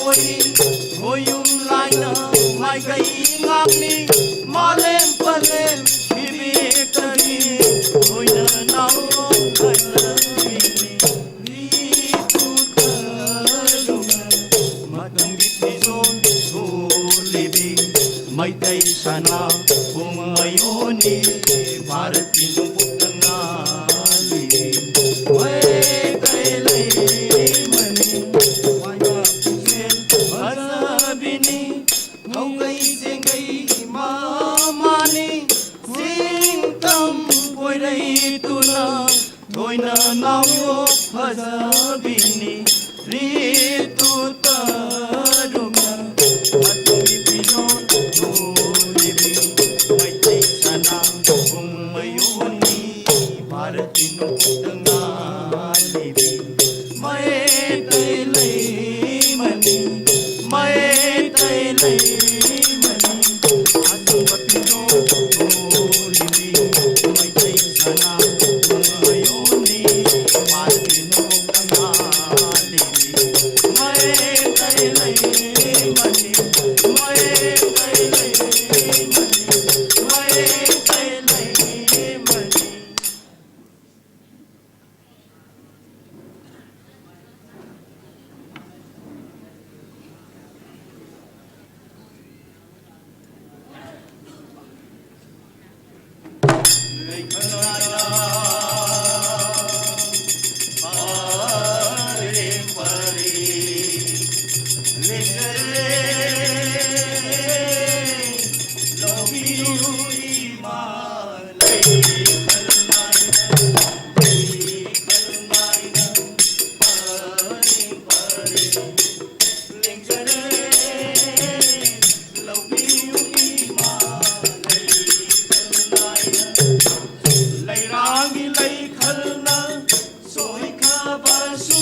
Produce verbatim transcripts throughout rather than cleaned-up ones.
ꯈꯣꯏꯌꯨꯝ ꯂꯥꯏꯅ ꯃꯥꯏꯀꯩ ꯉꯥꯛꯂꯤ, ꯃꯥꯂꯦꯝ ꯄꯂꯦꯝ ꯏꯕꯦꯛꯇꯒꯤ ꯈꯣꯏꯅ ꯅꯥꯎꯔꯣꯝ ꯂꯥꯏꯅ ꯃꯇꯝꯒꯤ ꯐꯤꯖꯣꯜ ꯊꯣꯜꯂꯤꯕꯤ ꯃꯩꯇꯩ ꯁꯅꯥ ꯄꯨꯡ ꯃꯌꯣꯟꯅꯤ, ꯚꯥꯔꯠꯀꯤ ꯅꯣꯡꯄꯣꯛꯇ ꯉꯥꯜꯂꯤ ꯃꯩꯇꯩ ꯂꯩꯃꯅꯤ, ꯃꯥꯏꯕ ꯄꯨꯛꯆꯦꯜ ꯐꯖꯕꯤꯅꯤ, ꯊꯧꯒꯩ ꯆꯦꯡꯒꯩ ꯏꯃꯥ ꯃꯥꯅꯤ, ꯆꯤꯡ ꯇꯝ ꯀꯣꯏꯔꯩꯇꯨꯅ ꯊꯣꯏꯅ ꯅꯥꯎꯌꯣ ꯐꯖꯕꯤꯅꯤ, ꯔꯤꯇꯨ ꯇꯔꯨꯅ ꯑꯇꯨꯝꯕꯤ ꯐꯤꯖꯣꯜ ꯊꯣꯜꯂꯤꯕꯤ ꯃꯩꯇꯩ ꯁꯅꯥ ꯄꯨꯡ ꯃꯌꯣꯟꯅꯤ, ꯚꯥꯔꯠꯀꯤ ꯅꯣꯡꯄꯣꯛꯇ ꯉꯥꯜꯂꯤꯕꯤ ꯃꯩꯇꯩ ꯂꯩꯃꯅꯤ, ꯃꯩꯇꯩ ꯂꯩꯃꯅꯤ, ꯑꯆꯨꯝꯕ ꯐꯤꯖꯣꯜ ꯊꯣꯜꯂꯤꯕꯤ ꯃꯩꯇꯩ ꯁꯅꯥ ꯄꯨꯡ ꯃꯌꯣꯟꯅꯤ, ꯚꯥꯔꯠꯀꯤ ꯅꯣꯡꯄꯣꯛꯇ ꯉꯥꯜꯂꯤꯕꯤ ꯃꯩꯇꯩ ꯂꯩꯃꯅꯤ, ꯃꯩꯇꯩ ꯂꯩꯃꯅꯤ, ꯃꯩꯇꯩ ꯂꯩꯃꯅꯤ꯫ ꯂꯩꯔꯥꯡꯒꯤ ꯂꯩꯈꯜꯅ ꯁꯣꯏꯈ꯭ꯔꯕꯁꯨ,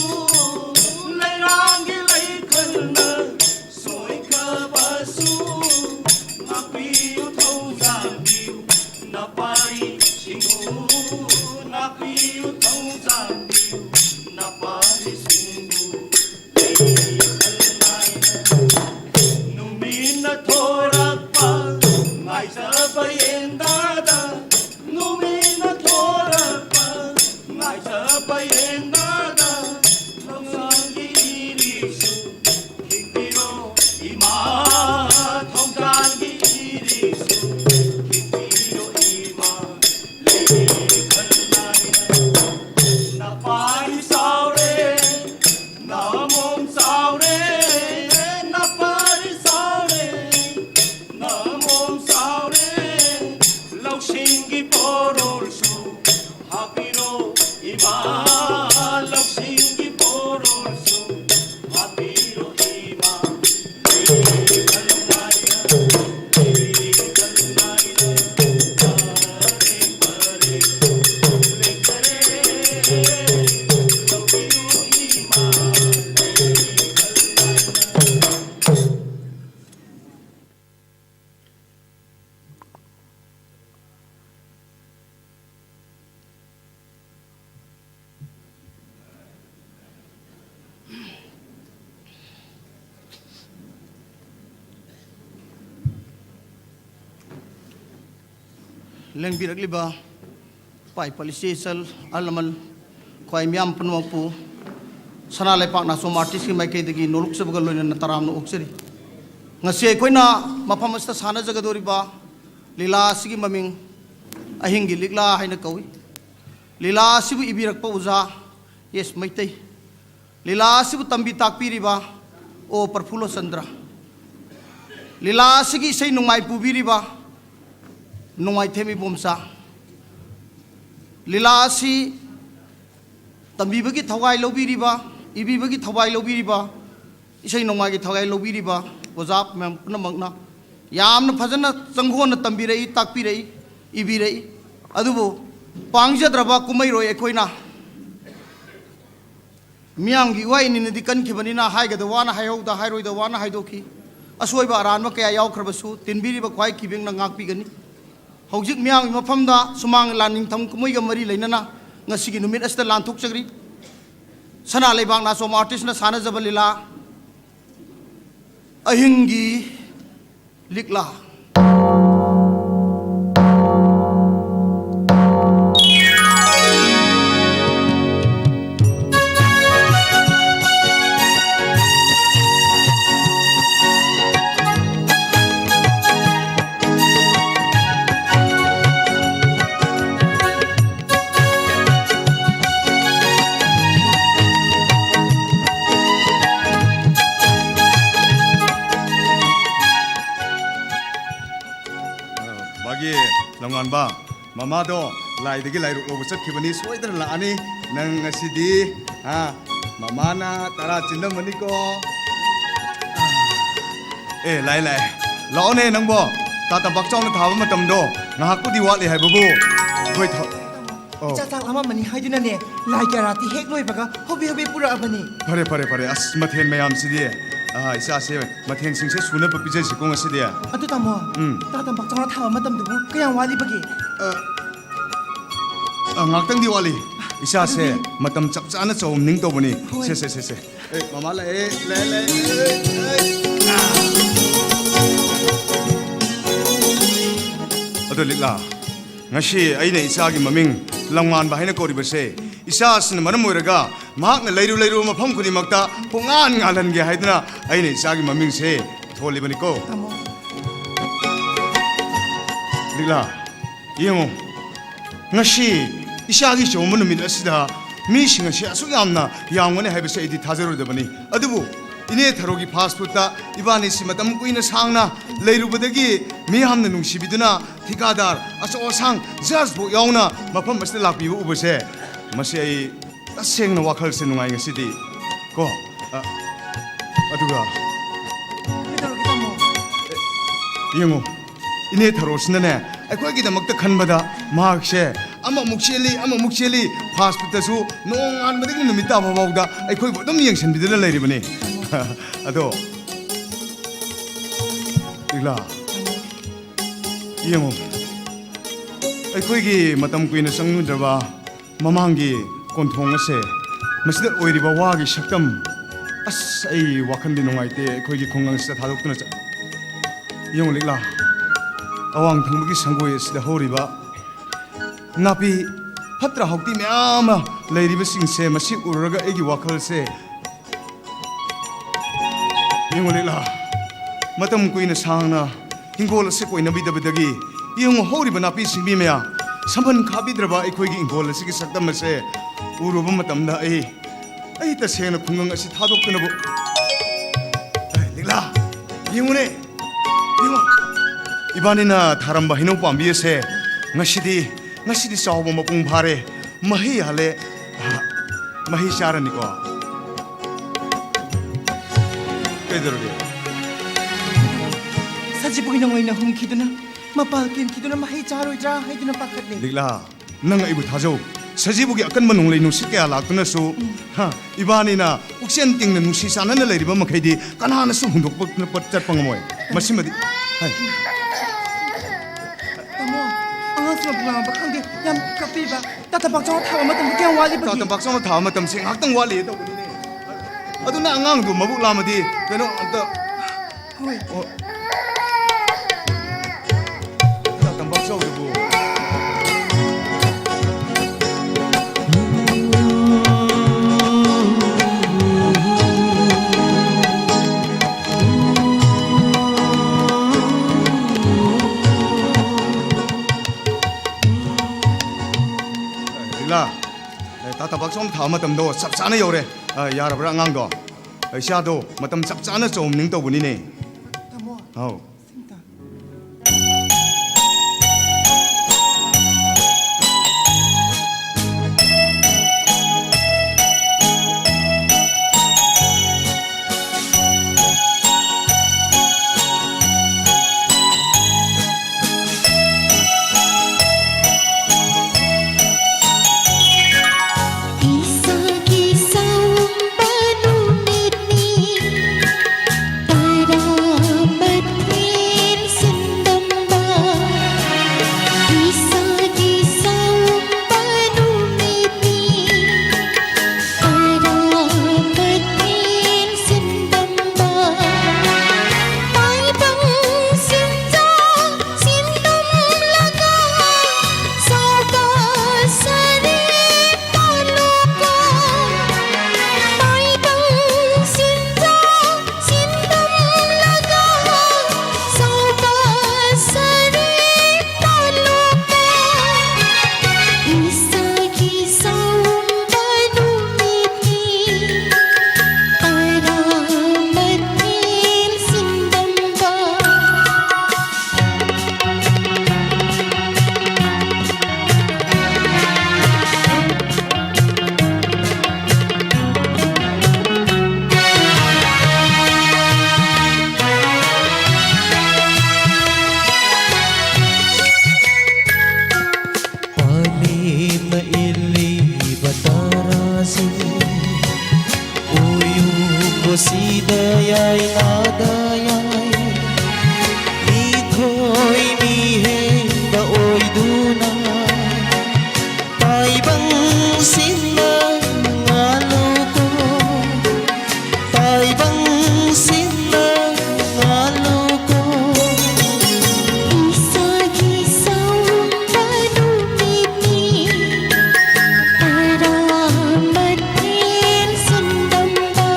ꯂꯩꯔꯥꯡꯒꯤ ꯂꯩꯈꯜꯅ ꯁꯣꯏꯈ꯭ꯔꯕꯁꯨ, ꯉꯥꯛꯄꯤꯌꯨ ꯊꯧꯖꯥꯜ ꯂꯦꯡꯕꯤꯔꯛꯂꯤꯕ ꯄꯥꯏ ꯄꯥꯂꯤꯁꯤ ꯏꯆꯜ ꯑꯍꯜ ꯂꯃꯟ ꯈ꯭ꯋꯥꯏ ꯃꯤꯌꯥꯝ ꯄꯨꯝꯅꯃꯛꯄꯨ ꯁꯅꯥ ꯂꯩꯄꯥꯛ ꯅꯥꯆꯣꯝ ꯑꯥꯔꯇꯤꯁꯀꯤ ꯃꯥꯏꯀꯩꯗꯒꯤ ꯅꯣꯂꯨꯛꯆꯕꯒ ꯂꯣꯏꯅꯅ ꯇꯔꯥꯝꯅ ꯑꯣꯛꯆꯔꯤ꯫ ꯉꯁꯤ ꯑꯩꯈꯣꯏꯅ ꯃꯐꯝ ꯑꯁꯤꯗ ꯁꯥꯟꯅꯖꯒꯗꯧꯔꯤꯕ ꯂꯤꯂꯥ ꯑꯁꯤꯒꯤ ꯃꯃꯤꯡ ꯑꯍꯤꯡꯒꯤ ꯂꯤꯛꯂꯥ ꯍꯥꯏꯅ ꯀꯧꯏ꯫ ꯂꯤꯂꯥ ꯑꯁꯤꯕꯨ ꯏꯕꯤꯔꯛꯄ ꯑꯣꯖꯥ ꯑꯦꯁ ꯃꯩꯇꯩ, ꯂꯤꯂꯥ ꯑꯁꯤꯕꯨ ꯇꯝꯕꯤ ꯇꯥꯛꯄꯤꯔꯤꯕ ꯑꯣ ꯄ꯭ꯔꯐꯨꯜꯂ ꯆꯟꯗ꯭ꯔ, ꯂꯤꯂꯥ ꯑꯁꯤꯒꯤ ꯏꯁꯩ ꯅꯣꯡꯃꯥꯏ ꯄꯨꯕꯤꯔꯤꯕ ꯅꯣꯡꯃꯥꯏꯊꯦꯝ ꯏꯕꯣꯝꯆꯥ, ꯂꯤꯂꯥ ꯑꯁꯤ ꯇꯝꯕꯤꯕꯒꯤ ꯊꯋꯥꯏ ꯂꯧꯕꯤꯔꯤꯕ, ꯏꯕꯤꯕꯒꯤ ꯊꯋꯥꯏ ꯂꯧꯕꯤꯔꯤꯕ, ꯏꯁꯩ ꯅꯣꯡꯃꯥꯏꯒꯤ ꯊꯋꯥꯏ ꯂꯧꯕꯤꯔꯤꯕ ꯑꯣꯖꯥ ꯃꯌꯥꯝ ꯄꯨꯝꯅꯃꯛꯅ ꯌꯥꯝꯅ ꯐꯖꯅ ꯆꯪꯈꯣꯟꯅ ꯇꯝꯕꯤꯔꯛꯏ, ꯇꯥꯛꯄꯤꯔꯛꯏ, ꯏꯕꯤꯔꯛꯏ꯫ ꯑꯗꯨꯕꯨ ꯄꯥꯡꯖꯗ꯭ꯔꯕ ꯀꯨꯝꯍꯩꯔꯣꯏ ꯑꯩꯈꯣꯏꯅ ꯃꯤꯌꯥꯝꯒꯤ ꯏꯋꯥ ꯏꯅꯤꯅꯗꯤ ꯀꯟꯈꯤꯕꯅꯤꯅ ꯍꯥꯏꯒꯗ ꯋꯥꯅ ꯍꯥꯏꯍꯧꯗ, ꯍꯥꯏꯔꯣꯏꯗ ꯋꯥꯅ ꯍꯥꯏꯗꯣꯛꯈꯤ꯫ ꯑꯁꯣꯏꯕ ꯑꯔꯥꯟꯕ ꯀꯌꯥ ꯌꯥꯎꯈ꯭ꯔꯕꯁꯨ ꯇꯤꯟꯕꯤꯔꯤꯕ ꯈ꯭ꯋꯥꯏ ꯀꯤꯕꯦꯡꯅ ꯉꯥꯛꯄꯤꯒꯅꯤ꯫ ꯍꯧꯖꯤꯛ ꯃꯤꯌꯥꯝꯒꯤ ꯃꯐꯝꯗ ꯁꯨꯃꯥꯡ ꯂꯤꯂꯥ ꯅꯤꯡꯊꯝ ꯀꯨꯝꯍꯩꯒ ꯃꯔꯤ ꯂꯩꯅꯅ ꯉꯁꯤꯒꯤ ꯅꯨꯃꯤꯠ ꯑꯁꯤꯗ ꯂꯥꯟꯊꯣꯛꯆꯔꯤ꯫ ꯁꯅꯥ ꯂꯩꯕꯥꯛ ꯅꯥꯆꯣꯝ ꯑꯥꯔꯇꯤꯁꯅ ꯁꯥꯟꯅꯖꯕ ꯂꯤꯂꯥ ꯑꯍꯤꯡꯒꯤ ꯂꯤꯛꯂꯥ꯫ ꯕꯥꯒꯤ ꯂꯝꯉꯥꯟꯕ, ꯃꯃꯥꯗꯣ ꯂꯥꯏꯗꯒꯤ ꯂꯥꯏꯔꯨꯛ ꯂꯧꯕ ꯆꯠꯈꯤꯕꯅꯤ, ꯁꯣꯏꯗꯅ ꯂꯥꯛꯑꯅꯤ꯫ ꯅꯪ ꯉꯁꯤꯗꯤ, ꯍꯥ, ꯃꯃꯥꯅ ꯇꯔꯥ ꯆꯤꯟꯂꯝꯃꯅꯤꯀꯣ꯫ ꯑꯦ, ꯂꯥꯛꯑꯦ, ꯂꯥꯛꯑꯦ꯫ ꯂꯥꯛꯑꯣꯅꯦ ꯅꯪꯕꯣ, ꯇꯥ ꯇꯝꯄꯥꯛ ꯆꯥꯎꯅ ꯊꯥꯕ ꯃꯇꯝꯗꯣ ꯉꯥꯏꯍꯥꯛꯄꯨꯗꯤ ꯋꯥꯠꯂꯤ ꯍꯥꯏꯕꯕꯨ꯫ ꯑꯩꯈꯣꯏ ꯊ-, ꯑꯣ꯫ ꯏꯆꯥ ꯆꯥꯛ ꯂꯥꯝꯃꯝꯃꯅꯤ ꯍꯥꯏꯗꯨꯅꯅꯦ, ꯂꯥꯏ ꯀꯦꯔꯥꯇꯤ ꯍꯦꯛ ꯂꯣꯏꯕꯒ ꯍꯣꯕꯦ ꯍꯣꯕꯦ ꯄꯨꯔꯛꯑꯕꯅꯤ꯫ ꯐꯔꯦ, ꯐꯔꯦ, ꯐꯔꯦ꯫ ꯑꯁ, ꯃꯊꯦꯜ ꯃꯌꯥꯝꯁꯤꯗꯤ, ꯑꯥ, ꯏꯆꯥꯁꯦ ꯃꯊꯦꯜꯁꯤꯡꯁꯦ ꯁꯨꯅꯕ ꯄꯤꯖꯁꯤꯀꯣ ꯉꯁꯤꯗꯤ꯫ ꯑꯗꯨ ꯇꯥꯃꯣ, ꯎꯝ꯫ ꯇꯥ ꯇꯝꯄꯥꯛ ꯆꯥꯎꯅ ꯊꯥꯕ ꯃꯇꯝꯗꯨꯕꯨ ꯀꯌꯥꯝ ꯋꯥꯠꯂꯤꯕꯒꯦ? ꯑ, ꯑ, ꯉꯥꯛꯇꯪꯗꯤ ꯋꯥꯠꯂꯤ꯫ ꯏꯆꯥꯁꯦ ꯑꯗꯨꯗꯤ ꯃꯇꯝ ꯆꯞ ꯆꯥꯅ ꯆꯧꯝꯅꯤꯡ ꯇꯧꯕꯅꯤ꯫ ꯍꯣꯏ꯫ ꯁꯦ, ꯁꯦ, ꯁꯦ, ꯁꯦ꯫ ꯑꯦ, ꯃꯃꯥ ꯂꯥꯛꯑꯦ, ꯂꯥꯛꯑꯦ, ꯂꯥꯛꯑꯦ, ꯂꯥꯛꯑꯦ꯫ ꯑꯗꯣ ꯂꯤꯛꯂꯥ, ꯉꯁꯤ ꯑꯩꯅ ꯏꯆꯥꯒꯤ ꯃꯃꯤꯡ ꯂꯝꯉꯥꯟꯕ ꯍꯥꯏꯅ ꯀꯧꯔꯤꯕꯁꯦ, ꯏꯆꯥ ꯑꯁꯤꯅ ꯃꯔꯝ ꯑꯣꯏꯔꯒ ꯃꯍꯥꯛꯅ ꯂꯩꯔꯨ ꯂꯩꯔꯨꯕ ꯃꯐꯝ ꯈꯨꯗꯤꯡꯃꯛꯇ ꯄꯨꯡꯉꯥꯟ ꯉꯥꯜꯍꯟꯒꯦ ꯍꯥꯏꯗꯨꯅ ꯑꯩꯅ ꯏꯆꯥꯒꯤ ꯃꯃꯤꯡꯁꯦ ꯊꯣꯜꯂꯤꯕꯅꯤꯀꯣ꯫ ꯇꯥꯃꯣ꯫ ꯂꯤꯛꯂꯥ, ꯌꯦꯡꯉꯨ, ꯉꯁꯤ ꯏꯆꯥꯒꯤ ꯆꯥꯎꯝꯕ ꯅꯨꯃꯤꯠ ꯑꯁꯤꯗ ꯃꯤꯁꯤꯡ ꯑꯁꯤ ꯑꯁꯨꯛ ꯌꯥꯝꯅ ꯌꯥꯝꯒꯅꯤ ꯍꯥꯏꯕꯁꯤ ꯑꯩꯗꯤ ꯊꯥꯖꯔꯨꯗꯕꯅꯤ꯫ ꯑꯗꯨꯕꯨ ꯏꯅꯦ ꯊꯔꯣꯒꯤ ꯐꯥꯁ ꯐꯨꯗꯇ ꯏꯕꯥꯅꯤꯁꯤ ꯃꯇꯝ ꯀꯨꯏꯅ ꯁꯥꯡꯅ ꯂꯩꯔꯨꯕꯗꯒꯤ ꯃꯤꯌꯥꯝꯅ ꯅꯨꯡꯁꯤꯕꯤꯗꯨꯅ ꯊꯤꯀꯥꯗꯥꯔ ꯑꯆꯧ ꯑꯁꯥꯡ ꯖꯖꯐꯥꯎ ꯌꯥꯎꯅ ꯃꯐꯝ ꯑꯁꯤꯗ ꯂꯥꯛꯄꯤꯕ ꯎꯕꯁꯦ, ꯃꯁꯤ ꯑꯩ ꯇꯁꯦꯡꯅ ꯋꯥꯈꯜꯁꯦ ꯅꯨꯡꯉꯥꯏ ꯉꯁꯤꯗꯤ꯫ ꯀꯣ, ꯑ, ꯑꯗꯨꯒ ꯀꯩꯗꯧꯔꯒꯦ, ꯇꯥꯃꯣ? ꯌꯦꯡꯉꯣ, ꯏꯅꯦ ꯊꯔꯣꯁꯤꯅꯅꯦ, ꯑꯩꯈꯣꯏꯒꯤꯗꯃꯛꯇ ꯈꯟꯕꯗ ꯃꯍꯥꯛꯁꯦ ꯑꯃꯃꯨꯛ ꯆꯦꯜꯂꯤ, ꯑꯃꯃꯨꯛ ꯆꯦꯜꯂꯤ, ꯐꯥꯁ ꯐꯨꯗꯇꯁꯨ ꯅꯣꯡꯉꯥꯟꯕꯗꯒꯤ ꯅꯨꯃꯤꯠ ꯇꯥꯕ ꯐꯥꯎꯗ ꯑꯩꯈꯣꯏꯕꯨ ꯑꯗꯨꯝ ꯌꯦꯡꯁꯤꯟꯕꯤꯗꯨꯅ ꯂꯩꯔꯤꯕꯅꯤ꯫ ꯑꯗꯣ, ꯂꯤꯛꯂꯥ, ꯌꯦꯡꯉꯣ, ꯑꯩꯈꯣꯏꯒꯤ ꯃꯇꯝ ꯀꯨꯏꯅ ꯆꯪꯂꯨꯗ꯭ꯔꯕ ꯃꯃꯥꯡꯒꯤ ꯀꯣꯟꯊꯣꯡ ꯑꯁꯦ, ꯃꯁꯤꯗ ꯑꯣꯏꯔꯤꯕ ꯋꯥꯒꯤ ꯁꯛꯇꯝ, ꯑꯁ, ꯑꯩ ꯋꯥꯈꯜꯗꯤ ꯅꯨꯡꯉꯥꯏꯇꯦ, ꯑꯩꯈꯣꯏꯒꯤ ꯈꯨꯡꯒꯪꯁꯤꯗ ꯊꯥꯗꯣꯛꯇꯨꯅ ꯆꯠ-, ꯌꯦꯡꯉꯨ ꯂꯤꯛꯂꯥ, ꯑꯋꯥꯡ ꯊꯪꯕꯒꯤ ꯁꯪꯒꯣꯏ ꯑꯁꯤꯗ ꯍꯧꯔꯤꯕ ꯅꯥꯄꯤ ꯐꯠꯇ꯭ꯔ ꯍꯥꯎꯊꯤ ꯃꯌꯥꯝ ꯑꯃ ꯂꯩꯔꯤꯕꯁꯤꯡꯁꯦ, ꯃꯁꯤ ꯎꯔꯨꯔꯒ ꯑꯩꯒꯤ ꯋꯥꯈꯜꯁꯦ, ꯌꯦꯡꯉꯨ ꯂꯤꯛꯂꯥ, ꯃꯇꯝ ꯀꯨꯏꯅ ꯁꯥꯡꯅ ꯍꯤꯡꯒꯣꯜ ꯑꯁꯤ ꯀꯣꯏꯅꯕꯤꯗꯕꯗꯒꯤ, ꯌꯦꯡꯉꯨ, ꯍꯧꯔꯤꯕ ꯅꯥꯄꯤ ꯁꯤꯡꯕꯤ ꯃꯌꯥꯝ, ꯁꯝꯕꯟ ꯈꯥꯕꯤꯗ꯭ꯔꯕ ꯑꯩꯈꯣꯏꯒꯤ ꯍꯤꯡꯒꯣꯜ ꯑꯁꯤꯒꯤ ꯁꯛꯇꯝ ꯑꯁꯦ ꯎꯔꯨꯕ ꯃꯇꯝꯗ ꯑꯩ, ꯑꯩ ꯇꯁꯦꯡꯅ ꯈꯨꯡꯒꯪ ꯑꯁꯤ ꯊꯥꯗꯣꯛꯇꯨꯅꯕꯨ, ꯑꯦ, ꯂꯤꯛꯂꯥ, ꯌꯦꯡꯉꯨꯅꯦ, ꯌꯦꯡꯉꯨ, ꯏꯕꯥꯅꯤꯅ ꯊꯥꯔꯝꯕ ꯍꯩꯅꯧ ꯄꯥꯝꯕꯤ ꯑꯁꯦ ꯉꯁꯤꯗꯤ, ꯉꯁꯤꯗꯤ ꯆꯥꯎꯕ ꯃꯄꯨꯡ ꯐꯥꯔꯦ, ꯃꯍꯩ ꯌꯥꯜꯂꯦ, ꯑ, ꯃꯍꯩ ꯆꯥꯔꯅꯤꯀꯣ꯫ ꯀꯩꯗꯧꯔꯒꯦ? ꯁꯖꯤꯕꯨꯒꯤ ꯅꯣꯡꯂꯩꯅ ꯍꯨꯝꯈꯤꯗꯨꯅ, ꯃꯄꯥꯜ ꯀꯦꯟꯈꯤꯗꯨꯅ ꯃꯍꯩ ꯆꯥꯔꯣꯏꯗ꯭ꯔꯥ ꯍꯥꯏꯗꯨꯅ ꯄꯥꯈꯠꯂꯦ꯫ ꯂꯤꯛꯂꯥ, ꯅꯪ ꯑꯩꯕꯨ ꯊꯥꯖꯧ꯫ ꯁꯖꯤꯕꯨꯒꯤ ꯑꯀꯟꯕ ꯅꯣꯡꯂꯩ ꯅꯨꯡꯁꯤꯠ ꯀꯌꯥ ꯂꯥꯛꯇꯨꯅꯁꯨ, ꯍꯥ, ꯏꯕꯥꯅꯤꯅ ꯄꯨꯛꯆꯦꯟ ꯇꯤꯡꯅ ꯅꯨꯡꯁꯤ ꯆꯥꯟꯅꯅ ꯂꯩꯔꯤꯕ ꯃꯈꯩꯗꯤ ꯀꯅꯥꯅꯁꯨ ꯍꯨꯟꯗꯣꯛꯄ ꯆꯠꯄ ꯉꯝꯃꯣꯏ꯫ ꯃꯁꯤꯃꯗꯤ, ꯍꯥꯏ꯫ ꯇꯥꯃꯣ, ꯑꯉꯥꯡꯁꯤꯡꯅ ꯄꯨꯡꯉꯥꯡꯕ ꯈꯪꯗꯦ, ꯌꯥꯝ ꯀꯞꯄꯤꯕ꯫ ꯇꯥ ꯇꯝꯄꯥꯛ ꯆꯥꯎꯅ ꯊꯥꯕ ꯃꯇꯝꯗ ꯀꯌꯥꯝ ꯋꯥꯠꯂꯤꯕꯒꯦ? ꯇꯥ ꯇꯝꯄꯥꯛ ꯆꯥꯎꯅ ꯊꯥꯕ ꯃꯇꯝꯁꯦ ꯉꯥꯏꯍꯥꯛꯇꯪ ꯋꯥꯠꯂꯤꯌꯦ ꯇꯧꯕꯅꯤꯅꯦ꯫ ꯑꯗꯨ ꯅꯪ ꯑꯉꯥꯡꯗꯣ ꯃꯕꯨꯛ ꯂꯥꯝꯃꯗꯤ ꯀꯩꯅꯣ ꯑꯝꯇ, ꯍꯣꯏ꯫ ꯑꯣ꯫ ꯇꯥ ꯇꯝꯄꯥꯛ ꯆꯥꯎꯗꯨꯕꯨ꯫ ꯊꯥ ꯃꯇꯝꯗꯣ ꯆꯞ ꯆꯥꯅ ꯌꯧꯔꯦ꯫ ꯑ, ꯌꯥꯔꯕ꯭ꯔꯥ ꯑꯉꯥꯡꯗꯣ? ꯏꯆꯥꯗꯣ ꯃꯇꯝ ꯆꯞ ꯆꯥꯅ ꯆꯣꯝꯅꯤꯡ ꯇꯧꯕꯅꯤꯅꯦ꯫ ꯇꯥꯃꯣ꯫ ꯑꯧ꯫ Isagi saumba numit ni, para matin sendamba. Isagi saumba numit ni, para matin sendamba. Paibang sinta sindam laga, sauka sari paluka. Paibang sinta sindam laga, sauka sari paluka. Isagi saumba numit ni, para matin sindamba. Panina ili batarasin, uyuko sidayay nadayay, mithoy miheng baoy duna, paibang sinna ngaluko. Paibang sinna ngaluko. Isagi saumba numit ni, para matin sendamba.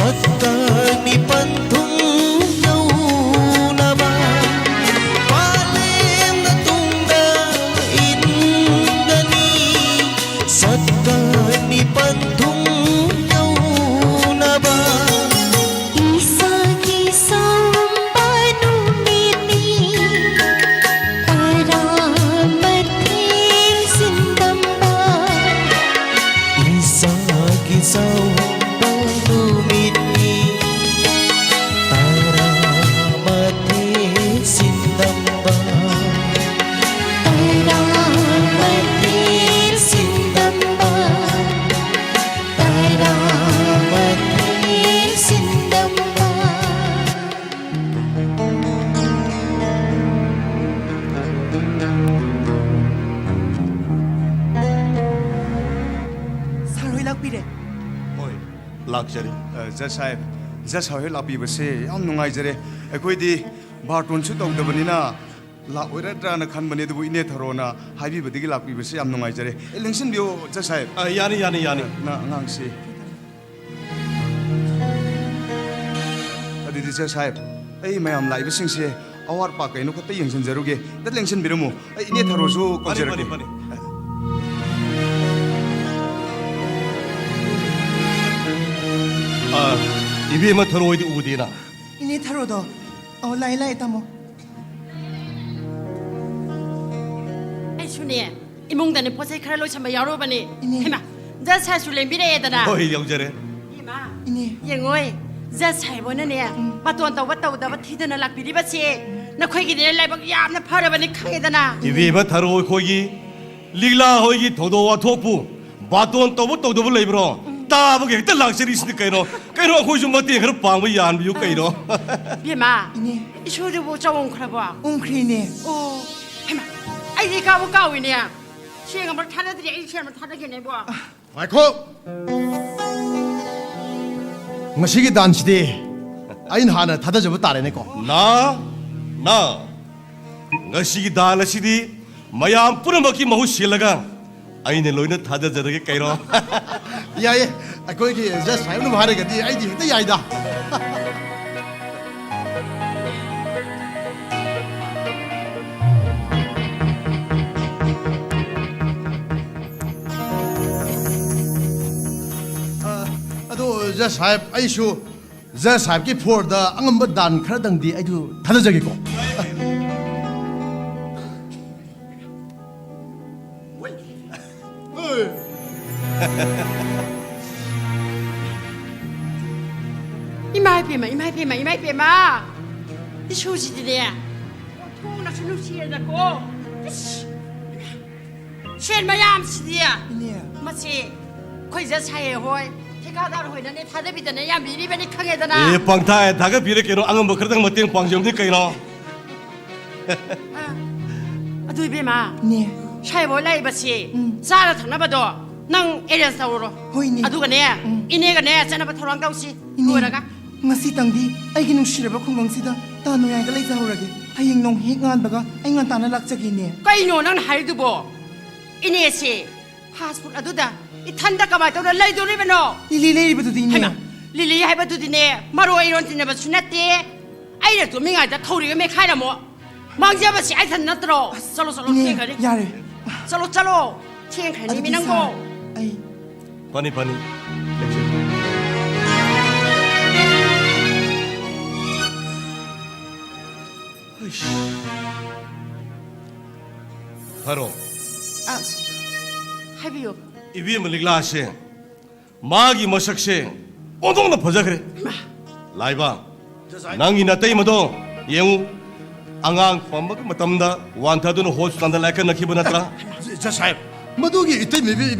ꯁꯛꯀꯅꯤ ꯄꯟꯊꯨꯡ ꯌꯧꯅꯕ, ꯄꯥꯂꯦꯝꯗ ꯇꯨꯡꯗ ꯏꯟꯒꯅꯤ꯫ ꯁꯛꯀꯅꯤ ꯄꯟꯊꯨꯡ ꯌꯧꯅꯕ꯫ ꯏꯁꯥꯒꯤ ꯁꯥꯎꯕ ꯅꯨꯃꯤꯠꯅꯤ, ꯇꯔꯥꯃꯥꯊꯣꯏ ꯁꯤꯟꯗꯝꯕ꯫ ꯏꯁꯥꯒꯤ ꯁꯥꯎꯕ ꯅꯨꯃꯤꯠꯅꯤ, ꯇꯔꯥꯃꯥꯊꯣꯏ ꯁꯤꯟꯗꯝꯕ꯫ ꯇꯔꯥꯃꯥꯊꯣꯏ ꯁꯤꯟꯗꯝꯕ꯫ ꯇꯔꯥꯃꯥꯊꯣꯏ ꯁꯤꯟꯗꯝꯕ꯫ ꯁꯥꯔ ꯍꯣꯏ ꯂꯥꯛꯄꯤꯔꯦ꯫ ꯍꯣꯏ, ꯂꯥꯛꯆꯔꯤ꯫ ꯑ, ꯖꯖ ꯁꯥꯍꯦꯕ, ꯖꯖ ꯁꯥꯍꯦꯕ ꯂꯥꯛꯄꯤꯕꯁꯦ ꯌꯥꯝ ꯅꯨꯡꯉꯥꯏꯖꯔꯦ꯫ ꯑꯩꯈꯣꯏꯗꯤ ꯕꯥꯔꯇꯣꯟꯁꯨ ꯇꯧꯗꯕꯅꯤꯅ ꯂꯥꯛꯑꯣꯏꯔꯗ꯭ꯔꯥꯅ ꯈꯟꯕꯅꯦ, ꯑꯗꯨꯕꯨ ꯏꯅꯦ ꯊꯔꯣꯅ ꯍꯥꯏꯕꯤꯕꯗꯒꯤ ꯂꯥꯛꯄꯤꯕꯁꯦ ꯌꯥꯝ ꯅꯨꯡꯉꯥꯏꯖꯔꯦ꯫ ꯑꯦ, ꯂꯦꯡꯁꯤꯟꯕꯤꯌꯨ, ꯖꯖ ꯁꯥꯍꯦꯕ꯫ ꯑ, ꯌꯥꯅꯤ, ꯌꯥꯅꯤ, ꯌꯥꯅꯤ꯫ ꯅ-, ꯑꯉꯥꯡꯁꯤ꯫ ꯑꯗꯨꯗꯤ ꯖꯖ ꯁꯥꯍꯦꯕ, ꯑꯩ ꯃꯌꯥꯝ ꯂꯥꯛꯏꯕꯁꯤꯡꯁꯦ ꯑꯋꯥꯠ ꯑꯄꯥ ꯀꯩꯅꯣ ꯈꯛꯇ ꯌꯦꯡꯁꯤꯟꯖꯔꯨꯒꯦ꯫ ꯑꯝꯇ ꯂꯦꯡꯁꯤꯟꯕꯤꯔꯝꯃꯨ꯫ ꯑꯩ ꯏꯅꯦ ꯊꯔꯣꯁꯨ ꯐꯅꯤ, ꯀꯧꯖꯔꯛꯀꯦ꯫ ꯐꯅꯤ, ꯐꯅꯤ꯫ ꯑ, ꯏꯕꯦꯝꯃ ꯊꯔꯣꯏꯗꯤ ꯎꯗꯦꯅ꯫ ꯏꯅꯦ ꯊꯔꯣꯗꯣ꯫ ꯑꯧ, ꯂꯥꯛꯑꯦ, ꯂꯥꯛꯑꯦ, ꯇꯥꯃꯣ꯫ ꯑꯩꯁꯨꯅꯦ, ꯏꯃꯨꯡꯗꯅꯦ ꯄꯣꯠ ꯆꯩ ꯈꯔ ꯂꯣꯏꯁꯟꯕ ꯌꯥꯎꯔꯨꯕꯅꯦ꯫ ꯏꯅꯦ꯫ ꯍꯩꯃꯥ, ꯖꯖ ꯁꯥꯍꯦꯕꯁꯨ ꯂꯦꯡꯕꯤꯔꯛꯑꯦꯗꯅ꯫ ꯍꯣꯏ, ꯌꯧꯖꯔꯦ꯫ ꯏꯃꯥ, ꯏꯅꯦ꯫ ꯌꯦꯡꯉꯣꯏ, ꯖꯖ ꯁꯥꯍꯦꯕ ꯍꯣꯏꯅꯅꯦ, ꯎꯝ꯫ ꯕꯥꯇꯣꯟ ꯇꯧꯕ ꯇꯧꯗꯕ ꯊꯤꯗꯅ ꯂꯥꯛꯄꯤꯔꯤꯕꯁꯦ, ꯅꯈꯣꯏꯒꯤꯗꯤꯅꯦ ꯂꯥꯏꯕꯛ ꯌꯥꯝꯅ ꯐꯔꯕꯅꯤ ꯈꯪꯉꯦꯗꯅ꯫ ꯏꯕꯦꯝꯃ ꯊꯔꯣ, ꯑꯩꯈꯣꯏꯒꯤ ꯂꯤꯛꯂꯥ ꯍꯣꯏꯒꯤ ꯊꯧꯗꯣꯛ ꯋꯥꯊꯣꯛꯄꯨ ꯕꯥꯇꯣꯟ ꯇꯧꯕ ꯇꯧꯗꯕ ꯂꯩꯕ꯭ꯔꯣ? ꯎꯝ꯫ ꯇꯥꯕꯒꯤ ꯍꯦꯛꯇ ꯂꯥꯛꯆꯔꯤꯁꯤꯅꯤ ꯀꯩꯅꯣ꯫ ꯀꯩꯅꯣ, ꯑꯩꯈꯣꯏꯁꯨ ꯃꯇꯦꯡ ꯈꯔ ꯄꯥꯡꯕ ꯌꯥꯍꯟꯕꯤꯌꯨ ꯀꯩꯅꯣ꯫ ꯏꯕꯦꯝꯃ, ꯏꯅꯦ꯫ ꯏꯁꯨꯗꯨꯕꯨ ꯆꯥꯛ ꯎꯝꯈ꯭ꯔꯕꯣ? ꯎꯝꯈ꯭ꯔꯦ, ꯏꯅꯦ꯫ ꯑꯣ, ꯍꯩꯃꯥ, ꯑꯩꯗꯤ ꯀꯥꯎꯕꯨ ꯀꯥꯎꯏꯅꯦ꯫ ꯁꯦꯡ ꯑꯃ ꯊꯥꯗꯗ꯭ꯔꯤ, ꯑꯩ ꯁꯦꯡ ꯑꯃ ꯊꯥꯗꯒꯦꯅꯦꯕꯣ꯫ ꯉꯥꯏꯈꯣ! ꯉꯁꯤꯒꯤ ꯗꯥꯟꯁꯤꯗꯤ ꯑꯩꯅ ꯍꯥꯟꯅ ꯊꯥꯗꯖꯕ ꯇꯥꯔꯦꯅꯦꯀꯣ꯫ ꯅꯥ, ꯅꯥ, ꯉꯁꯤꯒꯤ ꯗꯥꯟ ꯑꯁꯤꯗꯤ ꯃꯌꯥꯝ ꯄꯨꯝꯅꯃꯛꯀꯤ ꯃꯍꯨꯠ ꯁꯤꯜꯂꯒ ꯑꯩꯅ ꯂꯣꯏꯅ ꯊꯥꯗꯖꯔꯒꯦ ꯀꯩꯅꯣ꯫ ꯌꯥꯏꯌꯦ, ꯑꯩꯈꯣꯏꯒꯤ ꯖꯁ ꯁꯥꯍꯦꯕꯅꯕꯨ ꯍꯥꯏꯔꯒꯗꯤ ꯑꯩꯗꯤ ꯍꯦꯛꯇ ꯌꯥꯏꯗ꯫ ꯑ, ꯑꯗꯣ ꯖꯁ ꯁꯥꯍꯦꯕ, ꯑꯩꯁꯨ ꯖꯁ ꯁꯥꯍꯦꯕꯀꯤ ꯐꯣꯔꯗ ꯑꯉꯝꯕ ꯗꯥꯟ ꯈꯔꯗꯪꯗꯤ ꯑꯩꯁꯨ ꯊꯥꯗꯖꯒꯦꯀꯣ꯫ ꯏꯃꯥ ꯏꯄꯦꯝꯃ, ꯏꯃꯥ ꯏꯄꯦꯝꯃ, ꯏꯃꯥ ꯏꯄꯦꯝꯃ! ꯏꯁꯨꯁꯤꯗꯤꯅꯦ, ꯑꯣꯟꯊꯣꯛꯅꯁꯨ ꯅꯨꯡꯁꯤꯔꯦꯗꯀꯣ꯫ ꯏꯁ! ꯁꯦꯟ ꯃꯌꯥꯝꯁꯤꯗꯤ! ꯏꯅꯦ꯫ ꯃꯁꯤ ꯑꯩꯈꯣꯏ ꯖꯁ ꯁꯥꯍꯦꯕ ꯍꯣꯏ, ꯊꯤꯀꯥꯗꯥꯔ ꯍꯣꯏꯅꯅꯦ ꯊꯥꯗꯕꯤꯗꯅ ꯌꯥꯝꯕꯤꯔꯤꯕꯅꯤ, ꯈꯪꯉꯦꯗꯅ꯫ ꯑꯦ, ꯄꯪꯊꯥ ꯍꯦꯛ ꯊꯥꯒꯠꯄꯤꯔꯦ ꯀꯩꯅꯣ, ꯑꯉꯝꯕ ꯈꯔꯗꯪ ꯃꯇꯦꯡ ꯄꯥꯡꯖꯕꯅꯤ ꯀꯩꯅꯣ꯫ ꯑ, ꯑꯗꯨ ꯏꯕꯦꯝꯃ, ꯏꯅꯦ꯫ ꯁꯥꯍꯦꯕ ꯍꯣꯏ ꯂꯥꯛꯏꯕꯁꯤ, ꯎꯝ꯫ ꯆꯥꯅ ꯊꯛꯅꯕꯗꯣ ꯅꯪ ꯑꯦꯔꯦꯟꯖ ꯇꯧꯔꯣ꯫ ꯍꯣꯏꯅꯦ꯫ ꯑꯗꯨꯒꯅꯦ, ꯎꯝ꯫ ꯏꯅꯦꯒꯅꯦ ꯆꯠꯅꯕ ꯊꯧꯔꯥꯡ ꯇꯧꯁꯤ꯫ ꯏꯅꯦ, ꯂꯣꯏꯔꯒ꯫ ꯉꯁꯤꯇꯪꯗꯤ ꯑꯩꯒꯤ ꯅꯨꯡꯁꯤꯔꯕ ꯈꯨꯡꯒꯪꯁꯤꯗ ꯇꯥ ꯅꯣꯌꯥꯏꯗ ꯂꯩꯖꯍꯧꯔꯒꯦ꯫ ꯍꯌꯦꯡ ꯅꯣꯡ ꯍꯦꯛ ꯉꯥꯟꯕꯒ ꯑꯩ ꯉꯟꯇꯥꯅ ꯂꯥꯛꯆꯒꯦ, ꯏꯅꯦ꯫ ꯀꯩꯅꯣ ꯅꯪꯅ ꯍꯥꯏꯔꯤꯗꯨꯕꯣ? ꯏꯅꯦꯁꯦ ꯐꯥꯁ ꯐꯨꯗ ꯑꯗꯨꯗ ꯏꯊꯟꯗ ꯀꯃꯥꯏꯅ ꯇꯧꯔ ꯂꯩꯗꯣꯔꯤꯕꯅꯣ? ꯂꯤꯂꯤ ꯂꯩꯔꯤꯕꯗꯨꯗꯤ, ꯏꯅꯦ꯫ ꯍꯩꯃꯥ, ꯂꯤꯂꯤ ꯍꯥꯏꯕꯗꯨꯗꯤꯅꯦ, ꯃꯔꯣꯏ ꯏꯔꯣꯟ ꯇꯤꯟꯅꯕꯁꯨ ꯅꯠꯇꯦ꯫ ꯑꯩꯅ ꯇꯨꯝꯃꯤꯉꯩꯗ ꯈꯧꯔꯤꯒ ꯃꯦꯠꯈꯥꯏꯔꯝꯃꯣ꯫ ꯃꯥꯡꯖꯕꯁꯤ ꯑꯩ ꯏꯊꯟ ꯅꯠꯇ꯭ꯔꯣ? ꯑꯁ, ꯆꯠꯂꯣ, ꯆꯠꯂꯣ, ꯏꯅꯦ, ꯊꯦꯡꯈ꯭ꯔꯅꯤ꯫ ꯌꯥꯔꯦ꯫ ꯆꯠꯂꯣ, ꯆꯠꯂꯣ꯫ ꯊꯦꯡꯈ꯭ꯔꯅꯤ, ꯑꯗꯨꯗꯤ ꯃꯤ ꯅꯪꯕꯣ꯫ ꯁꯥꯔ, ꯑꯩ ꯐꯅꯤ, ꯐꯅꯤ꯫ ꯂꯦꯞꯁꯤ꯫ ꯍꯩꯁ꯫ ꯐꯔꯣ꯫ ꯑꯁ, ꯍꯥꯏꯕꯤꯌꯨ꯫ ꯏꯕꯦꯝꯃ ꯂꯤꯛꯂꯥꯁꯦ, ꯃꯥꯒꯤ ꯃꯁꯛꯁꯦ ꯑꯣꯟꯊꯣꯛꯅ ꯐꯖꯈ꯭ꯔꯦ꯫ ꯏꯃꯥ꯫ ꯂꯥꯏꯕ, ꯅꯪꯒꯤ ꯅꯇꯩꯃꯗꯣ ꯌꯦꯡꯉꯨ, ꯑꯉꯥꯡ ꯄꯝꯕꯒꯤ ꯃꯇꯝꯗ ꯋꯥꯟꯊꯗꯨꯅ ꯍꯣꯁꯄꯤꯇꯥꯜꯗ ꯂꯥꯏꯀꯠꯅꯈꯤꯕ ꯅꯠꯇ꯭ꯔꯥ? ꯖꯁ ꯁꯥꯍꯦꯕ, ꯃꯗꯨꯒꯤ ꯏꯇꯩꯃ,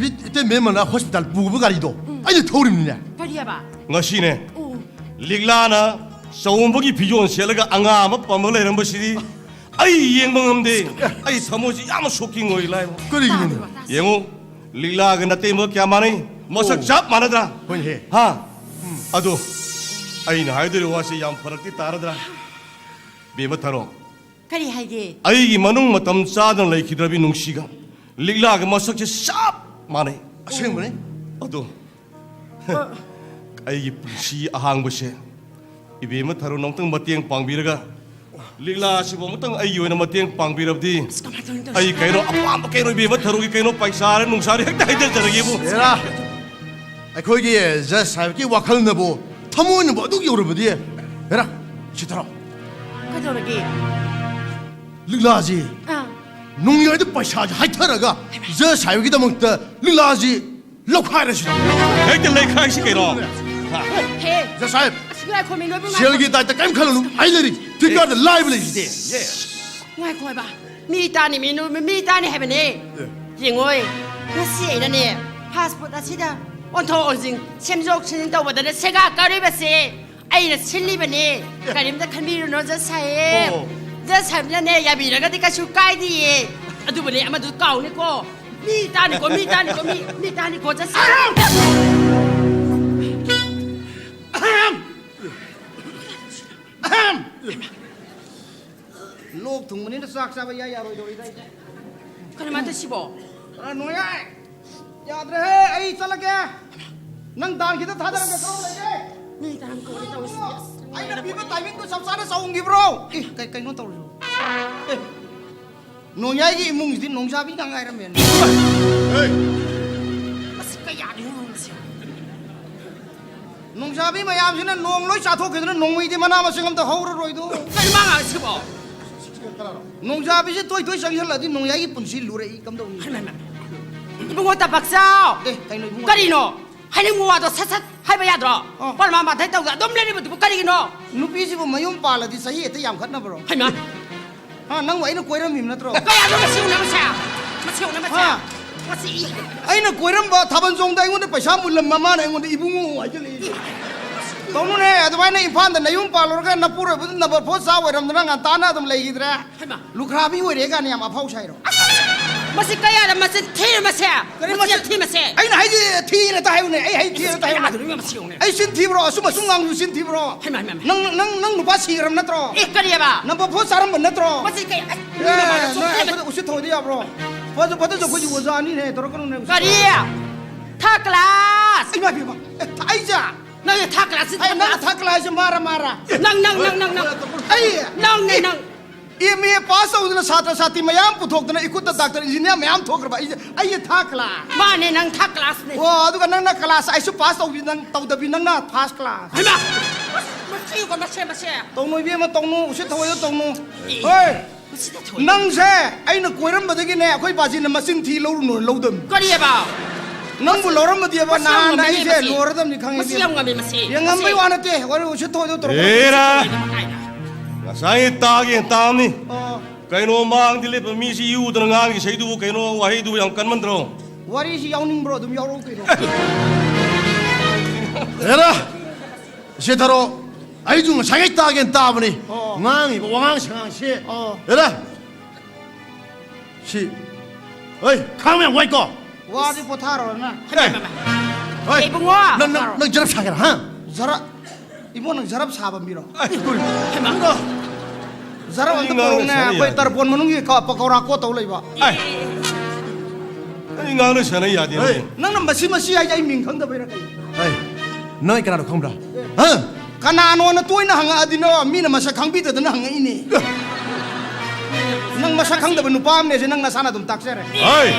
ꯏꯇꯩꯃ ꯑꯃꯅ ꯍꯣꯁꯄꯤꯇꯥꯜ ꯄꯨꯕ ꯒꯥꯔꯤꯗꯣ ꯎꯝ꯫ ꯑꯩꯅ ꯊꯧꯔꯤꯕꯅꯤꯅꯦ꯫ ꯀꯔꯤ ꯍꯥꯏꯕ? ꯉꯁꯤꯅꯦ, ꯑꯣ꯫ ꯂꯤꯛꯂꯥꯅ ꯆꯥꯎꯝꯕꯒꯤ ꯐꯤꯖꯣꯜ ꯁꯦꯠꯂꯒ ꯑꯉꯥꯡ ꯑꯃ ꯄꯝꯕ ꯂꯩꯔꯝꯕꯁꯤꯗꯤ ꯑꯩ ꯌꯦꯡꯕ ꯉꯝꯗꯦ꯫ ꯑꯩ ꯊꯃꯣꯏꯁꯤ ꯌꯥꯝꯅ ꯁꯣꯛꯀꯤꯡ ꯑꯣꯏ ꯂꯥꯏꯕ꯫ ꯀꯔꯤꯒꯤꯅꯣꯅꯦ? ꯇꯥꯗꯕ, ꯇꯥꯗꯕ꯫ ꯌꯦꯡꯉꯨ, ꯂꯤꯛꯂꯥꯒ ꯅꯇꯩꯃꯒ ꯀꯌꯥ ꯃꯥꯟꯅꯩ? ꯃꯁꯛ ꯑꯣ꯫ ꯆꯞ ꯃꯥꯟꯅꯗ꯭ꯔꯥ? ꯍꯣꯏꯅꯦ꯫ ꯍꯥ? ꯎꯝ꯫ ꯑꯗꯣ ꯑꯩꯅ ꯍꯥꯏꯗꯣꯔꯤꯕ ꯋꯥꯁꯦ ꯌꯥꯝ ꯐꯔꯛꯇꯤ ꯇꯥꯔꯗ꯭ꯔꯥ? ꯕꯦꯝꯃ ꯊꯔꯣ꯫ ꯀꯔꯤ ꯍꯥꯏꯒꯦ? ꯑꯩꯒꯤ ꯃꯅꯨꯡ ꯃꯇꯝ ꯆꯥꯗꯅ ꯂꯩꯈꯤꯗ꯭ꯔꯕꯤ ꯅꯨꯡꯁꯤꯒ ꯂꯤꯛꯂꯥꯒ ꯃꯁꯛꯁꯦ ꯆꯞ ꯃꯥꯟꯅꯩ꯫ ꯑꯁꯦꯡꯕꯅꯦ? ꯑꯗꯣ ꯑꯩꯒꯤ ꯄꯨꯟꯁꯤ ꯑꯍꯥꯡꯕꯁꯦ ꯏꯕꯦꯝꯃ ꯊꯔꯣꯅ ꯑꯃꯨꯛꯇꯪ ꯃꯇꯦꯡ ꯄꯥꯡꯕꯤꯔꯒ, ꯂꯤꯛꯂꯥ ꯑꯁꯤꯕꯨ ꯑꯃꯨꯛꯇꯪ ꯑꯩꯒꯤ ꯑꯣꯏꯅ ꯃꯇꯦꯡ ꯄꯥꯡꯕꯤꯔꯕꯗꯤ, ꯑꯁ, ꯀꯃꯥꯏꯅ ꯇꯧꯅꯤ ꯇꯧꯔꯤꯁꯤ? ꯑꯩ ꯀꯩꯅꯣ ꯑꯄꯥꯝꯕ ꯀꯩꯅꯣ ꯏꯕꯦꯝꯃ ꯊꯔꯣꯒꯤ ꯀꯩꯅꯣ ꯄꯩꯁꯥꯔ ꯅꯨꯡꯁꯥꯔ ꯍꯦꯛꯇ ꯍꯩꯖꯔꯒꯦꯕꯨ꯫ ꯍꯦꯔꯥ, ꯑꯩꯈꯣꯏꯒꯤ ꯖꯁ ꯁꯥꯍꯦꯕꯀꯤ ꯋꯥꯈꯜꯅꯕꯨ, ꯊꯃꯣꯏꯅꯕꯨ ꯑꯗꯨꯛ ꯌꯧꯔꯕꯗꯤ, ꯍꯦꯔꯥ, ꯁꯤ ꯊꯔꯣ꯫ ꯀꯩꯗꯧꯔꯒꯦ? ꯂꯤꯛꯂꯥꯁꯤ, ꯑꯥ꯫ ꯅꯣꯡꯌꯥꯏꯗ ꯄꯩꯁꯥꯁꯤ ꯍꯥꯏꯊꯔꯒ ꯖꯁ ꯁꯥꯍꯦꯕꯀꯤꯗꯃꯛꯇ ꯂꯤꯛꯂꯥꯁꯤ ꯂꯧꯈꯥꯏꯔꯁꯤ꯫ ꯍꯦꯛꯇ ꯂꯩꯈꯥꯏꯁꯤ ꯀꯩꯅꯣ꯫ ꯍꯦ꯫ ꯖꯁ ꯁꯥꯍꯦꯕ, ꯑꯁ, ꯉꯥꯏꯈꯣ, ꯃꯤ ꯂꯣꯏꯅꯃꯛ ꯉꯥꯏꯈꯣ꯫ ꯁꯦꯜꯒꯤ ꯗꯥꯏꯇ ꯀꯔꯤꯝ ꯈꯜꯂꯨꯅꯨ, ꯑꯩ ꯂꯩꯔꯤ꯫ ꯐ꯭ꯂꯤꯞꯀꯥꯔꯠꯇ ꯂꯥꯏꯕ ꯂꯩꯔꯤꯁꯤꯗꯤ꯫ ꯉꯥꯏꯈꯣ ꯍꯥꯏꯕ꯫ ꯃꯤ ꯇꯥꯅꯤ, ꯃꯤ ꯅꯨ-, ꯃꯤ ꯇꯥꯅꯤ ꯍꯥꯏꯕꯅꯦ꯫ ꯑꯦ꯫ ꯌꯦꯡꯉꯣꯏ, ꯉꯁꯤ ꯑꯩꯅꯅꯦ, ꯐꯥꯁ ꯐꯨꯗ ꯑꯁꯤꯗ ꯑꯣꯟꯊꯣꯛ ꯑꯣꯟꯁꯤꯟ, ꯁꯦꯝꯗꯣꯛ ꯁꯦꯝꯖꯤꯟ ꯇꯧꯕꯗꯅꯦ ꯁꯦꯒꯥ ꯀꯥꯔꯤꯕꯁꯦ ꯑꯩꯅ ꯁꯤꯜꯂꯤꯕꯅꯦ꯫ ꯑꯦ꯫ ꯀꯔꯤꯝꯇ ꯈꯟꯕꯤꯔꯨꯅꯨ, ꯖꯁ ꯁꯥꯍꯦꯕ꯫ ꯑꯣ꯫ ꯖꯁ ꯁꯥꯍꯦꯕꯅꯅꯦ ꯌꯥꯕꯤꯔꯒꯗꯤ ꯀꯩꯁꯨ ꯀꯥꯏꯗꯤꯌꯦ꯫ ꯑꯗꯨꯕꯨꯅꯦ, ꯑꯃꯗꯨ ꯀꯥꯎꯅꯤꯀꯣ꯫ ꯃꯤ ꯇꯥꯅꯤꯀꯣ, ꯃꯤ ꯇꯥꯅꯤꯀꯣ, ꯃꯤ, ꯃꯤ ꯇꯥꯅꯤꯀꯣ, ꯖꯁ ꯁꯥꯍꯦꯕ꯫ ꯑꯍꯝ! ꯑꯍꯝ! ꯂꯣꯛ ꯊꯨꯡꯕꯅꯤꯅ ꯆꯥꯛ ꯆꯥꯕ ꯏꯌꯥ ꯌꯥꯔꯣꯏꯗꯧꯔꯤꯗ ꯑꯩꯗꯤ꯫ ꯀꯩꯅꯣ ꯃꯥ ꯇꯧꯏꯁꯤꯕꯣ? ꯑ, ꯅꯣꯡꯌꯥꯏ! ꯌꯥꯗ꯭ꯔꯦꯍꯦ, ꯑꯩ ꯆꯠꯂꯒꯦ꯫ ꯅꯪ ꯗꯥꯟ ꯈꯤꯇ ꯊꯥꯗꯔꯝꯒꯦ, ꯀꯔꯝ ꯂꯩꯒꯦ? ꯃꯤ ꯇꯥꯅꯤꯀꯣ, ꯇꯧꯏꯁꯤ꯫ ꯑꯩꯅ ꯄꯤꯕ ꯇꯥꯏꯃꯤꯡꯗꯣ ꯆꯞ ꯆꯥꯅ ꯆꯥꯎꯍꯟꯈꯤꯕ꯭ꯔꯣ? ꯑꯦ, ꯀꯩ-, ꯀꯩꯅꯣ ꯇꯧꯔꯤꯁꯤꯕꯣ? ꯑꯦ, ꯅꯣꯡꯌꯥꯏꯒꯤ ꯏꯃꯨꯡꯁꯤꯗꯤ ꯅꯣꯡꯖꯥꯕꯤ ꯉꯥꯛ ꯉꯥꯏꯔꯝꯃꯦꯅꯦ꯫ ꯍꯦ! ꯃꯁꯤ ꯀꯌꯥꯗꯤ ꯉꯥꯡꯉꯤꯁꯦ? ꯅꯣꯡꯖꯥꯕꯤ ꯃꯌꯥꯝꯁꯤꯅ ꯅꯣꯡ ꯂꯣꯏ ꯆꯥꯊꯣꯛꯈꯤꯗꯅ ꯅꯣꯡꯃꯩꯗꯤ ꯃꯅꯥ ꯃꯁꯤꯡ ꯑꯝꯇ ꯍꯧꯔꯔꯣꯏꯗꯣ꯫ ꯀꯔꯤ ꯃꯥ ꯉꯥꯡꯉꯤꯁꯤꯕꯣ? ꯅꯣꯡꯖꯥꯕꯤꯁꯤ ꯇꯣꯏ ꯇꯣꯏ ꯆꯪꯁꯤꯜꯂꯗꯤ ꯅꯣꯡꯌꯥꯏꯒꯤ ꯄꯨꯟꯁꯤ ꯂꯨꯔꯛꯏ, ꯀꯝꯗꯧꯅꯤ? ꯍꯩꯃꯥ, ꯍꯩꯃꯥ꯫ ꯏꯕꯨꯡꯉꯣ ꯇꯝꯄꯥꯛꯆꯥꯎ! ꯑꯦ, ꯀꯩꯅꯣ ꯏꯕꯨꯡꯉꯣ? ꯀꯔꯤꯅꯣ? ꯍꯥꯏꯅꯤꯡꯕ ꯋꯥꯗꯣ ꯁꯠ ꯁꯠ ꯍꯥꯏꯕ ꯌꯥꯗ꯭ꯔꯣ? ꯑꯥ꯫ ꯄꯔꯃꯥ ꯃꯥꯊꯩ ꯇꯧꯗ ꯑꯗꯨꯝ ꯂꯩꯔꯤꯕꯗꯨꯕꯨ ꯀꯔꯤꯒꯤꯅꯣ? ꯅꯨꯄꯤꯁꯤꯕꯨ ꯃꯌꯨꯝ ꯄꯥꯜꯂꯗꯤ ꯆꯍꯤ ꯍꯦꯛꯇ ꯌꯥꯝꯈꯠꯅꯕ꯭ꯔꯣ? ꯍꯩꯃꯥ! ꯍꯥ, ꯅꯪꯕꯨ ꯑꯩꯅ ꯀꯣꯏꯔꯝꯃꯤꯕ ꯅꯠꯇ꯭ꯔꯣ? ꯀꯌꯥꯅꯣ ꯃꯁꯤ ꯎꯅꯕꯁꯦ? ꯃꯁꯤ ꯎꯅꯕꯁꯦ? ꯍꯥ? ꯃꯁꯤ ꯏ-, ꯑꯩꯅ ꯀꯣꯏꯔꯝꯕ ꯊꯥꯕꯜ ꯆꯣꯡꯗ ꯑꯩꯉꯣꯟꯗ ꯄꯩꯁꯥ ꯃꯨꯜꯂꯝꯕ ꯃꯥꯅ ꯑꯩꯉꯣꯟꯗ ꯏꯕꯨꯡꯉꯣ ꯍꯥꯏꯖꯤꯜꯂꯛꯏ꯫ ꯇꯧꯅꯨꯅꯦ, ꯑꯗꯨꯃꯥꯏꯅ ꯏꯝꯐꯥꯜꯗ ꯅꯌꯨꯝ ꯄꯥꯜꯂꯨꯔꯒ ꯅꯄꯨꯔꯣꯏꯕꯗꯨ ꯅꯝꯕꯔ ꯐꯣꯔ ꯆꯥ ꯑꯣꯏꯔꯝꯗꯅ ꯉꯟꯇꯥꯅ ꯑꯗꯨꯝ ꯂꯩꯈꯤꯗ꯭ꯔꯦ꯫ ꯍꯩꯃꯥ! ꯂꯨꯈ꯭ꯔꯥꯕꯤ ꯑꯣꯏꯔꯦ ꯀꯥꯏꯅ ꯌꯥꯝ ꯑꯐꯥꯎ ꯁꯥꯏꯔꯣ? ꯃꯁꯤ ꯀꯌꯥꯗ ꯃꯆꯤꯟ ꯊꯤꯔ ꯃꯁꯦ? ꯀꯔꯤ ꯃꯆꯤꯟ ꯃꯆꯤꯟ? ꯊꯤ ꯃꯁꯦ? ꯑꯩꯅ ꯍꯥꯏꯁꯦ ꯊꯤꯅ ꯇ ꯍꯥꯏꯌꯨꯅꯦ, ꯑꯩ ꯍꯥꯏ ꯊꯤꯅ ꯇ ꯍꯥꯏꯌꯨꯅꯦ꯫ ꯀꯌꯥꯗꯅꯣ ꯃꯁꯤ ꯌꯦꯡꯉꯨꯅꯦ꯫ ꯑꯩ ꯆꯤꯟ ꯊꯤꯕ꯭ꯔꯣ? ꯑꯁꯨꯝ ꯑꯁꯨꯝ ꯉꯥꯡꯕꯁꯨ ꯆꯤꯟ ꯊꯤꯕ꯭ꯔꯣ? ꯍꯩꯃꯥ, ꯍꯩꯃꯥ, ꯍꯩꯃꯥ꯫ ꯅꯪ, ꯅꯪ, ꯅꯪ ꯅꯨꯄꯥ ꯁꯤꯈ꯭ꯔꯕ ꯅꯠꯇ꯭ꯔꯣ? ꯑꯦ, ꯀꯔꯤꯑꯕ? ꯅꯝꯕꯔ ꯐꯣꯔ ꯆꯥꯔꯝꯕ ꯅꯠꯇ꯭ꯔꯣ? ꯃꯁꯤ ꯀꯩ, ꯑꯁ, ꯑꯦ, ꯃꯤ ꯃꯃꯥꯡꯗ ꯅꯪ ꯆꯣꯞꯄꯦ꯫ ꯑꯩꯈꯣꯏꯗ ꯎꯁꯤꯠ ꯊꯑꯣꯏꯗꯤ ꯌꯥꯕ꯭ꯔꯣ? ꯐꯖ-, ꯐꯖ-, ꯑꯩꯈꯣꯏꯁꯨ ꯑꯣꯖꯥꯅꯤꯅꯦ, ꯇꯧꯔꯛꯀꯅꯨꯅꯦ꯫ ꯀꯔꯤ? ꯊꯥꯔꯠ ꯀ꯭ꯂꯥꯁ? ꯏꯃꯥ ꯏꯕꯦꯝꯃ, ꯑꯦ, ꯊ-, ꯑꯩꯁꯦ? ꯅꯪ ꯊꯥ ꯀ꯭ꯂꯥꯁꯁꯤ ꯑꯩ ꯅꯪ ꯊꯥ ꯀ꯭ꯂꯥꯁꯁꯦ ꯃꯥꯔ ꯃꯥꯔ? ꯅꯪ, ꯅꯪ, ꯅꯪ, ꯅꯪ, ꯅꯪ꯫ ꯑꯩ ꯑꯦꯝ ꯑꯦ ꯄꯥꯁ ꯇꯧꯗꯅ ꯁꯥꯇ꯭ꯔ ꯁꯥꯇ꯭ꯔꯤ ꯃꯌꯥꯝ ꯄꯨꯊꯣꯛꯇꯅ ꯏꯈꯨꯠꯇ ꯗꯥꯛꯇꯔ ꯏꯟꯖꯤꯅꯤꯌꯥꯔ ꯃꯌꯥꯝ ꯊꯣꯛꯈ꯭ꯔꯕ ꯑꯩꯁꯦ, ꯑꯩꯁꯦ ꯊꯥ ꯀ꯭ꯂꯥꯁ꯫ ꯃꯥꯅꯦ, ꯅꯪ ꯊꯥ ꯀ꯭ꯂꯥꯁꯅꯦ꯫ ꯑꯣ, ꯑꯗꯨꯒ ꯅꯪꯅ ꯀ꯭ꯂꯥꯁ ꯑꯩꯁꯨ ꯄꯥꯁ ꯇꯧꯕꯤ ꯅꯪ ꯇꯧꯗꯕꯤ ꯅꯪꯅ ꯐꯥꯔꯁ ꯀ꯭ꯂꯥꯁ꯫ ꯍꯩꯃꯥ! ꯃꯁꯤꯒ ꯃꯁꯦ, ꯃꯁꯦ꯫ ꯇꯧꯅꯨ ꯏꯕꯦꯝꯃ, ꯇꯧꯅꯨ, ꯎꯁꯤꯠ ꯊꯑꯣꯏꯗ ꯇꯧꯅꯨ꯫ ꯑꯦ, ꯍꯣꯏ꯫ ꯎꯁꯤꯠ ꯊꯑꯣꯏꯗ꯫ ꯅꯪꯁꯦ ꯑꯩꯅ ꯀꯣꯏꯔꯝꯕꯗꯒꯤꯅꯦ ꯑꯩꯈꯣꯏ ꯕꯥꯖꯤꯅ ꯃꯆꯤꯟ ꯊꯤ ꯂꯧꯔꯨꯅꯨ ꯂꯧꯗꯕꯅꯤ꯫ ꯀꯔꯤꯑꯕ? ꯅꯪꯕꯨ ꯂꯧꯔꯝꯃꯗꯤꯕ ꯃꯁꯤ ꯌꯥꯝ ꯅꯍꯥꯟ ꯉꯝꯃꯤ, ꯑꯩꯁꯦ ꯃꯁꯤ꯫ ꯂꯣꯏꯔꯗꯕꯅꯤ ꯈꯪꯉꯦ ꯃꯁꯤ ꯏꯕꯦꯝꯃ꯫ ꯌꯥꯝ ꯉꯝꯃꯤ, ꯃꯁꯤ꯫ ꯌꯥꯝ ꯉꯝꯕꯩ ꯃꯁꯤ꯫ ꯋꯥ ꯅꯠꯇꯦ, ꯋꯥꯔꯤ ꯎꯁꯤꯠ ꯊꯑꯣꯏꯗ ꯇꯧꯔꯛꯀꯅꯨ꯫ ꯑꯦꯔꯥ! ꯉꯁꯥꯏ ꯇꯥꯒꯦ ꯇꯥꯝꯅꯤ꯫ ꯑꯣ꯫ ꯀꯩꯅꯣ ꯃꯥꯡꯗ ꯂꯦꯞꯄ ꯃꯤꯁꯤ ꯏꯎꯗꯅ ꯉꯥꯡꯉꯤ ꯏꯁꯩꯗꯨꯕꯨ ꯀꯩꯅꯣ ꯋꯥꯍꯩꯗꯨꯕꯨ ꯌꯥꯝ ꯀꯟꯃꯟꯗ꯭ꯔꯣ? ꯋꯥꯔꯤꯁꯤ ꯌꯥꯎꯅꯤꯡꯕ꯭ꯔꯣ? ꯑꯗꯨꯝ ꯌꯥꯎꯔꯛꯎ ꯀꯩꯅꯣ꯫ ꯑꯦꯔꯥ! ꯁꯦꯊꯔꯣ, ꯑꯩꯁꯨ ꯉꯁꯥꯏꯉꯩ ꯇꯥꯒꯦꯅ ꯇꯥꯕꯅꯤ꯫ ꯑꯣ꯫ ꯉꯥꯡꯉꯤꯕ ꯋꯥꯉꯥꯡ ꯁꯉꯥꯡꯁꯦ꯫ ꯑꯣ꯫ ꯑꯦꯔꯥ! ꯁꯤ, ꯍꯣꯏ, ꯈꯥꯡꯕ ꯌꯥꯝ ꯋꯥꯏꯀꯣ꯫ ꯋꯥꯗꯤ ꯄꯣꯊꯥꯔꯣ ꯅꯪ꯫ ꯑꯦ, ꯍꯣꯏ꯫ ꯏꯕꯨꯡꯉꯣ! ꯅꯪ, ꯅꯪ, ꯅꯪ ꯖꯔꯞ ꯁꯥꯒꯦꯔꯥ, ꯍꯥ? ꯖꯔꯞ? ꯏꯕꯣ, ꯅꯪ ꯖꯔꯞ ꯁꯥꯕ ꯃꯤꯔꯣ? ꯑꯦ, ꯀꯨꯏ-, ꯅꯪꯗꯣ ꯖꯔꯞ ꯑꯝꯇ ꯄꯨꯔꯛꯎꯅꯦ꯫ ꯑꯩꯈꯣꯏ ꯇꯔꯄꯣꯟ ꯃꯅꯨꯡꯒꯤ ꯀ-, ꯄꯀꯧꯔꯥ ꯀꯣꯠ ꯇꯧ ꯂꯩꯕ꯫ ꯑꯦ, ꯑꯩ ꯉꯥꯡꯅ ꯁꯥꯟꯅ ꯌꯥꯗꯦ꯫ ꯍꯣꯏ꯫ ꯅꯪꯅ ꯃꯁꯤ ꯃꯁꯤ ꯍꯥꯏꯁꯦ ꯑꯩ ꯃꯤꯡ ꯈꯪꯗꯕꯩꯔꯥ ꯀꯩꯅꯣ? ꯍꯣꯏ꯫ ꯅꯪ ꯑꯩ ꯀꯅꯥꯅꯣ ꯈꯪꯕ꯭ꯔꯥ? ꯍꯥ? ꯀꯅꯥꯅꯣꯅ ꯇꯣꯏꯅ ꯍꯪꯉꯛꯑꯗꯤꯅꯣ, ꯃꯤꯅ ꯃꯁꯛ ꯈꯪꯕꯤꯗꯗꯅ ꯍꯪꯉꯛꯏꯅꯦ꯫ ꯅꯪ ꯃꯁꯛ ꯈꯪꯗꯕ ꯅꯨꯄꯥ ꯑꯃꯅꯦꯁꯦ ꯅꯪ ꯅꯁꯥꯅ ꯑꯗꯨꯝ ꯇꯥꯛꯆꯔꯦ꯫ ꯍꯣꯏ꯫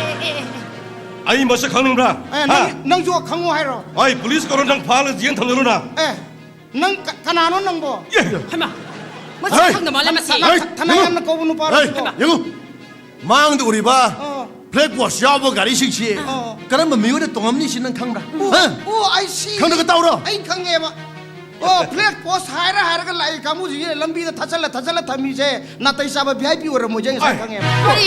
ꯑꯩ ꯃꯁꯛ ꯈꯪꯅꯤꯡꯕ꯭ꯔꯥ? ꯑꯦ, ꯅꯪ, ꯍꯥ? ꯅꯪꯁꯨ ꯈꯪꯉꯣ ꯍꯥꯏꯔꯣ? ꯍꯣꯏ, ꯄꯨꯂꯤꯁ ꯀꯧꯔꯣ, ꯅꯪ ꯐꯥꯔꯒ ꯖꯦꯜ ꯊꯝꯖꯜꯂꯨ ꯅꯪ꯫ ꯑꯦ, ꯅꯪ ꯀ-, ꯀꯅꯥꯅꯣ ꯅꯪꯕꯣ? ꯑꯦ꯫ ꯍꯩꯃꯥ, ꯃꯁꯛ ꯍꯩ! ꯈꯪꯗ ꯃꯥꯜꯂꯦ ꯃꯁꯤ꯫ ꯊꯅꯥ-, ꯍꯩ! ꯊꯅꯥ ꯌꯦꯡꯉꯨ! ꯌꯥꯝꯅ ꯀꯧꯕ ꯅꯨꯄꯥꯔꯣ ꯍꯩ! ꯁꯤꯕꯣ? ꯌꯦꯡꯉꯨ! ꯃꯥꯡꯗ ꯎꯔꯤꯕ ꯑꯣ꯫ ꯐ꯭ꯂꯦꯛ ꯄꯣꯁ ꯌꯥꯎꯕ ꯒꯥꯔꯤꯁꯤꯡꯁꯤ ꯑꯣ꯫ ꯀꯔꯝꯕ ꯃꯤꯑꯣꯏꯅ ꯇꯣꯡꯉꯝꯅꯤ ꯁꯤ ꯅꯪ ꯈꯪꯕ꯭ꯔꯥ? ꯑꯣ, ꯍꯥ? ꯑꯣ, I see꯫ ꯈꯪꯗ꯭ꯔꯒ ꯇꯧꯔꯣ꯫ ꯑꯩ ꯈꯪꯉꯦꯕ꯫ ꯑꯣ, ꯐ꯭ꯂꯦꯛ ꯄꯣꯁ ꯍꯥꯏꯔ ꯍꯥꯏꯔꯒ ꯂꯥꯛꯏ ꯀꯥꯡꯕꯨꯁꯤꯡꯁꯤꯅ ꯂꯝꯕꯤꯗ ꯊꯠꯆꯜꯂ ꯊꯠꯆꯜꯂ ꯊꯝꯃꯤꯁꯦ ꯅꯥꯇꯩ ꯆꯥꯕ ꯚꯤ ꯑꯥꯏ ꯄꯤ ꯑꯣꯏꯔꯝꯃꯣꯏꯁꯦ ꯉꯁꯥꯏ ꯑꯩ ꯈꯪꯉꯦꯕ꯫ ꯀꯔꯤ?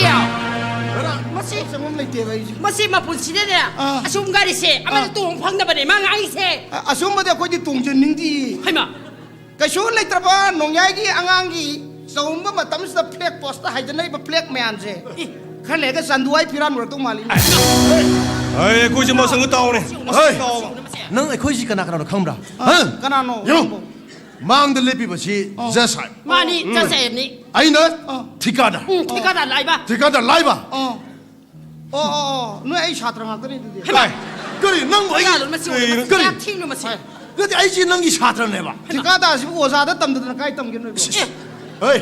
ꯃꯁꯤ ꯆꯪꯐꯝ ꯂꯩꯇꯦꯕ ꯑꯩꯁꯦ꯫ ꯃꯁꯤ ꯃꯄꯨꯟꯁꯤꯗꯅꯦ ꯑꯥ꯫ ꯑꯁꯨꯝ ꯒꯥꯔꯤꯁꯦ ꯑꯃꯗ ꯑꯥ꯫ ꯇꯣꯡꯕ ꯐꯪꯗꯕꯅꯦ ꯃꯥ ꯉꯥꯡꯉꯤꯁꯦ꯫ ꯑ-, ꯑꯁꯨꯝꯕꯗꯤ ꯑꯩꯈꯣꯏꯗꯤ ꯇꯣꯡꯖꯅꯤꯡꯗꯦ꯫ ꯍꯩꯃꯥ! ꯀꯩꯁꯨ ꯂꯩꯇ꯭ꯔꯕ ꯅꯣꯡꯌꯥꯏꯒꯤ ꯑꯉꯥꯡꯒꯤ ꯆꯥꯎꯝꯕ ꯃꯇꯝꯁꯤꯗ ꯐ꯭ꯂꯦꯛ ꯄꯣꯁꯇ ꯍꯥꯏꯖꯅꯔꯤꯕ ꯐ꯭ꯂꯦꯛ ꯃꯌꯥꯝꯁꯦ꯫ ꯏ꯫ ꯈꯔ ꯂꯩꯔꯒ ꯆꯥꯟꯗꯨꯋꯥꯏ ꯐꯤꯔꯥꯟ ꯑꯣꯏꯔꯛꯇꯧ ꯃꯥꯜꯂꯤ꯫ ꯑꯩ ꯑꯩꯈꯣꯏꯁꯦ ꯃꯁꯪꯒ ꯇꯥꯎꯅꯦ꯫ ꯍꯩ! ꯅꯪ ꯑꯩꯈꯣꯏꯁꯤ ꯀꯅꯥ ꯀꯅꯥꯅꯣ ꯈꯪꯕ꯭ꯔꯥ? ꯑꯥ, ꯍꯥ? ꯀꯅꯥꯅꯣ? ꯌꯦꯡꯉꯨ꯫ ꯃꯥꯡꯗ ꯂꯦꯞꯄꯤꯕꯁꯤ ꯑꯣ꯫ ꯖꯁ ꯁꯥꯍꯦꯕ꯫ ꯃꯥꯅꯤ, ꯎꯝ꯫ ꯖꯁ ꯁꯥꯍꯦꯕꯅꯤ꯫ ꯑꯩꯅ ꯑꯣ꯫ ꯊꯤꯀꯥꯗꯔ꯫ ꯎꯝ, ꯊꯤꯀꯥꯗꯔ ꯂꯥꯏꯕ꯫ ꯊꯤꯀꯥꯗꯔ ꯂꯥꯏꯕ꯫ ꯑꯣ꯫ ꯑꯣ, ꯑꯣ, ꯑꯣ, ꯅꯣꯏ ꯑꯩ ꯁꯥꯇ꯭ꯔ ꯉꯥꯛꯇꯅꯤ ꯑꯗꯨꯗꯤ꯫ ꯍꯩꯃꯥ! ꯀꯥꯏ? ꯀꯔꯤ, ꯅꯪꯕꯨ ꯑꯩ ꯀꯌꯥꯗꯣ ꯃꯁꯤ ꯑꯣꯏꯔꯦ? ꯀꯔꯤ? ꯌꯥꯝ ꯊꯤꯅꯣ ꯃꯁꯤ꯫ ꯅꯠꯇꯦ, ꯑꯩꯁꯤ ꯅꯪꯒꯤ ꯁꯥꯇ꯭ꯔꯅꯦꯕ꯫ ꯊꯤꯀꯥꯗꯥꯔꯁꯤꯕꯨ ꯑꯣꯖꯥꯗ ꯇꯝꯗꯗꯅ ꯀꯥꯏ ꯇꯝꯒꯦ ꯅꯣꯏꯕꯣ? ꯑꯦ꯫ ꯍꯣꯏ,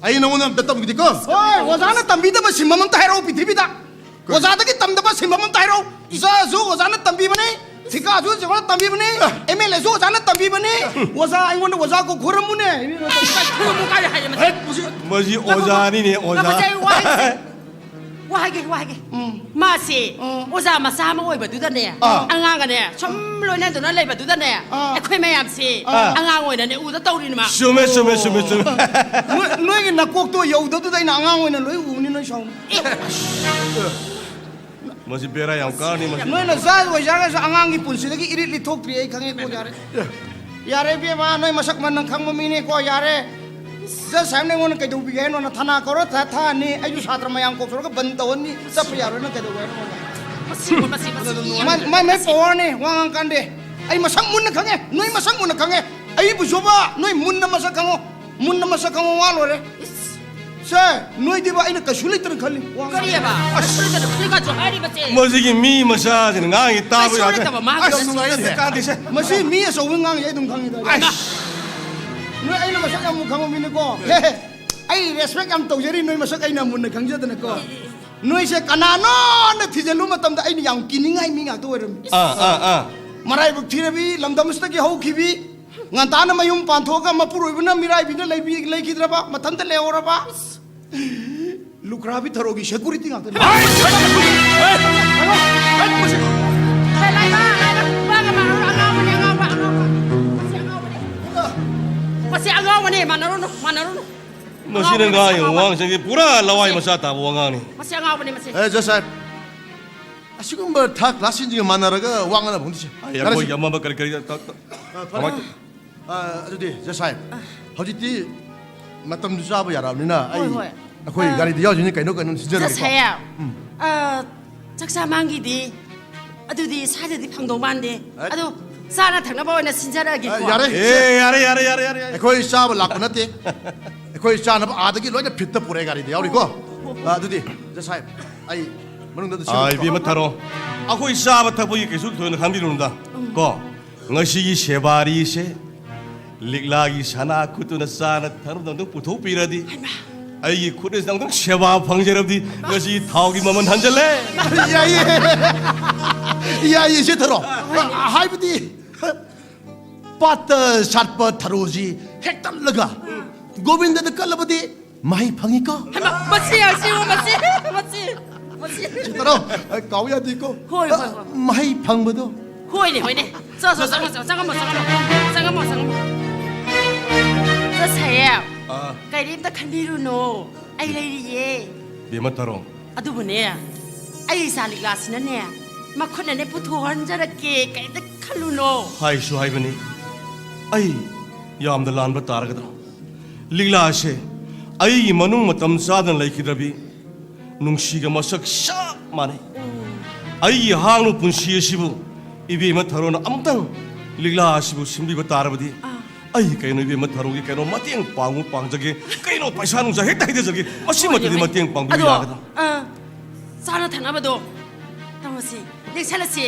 ꯑꯩ ꯅꯉꯣꯟꯗ ꯑꯝꯇ ꯇꯝꯈꯤꯗꯤꯀꯣ꯫ ꯍꯣꯏ, ꯑꯣꯖꯥꯅ ꯇꯝꯕꯤꯗꯕ ꯁꯤꯟꯐꯝ ꯑꯝꯇ ꯍꯥꯏꯔꯛꯑꯣ ꯄ꯭ꯔꯤꯊꯤꯕꯤꯗ꯫ ꯀꯔꯤ? ꯑꯣꯖꯥꯗꯒꯤ ꯇꯝꯗꯕ ꯁꯤꯟꯐꯝ ꯑꯝꯇ ꯍꯥꯏꯔꯛꯑꯣ꯫ ꯏꯆꯥꯁꯨ ꯑꯣꯖꯥꯅ ꯇꯝꯕꯤꯕꯅꯤ, ꯊꯤꯀꯥꯁꯨ ꯑꯣꯖꯥꯅ ꯇꯝꯕꯤꯕꯅꯤ, ꯑꯦ꯫ ꯑꯦꯝ ꯑꯦꯜ ꯑꯦꯁꯨ ꯑꯣꯖꯥꯅ ꯇꯝꯕꯤꯕꯅꯤ꯫ ꯑꯦ꯫ ꯑꯣꯖꯥ, ꯑꯩꯉꯣꯟꯗ ꯑꯣꯖꯥ ꯀꯧ ꯈꯣꯏꯔꯝꯃꯨꯅꯦ꯫ ꯈꯣꯏꯔꯝꯃꯨ ꯀꯥꯏ ꯍꯥꯏꯌꯦ ꯃꯁꯤ? ꯍꯦꯠ, ꯃꯁꯤ ꯉꯥꯏꯈꯣꯀꯣ꯫ ꯑꯣꯖꯥꯅꯤꯅꯦ, ꯑꯣꯖꯥ꯫ ꯉꯥꯏꯈꯣ, ꯃꯁꯤ ꯑꯩ ꯋꯥ ꯍꯥꯏꯒꯦ꯫ ꯋꯥ ꯍꯥꯏꯒꯦ, ꯋꯥ ꯍꯥꯏꯒꯦ꯫ ꯎꯝ꯫ ꯃꯥꯁꯦ ꯎꯝ꯫ ꯑꯣꯖꯥ ꯃꯆꯥ ꯑꯃ ꯑꯣꯏꯕꯗꯨꯗꯅꯦ, ꯑꯥ꯫ ꯑꯉꯥꯡꯒꯅꯦ ꯁꯨꯝ ꯂꯣꯏꯅꯗꯨꯅ ꯂꯩꯕꯗꯨꯗꯅꯦ, ꯑꯥ꯫ ꯑꯩꯈꯣꯏ ꯃꯌꯥꯝꯁꯦ ꯑꯥ꯫ ꯑꯉꯥꯡ ꯑꯣꯏꯅꯅꯦ ꯎꯗ ꯇꯧꯔꯤꯅꯤ ꯃꯥ꯫ ꯆꯨꯝꯃꯦ, ꯆꯨꯝꯃꯦ, ꯆꯨꯝꯃꯦ, ꯆꯨꯝꯃꯦ꯫ ꯅꯣꯏ, ꯅꯣꯏꯒꯤ ꯅꯀꯣꯛꯇꯣ ꯌꯧꯗꯕꯗꯨꯗ ꯑꯩꯅ ꯑꯉꯥꯡ ꯑꯣꯏꯅ ꯂꯣꯏ ꯎꯕꯅꯤ ꯅꯣꯏ ꯁꯥꯎꯅꯨ꯫ ꯑꯦ꯫ ꯃꯁꯤ ꯕꯦꯔꯥ ꯌꯥꯝ ꯀꯥꯔꯅꯤ ꯃꯁꯤ꯫ ꯅꯣꯏꯅ ꯖꯖ ꯑꯣꯏꯖꯔꯒꯁꯨ ꯑꯉꯥꯡꯒꯤ ꯄꯨꯟꯁꯤꯗꯒꯤ ꯏꯔꯤꯠ ꯂꯤꯊꯣꯛꯇ꯭ꯔꯤ ꯑꯩ ꯈꯪꯉꯦꯀꯣ, ꯌꯥꯔꯦ꯫ ꯌꯥꯔꯦ ꯏꯕꯦꯝꯃ, ꯅꯣꯏ ꯃꯁꯛ ꯃꯟꯅ ꯈꯪꯕ ꯃꯤꯅꯦꯀꯣ, ꯌꯥꯔꯦ꯫ ꯖꯖ ꯁꯥꯍꯦꯕꯅ ꯑꯩꯉꯣꯟꯗ ꯀꯩꯗꯧꯕꯤꯒꯦ ꯍꯥꯏꯅꯣ? ꯅꯊꯥꯅ ꯀꯧꯔ ꯊꯥ-, ꯊꯥꯅꯤ, ꯑꯩꯁꯨ ꯁꯥꯇ꯭ꯔ ꯃꯌꯥꯝ ꯀꯧꯊꯣꯔꯒ ꯕꯟ ꯇꯧꯍꯟꯅꯤ, ꯆꯠꯄ ꯌꯥꯔꯣꯏ, ꯅꯪ ꯀꯩꯗꯧꯒꯦ ꯍꯥꯏꯅꯣ ꯑꯩꯉꯣꯟꯗ? ꯃꯁꯤ, ꯃꯁꯤ, ꯃꯁꯤ ꯃꯤ ꯑꯃ ꯃꯥꯏ, ꯃꯥꯏ, ꯃꯥꯏ ꯄꯋꯥꯔꯅꯦ, ꯋꯥ ꯉꯥꯡ ꯀꯥꯟꯗꯦ꯫ ꯑꯩ ꯃꯁꯛ ꯃꯨꯟꯅ ꯈꯪꯉꯦ, ꯅꯣꯏ ꯃꯁꯛ ꯃꯨꯟꯅ ꯈꯪꯉꯦ꯫ ꯑꯩꯕꯨꯁꯨꯕ ꯅꯣꯏ ꯃꯨꯟꯅ ꯃꯁꯛ ꯈꯪꯉꯣ, ꯃꯨꯟꯅ ꯃꯁꯛ ꯈꯪꯉꯣ, ꯋꯥ ꯂꯣꯏꯔꯦ꯫ ꯏꯁ꯫ ꯁꯦ, ꯅꯣꯏꯗꯤꯕ ꯑꯩꯅ ꯀꯩꯁꯨ ꯂꯩꯇꯅ ꯈꯜꯂꯤ꯫ ꯋꯥ ꯉꯥꯡ- ꯀꯔꯤꯑꯕ? ꯑꯁ꯫ ꯀꯔꯤꯒꯁꯨ ꯍꯥꯏꯔꯤꯕꯁꯦ? ꯃꯁꯤꯒꯤ ꯃꯤ ꯃꯆꯥꯁꯤꯅ ꯉꯥꯡꯉꯤ ꯇꯥꯕ ꯀꯩꯁꯨ ꯌꯥꯗꯦ꯫ ꯂꯩꯇꯕ ꯃꯥꯒꯤ ꯑꯁ, ꯃꯁꯤ ꯅꯨꯡꯉꯥꯏꯇꯦ, ꯀꯥꯟꯗꯦꯁꯦ꯫ ꯃꯁꯤ ꯃꯤ ꯑꯆꯧꯕ ꯉꯥꯡꯉꯤ ꯑꯩ ꯑꯗꯨꯝ ꯈꯪꯉꯤꯗ꯫ ꯑꯁ꯫ ꯅꯣꯏ ꯑꯩꯅ ꯃꯁꯛ ꯌꯥꯝ ꯈꯪꯕ ꯃꯤꯅꯤꯀꯣ꯫ ꯍꯦ, ꯍꯦ꯫ ꯑꯩ ꯔꯦꯁꯄꯦꯛ ꯌꯥꯝ ꯇꯧꯖꯔꯤ ꯅꯣꯏ ꯃꯁꯛ ꯑꯩꯅ ꯃꯨꯟꯅ ꯈꯪꯖꯗꯅꯀꯣ꯫ ꯅꯣꯏꯁꯦ ꯀꯅꯥꯅꯣꯅ ꯊꯤꯖꯤꯜꯂꯨ ꯃꯇꯝꯗ ꯑꯩꯅ ꯌꯥꯝ ꯀꯤꯅꯤꯡꯉꯥꯏ ꯃꯤ ꯉꯥꯛꯇ ꯑꯣꯏꯔꯝꯃꯤ꯫ ꯑꯥ, ꯑꯥ, ꯑꯥ꯫ ꯃꯔꯥꯏꯕꯛ ꯊꯤꯔꯕꯤ, ꯂꯝꯗꯝꯁꯤꯗꯒꯤ ꯍꯧꯈꯤꯕꯤ, ꯉꯟꯇꯥꯅ ꯃꯌꯨꯝ ꯄꯥꯟꯊꯣꯛꯑꯒ ꯃꯄꯨꯔꯣꯏꯕꯅ ꯃꯤꯔꯥꯏꯕꯤꯗ ꯂꯩꯕꯤ-, ꯂꯩꯈꯤꯗ꯭ꯔꯕ, ꯃꯊꯟꯇ ꯂꯩꯍꯧꯔꯕ꯫ ꯂꯨꯈ꯭ꯔꯥꯕꯤ ꯊꯔꯣꯒꯤ ꯁꯦꯀꯨꯔꯤꯇꯤ ꯉꯥꯛꯇꯅꯤ꯫ ꯍꯦ, ꯂꯥꯏꯃ, ꯂꯥꯏꯃ, ꯋꯥꯒ ꯃꯥ-, ꯑꯉꯥꯎꯕꯅꯦ, ꯑꯉꯥꯎꯕ, ꯑꯉꯥꯎꯕ꯫ ꯃꯁꯤ ꯑꯉꯥꯎꯕꯅꯦ꯫ ꯃꯁꯤ ꯑꯉꯥꯎꯕꯅꯦ, ꯃꯥꯟꯅꯔꯨꯅꯨ, ꯃꯥꯟꯅꯔꯨꯅꯨ꯫ ꯃꯁꯤꯅ ꯑꯉꯥꯎꯕꯅꯦ, ꯃꯁꯤ ꯉꯥꯡꯉꯤꯕ ꯑꯉꯥꯎꯕꯅꯦ꯫ ꯋꯥꯉꯥꯡꯁꯤꯡꯁꯦ ꯄꯨꯔꯥ ꯂꯋꯥꯏ ꯃꯁꯤ ꯃꯆꯥ ꯇꯥꯕ ꯋꯥꯉꯥꯡꯅꯤ꯫ ꯃꯁꯤ ꯑꯉꯥꯎꯕꯅꯦ, ꯃꯁꯤ꯫ ꯑꯦ, ꯖꯁ ꯁꯥꯍꯦꯕ, ꯑꯁꯤꯒꯨꯝꯕ ꯊꯥꯔꯠ ꯀ꯭ꯂꯥꯁꯁꯤꯡꯁꯤꯒ ꯃꯥꯟꯅꯔꯒ ꯋꯥ ꯉꯥꯡꯅꯕ ꯍꯧꯅꯁꯦ꯫ ꯑꯩ ꯌꯥꯔꯦꯁꯦ꯫ ꯑꯩꯈꯣꯏꯒꯤ ꯑꯃ ꯑꯃ ꯀꯔꯤ ꯀꯔꯤ ꯇ-, ꯇ-, ꯑ, ꯐꯔꯦ꯫ ꯀꯃꯥꯏ ꯇꯧ-, ꯑ, ꯑꯗꯨꯗꯤ ꯖꯁ ꯁꯥꯍꯦꯕ, ꯍꯧꯖꯤꯛꯇꯤ ꯃꯇꯝꯁꯨ ꯆꯥꯕ ꯌꯥꯔꯛꯑꯕꯅꯤꯅ ꯍꯣꯏ, ꯑꯩ ꯍꯣꯏ꯫ ꯑꯩꯈꯣꯏ ꯑ꯫ ꯒꯥꯔꯤꯗ ꯌꯥꯎꯗꯣꯏꯅꯤ ꯀꯩꯅꯣ ꯀꯩꯅꯣ ꯁꯤꯟꯖꯔꯒꯦꯀꯣ꯫ ꯖꯁ ꯁꯥꯍꯦꯕ, ꯎꯝ꯫ ꯑ, ꯆꯥꯛꯆꯥ ꯃꯥꯡꯒꯤꯗꯤ ꯑꯗꯨꯗꯤ ꯁ꯭ꯋꯥꯏꯗꯗꯤ ꯐꯪꯗꯧ ꯃꯥꯟꯗꯦ꯫ ꯑ꯫ ꯑꯗꯣ ꯆꯥꯅ ꯊꯛꯅꯕ ꯑꯣꯏꯅ ꯁꯤꯟꯖꯔꯛꯑꯒꯦꯀꯣ꯫ ꯑ, ꯌꯥꯔꯦ꯫ ꯑꯦ, ꯌꯥꯔꯦ, ꯌꯥꯔꯦ, ꯌꯥꯔꯦ, ꯌꯥꯔꯦ, ꯌꯥꯔꯦ꯫ ꯑꯩꯈꯣꯏ ꯆꯥꯕ ꯂꯥꯛꯄ ꯅꯠꯇꯦ꯫ ꯑꯩꯈꯣꯏ ꯆꯥꯅꯕ ꯑꯥꯗꯒꯤ ꯂꯣꯏꯅ ꯐꯤꯠꯇ ꯄꯨꯔꯛꯑꯦ ꯒꯥꯔꯤꯗ ꯌꯥꯎꯔꯤꯀꯣ꯫ ꯑ, ꯑꯗꯨꯗꯤ ꯖꯁ ꯁꯥꯍꯦꯕ, ꯑꯩ ꯃꯅꯨꯡꯗ ꯑꯗꯨ ꯑꯥ, ꯆꯪꯉꯛꯑꯣ꯫ ꯏꯕꯦꯝꯃ ꯊꯔꯣ, ꯑꯩꯈꯣꯏ ꯆꯥꯕ ꯊꯛꯄꯒꯤ ꯀꯩꯁꯨ ꯊꯣꯏꯅ ꯈꯟꯕꯤꯔꯨꯅꯨꯗ꯫ ꯎꯝ꯫ ꯀꯣ, ꯉꯁꯤꯒꯤ ꯁꯦꯕꯥꯔꯤꯁꯦ ꯂꯤꯛꯂꯥꯒꯤ ꯁꯅꯥ ꯈꯨꯠꯇꯨꯅ ꯆꯥꯅ ꯊꯛꯅꯕꯗ ꯑꯝꯇꯪ ꯄꯨꯊꯣꯛꯄꯤꯔꯗꯤ, ꯍꯩꯃꯥ꯫ ꯑꯩꯒꯤ ꯈꯨꯠꯅ ꯑꯝꯇꯪ ꯁꯦꯕꯥ ꯐꯪꯖꯔꯕꯗꯤ, ꯉꯁꯤ ꯊꯥꯎꯒꯤ ꯃꯃꯜ ꯍꯟꯖꯜꯂꯦ꯫ ꯌꯥꯏꯌꯦ꯫ ꯌꯥꯏꯌꯦ, ꯁꯦ ꯊꯔꯣ꯫ ꯍꯥꯏꯕꯗꯤ, ꯄꯥꯠꯇ ꯁꯥꯠꯄ ꯊꯔꯣꯁꯤ ꯍꯦꯛꯇꯠꯂꯒ ꯒꯣꯕꯤꯟꯗꯗ ꯀꯠꯂꯕꯗꯤ ꯃꯍꯩ ꯐꯪꯉꯤꯀꯣ꯫ ꯍꯩꯃꯥ, ꯃꯁꯤ, ꯑꯁꯤ, ꯃꯁꯤ, ꯃꯁꯤ, ꯃꯁꯤ꯫ ꯁꯦ ꯊꯔꯣ, ꯀꯥꯎ ꯌꯥꯗꯦꯀꯣ꯫ ꯍꯣꯏ, ꯍꯣꯏ, ꯍꯣꯏ꯫ ꯃꯍꯩ ꯐꯪꯕꯗꯣ꯫ ꯍꯣꯏꯅꯦ, ꯍꯣꯏꯅꯦ꯫ ꯆꯣ, ꯆꯣ, ꯆꯪꯉꯣ, ꯆꯣ, ꯆꯪꯉꯝꯃꯣ, ꯆꯪꯉꯝꯃꯣ꯫ ꯆꯪꯉꯝꯃꯣ, ꯆꯪꯉꯝꯃꯣ꯫ ꯆꯣ, ꯁꯥꯍꯦꯕ꯫ ꯑꯥ꯫ ꯀꯔꯤꯝꯇ ꯈꯟꯕꯤꯔꯨꯅꯨ꯫ ꯑꯩ ꯂꯩꯔꯤꯌꯦ꯫ ꯕꯦꯝꯃ ꯊꯔꯣ꯫ ꯑꯗꯨꯕꯨꯅꯦ, ꯑꯩ ꯏꯆꯥ ꯂꯤꯛꯂꯥꯁꯤꯅꯅꯦ, ꯃꯈꯨꯠꯅꯅꯦ ꯄꯨꯊꯣꯛꯍꯟꯖꯔꯛꯀꯦ, ꯀꯩꯝꯇ ꯈꯜꯂꯨꯅꯣ꯫ ꯍꯥꯏꯁꯨ ꯍꯥꯏꯕꯅꯤ, ꯑꯩ ꯌꯥꯝꯅ ꯂꯥꯟꯕ ꯇꯥꯔꯒꯗ꯭ꯔꯥ? ꯂꯤꯛꯂꯥꯁꯦ ꯑꯩꯒꯤ ꯃꯅꯨꯡ ꯃꯇꯝ ꯆꯥꯗꯅ ꯂꯩꯈꯤꯗ꯭ꯔꯕꯤ ꯅꯨꯡꯁꯤꯒ ꯃꯁꯛ ꯆꯞ ꯃꯥꯟꯅꯩ꯫ ꯎꯝ꯫ ꯑꯩꯒꯤ ꯑꯍꯥꯡꯕ ꯄꯨꯟꯁꯤ ꯑꯁꯤꯕꯨ ꯏꯕꯦꯝꯃ ꯊꯔꯣꯅ ꯑꯃꯨꯛꯇꯪ ꯂꯤꯛꯂꯥ ꯑꯁꯤꯕꯨ ꯁꯤꯟꯕꯤꯕ ꯇꯥꯔꯕꯗꯤ, ꯑꯥ꯫ ꯑꯩ ꯀꯩꯅꯣ ꯏꯕꯦꯝꯃ ꯊꯔꯣꯒꯤ ꯀꯩꯅꯣ ꯃꯇꯦꯡ ꯄꯥꯡꯉꯨ ꯄꯥꯡꯖꯒꯦ, ꯀꯩꯅꯣ ꯄꯩꯁꯥ ꯅꯨꯡꯁꯥ ꯍꯦꯛꯇ ꯍꯩꯖꯒꯦ, ꯃꯁꯤꯃꯇꯗꯤ ꯍꯣꯏꯅꯦ, ꯍꯣꯏꯅꯦ꯫ ꯃꯇꯦꯡ ꯄꯥꯡꯕꯤꯕ ꯑꯗꯣ, ꯌꯥꯒꯗ꯭ꯔꯥ? ꯑꯥ, ꯆꯥꯅ ꯊꯛꯅꯕꯗꯣ ꯇꯧꯔꯁꯤ, ꯂꯦꯛꯁꯜꯂꯁꯤ꯫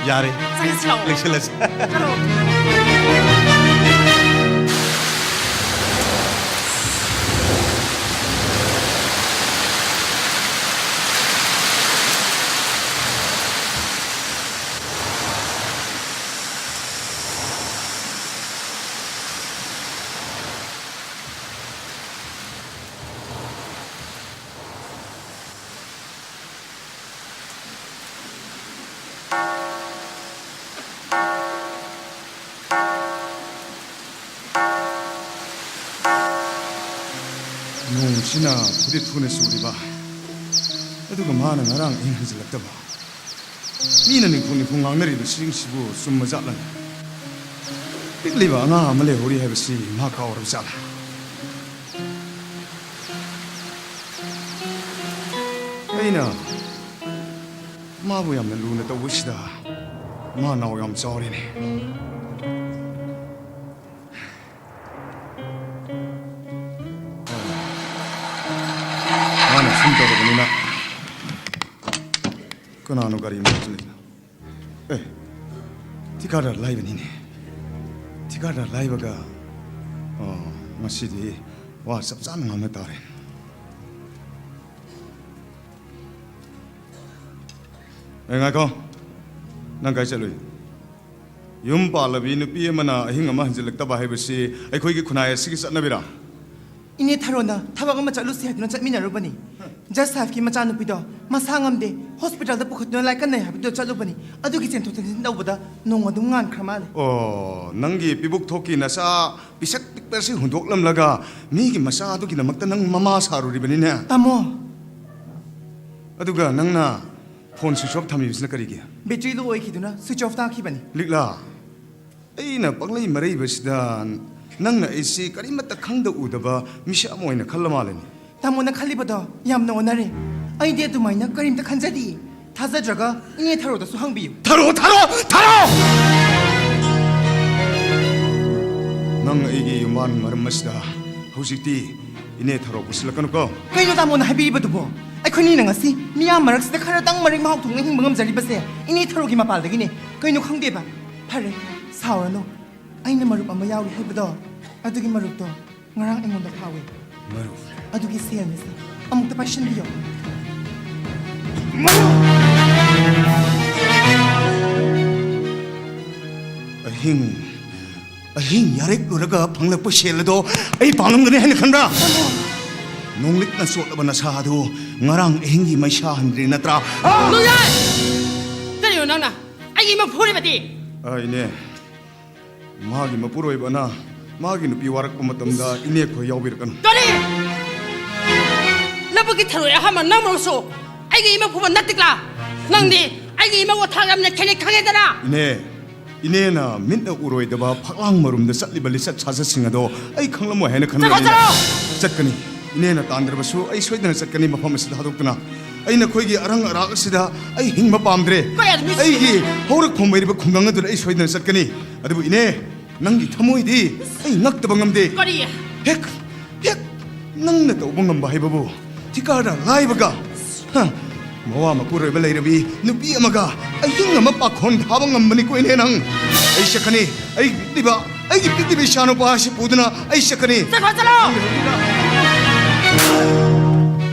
ꯌꯥꯔꯦ꯫ ꯆꯪꯉꯁꯤ ꯂꯥꯛꯑꯣ꯫ ꯂꯦꯛꯁꯜꯂꯁꯤ꯫ ꯆꯠꯂꯣ꯫ ꯅꯣꯡꯁꯤꯅ ꯐꯨꯗꯤꯠ ꯐꯨꯅ ꯆꯨꯔꯤꯕ, ꯑꯗꯨꯒ ꯃꯥꯅ ꯉꯔꯥꯡ ꯑꯍꯤꯡ ꯍꯟꯖꯤꯜꯂꯛꯇꯕ꯫ ꯃꯤꯅ ꯅꯤꯡꯈꯣꯡ ꯅꯤꯡꯈꯣꯡ ꯉꯥꯡꯅꯔꯤꯕꯁꯤꯡꯁꯤꯕꯨ ꯆꯨꯝꯕ ꯖꯥꯠꯂꯅꯦ? ꯄꯤꯛꯂꯤꯕ ꯑꯉꯥꯡ ꯑꯃ ꯂꯩꯍꯧꯔꯤ ꯍꯥꯏꯕꯁꯤ ꯃꯥ ꯀꯥꯎꯔꯕ ꯖꯥꯠꯂ? ꯑꯩꯅ ꯃꯥꯕꯨ ꯌꯥꯝꯅ ꯂꯨꯅ ꯇꯧꯕꯁꯤꯗ ꯃꯥ ꯅꯥꯎ ꯌꯥꯝ ꯆꯥꯎꯔꯦꯅꯦ꯫ ꯃꯥꯅ ꯁꯨꯝ ꯇꯧꯔꯕꯅꯤꯅ ꯀꯅꯥꯅꯣ ꯒꯥꯔꯤ ꯃꯅꯨꯡꯗ ꯂꯩꯗꯣ? ꯑꯦ, ꯊꯤꯀꯥꯗꯥꯔ ꯂꯥꯏꯕꯅꯤꯅꯦ꯫ ꯊꯤꯀꯥꯗꯥꯔ ꯂꯥꯏꯕꯒ, ꯑꯣ, ꯉꯁꯤꯗꯤ ꯋꯥ ꯆꯞ ꯆꯥꯅ ꯉꯥꯡꯅ ꯇꯥꯔꯦ꯫ ꯑꯦ, ꯉꯥꯏꯈꯣ꯫ ꯅꯪ ꯀꯥꯏ ꯆꯠꯂꯨꯏ? ꯌꯨꯝ ꯄꯥꯜꯂꯕꯤ ꯅꯨꯄꯤ ꯑꯃꯅ ꯑꯍꯤꯡ ꯑꯃ ꯍꯟꯖꯤꯜꯂꯛꯇꯕ ꯍꯥꯏꯕꯁꯤ ꯑꯩꯈꯣꯏꯒꯤ ꯈꯨꯟꯅꯥꯏ ꯑꯁꯤꯒꯤ ꯆꯠꯅꯕꯤꯔꯥ? ꯏꯅꯦ ꯊꯔꯣꯅ ꯊꯕꯛ ꯑꯃ ꯆꯠꯂꯨꯁꯤ ꯍꯥꯏꯗꯨꯅ ꯆꯠꯃꯤꯟꯅꯔꯨꯕꯅꯤ꯫ ꯖꯁ ꯁꯥꯍꯦꯕꯀꯤ ꯃꯆꯥꯅꯨꯄꯤꯗꯣ ꯃꯁꯥ ꯉꯝꯗꯦ, ꯍꯣꯁꯄꯤꯇꯥꯜꯗ ꯄꯨꯈꯠꯇꯨꯅ ꯂꯥꯏꯀꯠꯅꯩ ꯍꯥꯏꯕꯗꯨꯗ ꯆꯠꯂꯨꯕꯅꯤ꯫ ꯑꯗꯨꯒꯤ ꯆꯦꯟꯊꯣꯛ ꯆꯦꯟꯁꯤꯟ ꯇꯧꯕꯗ ꯅꯣꯡ ꯑꯗꯨꯝ ꯉꯥꯟꯈ꯭ꯔ ꯃꯥꯜꯂꯦ꯫ ꯑꯣ, ꯅꯪꯒꯤ ꯄꯤꯕꯨꯛ ꯊꯣꯛꯀꯤ ꯅꯆꯥ ꯄꯤꯁꯛ ꯄꯤꯛꯄ ꯑꯁꯤ ꯍꯨꯟꯗꯣꯛꯂꯝꯂꯒ ꯃꯤꯒꯤ ꯃꯆꯥ ꯑꯗꯨꯒꯤꯗꯃꯛꯇ ꯅꯪ ꯃꯃꯥ ꯁꯥꯔꯨꯔꯤꯕꯅꯤꯅꯦ꯫ ꯇꯥꯃꯣ꯫ ꯑꯗꯨꯒ ꯅꯪꯅ ꯐꯣꯟ ꯁ꯭ꯋꯤꯆ ꯑꯣꯐ ꯊꯝꯂꯤꯕꯁꯤꯅ ꯀꯔꯤꯒꯤ? Battery low ꯑꯣꯏꯈꯤꯗꯨꯅ switch of ꯇꯥꯈꯤꯕꯅꯤ꯫ ꯂꯤꯛꯂꯥ, ꯑꯩꯅ ꯄꯪꯂꯩ ꯃꯔꯩꯕꯁꯤꯗ ꯅꯪꯅ ꯑꯩꯁꯤ ꯀꯔꯤꯃꯠꯇ ꯈꯪꯗ ꯎꯗꯕ ꯃꯤꯁꯛ ꯑꯃ ꯑꯣꯏꯅ ꯈꯜꯂ ꯃꯥꯜꯂꯦꯅꯦ꯫ ꯇꯥꯃꯣꯅ ꯈꯜꯂꯤꯕꯗꯣ ꯌꯥꯝꯅ ꯑꯣꯟꯅꯔꯦ꯫ ꯑꯩꯗꯤ ꯑꯗꯨꯃꯥꯏꯅ ꯀꯔꯤꯝꯇ ꯈꯟꯖꯗꯤꯌꯦ꯫ ꯊꯥꯖꯗ꯭ꯔꯒ ꯏꯅꯦ ꯊꯔꯣꯗꯁꯨ ꯍꯪꯕꯤꯌꯨ꯫ ꯊꯔꯣ, ꯊꯔꯣ, ꯊꯔꯣ! ꯅꯪ ꯑꯩꯒꯤ ꯌꯨꯝꯕꯥꯟ ꯃꯔꯝ ꯑꯁꯤꯗ ꯍꯧꯖꯤꯛꯇꯤ ꯏꯅꯦ ꯊꯔꯣ ꯄꯨꯁꯤꯜꯂꯛꯀꯅꯨꯀꯣ꯫ ꯀꯩꯅꯣ ꯇꯥꯃꯣꯅ ꯍꯥꯏꯕꯤꯔꯤꯕꯗꯨꯕꯣ? ꯑꯩꯈꯣꯏꯅꯤꯅ ꯉꯁꯤ ꯃꯤꯌꯥꯝ ꯃꯔꯛꯁꯤꯗ ꯈꯔꯇꯪ ꯃꯔꯩ ꯃꯍꯥꯎ ꯊꯣꯛꯅ ꯍꯤꯡꯕ ꯉꯝꯖꯔꯤꯕꯁꯦ ꯏꯅꯦ ꯊꯔꯣꯒꯤ ꯃꯄꯥꯜꯗꯒꯤꯅꯦ꯫ ꯀꯩꯅꯣ ꯈꯪꯗꯦꯕ? ꯐꯔꯦ, ꯁꯥꯎꯔꯅꯨ꯫ ꯑꯩꯅ ꯃꯔꯨꯞ ꯑꯃ ꯌꯥꯎꯔꯤ ꯍꯥꯏꯕꯗꯣ, ꯑꯗꯨꯒꯤ ꯃꯔꯨꯞꯇꯣ ꯉꯔꯥꯡ ꯑꯩꯉꯣꯟꯗ ꯐꯥꯎꯏ꯫ ꯃꯔꯨꯞ? ꯑꯗꯨꯒꯤ ꯁꯦꯜꯅꯤ ꯁꯦ꯫ ꯑꯃꯨꯛꯇ ꯄꯥꯏꯁꯤꯟꯕꯤꯌꯣ꯫ ꯑꯍꯤꯡ, ꯑꯍꯤꯡ ꯌꯥꯔꯦꯛꯂꯨꯔꯒ ꯐꯪꯂꯛꯄ ꯁꯦꯜ ꯑꯗꯣ ꯑꯩ ꯄꯥꯡꯂꯝꯒꯅꯤ ꯍꯥꯏꯅ ꯈꯟꯕ꯭ꯔꯥ? ꯅꯣꯡꯂꯤꯛꯅ ꯆꯣꯠꯂꯕ ꯅꯁꯥ ꯑꯗꯨ ꯉꯔꯥꯡ ꯑꯍꯤꯡꯒꯤ ꯃꯩꯁꯥ ꯍꯟꯗ꯭ꯔꯤ ꯅꯠꯇ꯭ꯔꯥ? ꯅꯣꯡꯌꯥꯏ! ꯀꯔꯤꯅꯣ ꯅꯪꯅ ꯑꯩꯒꯤ ꯏꯃꯥ ꯐꯨꯔꯤꯕꯗꯤ? ꯑ, ꯏꯅꯦ, ꯃꯥꯒꯤ ꯃꯄꯨꯔꯣꯏꯕꯅ ꯃꯥꯒꯤ ꯅꯨꯄꯤ ꯋꯥꯔꯛꯄ ꯃꯇꯝꯗ ꯏꯅꯦ ꯈꯣꯏ ꯌꯥꯎꯕꯤꯔꯛꯀꯅꯨ꯫ ꯀꯔꯤ? ꯂꯧꯕꯨꯛꯀꯤ ꯊꯔꯣꯏ ꯑꯍꯥꯟꯕ ꯅꯪꯃꯛꯁꯨ ꯑꯩꯒꯤ ꯏꯃꯥ ꯐꯨꯕ ꯅꯠꯇꯤꯛꯂꯥ? ꯅꯪꯗꯤ ꯑꯩꯒꯤ ꯏꯃꯥ ꯋꯥꯊꯥꯛ ꯌꯥꯝꯅ ꯈꯦꯅꯩ ꯈꯪꯉꯦꯗꯅ? ꯏꯅꯦ, ꯏꯅꯦꯅ ꯃꯤꯠꯅ ꯎꯔꯣꯏꯗꯕ ꯐꯛꯂꯥꯡ ꯃꯔꯨꯝꯗ ꯆꯠꯂꯤꯕ ꯂꯤꯆꯠ ꯁꯥꯖꯠꯁꯤꯡ ꯑꯗꯣ ꯑꯩ ꯈꯪꯂꯝꯃꯣꯏ ꯍꯥꯏꯅ ꯈꯟꯕ ꯆꯠꯈꯣ, ꯏꯅꯦ꯫ ꯆꯠꯂꯣ! ꯆꯠꯀꯅꯤ꯫ ꯏꯅꯦꯅ ꯇꯥꯟꯗ꯭ꯔꯕꯁꯨ ꯑꯩ ꯁꯣꯏꯗꯅ ꯆꯠꯀꯅꯤ ꯃꯐꯝ ꯑꯁꯤꯗ ꯊꯥꯗꯣꯛꯇꯨꯅ꯫ ꯑꯩ ꯅꯈꯣꯏꯒꯤ ꯑꯔꯪ ꯑꯔꯥꯛ ꯑꯁꯤꯗ ꯑꯩ ꯍꯤꯡꯕ ꯄꯥꯝꯗ꯭ꯔꯦ꯫ ꯀꯌꯥꯗ ꯃꯤ ꯑꯩꯒꯤ ꯍꯧꯔꯛꯐꯝ ꯑꯣꯏꯔꯤꯕ ꯈꯨꯡꯒꯪ ꯑꯗꯨꯗ ꯑꯩ ꯁꯣꯏꯗꯅ ꯆꯠꯀꯅꯤ꯫ ꯑꯗꯨꯕꯨ ꯏꯅꯦ, ꯅꯪꯒꯤ ꯊꯃꯣꯏꯗꯤ ꯑꯩ ꯉꯛꯇꯕ ꯉꯝꯗꯦ꯫ ꯀꯔꯤ? ꯍꯦꯛ, ꯍꯦꯛ ꯅꯪꯅ ꯇꯧꯕ ꯉꯝꯕ ꯍꯥꯏꯕꯕꯨ ꯊꯤꯀꯥꯗꯥꯔ ꯂꯥꯏꯕꯒ, ꯍ, ꯃꯋꯥ ꯃꯄꯨꯔꯣꯏꯕ ꯂꯩꯔꯕꯤ ꯅꯨꯄꯤ ꯑꯃꯒ ꯑꯍꯤꯡ ꯑꯃ ꯄꯥꯈꯣꯟ ꯊꯥꯕ ꯉꯝꯕꯅꯤꯀꯣ ꯏꯅꯦ ꯅꯪ? ꯑꯩ ꯆꯠꯀꯅꯤ꯫ ꯑꯩꯒꯤ ꯄꯤꯛꯂꯤꯕ, ꯑꯩꯒꯤ ꯄꯤꯛꯂꯤꯕ ꯏꯆꯥꯅꯨꯄꯥ ꯑꯁꯤ ꯄꯨꯗꯨꯅ ꯑꯩ ꯆꯠꯀꯅꯤ꯫ ꯆꯠꯈ꯭ꯔꯣ, ꯆꯠꯂꯣ꯫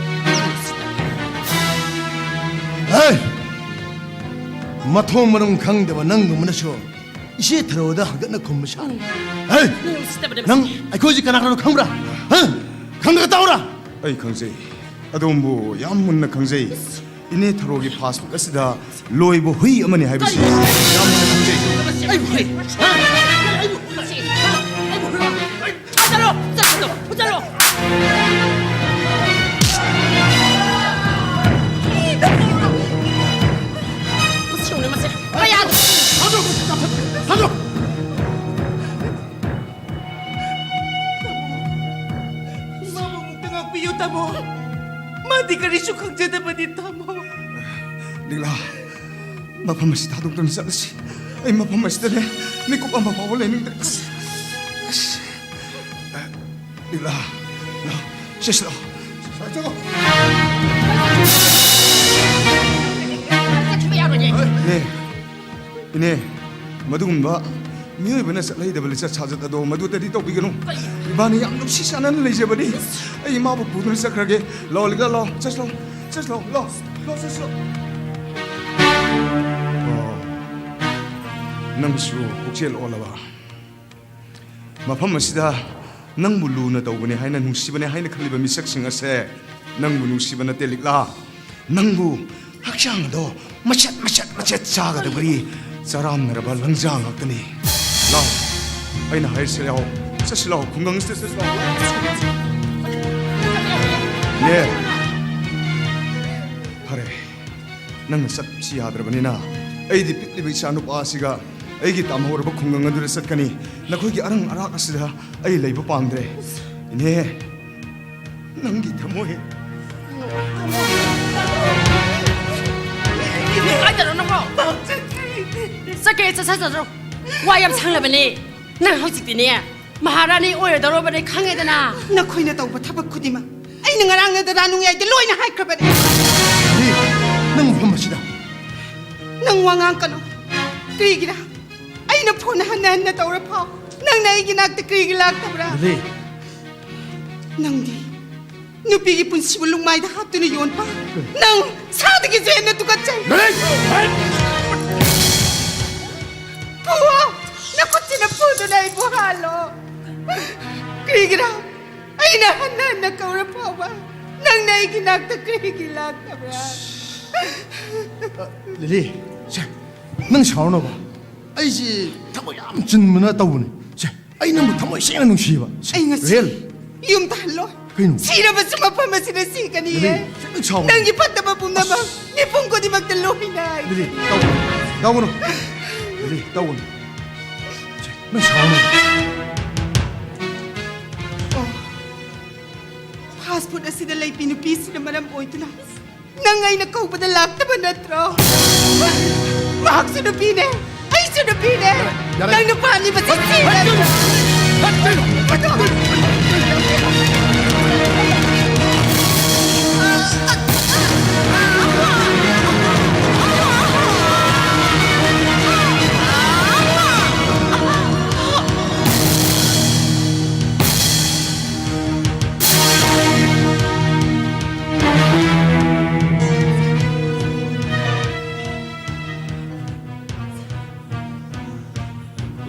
ꯍꯦ! ꯃꯊꯣꯡ ꯃꯔꯝ ꯈꯪꯗꯕ ꯅꯪꯒꯨꯝꯕꯅꯁꯨ ꯏꯆꯦ ꯊꯔꯣꯗ ꯍꯪꯒꯠꯅ ꯈꯨꯝꯕ ꯁꯥꯔꯤ꯫ ꯍꯦ! ꯅꯪ ꯎꯁꯤꯠꯇꯕꯅꯦ ꯅꯪ ꯃꯁꯤ꯫ ꯑꯩꯈꯣꯏꯁꯤ ꯀꯅꯥ ꯀꯅꯥꯅꯣ ꯈꯪꯕ꯭ꯔꯥ? ꯍꯦ? ꯈꯪꯗ꯭ꯔꯒ ꯇꯧꯔꯥ? ꯑꯩ ꯈꯪꯖꯩ꯫ ꯑꯗꯣꯝꯕꯨ ꯌꯥꯝ ꯃꯨꯟꯅ ꯈꯪꯖꯩ꯫ ꯏꯅꯦ ꯊꯔꯣꯒꯤ ꯐꯥꯁ ꯐꯨꯗ ꯑꯁꯤꯗ ꯂꯣꯏꯕ ꯍꯨꯏ ꯑꯃꯅꯤ ꯍꯥꯏꯕꯁꯤ ꯌꯥꯝꯅ ꯈꯪꯖꯩ꯫ ꯑꯩꯕꯨ ꯍꯨꯏ! ꯆꯠꯂꯣ! ꯆꯠꯂꯣ! ꯆꯠꯂꯣ! ꯃꯁꯤ ꯌꯦꯡꯉꯨꯅꯦ, ꯃꯁꯤ ꯀꯌꯥꯗ ꯃꯥꯕꯨ ꯑꯃꯨꯛꯇ ꯉꯥꯛꯄꯤꯌꯨ, ꯇꯥꯃꯣ꯫ ꯃꯥꯗꯤ ꯀꯔꯤꯁꯨ ꯈꯪꯖꯗꯕꯅꯤ, ꯇꯥꯃꯣ꯫ ꯂꯤꯛꯂꯥ, ꯃꯐꯝ ꯑꯁꯤ ꯊꯥꯗꯣꯛꯇꯨꯅ ꯆꯠꯂꯁꯤ꯫ ꯑꯩ ꯃꯐꯝ ꯑꯁꯤꯗꯅꯦ ꯃꯤꯀꯨꯞ ꯑꯃ ꯐꯥꯎꯕ ꯂꯩꯅꯤꯡꯗ꯭ꯔꯦ꯫ ꯑꯁ, ꯑꯁ꯫ ꯂꯤꯛꯂꯥ, ꯂꯥꯎ, ꯁꯤꯁ ꯂꯥꯎ꯫ ꯆꯠꯈꯤꯕ ꯌꯥꯔꯣꯏꯌꯦ꯫ ꯏꯅꯦ, ꯏꯅꯦ, ꯃꯗꯨꯒꯨꯝꯕ ꯃꯤꯑꯣꯏꯕꯅ ꯆꯠꯍꯩꯗꯕ ꯂꯤꯆꯠ ꯁꯥꯖꯠ ꯑꯗꯣ ꯃꯗꯨꯗꯗꯤ ꯇꯧꯕꯤꯒꯅꯨ꯫ ꯏꯕꯥꯅꯤ ꯌꯥꯝ ꯅꯨꯡꯁꯤ ꯆꯥꯟꯅꯅ ꯂꯩꯖꯕꯅꯤ꯫ ꯑꯩ ꯏꯃꯥꯕꯨ ꯄꯨꯗꯨꯅ ꯆꯠꯈ꯭ꯔꯒꯦ꯫ ꯂꯥꯎ, ꯂꯤꯛꯂꯥ, ꯂꯥꯎ, ꯆꯠꯁꯤ ꯂꯥꯎ, ꯆꯠꯁꯤ ꯂꯥꯎ, ꯂꯥꯎ, ꯂꯥꯎ, ꯆꯠꯁꯤ ꯂꯥꯎ꯫ ꯑꯣ, ꯅꯪꯁꯨ ꯄꯨꯛꯆꯦꯜ ꯑꯣꯜꯂꯕ? ꯃꯐꯝ ꯑꯁꯤꯗ ꯅꯪꯕꯨ ꯂꯨꯅ ꯇꯧꯕꯅꯦ ꯍꯥꯏꯅ, ꯅꯨꯡꯁꯤꯕꯅꯦ ꯍꯥꯏꯅ ꯈꯜꯂꯤꯕ ꯃꯤꯁꯛꯁꯤꯡ ꯑꯁꯦ ꯅꯪꯕꯨ ꯅꯨꯡꯁꯤꯕ ꯅꯠꯇꯦ, ꯂꯤꯛꯂꯥ꯫ ꯅꯪꯕꯨ ꯍꯛꯆꯥꯡ ꯑꯗꯣ ꯃꯆꯦꯠ, ꯃꯆꯦꯠ, ꯃꯆꯦꯠ ꯆꯥꯒꯗꯕꯒꯤ ꯆꯔꯥꯝꯅꯔꯕ ꯂꯪꯖꯥ ꯉꯥꯛꯇꯅꯤ꯫ ꯂꯥꯎ, ꯑꯩꯅ ꯍꯥꯏꯔꯤꯁꯦ ꯂꯥꯎ, ꯆꯠꯁꯤ ꯂꯥꯎ, ꯈꯨꯡꯒꯪꯁꯤꯗ ꯆꯠꯁꯤ ꯂꯥꯎ꯫ ꯅꯦ, ꯐꯔꯦ, ꯅꯪꯅ ꯆꯠꯁꯤ ꯌꯥꯗ꯭ꯔꯕꯅꯤꯅ ꯑꯩꯗꯤ ꯄꯤꯛꯂꯤꯕ ꯏꯆꯥ ꯅꯨꯄꯥ ꯑꯁꯤꯒ ꯑꯩꯒꯤ ꯇꯥꯝꯍꯧꯔꯕ ꯈꯨꯡꯒꯪ ꯑꯗꯨꯗ ꯆꯠꯀꯅꯤ꯫ ꯅꯈꯣꯏꯒꯤ ꯑꯔꯪ ꯑꯔꯥꯛ ꯑꯁꯤꯗ ꯑꯩ ꯂꯩꯕ ꯄꯥꯝꯗ꯭ꯔꯦ꯫ ꯏꯅꯦ, ꯅꯪꯒꯤ ꯊꯃꯣꯏ꯫ ꯀꯥꯏꯗꯅꯣ ꯅꯪꯕꯣ? ꯆꯠꯀꯦ, ꯆꯠꯆꯗ꯭ꯔꯣ꯫ ꯋꯥ ꯌꯥꯝ ꯁꯪꯂꯕꯅꯦ꯫ ꯅꯪ ꯍꯧꯖꯤꯛꯇꯤꯅꯦ, ꯃꯍꯥꯔꯥꯅꯤ ꯑꯣꯏꯔꯗꯧꯔꯕꯅꯦ, ꯈꯪꯉꯦꯗꯅ꯫ ꯅꯈꯣꯏꯅ ꯇꯧꯕ ꯊꯕꯛ ꯈꯨꯗꯤꯡꯃꯛ ꯑꯩꯅ ꯉꯔꯥꯡ ꯅꯗꯗꯥ ꯅꯨꯡꯌꯥꯏꯗ ꯂꯣꯏꯅ ꯍꯥꯏꯈ꯭ꯔꯕꯅꯦ꯫ ꯅꯪ ꯃꯐꯝ ꯑꯁꯤꯗ꯫ ꯅꯪ ꯋꯥ ꯉꯥꯡꯀꯅꯨ꯫ ꯀꯔꯤꯒꯤꯔ? ꯑꯩꯅ ꯐꯣꯟ ꯍꯟꯅ ꯍꯟꯅ ꯇꯧꯔ ꯐꯥꯎ ꯅꯪꯅ ꯑꯩꯒꯤ ꯅꯥꯛꯇ ꯀꯔꯤꯒꯤ ꯂꯥꯛꯇꯕ꯭ꯔꯥ? ꯂꯤꯂꯤ꯫ ꯅꯪꯗꯤ ꯅꯨꯄꯤꯒꯤ ꯄꯨꯟꯁꯤꯕꯨ ꯂꯨꯡꯃꯥꯏꯗ ꯍꯥꯞꯇꯨꯅ ꯌꯣꯟꯕ, ꯅꯪ ꯁꯥꯗꯒꯤꯁꯨ ꯍꯦꯟꯅ ꯇꯨꯀꯠꯆꯩ꯫ ꯂꯤꯂꯤ! ꯐꯨꯋꯣ! ꯅꯈꯨꯠꯁꯤꯅ ꯐꯨꯗꯨꯅ ꯑꯩꯕꯨ ꯍꯥꯜꯂꯣ꯫ ꯀꯔꯤꯒꯤꯔꯥ? ꯑꯩꯅ ꯍꯟꯅ ꯍꯟꯅ ꯀꯧꯔ ꯐꯥꯎꯕ ꯅꯪꯅ ꯑꯩꯒꯤ ꯅꯥꯛꯇ ꯀꯔꯤꯒꯤ ꯂꯥꯛꯇꯕ꯭ꯔꯥ? ꯂꯤꯂꯤ, ꯁꯦ, ꯅꯪ ꯁꯥꯎꯔꯅꯣꯕ꯫ ꯑꯩꯁꯤ ꯊꯕꯛ ꯌꯥꯝ ꯆꯤꯟꯕꯅ ꯇꯧꯕꯅꯤ꯫ ꯁꯦ, ꯑꯩ ꯅꯪꯕꯨ ꯊꯃꯣꯏ ꯁꯦꯡꯅ ꯅꯨꯡꯁꯤꯕ꯫ ꯁꯦ, ꯑꯩ ꯉꯁꯤ ꯔꯦꯜ꯫ ꯌꯨꯝ ꯇꯥꯍꯜꯂꯣꯏ꯫ ꯀꯩꯅꯣ? ꯁꯤꯔꯕꯁꯨ ꯃꯐꯝ ꯑꯁꯤꯗ ꯁꯤꯒꯅꯤꯌꯦ꯫ ꯂꯤꯂꯤ, ꯁꯦ, ꯅꯪ ꯁꯥꯎꯔꯅꯨ꯫ ꯅꯪꯒꯤ ꯐꯠꯇꯕ ꯄꯨꯝꯅꯃꯛ ꯑꯁ꯫ ꯃꯤꯄꯨꯝ ꯈꯨꯗꯤꯡꯃꯛꯇ ꯂꯣꯏꯅ ꯍꯥꯏꯒꯦ꯫ ꯂꯤꯂꯤ, ꯇꯧꯒꯅꯨ꯫ ꯇꯧꯒꯅꯨ꯫ ꯂꯤꯂꯤ, ꯇꯧꯒꯅꯨ꯫ ꯁꯦ, ꯅꯪ ꯁꯥꯎꯔꯅꯨ꯫ ꯑꯣ, ꯐꯥꯁ ꯐꯨꯗ ꯑꯁꯤꯗ ꯂꯩꯕꯤ ꯅꯨꯄꯤꯁꯤꯅ ꯃꯔꯝ ꯑꯣꯏꯗꯨꯅ ꯅꯪ ꯑꯩꯅ ꯀꯧꯕꯗ ꯂꯥꯛꯇꯕ ꯅꯠꯇ꯭ꯔꯣ? ꯃꯍꯥꯛꯁꯨ ꯅꯨꯄꯤꯅꯦ, ꯑꯩꯁꯨ ꯅꯨꯄꯤꯅꯦ꯫ ꯌꯥꯔꯦ꯫ ꯅꯪ ꯅꯨꯄꯥ ꯑꯅꯤ ꯃꯁꯤ ꯊꯤꯔꯦ꯫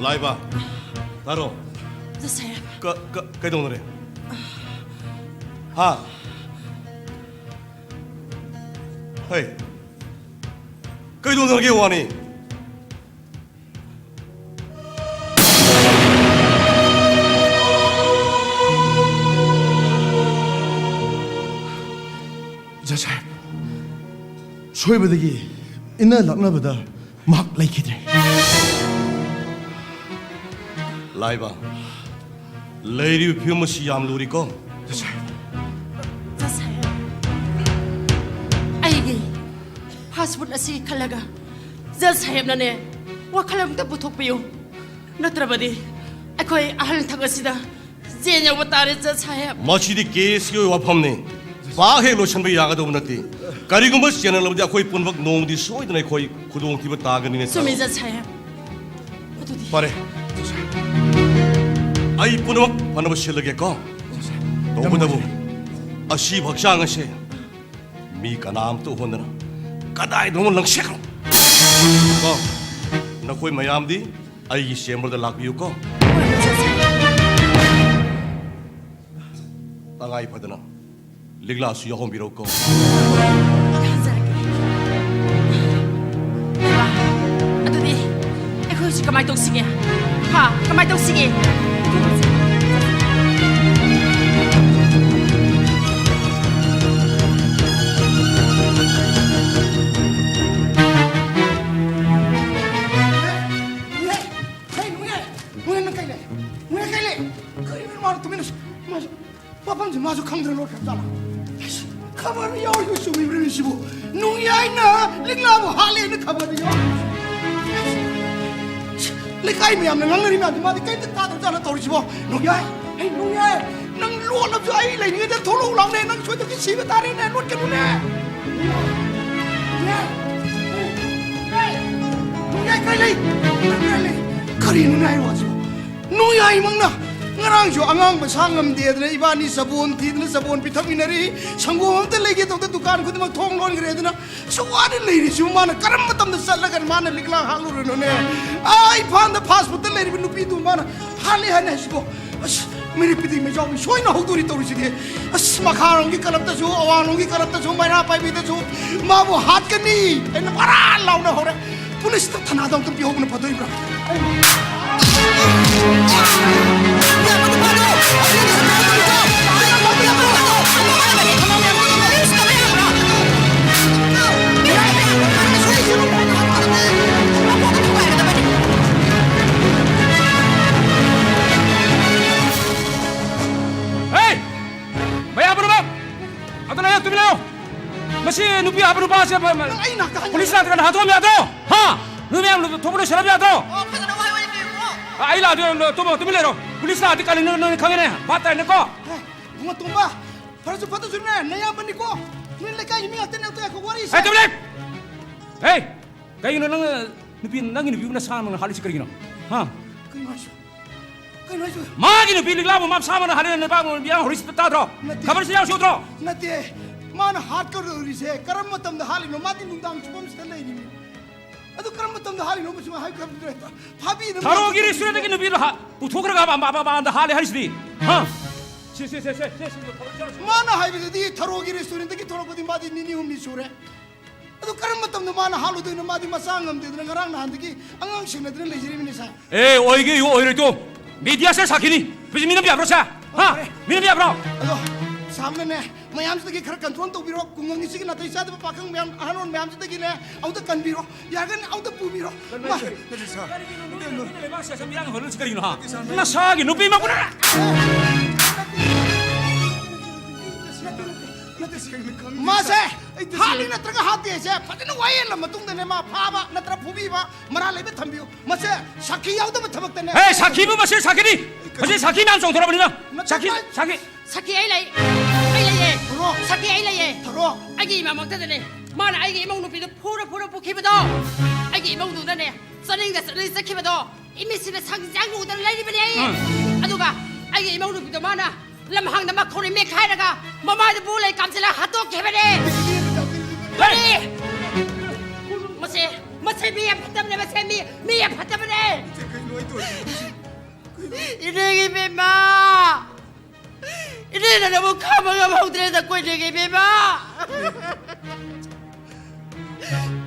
ꯂꯥꯏꯕ, ꯇꯥꯔꯣ꯫ ꯖꯁ ꯁꯥꯍꯦꯕ꯫ ꯀ-, ꯀ-, ꯀꯩꯗꯧꯅꯔꯦ? ꯍꯥ? ꯍꯩ, ꯀꯩꯗꯧꯅꯔꯒꯦ ꯋꯥꯅꯤ? ꯖꯁ ꯁꯥꯍꯦꯕ, ꯁꯣꯏꯕꯗꯒꯤ ꯏꯟꯅ ꯂꯥꯛꯅꯕꯗ ꯃꯍꯥꯛ ꯂꯩꯈꯤꯗ꯭ꯔꯦ꯫ ꯂꯥꯏꯕ, ꯂꯩꯔꯤꯕ ꯐꯤꯕꯝ ꯑꯁꯤ ꯌꯥꯝ ꯂꯨꯔꯤꯀꯣ꯫ ꯖꯁ ꯁꯥꯍꯦꯕ, ꯑꯩꯒꯤ ꯐꯥꯁ ꯐꯨꯗ ꯑꯁꯤ ꯈꯜꯂꯒ ꯖꯁ ꯁꯥꯍꯦꯕꯅꯅꯦ ꯋꯥꯈꯜ ꯑꯃꯇ ꯄꯨꯊꯣꯛꯄꯤꯌꯨ꯫ ꯅꯠꯇ꯭ꯔꯕꯗꯤ ꯑꯩꯈꯣꯏ ꯑꯍꯜ ꯊꯛ ꯑꯁꯤꯗ ꯖꯦꯜ ꯌꯧꯕ ꯇꯥꯔꯦ, ꯖꯁ ꯁꯥꯍꯦꯕ꯫ ꯃꯁꯤꯗꯤ ꯀꯦꯁꯀꯤ ꯑꯣꯏꯕ ꯋꯥꯐꯝꯅꯤ꯫ ꯄꯥꯛ ꯍꯦꯛ ꯂꯣꯏꯁꯤꯟꯕ ꯌꯥꯒꯗꯧꯕ ꯅꯠꯇꯦ꯫ ꯀꯔꯤꯒꯨꯝꯕ ꯆꯦꯟꯅꯔꯕꯗꯤ ꯑꯩꯈꯣꯏ ꯄꯨꯝꯅꯃꯛ ꯅꯣꯡꯃꯗꯤ ꯁꯣꯏꯗꯅ ꯑꯩꯈꯣꯏ ꯈꯨꯗꯣꯡꯊꯤꯕ ꯇꯥꯒꯅꯤ ꯅꯠꯇ꯭ꯔꯥ? ꯆꯨꯝꯃꯤ, ꯖꯖ ꯁꯥꯍꯦꯕ꯫ ꯑꯗꯨꯗꯤ ꯐꯔꯦ, ꯑꯩ ꯄꯨꯝꯅꯃꯛ ꯐꯅꯕ ꯁꯤꯜꯂꯒꯦꯀꯣ꯫ ꯇꯧꯕꯇꯕꯨ ꯑꯁꯤꯕ ꯍꯛꯆꯥꯡ ꯑꯁꯦ ꯃꯤ ꯀꯅꯥꯝꯇ ꯎꯍꯟꯗꯅ ꯀꯗꯥꯏꯗꯅꯣ ꯂꯪꯁꯦꯠꯈ꯭ꯔꯣ꯫ ꯀꯣ, ꯅꯈꯣꯏ ꯃꯌꯥꯝꯗꯤ ꯑꯩꯒꯤ ꯆꯦꯝꯕꯔꯗ ꯂꯥꯛꯄꯤꯌꯨꯀꯣ꯫ ꯍꯣꯏ, ꯖꯖ ꯁꯥꯍꯦꯕ꯫ ꯇꯉꯥꯏ ꯐꯗꯅ ꯂꯤꯛꯂꯥꯁꯨ ꯌꯥꯎꯍꯟꯕꯤꯔꯛꯎꯀꯣ꯫ ꯌꯥꯍꯟꯖꯔꯛꯀꯦ꯫ ꯏꯃꯥ, ꯑꯗꯨꯗꯤ ꯑꯩꯈꯣꯏ ꯍꯧꯖꯤꯛ ꯀꯃꯥꯏ ꯇꯧꯁꯤꯒꯦ? ꯍꯥ? ꯀꯃꯥꯏ ꯇꯧꯁꯤꯒꯦ? ꯍꯦ, ꯅꯨꯡꯉꯥꯏ! ꯅꯨꯡꯉꯥꯏ, ꯅꯪ ꯀꯩ ꯂꯩ? ꯅꯨꯡꯉꯥꯏ, ꯀꯩ ꯂꯩ? ꯀꯔꯤꯅꯣ ꯃꯥꯅ ꯇꯨꯃꯤꯟꯅ ꯁꯨ-, ꯃꯥꯁꯨ ꯃꯐꯝꯁꯦ ꯃꯥꯁꯨ ꯈꯪꯗ꯭ꯔ ꯂꯣꯠꯈ꯭ꯔꯕ ꯖꯥꯠꯂꯥ? ꯑꯩꯁ, ꯈꯕꯔ ꯌꯥꯎꯔꯤꯕ ꯆꯨꯝꯃꯤꯕ꯭ꯔꯥꯅꯦ ꯁꯤꯕꯨ? ꯅꯣꯡꯌꯥꯏꯅ ꯂꯤꯛꯂꯥꯕꯨ ꯍꯥꯠꯂꯦꯅ ꯈꯕꯔꯗ ꯌꯥꯎꯔꯤ꯫ ꯂꯩꯀꯥꯏ ꯃꯌꯥꯝꯅ ꯉꯥꯡꯅꯔꯤ ꯃꯌꯥꯝꯁꯦ ꯃꯥꯗꯤ ꯀꯩꯝꯇ ꯇꯥꯗ꯭ꯔ ꯖꯥꯠꯂꯥ ꯇꯧꯔꯤꯁꯤꯕꯣ? ꯅꯣꯡꯌꯥꯏ! ꯍꯩ, ꯅꯣꯡꯌꯥꯏ! ꯅꯪ ꯂꯣꯠꯂꯕꯁꯨ ꯑꯩ ꯂꯩꯔꯤꯉꯩꯗ ꯊꯣꯛꯂꯛꯎ ꯂꯥꯎꯅꯦ! ꯅꯪ ꯁꯣꯏꯗꯅ ꯁꯤꯕ ꯇꯥꯔꯦꯅꯦ! ꯂꯣꯠꯀꯅꯨꯅꯦ! ꯅꯣꯡꯌꯥꯏ! ꯅꯣꯡꯌꯥꯏ! ꯅꯣꯡꯌꯥꯏ ꯀꯥꯏ ꯂꯩ? ꯅꯣꯡꯌꯥꯏ ꯀꯥꯏ ꯂꯩ? ꯀꯔꯤꯅꯣꯅꯦ ꯍꯥꯏ ꯋꯥꯁꯤꯕꯣ? ꯅꯣꯡꯌꯥꯏꯃꯛꯅ ꯉꯔꯥꯡꯁꯨ ꯑꯉꯥꯡ ꯃꯁꯥ ꯉꯝꯗꯦꯗꯅ ꯏꯕꯥꯅꯤ ꯆꯕꯣꯟ ꯊꯤꯗꯅ ꯆꯕꯣꯟ ꯄꯤꯊꯛꯃꯤꯟꯅꯔꯤ꯫ ꯁꯪꯒꯣꯝ ꯑꯝꯇ ꯂꯩꯒꯦ ꯇꯧꯕꯗ ꯗꯨꯀꯥꯟ ꯈꯨꯗꯤꯡꯃꯛ ꯊꯣꯡ ꯂꯣꯟꯈ꯭ꯔꯦꯗꯅ ꯁꯨꯛ ꯋꯥꯅ ꯂꯩꯔꯤꯁꯤꯕꯨ ꯃꯥꯅ ꯀꯔꯝꯕ ꯃꯇꯝꯗ ꯆꯠꯂꯒ ꯃꯥꯅ ꯂꯤꯛꯂꯥ ꯍꯥꯠꯂꯨꯔꯤꯅꯣꯅꯦ? ꯑꯥ, ꯏꯝꯐꯥꯜꯗ ꯐꯥꯁ ꯐꯨꯗꯇ ꯂꯩꯔꯤꯕ ꯅꯨꯄꯤꯗꯨ ꯃꯥꯅ ꯍꯥꯠꯂꯦ ꯍꯥꯏꯅ ꯍꯥꯏꯁꯤꯕꯣ? ꯑꯁ, ꯃꯤꯔꯤꯛꯄꯤꯗꯤ ꯃꯩꯖꯥꯎꯕꯤ ꯁꯣꯏꯅ ꯍꯧꯗꯣꯔꯤ ꯇꯧꯔꯤꯁꯤꯗꯤ꯫ ꯑꯁ, ꯃꯈꯥꯔꯣꯝꯒꯤ ꯀꯂꯞꯇꯁꯨ, ꯑꯋꯥꯡꯂꯣꯝꯒꯤ ꯀꯂꯞꯇꯁꯨ, ꯃꯩꯔꯥ ꯄꯥꯏꯕꯤꯗꯁꯨ ꯃꯥꯕꯨ ꯍꯥꯠꯀꯅꯤ ꯍꯥꯏꯅ ꯕꯔꯥ ꯂꯥꯎꯅ ꯍꯧꯔꯦ꯫ ꯄꯨꯂꯤꯁꯇ ꯊꯅꯥꯗ ꯑꯃꯨꯛꯇꯪ ꯄꯤꯍꯧꯕꯅ ꯐꯗꯣꯔꯤꯕ꯭ꯔꯥ? ꯍꯦ! ꯃꯌꯥꯝ ꯄꯨꯝꯅꯃꯛ! ꯑꯗꯨ ꯂꯩꯌꯣ, ꯇꯨꯃꯤꯟ ꯂꯩꯌꯣ! ꯃꯁꯤ ꯅꯨꯄꯤ ꯍꯥꯠꯄ ꯅꯨꯄꯥꯁꯦ ꯃ-, ꯃ-, ꯅꯪ ꯑꯩ ꯅꯥꯛꯇ ꯍꯟ- ꯄꯨꯂꯤꯁ ꯅꯥꯛꯇ ꯍꯟꯗꯣꯛꯑꯝꯕ ꯌꯥꯗ꯭ꯔꯣ? ꯍꯥ? ꯅꯣꯏ ꯃꯌꯥꯝ ꯊꯣꯛꯄ ꯂꯣꯏꯁꯤꯜꯂꯝꯕ ꯌꯥꯗ꯭ꯔꯣ? ꯑꯣ, ꯐꯖꯅ ꯋꯥꯏ ꯋꯥꯏ ꯄꯤꯌꯨꯀꯣ꯫ ꯑ, ꯑꯩ ꯂꯥꯛꯑꯗꯤ, ꯇꯨꯝꯃꯣ, ꯇꯨꯃꯤꯟ ꯂꯩꯔꯣ꯫ ꯄꯨꯂꯤꯁ ꯂꯥꯛꯑꯗꯤ ꯀꯜꯂꯤ, ꯅꯣꯏ, ꯅꯣꯏ ꯈꯪꯉꯦꯅꯦ꯫ ꯚꯥꯞ ꯇꯥꯏꯅꯦꯀꯣ? ꯍꯦ, ꯏꯕꯨꯡꯉꯣ ꯇꯣꯝꯕ, ꯐꯔꯁꯨ ꯐꯠꯇ꯭ꯔꯁꯨꯅꯦ, ꯅꯌꯥꯝꯕꯅꯤꯀꯣ꯫ ꯅꯣꯏ ꯂꯩꯀꯥꯏꯒꯤ ꯃꯤ ꯉꯥꯛꯇꯅꯦ, ꯑꯝꯇ ꯉꯥꯏꯈꯣ, ꯋꯥꯔꯤꯁꯦ꯫ ꯍꯦ, ꯇꯨꯃꯤꯟ ꯂꯩ! ꯍꯦ! ꯀꯩꯒꯤꯅꯣ ꯅꯪꯅ ꯅꯨꯄꯤ, ꯅꯪꯒꯤ ꯅꯨꯄꯤꯕꯨ ꯅꯁꯥꯃꯛꯅ ꯍꯥꯠꯂꯤꯁꯤ ꯀꯔꯤꯒꯤꯅꯣ? ꯍꯥ? ꯀꯩꯅꯣ ꯍꯥꯏꯁꯤꯕꯣ? ꯀꯩꯅꯣ ꯍꯥꯏꯁꯤꯕꯣ? ꯃꯥꯒꯤ ꯅꯨꯄꯤ ꯂꯤꯛꯂꯥꯕꯨ ꯃꯁꯥꯃꯛꯅ ꯍꯥꯠꯂꯦ, ꯅꯄꯥꯕꯨ ꯅꯨꯄꯤ ꯌꯥꯝ ꯍꯧꯔꯤꯁꯤ ꯇꯥꯗ꯭ꯔꯣ? ꯅꯠꯇꯦ꯫ ꯈꯕꯔꯁꯤ ꯌꯥꯝ ꯁꯨꯗ꯭ꯔꯣ? ꯅꯠꯇꯦ꯫ ꯃꯥꯅ ꯍꯥꯠꯀꯗꯧꯔꯤꯁꯦ ꯀꯔꯝꯕ ꯃꯇꯝꯗ ꯍꯥꯠꯂꯤꯅꯣ? ꯃꯥꯗꯤ ꯅꯨꯡꯗꯥꯡ ꯁꯨꯕꯝꯁꯤꯗ ꯂꯩꯔꯤꯅꯤ꯫ ꯑꯗꯨ ꯀꯔꯝꯕ ꯃꯇꯝꯗ ꯍꯥꯠꯂꯤꯅꯣ? ꯃꯁꯤ ꯍꯥꯏꯕ ꯈꯪꯗ꯭ꯔꯦ꯫ ꯐꯥꯕꯤꯅꯕ ꯊꯔꯣꯒꯤ ꯃꯇꯝꯗ ꯔꯦꯁꯇꯨꯔꯦꯟꯗꯒꯤ ꯅꯨꯄꯤꯗꯣ ꯍꯥ-, ꯄꯨꯊꯣꯛꯈ꯭ꯔꯒ ꯃ-, ꯃ-, ꯃ-, ꯃꯄꯥꯟꯗ ꯍꯥꯠꯂꯦ ꯍꯥꯏꯔꯤꯁꯤꯗꯤ꯫ ꯍꯥ? ꯁꯦ, ꯁꯦ, ꯁꯦ, ꯁꯦ, ꯁꯦ, ꯁꯦ, ꯊꯕꯛ ꯆꯠꯂꯁꯤ꯫ ꯃꯥꯅ ꯍꯥꯏꯕꯗꯗꯤ ꯊꯔꯣꯒꯤ ꯔꯦꯁꯇꯨꯔꯦꯟꯗꯒꯤ ꯊꯣꯛꯂꯛꯄꯗꯤ ꯃꯥꯗꯤ ꯅꯤꯅꯤ ꯍꯨꯝꯅꯤ ꯁꯨꯔꯦ꯫ ꯑꯗꯨ ꯀꯔꯝꯕ ꯃꯇꯝꯗ ꯃꯥꯅ ꯍꯥꯠꯂꯨꯗꯣꯏꯅꯣ? ꯃꯥꯗꯤ ꯃꯆꯥ ꯉꯝꯗꯦꯗꯅ ꯉꯔꯥꯡ ꯅꯍꯥꯟꯗꯒꯤ ꯑꯉꯥꯡ ꯁꯦꯟꯅꯗꯅ ꯂꯩꯖꯔꯤꯕꯅꯤ, ꯁꯥꯔ꯫ ꯑꯦ, ꯑꯣꯏꯒꯦ ꯌꯨ ꯑꯣꯏꯔꯣꯏ ꯇꯣ꯫ ꯃꯤꯗꯤꯌꯥꯁꯦ ꯁꯥꯈꯤꯅꯤ꯫ ꯍꯧꯖꯤꯛ ꯃꯤꯅ ꯌꯥꯕ꯭ꯔꯣ, ꯁꯥꯔ? ꯍꯥ? ꯐꯔꯦ꯫ ꯃꯤꯅ ꯌꯥꯕ꯭ꯔꯣ? ꯑꯗꯣ, ꯁꯥꯔꯅꯅꯦ, ꯃꯌꯥꯝꯁꯤꯗꯒꯤ ꯈꯔ ꯀꯟꯇ꯭ꯔꯣꯜ ꯇꯧꯕꯤꯔꯣ꯫ ꯈꯨꯡꯒꯪꯒꯤ ꯁꯤꯒꯤ ꯅꯥꯇꯩ ꯆꯥꯗꯕ ꯄꯥꯈꯪ ꯃꯌꯥꯝ, ꯑꯍꯜ ꯑꯣꯟ ꯃꯌꯥꯝꯁꯤꯗꯒꯤꯅꯦ, ꯑꯃꯨꯛꯇ ꯀꯟꯕꯤꯔꯣ꯫ ꯌꯥꯔꯒꯅ ꯑꯃꯨꯛꯇ ꯄꯨꯕꯤꯔꯣ꯫ ꯀꯟꯕ ꯃꯥ-, ꯍꯥꯏꯁꯦ ꯀꯔꯤꯅꯣ? ꯅꯠꯇꯦ, ꯁꯥꯔ꯫ ꯅꯠꯇꯦ, ꯅꯠꯇꯦ꯫ ꯂꯩꯕꯥꯛꯁꯦ ꯁꯨꯝ ꯏꯔꯥꯡ ꯍꯧꯍꯜꯂꯤꯁꯤ ꯀꯔꯤꯒꯤꯅꯣ, ꯍꯥ? ꯅꯠꯇꯦ, ꯁꯥꯔ꯫ ꯅꯁꯥꯒꯤ ꯅꯨꯄꯤ ꯃꯄꯨꯅ ꯅꯠꯇꯦ, ꯁꯦꯡꯅ ꯈꯪꯉꯤ꯫ ꯃꯥꯁꯦ ꯑꯩ ꯇꯁꯦꯡꯅ ꯍꯥꯠꯂꯤ ꯅꯠꯇ꯭ꯔꯒ ꯍꯥꯠꯇꯦ ꯍꯥꯏꯁꯦ ꯐꯖꯅ ꯋꯥꯌꯦꯜꯂ ꯃꯇꯨꯡꯗꯅꯦ ꯃꯥ ꯐꯥꯕ ꯅꯠꯇ꯭ꯔ ꯐꯨꯕꯤꯕ, ꯃꯔꯥꯜ ꯂꯩꯕ ꯊꯝꯕꯤꯌꯨ꯫ ꯃꯁꯦ ꯁꯥꯈꯤ ꯌꯥꯎꯗꯕ ꯊꯕꯛꯇꯅꯦ꯫ ꯍꯦ, ꯁꯥꯈꯤꯕꯨ ꯃꯁꯦ ꯁꯥꯈꯤꯅꯤ꯫ ꯃꯁꯤ ꯁꯥꯈꯤ ꯃꯌꯥꯝ ꯆꯣꯡꯊꯣꯔꯛꯑꯕꯅꯤꯅ꯫ ꯅꯠꯇꯦ, ꯁꯥꯈꯤ, ꯃꯥ ꯁꯥꯈꯤ꯫ ꯁꯥꯈꯤ ꯑꯩ ꯂꯩ꯫ ꯑꯩ ꯂꯩꯌꯦ꯫ ꯊꯣꯔꯛꯑꯣ꯫ ꯁꯥꯈꯤ ꯑꯩ ꯂꯩꯌꯦ꯫ ꯊꯣꯔꯛꯑꯣ꯫ ꯑꯩꯒꯤ ꯏꯃꯥꯃꯛꯇꯗꯅꯦ ꯃꯥꯅ ꯑꯩꯒꯤ ꯏꯃꯧ ꯅꯨꯄꯤꯗꯨ ꯐꯨꯔ ꯐꯨꯔ ꯄꯨꯈꯤꯕꯗꯣ꯫ ꯑꯩꯒꯤ ꯏꯃꯧꯗꯨꯅꯅꯦ ꯆꯠꯅꯤꯡꯗ ꯆꯠꯅꯤꯡ ꯆꯠꯈꯤꯕꯗꯣ꯫ ꯏꯃꯤꯠꯁꯤꯗ ꯁꯪ ꯆꯥꯡ ꯎꯗꯅ ꯂꯩꯔꯤꯕꯅꯦ ꯑꯩ꯫ ꯎꯝ꯫ ꯑꯗꯨꯒ ꯑꯩꯒꯤ ꯏꯃꯧ ꯅꯨꯄꯤꯗꯣ ꯃꯥꯅ ꯂꯝꯍꯥꯡꯗ ꯃꯈꯣꯡꯅ ꯃꯦꯠꯈꯥꯏꯔꯒ ꯃꯃꯥꯏꯗ ꯕꯨ ꯂꯩ ꯀꯥꯝꯁꯤꯜꯂ ꯍꯥꯠꯇꯣꯛꯈꯤꯕꯅꯦ꯫ ꯀꯔꯤ? ꯃꯁꯦ, ꯃꯁꯦ ꯃꯤ ꯌꯥꯝ ꯐꯠꯇꯕꯅꯦ, ꯃꯁꯦ ꯃꯤ, ꯃꯤ ꯌꯥꯝ ꯐꯠꯇꯕꯅꯦ꯫ ꯏꯆꯦ, ꯀꯩꯅꯣ ꯑꯩ ꯇꯧꯔꯤꯁꯦ? ꯏꯅꯦꯒꯤ ꯏꯕꯦꯝꯃ! ꯏꯅꯦꯅ ꯅꯕꯨ ꯈꯥꯝꯕ ꯉꯝꯍꯧꯗ꯭ꯔꯦꯗ, ꯀꯣꯏꯅꯦꯒꯤ ꯏꯕꯦꯝꯃ!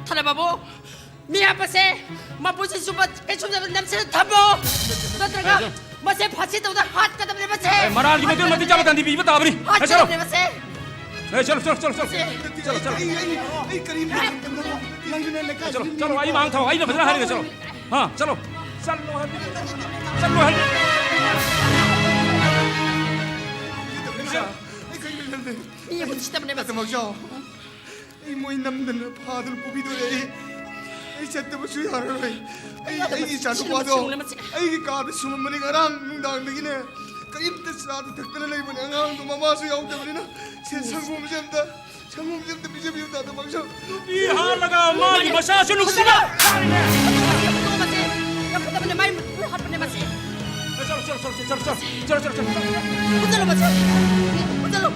ꯊꯅꯕꯕꯨ, ꯃꯤ ꯍꯥꯠꯄꯁꯦ ꯃꯄꯨꯟꯁꯤ ꯆꯨꯞꯄ ꯀꯩꯁꯨꯝꯗ ꯅꯝꯁꯤꯜꯂ ꯊꯝꯃꯣ꯫ ꯅꯠꯇ꯭ꯔꯒ ꯃꯁꯦ ꯐꯥꯁꯤ ꯇꯧꯗ ꯍꯥꯠꯀꯗꯕꯅꯦ ꯃꯁꯦ꯫ ꯑꯦ, ꯃꯔꯥꯜꯒꯤ ꯃꯇꯨꯡ ꯃꯇꯤꯛ ꯆꯥꯕ ꯇꯟꯗꯤ ꯄꯤꯕ ꯇꯥꯕꯅꯤ꯫ ꯑꯦ, ꯆꯠꯂꯣ꯫ ꯍꯥꯠꯀꯗꯕꯅꯦ ꯃꯁꯦ꯫ ꯑꯦ, ꯆꯠꯂꯣ, ꯆꯠꯂꯣ, ꯆꯠꯂꯣ, ꯆꯠꯂꯣ꯫ ꯃꯁꯦ꯫ ꯆꯠꯂꯣ, ꯆꯠꯂꯣ꯫ ꯑꯩ, ꯑꯩ, ꯑꯩ, ꯑꯩ ꯀꯔꯤꯝ ꯅꯪꯁꯨꯅꯦ ꯂꯩꯀꯥꯏꯁꯤꯗ ꯆꯠꯂꯣ, ꯃꯤ ꯆꯠꯂꯣ, ꯑꯩ ꯃꯥꯡ ꯊꯥꯎ꯫ ꯑꯩꯅ ꯐꯖꯅ ꯍꯥꯏꯔꯒꯦ, ꯆꯠꯂꯣ꯫ ꯍꯥ, ꯆꯠꯂꯣ꯫ ꯆꯠꯂꯣ ꯍꯥꯏꯕ꯫ ꯆꯠꯂꯣ ꯍꯥꯏꯕ꯫ ꯑꯩ ꯀꯔꯤꯝ ꯈꯟꯗꯦ꯫ ꯃꯤ ꯎꯁꯤꯠꯇꯕꯅꯦ ꯃꯁꯦ꯫ ꯅꯠꯇꯦ, ꯃꯥꯡꯖꯥꯎ꯫ ꯑꯩ ꯃꯣꯏ ꯅꯝꯗꯅ ꯐꯥꯗꯨꯅ ꯄꯨꯕꯤꯗꯣꯔꯦ꯫ ꯑꯩ, ꯑꯩ ꯆꯠꯇꯕꯁꯨ ꯌꯥꯔꯔꯣꯏ꯫ ꯑꯩ, ꯑꯩꯒꯤ ꯏꯆꯥꯅꯨꯄꯥꯗꯣ ꯁꯤꯅ ꯃꯁꯤ꯫ ꯑꯩꯒꯤ ꯀꯥꯗ ꯁꯨꯝꯃꯝꯕꯅꯤ ꯉꯔꯥꯡ ꯅꯨꯡꯗꯥꯡꯗꯒꯤꯅꯦ꯫ ꯀꯔꯤꯝꯇ ꯆꯥꯗ ꯊꯛꯇꯅ ꯂꯩꯕꯅꯦ꯫ ꯑꯉꯥꯡꯗꯣ ꯃꯃꯥꯁꯨ ꯌꯥꯎꯗꯕꯅꯤꯅ ꯁꯦꯟ ꯁꯪꯒꯣꯝꯁꯦ ꯑꯝꯇ ꯁꯪꯒꯣꯝꯁꯦ ꯑꯝꯇ ꯄꯤꯖꯕꯤꯌꯨ, ꯇꯥ ꯃꯥꯡꯁꯨ꯫ ꯅꯨꯄꯤ ꯍꯥꯠꯂꯒ ꯃꯥꯒꯤ ꯃꯆꯥꯁꯨ ꯅꯨꯡꯁꯤꯅ ꯐꯨꯗꯠꯂꯣ! ꯃꯁꯤ ꯌꯥꯝ ꯐꯠꯇꯕꯅꯦ, ꯃꯥꯏ ꯃꯇꯨ ꯍꯥꯠꯄꯅꯦ ꯃꯁꯤ꯫ ꯆꯠꯂꯣ, ꯆꯠꯂꯣ, ꯆꯠꯂꯣ, ꯆꯠꯂꯣ, ꯆꯠꯂꯣ, ꯆꯠꯂꯣ, ꯆꯠꯂꯣ, ꯆꯠꯂꯣ꯫ ꯐꯨꯗꯠꯂꯣ ꯃꯁꯤ꯫ ꯐꯨꯗꯠꯂꯣ꯫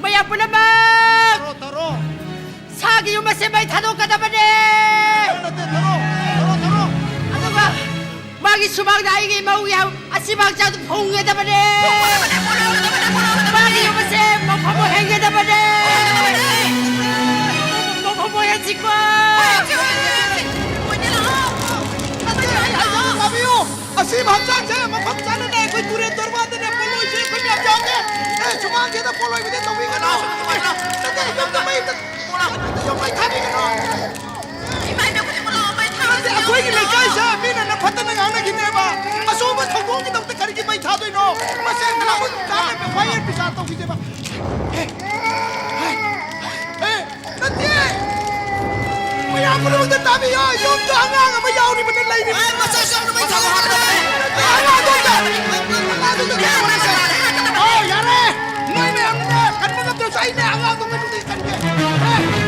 ꯃꯌꯥꯝ ꯄꯨꯝꯅꯃꯛ! ꯇꯧꯔꯣ, ꯇꯧꯔꯣ꯫ ꯁꯥꯒꯤ ꯌꯨꯝ ꯑꯁꯦ ꯃꯩ ꯊꯥꯗꯣꯛꯀꯗꯕꯅꯦ! ꯅꯠꯇꯦ, ꯊꯥꯗꯣꯛ, ꯊꯥꯗꯣꯛ, ꯊꯥꯗꯣꯛ꯫ ꯑꯗꯨꯒ ꯃꯥꯒꯤ ꯁꯨꯃꯥꯡꯗ ꯑꯩꯒꯤ ꯃꯧꯒꯤ ꯑꯁꯤꯕ ꯍꯛꯆꯥꯡꯗꯨ ꯐꯨꯝꯒꯗꯕꯅꯦ! ꯃꯥꯒꯤ ꯌꯨꯝ ꯑꯁꯦ ꯃꯐꯝ ꯑꯣꯏꯍꯟꯒꯗꯕꯅꯦ! ꯃꯐꯝ ꯑꯣꯏꯍꯟꯁꯤꯀꯣ! ꯅꯠꯇꯦ, ꯑꯩ ꯍꯥꯏꯖꯕ ꯇꯥꯕꯤꯌꯨ! ꯑꯁꯤꯕ ꯍꯛꯆꯥꯡꯁꯦ ꯃꯐꯝ ꯆꯥꯅꯅꯦ ꯑꯩꯈꯣꯏ ꯇꯨꯔꯦꯜ ꯇꯣꯔꯕꯥꯟꯗꯅꯦ ꯄꯣꯠꯂꯣꯏꯁꯦ ꯑꯩꯈꯣꯏ ꯃꯌꯥꯝ ꯌꯥꯎꯒꯦ! ꯑꯦ, ꯁꯨꯃꯥꯡꯁꯤꯗ ꯄꯣꯠꯂꯣꯏꯕꯗꯤ ꯇꯧꯕꯤꯒꯅꯨ! ꯅꯠꯇꯦ, ꯌꯨꯝꯗ ꯃꯩ ꯌꯨꯝ ꯃꯩ ꯊꯥꯕꯤꯒꯅꯨ! ꯅꯠꯇꯦ, ꯑꯩꯈꯣꯏꯒꯤ ꯂꯩꯀꯥꯏꯁꯦ ꯃꯤꯅ ꯅꯐꯠꯇꯅ ꯉꯥꯡꯅꯈꯤꯅꯦꯕ! ꯑꯆꯧꯕ ꯊꯧꯗꯣꯛꯀꯤꯗꯃꯛꯇ ꯀꯔꯤꯒꯤ ꯃꯩ ꯊꯥꯗꯣꯏꯅꯣ? ꯃꯁꯦ ꯃꯃꯨꯠ ꯇꯥꯅ ꯑꯦꯐ ꯑꯥꯏ ꯑꯥꯔ ꯕꯤꯆꯥꯔ ꯇꯧꯈꯤꯁꯦꯕ! ꯑꯦ, ꯑꯦ, ꯅꯠꯇꯦ! ꯃꯌꯥꯝ ꯄꯨꯝꯅꯃꯛꯇ ꯇꯥꯕꯤꯌꯣ! ꯌꯨꯝꯗ ꯑꯉꯥꯡ ꯑꯃ ꯌꯥꯎꯔꯤꯕꯅꯤ, ꯂꯩꯔꯤꯕꯅꯤ! ꯑꯦ, ꯃꯆꯥꯁꯨ ꯌꯥꯎꯅ ꯃꯩ ꯊꯥꯕ ꯍꯥꯠꯄꯅꯦ! ꯅꯠꯇꯦ, ꯑꯉꯥꯡꯗꯣ ꯑꯝꯇ! ꯑꯉꯥꯡꯗꯣ ꯑꯝꯇ ꯀꯩꯅꯣ ꯇꯧꯔꯁꯦ! ꯑꯣ, ꯌꯥꯔꯦ! ꯅꯣꯏ ꯃꯌꯥꯝꯅꯅꯦ ꯀꯟꯕ ꯉꯝꯗ꯭ꯔꯁꯨ ꯑꯩꯅꯦ ꯑꯉꯥꯡꯗꯣ ꯀꯩꯅꯣꯗꯤ ꯀꯟꯒꯦ! ꯑꯦ!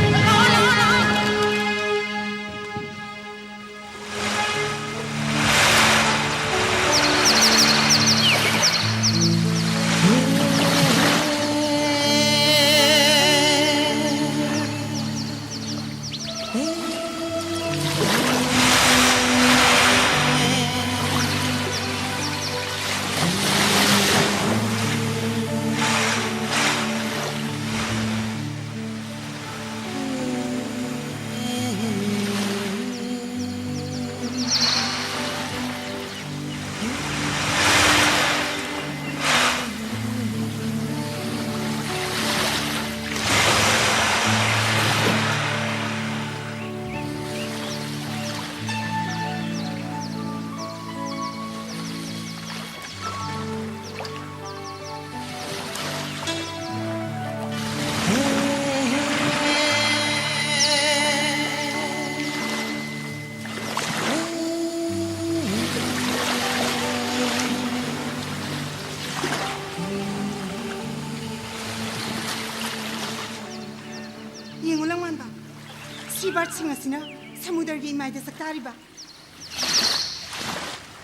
ꯕꯥꯔꯗꯁꯤꯡ ꯑꯁꯤꯅ ꯁꯃꯨꯗ꯭ꯔꯒꯤ ꯏꯃꯥꯏꯗ ꯆꯥꯛꯇꯥꯔꯤꯕ꯫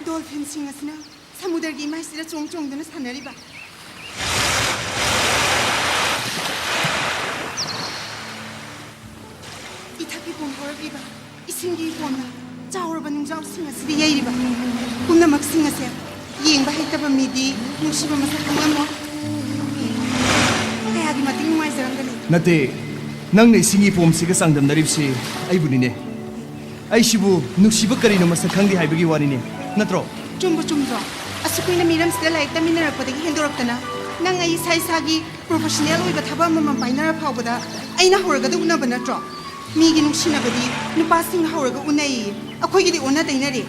ꯗꯣꯜꯐꯤꯟꯁꯤꯡ ꯑꯁꯤꯅ ꯁꯃꯨꯗ꯭ꯔꯒꯤ ꯏꯃꯥꯏꯁꯤꯗ ꯆꯣꯡ ꯆꯣꯡꯗꯨꯅ ꯁꯥꯟꯅꯔꯤꯕ꯫ ꯏꯊꯛꯀꯤ ꯄꯣꯝ ꯍꯧꯔꯛꯂꯤꯕ ꯏꯁꯤꯡꯒꯤ ꯄꯣꯝꯅ ꯆꯥꯎꯔꯕ ꯅꯨꯡꯖꯥꯎꯁꯤꯡ ꯑꯁꯤꯗ ꯌꯩꯔꯤꯕ ꯄꯨꯝꯅꯃꯛꯁꯤꯡ ꯑꯁꯦ ꯌꯦꯡꯕ ꯍꯩꯇꯕ ꯃꯤꯗꯤ ꯅꯨꯡꯁꯤꯕ ꯃꯁꯛ ꯈꯪꯂꯝꯃꯣꯏ꯫ ꯀꯌꯥꯒꯤ ꯃꯇꯤꯛ ꯅꯨꯡꯉꯥꯏꯖꯔꯝꯒꯅꯤ꯫ ꯅꯠꯇꯦ, ꯅꯪꯅ ꯏꯁꯤꯡꯒꯤ ꯄꯣꯝꯁꯤꯒ ꯆꯥꯡꯗꯝꯅꯔꯤꯕꯁꯤ ꯑꯩꯕꯨꯅꯤꯅꯦ꯫ ꯑꯩꯁꯤꯕꯨ ꯅꯨꯡꯁꯤꯕ ꯀꯔꯤꯅꯣ ꯃꯁꯛ ꯈꯪꯗꯦ ꯍꯥꯏꯕꯒꯤ ꯋꯥꯅꯤꯅꯦ, ꯅꯠꯇ꯭ꯔꯣ? ꯆꯨꯝꯕꯨ ꯆꯨꯝꯗ꯭ꯔꯣ? ꯑꯁꯨꯛ ꯀꯨꯏꯅ ꯃꯤꯔꯝꯁꯤꯗ ꯂꯥꯏꯔꯤꯛ ꯇꯝꯃꯤꯟꯅꯔꯛꯄꯗꯒꯤ ꯍꯦꯟꯗꯣꯔꯛꯇꯅ ꯅꯪ ꯑꯩ ꯏꯁꯥ ꯏꯁꯥꯒꯤ ꯄ꯭ꯔꯣꯐꯦꯁꯅꯦꯜ ꯑꯣꯏꯕ ꯊꯕꯛ ꯑꯃꯃꯝ ꯄꯥꯏꯅꯔ ꯐꯥꯎꯕꯗ ꯑꯩꯅ ꯍꯧꯔꯒꯗ ꯎꯅꯕ ꯅꯠꯇ꯭ꯔꯣ? ꯃꯤꯒꯤ ꯅꯨꯡꯁꯤꯅꯕꯗꯤ ꯅꯨꯄꯥꯁꯤꯡꯅ ꯍꯧꯔꯒ ꯎꯅꯩꯌꯦ, ꯑꯩꯈꯣꯏꯒꯤꯗꯤ ꯑꯣꯟꯅ ꯇꯩꯅꯔꯦ꯫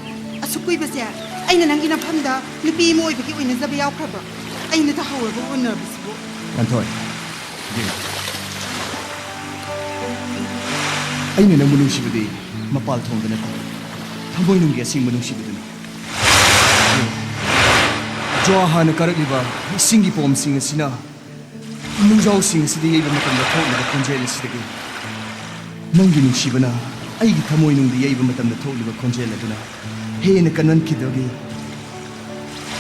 ꯑꯁꯨꯛ ꯀꯨꯏꯕꯁꯦ ꯑꯩꯅ ꯅꯪꯒꯤ ꯅꯐꯝꯗ ꯅꯨꯄꯤ ꯑꯃ ꯑꯣꯏꯕꯒꯤ ꯑꯣꯏꯅꯖꯕ ꯌꯥꯎꯈ꯭ꯔꯕ꯭ꯔꯣ? ꯑꯩꯅ ꯇꯥꯍꯧꯔꯒ ꯎꯅꯕꯁꯤꯕꯨ꯫ ꯉꯥꯟꯊꯣꯏ, ꯌꯦꯡꯉꯨ꯫ ꯑꯩꯅ ꯅꯪꯕꯨ ꯅꯨꯡꯁꯤꯕꯗꯤ ꯃꯄꯥꯜ ꯊꯣꯡꯗ ꯅꯠꯇꯦ, ꯊꯃꯣꯏꯅꯨꯡꯒꯤ ꯑꯁꯦꯡꯕ ꯅꯨꯡꯁꯤꯕꯗꯨꯅꯤ꯫ ꯖ꯭ꯋꯥ ꯍꯥꯟꯅ ꯀꯥꯔꯛꯂꯤꯕ ꯏꯁꯤꯡꯒꯤ ꯄꯣꯝꯁꯤꯡ ꯑꯁꯤꯅ ꯅꯨꯡꯖꯥꯎꯁꯤꯡ ꯑꯁꯤꯗ ꯌꯩꯕ ꯃꯇꯝꯗ ꯊꯣꯛꯂꯤꯕ ꯈꯣꯟꯖꯦꯜ ꯑꯁꯤꯗꯒꯤ ꯅꯪꯒꯤ ꯅꯨꯡꯁꯤꯕꯅ ꯑꯩꯒꯤ ꯊꯃꯣꯏꯅꯨꯡꯗ ꯌꯩꯕ ꯃꯇꯝꯗ ꯊꯣꯛꯂꯤꯕ ꯈꯣꯟꯖꯦꯜ ꯑꯗꯨꯅ ꯍꯦꯟꯅ ꯀꯟꯃꯟꯈꯤꯗꯕꯒꯤ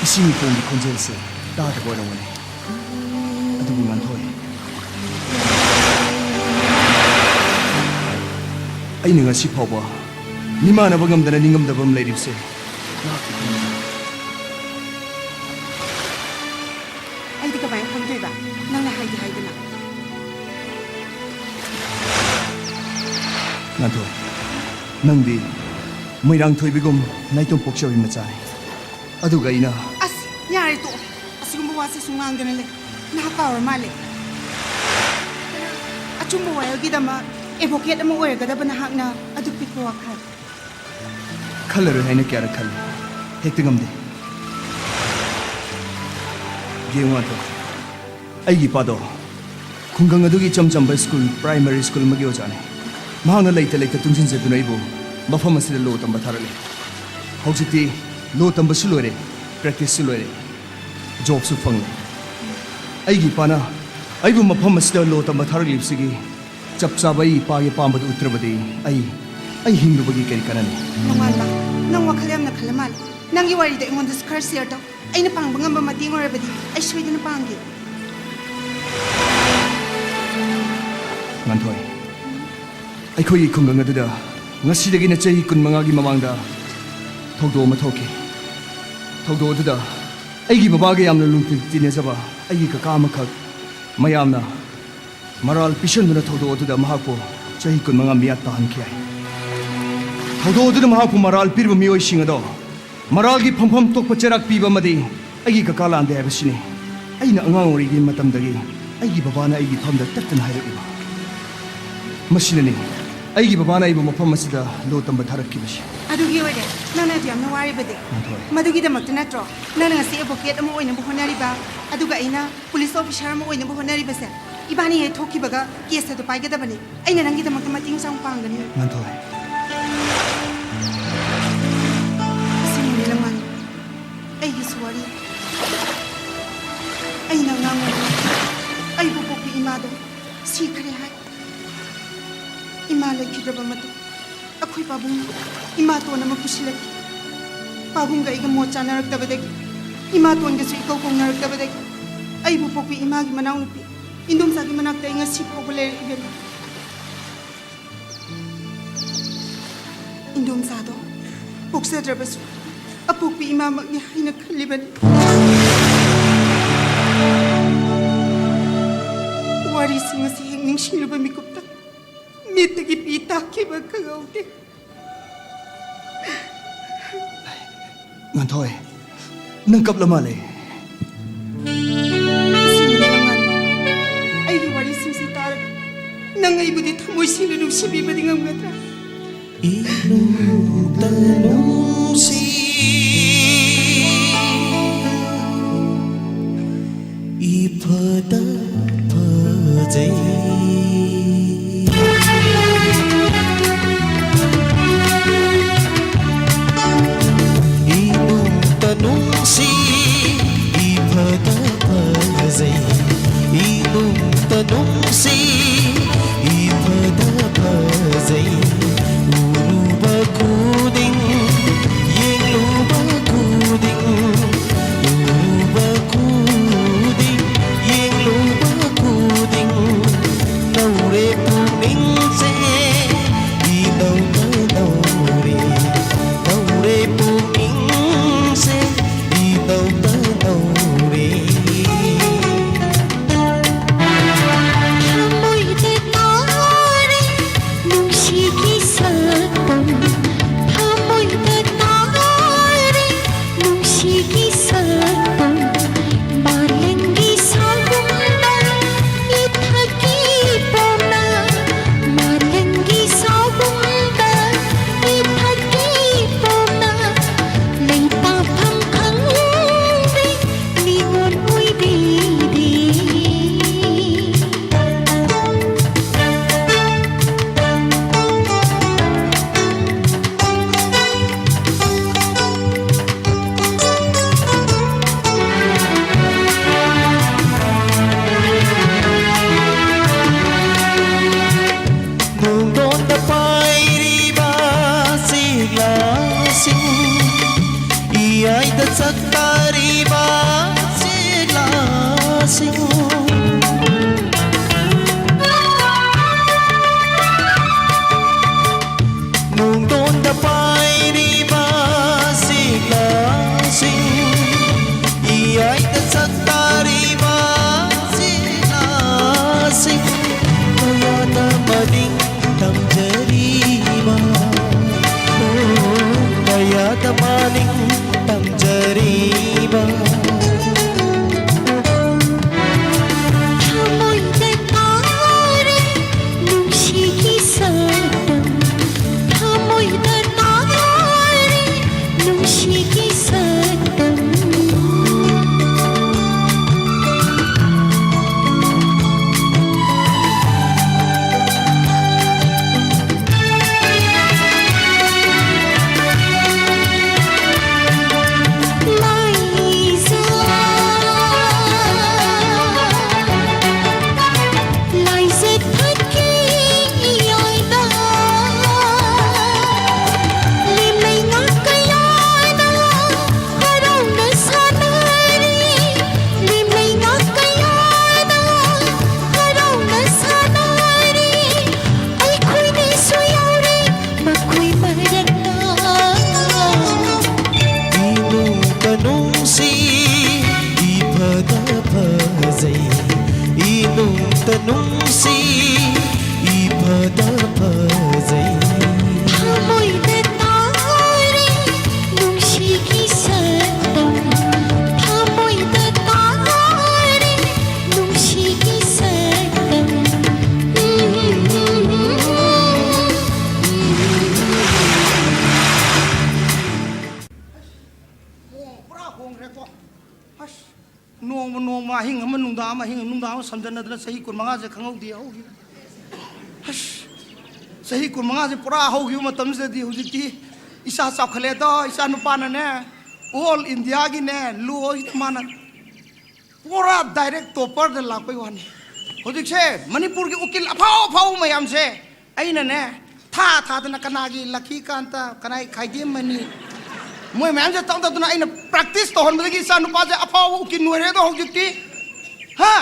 ꯏꯁꯤꯡ ꯏꯄꯣꯝꯒꯤ ꯈꯣꯟꯖꯦꯜꯁꯦ ꯇꯥꯗꯕ ꯑꯣꯏꯔꯝꯒꯅꯤ꯫ ꯑꯗꯨꯕꯨ ꯉꯥꯟꯊꯣꯏ, ꯑꯩꯅ ꯉꯁꯤ ꯐꯥꯎꯕ ꯃꯤꯃꯥꯟꯅꯕ ꯉꯝꯗꯅ ꯅꯤꯡꯉꯝꯗꯕ ꯑꯃ ꯂꯩꯔꯤꯕꯁꯦ ꯅꯍꯥꯛꯀꯤ ꯈꯪꯕꯗ꯫ ꯑꯩꯗꯤ ꯀꯃꯥꯏꯅ ꯈꯪꯗꯣꯏꯕ? ꯅꯪꯅ ꯍꯥꯏꯗꯤ ꯍꯥꯏꯗꯅ꯫ ꯉꯥꯟꯊꯣꯏ, ꯅꯪꯗꯤ ꯃꯣꯏꯔꯥꯡꯊꯣꯏꯕꯤꯒꯨꯝ ꯅꯥꯏꯇꯣꯝ ꯄꯣꯛꯆꯕꯤ ꯃꯆꯥꯅꯤ꯫ ꯑꯗꯨꯒ ꯑꯩꯅ ꯑꯁ, ꯌꯥꯔꯦ, ꯇꯣꯛꯑꯣ꯫ ꯑꯁꯤꯒꯨꯝꯕ ꯋꯥꯁꯦ ꯁꯨꯝ ꯉꯥꯡꯗꯅ ꯂꯩ꯫ ꯅꯍꯥꯛ ꯀꯥꯎꯔ ꯃꯥꯜꯂꯦ꯫ ꯑꯆꯨꯝꯕ ꯋꯥꯌꯦꯜꯒꯤꯗꯃꯛ ꯑꯦꯗꯚꯣꯀꯦꯠ ꯑꯃ ꯑꯣꯏꯔꯒꯗꯕ ꯅꯍꯥꯛꯅ ꯑꯗꯨꯛ ꯄꯤꯛꯄ ꯋꯥꯈꯜ꯫ ꯈꯜꯂꯔꯣꯏ ꯍꯥꯏꯅ ꯀꯌꯥꯔꯛ ꯈꯜꯂꯤ, ꯍꯦꯛꯇ ꯉꯝꯗꯦ꯫ ꯌꯦꯡꯉꯨ ꯉꯥꯟꯊꯣꯏ, ꯑꯩꯒꯤ ꯏꯄꯥꯗꯣ ꯈꯨꯡꯒꯪ ꯑꯗꯨꯒꯤ ꯏꯆꯝ ꯆꯝꯕ ꯁ꯭ꯀꯨꯜ, ꯄ꯭ꯔꯥꯏꯃꯔꯤ ꯁ꯭ꯀꯨꯜ ꯑꯃꯒꯤ ꯑꯣꯖꯥꯅꯤ꯫ ꯃꯍꯥꯛꯅ ꯂꯩꯇ ꯂꯩꯇ ꯇꯨꯡꯁꯤꯟꯖꯗꯨꯅ ꯑꯩꯕꯨ ꯃꯐꯝ ꯑꯁꯤꯗ ꯂꯣ ꯇꯝꯕ ꯊꯥꯔꯛꯂꯦ꯫ ꯍꯧꯖꯤꯛꯇꯤ ꯂꯣ ꯇꯝꯕꯁꯨ ꯂꯣꯏꯔꯦ, ꯄ꯭ꯔꯦꯛꯇꯤꯁꯁꯨ ꯂꯣꯏꯔꯦ, ꯖꯣꯕꯁꯨ ꯐꯪꯂꯦ꯫ ꯑꯩꯒꯤ ꯏꯄꯥꯅ ꯑꯩꯕꯨ ꯃꯐꯝ ꯑꯁꯤꯗ ꯂꯣ ꯇꯝꯕ ꯊꯥꯔꯛꯂꯤꯕꯁꯤꯒꯤ ꯆꯞ ꯆꯥꯕ ꯑꯩ ꯏꯄꯥꯒꯤ ꯑꯄꯥꯝꯕꯗꯨ ꯎꯠꯇ꯭ꯔꯕꯗꯤ ꯑꯩ ꯑꯩ ꯍꯤꯡꯂꯨꯕꯒꯤ ꯀꯔꯤ ꯀꯥꯟꯅꯅꯤ? ꯅꯣꯡꯉꯥꯟꯕ, ꯅꯪ ꯋꯥꯈꯜ ꯌꯥꯝꯅ ꯈꯜꯂ ꯃꯥꯜꯂꯦ꯫ ꯅꯪꯒꯤ ꯋꯥꯔꯤꯗꯣ ꯑꯩꯉꯣꯟꯗꯁꯨ ꯈꯔ ꯁꯤꯌꯔ ꯇꯧ꯫ ꯑꯩꯅ ꯄꯥꯡꯕ ꯉꯝꯕ ꯃꯇꯦꯡ ꯑꯣꯏꯔꯕꯗꯤ ꯑꯩ ꯁꯣꯏꯗꯅ ꯄꯥꯡꯒꯦ꯫ ꯉꯥꯟꯊꯣꯏ, ꯑꯩꯈꯣꯏꯒꯤ ꯈꯨꯡꯒꯪ ꯑꯗꯨꯗ ꯉꯁꯤꯗꯒꯤꯅ ꯆꯍꯤ ꯀꯨꯟꯃꯉꯥꯒꯤ ꯃꯃꯥꯡꯗ ꯊꯧꯗꯣꯛ ꯑꯃ ꯊꯣꯛꯈꯤ꯫ ꯊꯧꯗꯣꯛ ꯑꯗꯨꯗ ꯑꯩꯒꯤ ꯕꯕꯥꯒ ꯌꯥꯝꯅ ꯂꯨꯅ ꯇꯤꯟꯅꯖꯕ ꯑꯩꯒꯤ ꯀꯀꯥ ꯑꯃꯈꯛ ꯃꯌꯥꯝꯅ ꯃꯔꯥꯜ ꯄꯤꯁꯟꯗꯨꯅ ꯊꯧꯗꯣꯛ ꯑꯗꯨꯗ ꯃꯍꯥꯛꯄꯨ ꯆꯍꯤ ꯀꯨꯟꯃꯉꯥ ꯃꯤꯌꯥꯠ ꯇꯥꯍꯟꯈꯤ ꯍꯥꯏ꯫ ꯊꯧꯗꯣꯛ ꯑꯗꯨꯗ ꯃꯍꯥꯛꯄꯨ ꯃꯔꯥꯜ ꯄꯤꯔꯤꯕ ꯃꯤꯑꯣꯏꯁꯤꯡ ꯑꯗꯣ ꯃꯔꯥꯜꯒꯤ ꯐꯝꯐꯝ ꯊꯣꯛꯄ ꯆꯩꯔꯥꯛ ꯄꯤꯕ ꯑꯃꯗꯤ ꯑꯩꯒꯤ ꯀꯀꯥ ꯂꯥꯟꯗꯦ ꯍꯥꯏꯕꯁꯤꯅꯤ꯫ ꯑꯩꯅ ꯑꯉꯥꯡ ꯑꯣꯏꯔꯤꯉꯩ ꯃꯇꯝꯗꯒꯤ ꯑꯩꯒꯤ ꯕꯕꯥꯅ ꯑꯩꯒꯤ ꯐꯝꯗ ꯇꯠꯇꯅ ꯍꯥꯏꯔꯛꯂꯤꯕ꯫ ꯃꯁꯤꯅꯅꯤ ꯑꯩꯒꯤ ꯕꯕꯥꯅ ꯑꯩꯕꯨ ꯃꯐꯝ ꯑꯁꯤꯗ ꯂꯣ ꯇꯝꯕ ꯊꯥꯔꯛꯈꯤꯕꯁꯤ꯫ ꯑꯗꯨꯒꯤ ꯑꯣꯏꯔꯦ ꯅꯪꯅ ꯑꯗꯨ ꯌꯥꯝꯅ ꯋꯥꯔꯤꯕꯗꯤ꯫ ꯉꯥꯟꯊꯣꯏ꯫ ꯃꯗꯨꯒꯤꯗꯃꯛꯇ ꯅꯠꯇ꯭ꯔꯣ ꯅꯪꯅ ꯉꯁꯤ ꯑꯦꯗꯚꯣꯀꯦꯠ ꯑꯃ ꯑꯣꯏꯅꯕ ꯍꯣꯠꯅꯔꯤꯕ? ꯑꯗꯨꯒ ꯑꯩꯅ ꯄꯨꯂꯤꯁ ꯑꯣꯐꯤꯁꯥꯔ ꯑꯃ ꯑꯣꯏꯅꯕ ꯍꯣꯠꯅꯔꯤꯕꯁꯦ? ꯏꯕꯥꯅꯤ ꯍꯦꯛ ꯊꯣꯛꯈꯤꯕꯒ ꯀꯦꯁ ꯑꯗꯨ ꯄꯥꯏꯒꯗꯕꯅꯤ꯫ ꯑꯩꯅ ꯅꯪꯒꯤꯗꯃꯛꯇ ꯃꯇꯦꯡ ꯆꯥꯡ ꯄꯥꯡꯒꯅꯤ꯫ ꯉꯥꯟꯊꯣꯏ꯫ ꯑꯁꯤꯃꯅꯤ ꯂꯃꯥꯟ, ꯑꯩꯒꯤꯁꯨ ꯋꯥꯔꯤ꯫ ꯑꯩꯅ ꯑꯉꯥꯡ ꯑꯣꯏꯔꯤꯉꯩ ꯑꯩꯕꯨ ꯄꯣꯛꯄꯤ ꯏꯃꯥꯗꯣ ꯁꯤꯈ꯭ꯔꯦ ꯍꯥꯏ꯫ ꯏꯃꯥ ꯂꯩꯈꯤꯗ꯭ꯔꯕ ꯃꯇꯨꯡ ꯑꯩꯈꯣꯏ ꯄꯥꯕꯨꯡꯅ ꯏꯃꯥꯇꯣꯟ ꯑꯃ ꯄꯨꯁꯤꯜꯂꯛꯈꯤ꯫ ꯄꯥꯕꯨꯡꯒ ꯑꯩꯒ ꯃꯣꯠ ꯆꯥꯅꯔꯛꯇꯕꯗꯒꯤ, ꯏꯃꯥꯇꯣꯟꯒꯁꯨ ꯏꯀꯧ ꯀꯧꯅꯔꯛꯇꯕꯗꯒꯤ ꯑꯩꯕꯨ ꯄꯣꯛꯄꯤ ꯏꯃꯥꯒꯤ ꯃꯅꯥꯎꯅꯨꯄꯤ ꯏꯟꯗꯣꯝꯆꯥꯒꯤ ꯃꯅꯥꯛꯇ ꯑꯩ ꯉꯁꯤ ꯐꯥꯎꯕ ꯂꯩꯔꯛꯏꯕꯅꯤ꯫ ꯏꯟꯗꯣꯝꯆꯥꯗꯣ ꯄꯣꯛꯆꯗ꯭ꯔꯕꯁꯨ ꯑꯄꯣꯛꯄꯤ ꯏꯃꯥꯃꯛꯅꯤ ꯍꯥꯏꯅ ꯈꯜꯂꯤꯕꯅꯤ꯫ ꯋꯥꯔꯤꯁꯤꯡ ꯑꯁꯤ ꯍꯦꯛ ꯅꯤꯡꯁꯤꯡꯂꯨꯕ ꯃꯤꯀꯨꯞꯇ ꯃꯤꯠꯇꯒꯤ ꯄꯤ ꯇꯥꯈꯤꯕ ꯈꯪꯍꯧꯗꯦ꯫ ꯉꯥꯟꯊꯣꯏ, ꯅꯪ ꯀꯞꯂ ꯃꯥꯜꯂꯦ꯫ ꯑꯁꯤꯅꯤ ꯅꯪ ꯉꯥꯟꯕ꯫ ꯑꯩꯒꯤ ꯋꯥꯔꯤꯁꯤꯡꯁꯤ ꯇꯥꯔꯒ ꯅꯪ ꯑꯩꯕꯨꯗꯤ ꯊꯃꯣꯏ ꯁꯦꯡꯅ ꯅꯨꯡꯁꯤꯕꯤꯕꯗꯤ ꯉꯝꯒꯗ꯭ꯔꯥ? ꯏꯅꯨꯡꯇ ꯅꯨꯡꯁꯤ ꯏꯐꯗ ꯐꯖꯩ꯫ ꯏꯅꯨꯡꯇ ꯅꯨꯡꯁꯤ ꯏꯐꯗ ꯐꯖꯩ꯫ ꯏꯅꯨꯡꯇ ꯅꯨꯡꯁꯤ ꯇꯧꯔꯦ꯫ ꯊꯃꯣꯏꯗ ꯇꯥꯔꯦ ꯅꯨꯡꯁꯤꯒꯤ ꯁꯛꯇꯝ, ꯊꯃꯣꯏꯗ ꯇꯥꯔꯦ ꯅꯨꯡꯁꯤꯒꯤ ꯁꯛꯇꯝ, ꯃꯥꯂꯪꯒꯤ ꯁꯥꯒꯨꯝꯅ ꯏꯊꯛꯀꯤ ꯄꯣꯝꯅ, ꯃꯥꯂꯪꯒꯤ ꯁꯥꯒꯨꯝꯅ ꯏꯊꯛꯀꯤ ꯄꯣꯝꯅ, ꯂꯩꯇꯥꯐꯝ ꯈꯪꯗꯦ ꯃꯤꯉꯣꯟ ꯑꯣꯏꯕꯤꯔꯤ꯫ ꯅꯨꯡꯗꯣꯟꯗ ꯄꯥꯏꯔꯤꯕ ꯆꯦꯛꯂꯥꯁꯤꯡ, ꯏꯌꯥꯏꯗ ꯆꯥꯛꯇꯥꯔꯤꯕ ꯆꯦꯛꯂꯥꯁꯤꯡ, ꯅꯨꯡꯗꯣꯟꯗ ꯄꯥꯏꯔꯤꯕ ꯆꯦꯛꯂꯥꯁꯤꯡ, ꯏꯌꯥꯏꯗ ꯆꯥꯛꯇꯥꯔꯤꯕ ꯆꯦꯛꯂꯥꯁꯤꯡ, ꯀꯌꯥꯗ ꯃꯅꯤꯡ ꯇꯝꯖꯔꯤꯕ, ꯑꯣ, ꯀꯌꯥꯗ ꯃꯅꯤꯡ ꯇꯝꯖꯔꯤꯕ꯫ ꯅꯣꯡꯃ ꯅꯣꯡꯃ, ꯑꯍꯤꯡ ꯑꯃ ꯅꯨꯡꯗꯥꯡ ꯑꯃ, ꯑꯍꯤꯡ ꯑꯃ ꯅꯨꯡꯗꯥꯡ ꯑꯃ ꯁꯝꯖꯟꯅꯗꯅ ꯆꯍꯤ ꯀꯨꯟꯃꯉꯥꯁꯦ ꯈꯪꯍꯧꯗꯦ ꯍꯧꯈꯤꯕ꯫ ꯑꯁ, ꯆꯍꯤ ꯀꯨꯟꯃꯉꯥꯁꯦ ꯄꯨꯔꯥ ꯍꯧꯈꯤꯕ ꯃꯇꯝꯁꯤꯗꯗꯤ ꯍꯧꯖꯤꯛꯇꯤ ꯏꯆꯥ ꯆꯥꯎꯈꯠꯂꯦꯗꯣ, ꯏꯆꯥ ꯅꯨꯄꯥꯅꯅꯦ, ꯑꯣꯜ ꯏꯟꯗꯤꯌꯥꯒꯤꯅꯦ ꯂꯣꯁꯤꯗ ꯃꯥꯅ ꯄꯨꯔꯥ ꯗꯥꯏꯔꯦꯛ ꯇꯣꯞꯄꯔꯗ ꯂꯥꯛꯄꯩ ꯋꯥꯅꯤ꯫ ꯍꯧꯖꯤꯛꯁꯦ ꯃꯅꯤꯄꯨꯔꯒꯤ ꯎꯀꯤꯜ ꯑꯐꯥꯎ ꯑꯐꯥꯎꯕ ꯃꯌꯥꯝꯁꯦ ꯑꯩꯅꯅꯦ ꯊꯥ ꯊꯥꯗꯅ ꯀꯅꯥꯒꯤ ꯂꯛꯈꯤꯀꯥꯟꯇ, ꯀꯅꯥꯒꯤ ꯈꯥꯏꯗꯦꯝꯃꯅꯤ, ꯃꯣꯏ ꯃꯌꯥꯝꯁꯦ ꯇꯧ ꯇꯧꯗꯅ ꯑꯩꯅ ꯄ꯭ꯔꯦꯛꯇꯤꯁ ꯇꯧꯍꯟꯕꯗꯒꯤ ꯏꯆꯥ ꯅꯨꯄꯥꯁꯦ ꯑꯐꯥꯎꯕ ꯎꯀꯤꯜ ꯑꯣꯏꯔꯦ꯫ ꯑꯗꯣ ꯍꯧꯖꯤꯛꯇꯤ, ꯍꯥ,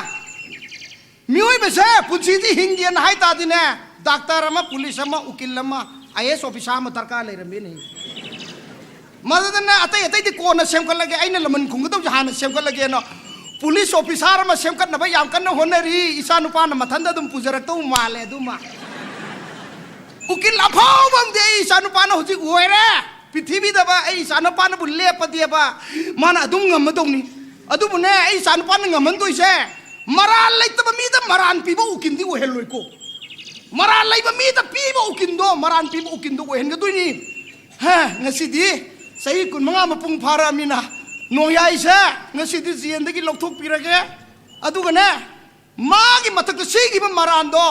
ꯃꯤꯑꯣꯏꯕꯁꯦ ꯄꯨꯟꯁꯤꯁꯤ ꯍꯤꯡꯒꯦꯅ ꯍꯥꯏ ꯇꯥꯔꯗꯤꯅꯦ, ꯗꯥꯛꯇꯔ ꯑꯃ, ꯄꯨꯂꯤꯁ ꯑꯃ, ꯎꯀꯤꯜ ꯑꯃ, ꯑꯥꯏ ꯑꯦꯁ ꯑꯣꯐꯤꯁꯥꯔ ꯑꯃ ꯗꯔꯀꯥꯔ ꯂꯩꯔꯝꯃꯦꯅꯦ꯫ ꯃꯗꯨꯗꯅ ꯑꯇꯩ ꯑꯇꯩꯗꯤ ꯀꯣꯟꯅ ꯁꯦꯝꯒꯠꯂꯒꯦ, ꯑꯩꯅ ꯂꯃꯟ ꯈꯨꯝꯒꯗꯧꯁꯦ ꯍꯥꯟꯅ ꯁꯦꯝꯒꯠꯂꯒꯦꯅ ꯄꯨꯂꯤꯁ ꯑꯣꯐꯤꯁꯥꯔ ꯑꯃ ꯁꯦꯝꯒꯠꯅꯕ ꯌꯥꯝ ꯀꯟꯅ ꯍꯣꯠꯅꯔꯤ꯫ ꯏꯆꯥ ꯅꯨꯄꯥꯅ ꯃꯊꯟꯇ ꯑꯗꯨꯝ ꯄꯨꯖꯔꯛꯇꯧ ꯃꯥꯜꯂꯦ ꯑꯗꯨꯃ꯫ ꯎꯀꯤꯜ ꯑꯐꯥꯎꯕ ꯑꯃꯗꯤ ꯑꯩ ꯏꯆꯥ ꯅꯨꯄꯥꯅ ꯍꯧꯖꯤꯛ ꯑꯣꯏꯔꯦ꯫ ꯄ꯭ꯔꯤꯊꯤꯕꯤꯗꯕ ꯑꯩ ꯏꯆꯥ ꯅꯨꯄꯥꯅꯕꯨ ꯂꯦꯞꯄꯗꯤꯕ ꯃꯥꯅ ꯑꯗꯨꯝ ꯉꯝꯃꯗꯧꯅꯤ꯫ ꯑꯗꯨꯕꯨꯅꯦ, ꯑꯩ ꯏꯆꯥ ꯅꯨꯄꯥꯅ ꯉꯝꯍꯟꯗꯣꯏꯁꯦ ꯃꯔꯥꯜ ꯂꯩꯇꯕ ꯃꯤꯗ ꯃꯔꯥꯜ ꯄꯤꯕ ꯎꯀꯤꯜꯗꯤ ꯑꯣꯏꯍꯜꯂꯣꯏꯀꯣ꯫ ꯃꯔꯥꯜ ꯂꯩꯕ ꯃꯤꯗ ꯄꯤꯕ ꯎꯀꯤꯜꯗꯣ, ꯃꯔꯥꯜ ꯄꯤꯕ ꯎꯀꯤꯜꯗꯣ ꯑꯣꯏꯍꯟꯒꯗꯣꯏꯅꯤ꯫ ꯍꯦ, ꯉꯁꯤꯗꯤ ꯆꯍꯤ ꯀꯨꯟꯃꯉꯥ ꯃꯄꯨꯡ ꯐꯥꯔꯛꯑꯃꯤꯅ ꯅꯣꯡꯌꯥꯏꯁꯦ ꯉꯁꯤꯗꯤ ꯖꯦꯜꯗꯒꯤ ꯂꯧꯊꯣꯛꯄꯤꯔꯒꯦ꯫ ꯑꯗꯨꯒꯅꯦ, ꯃꯥꯒꯤ ꯃꯊꯛꯇ ꯁꯤꯈꯤꯕ ꯃꯔꯥꯟꯗꯣ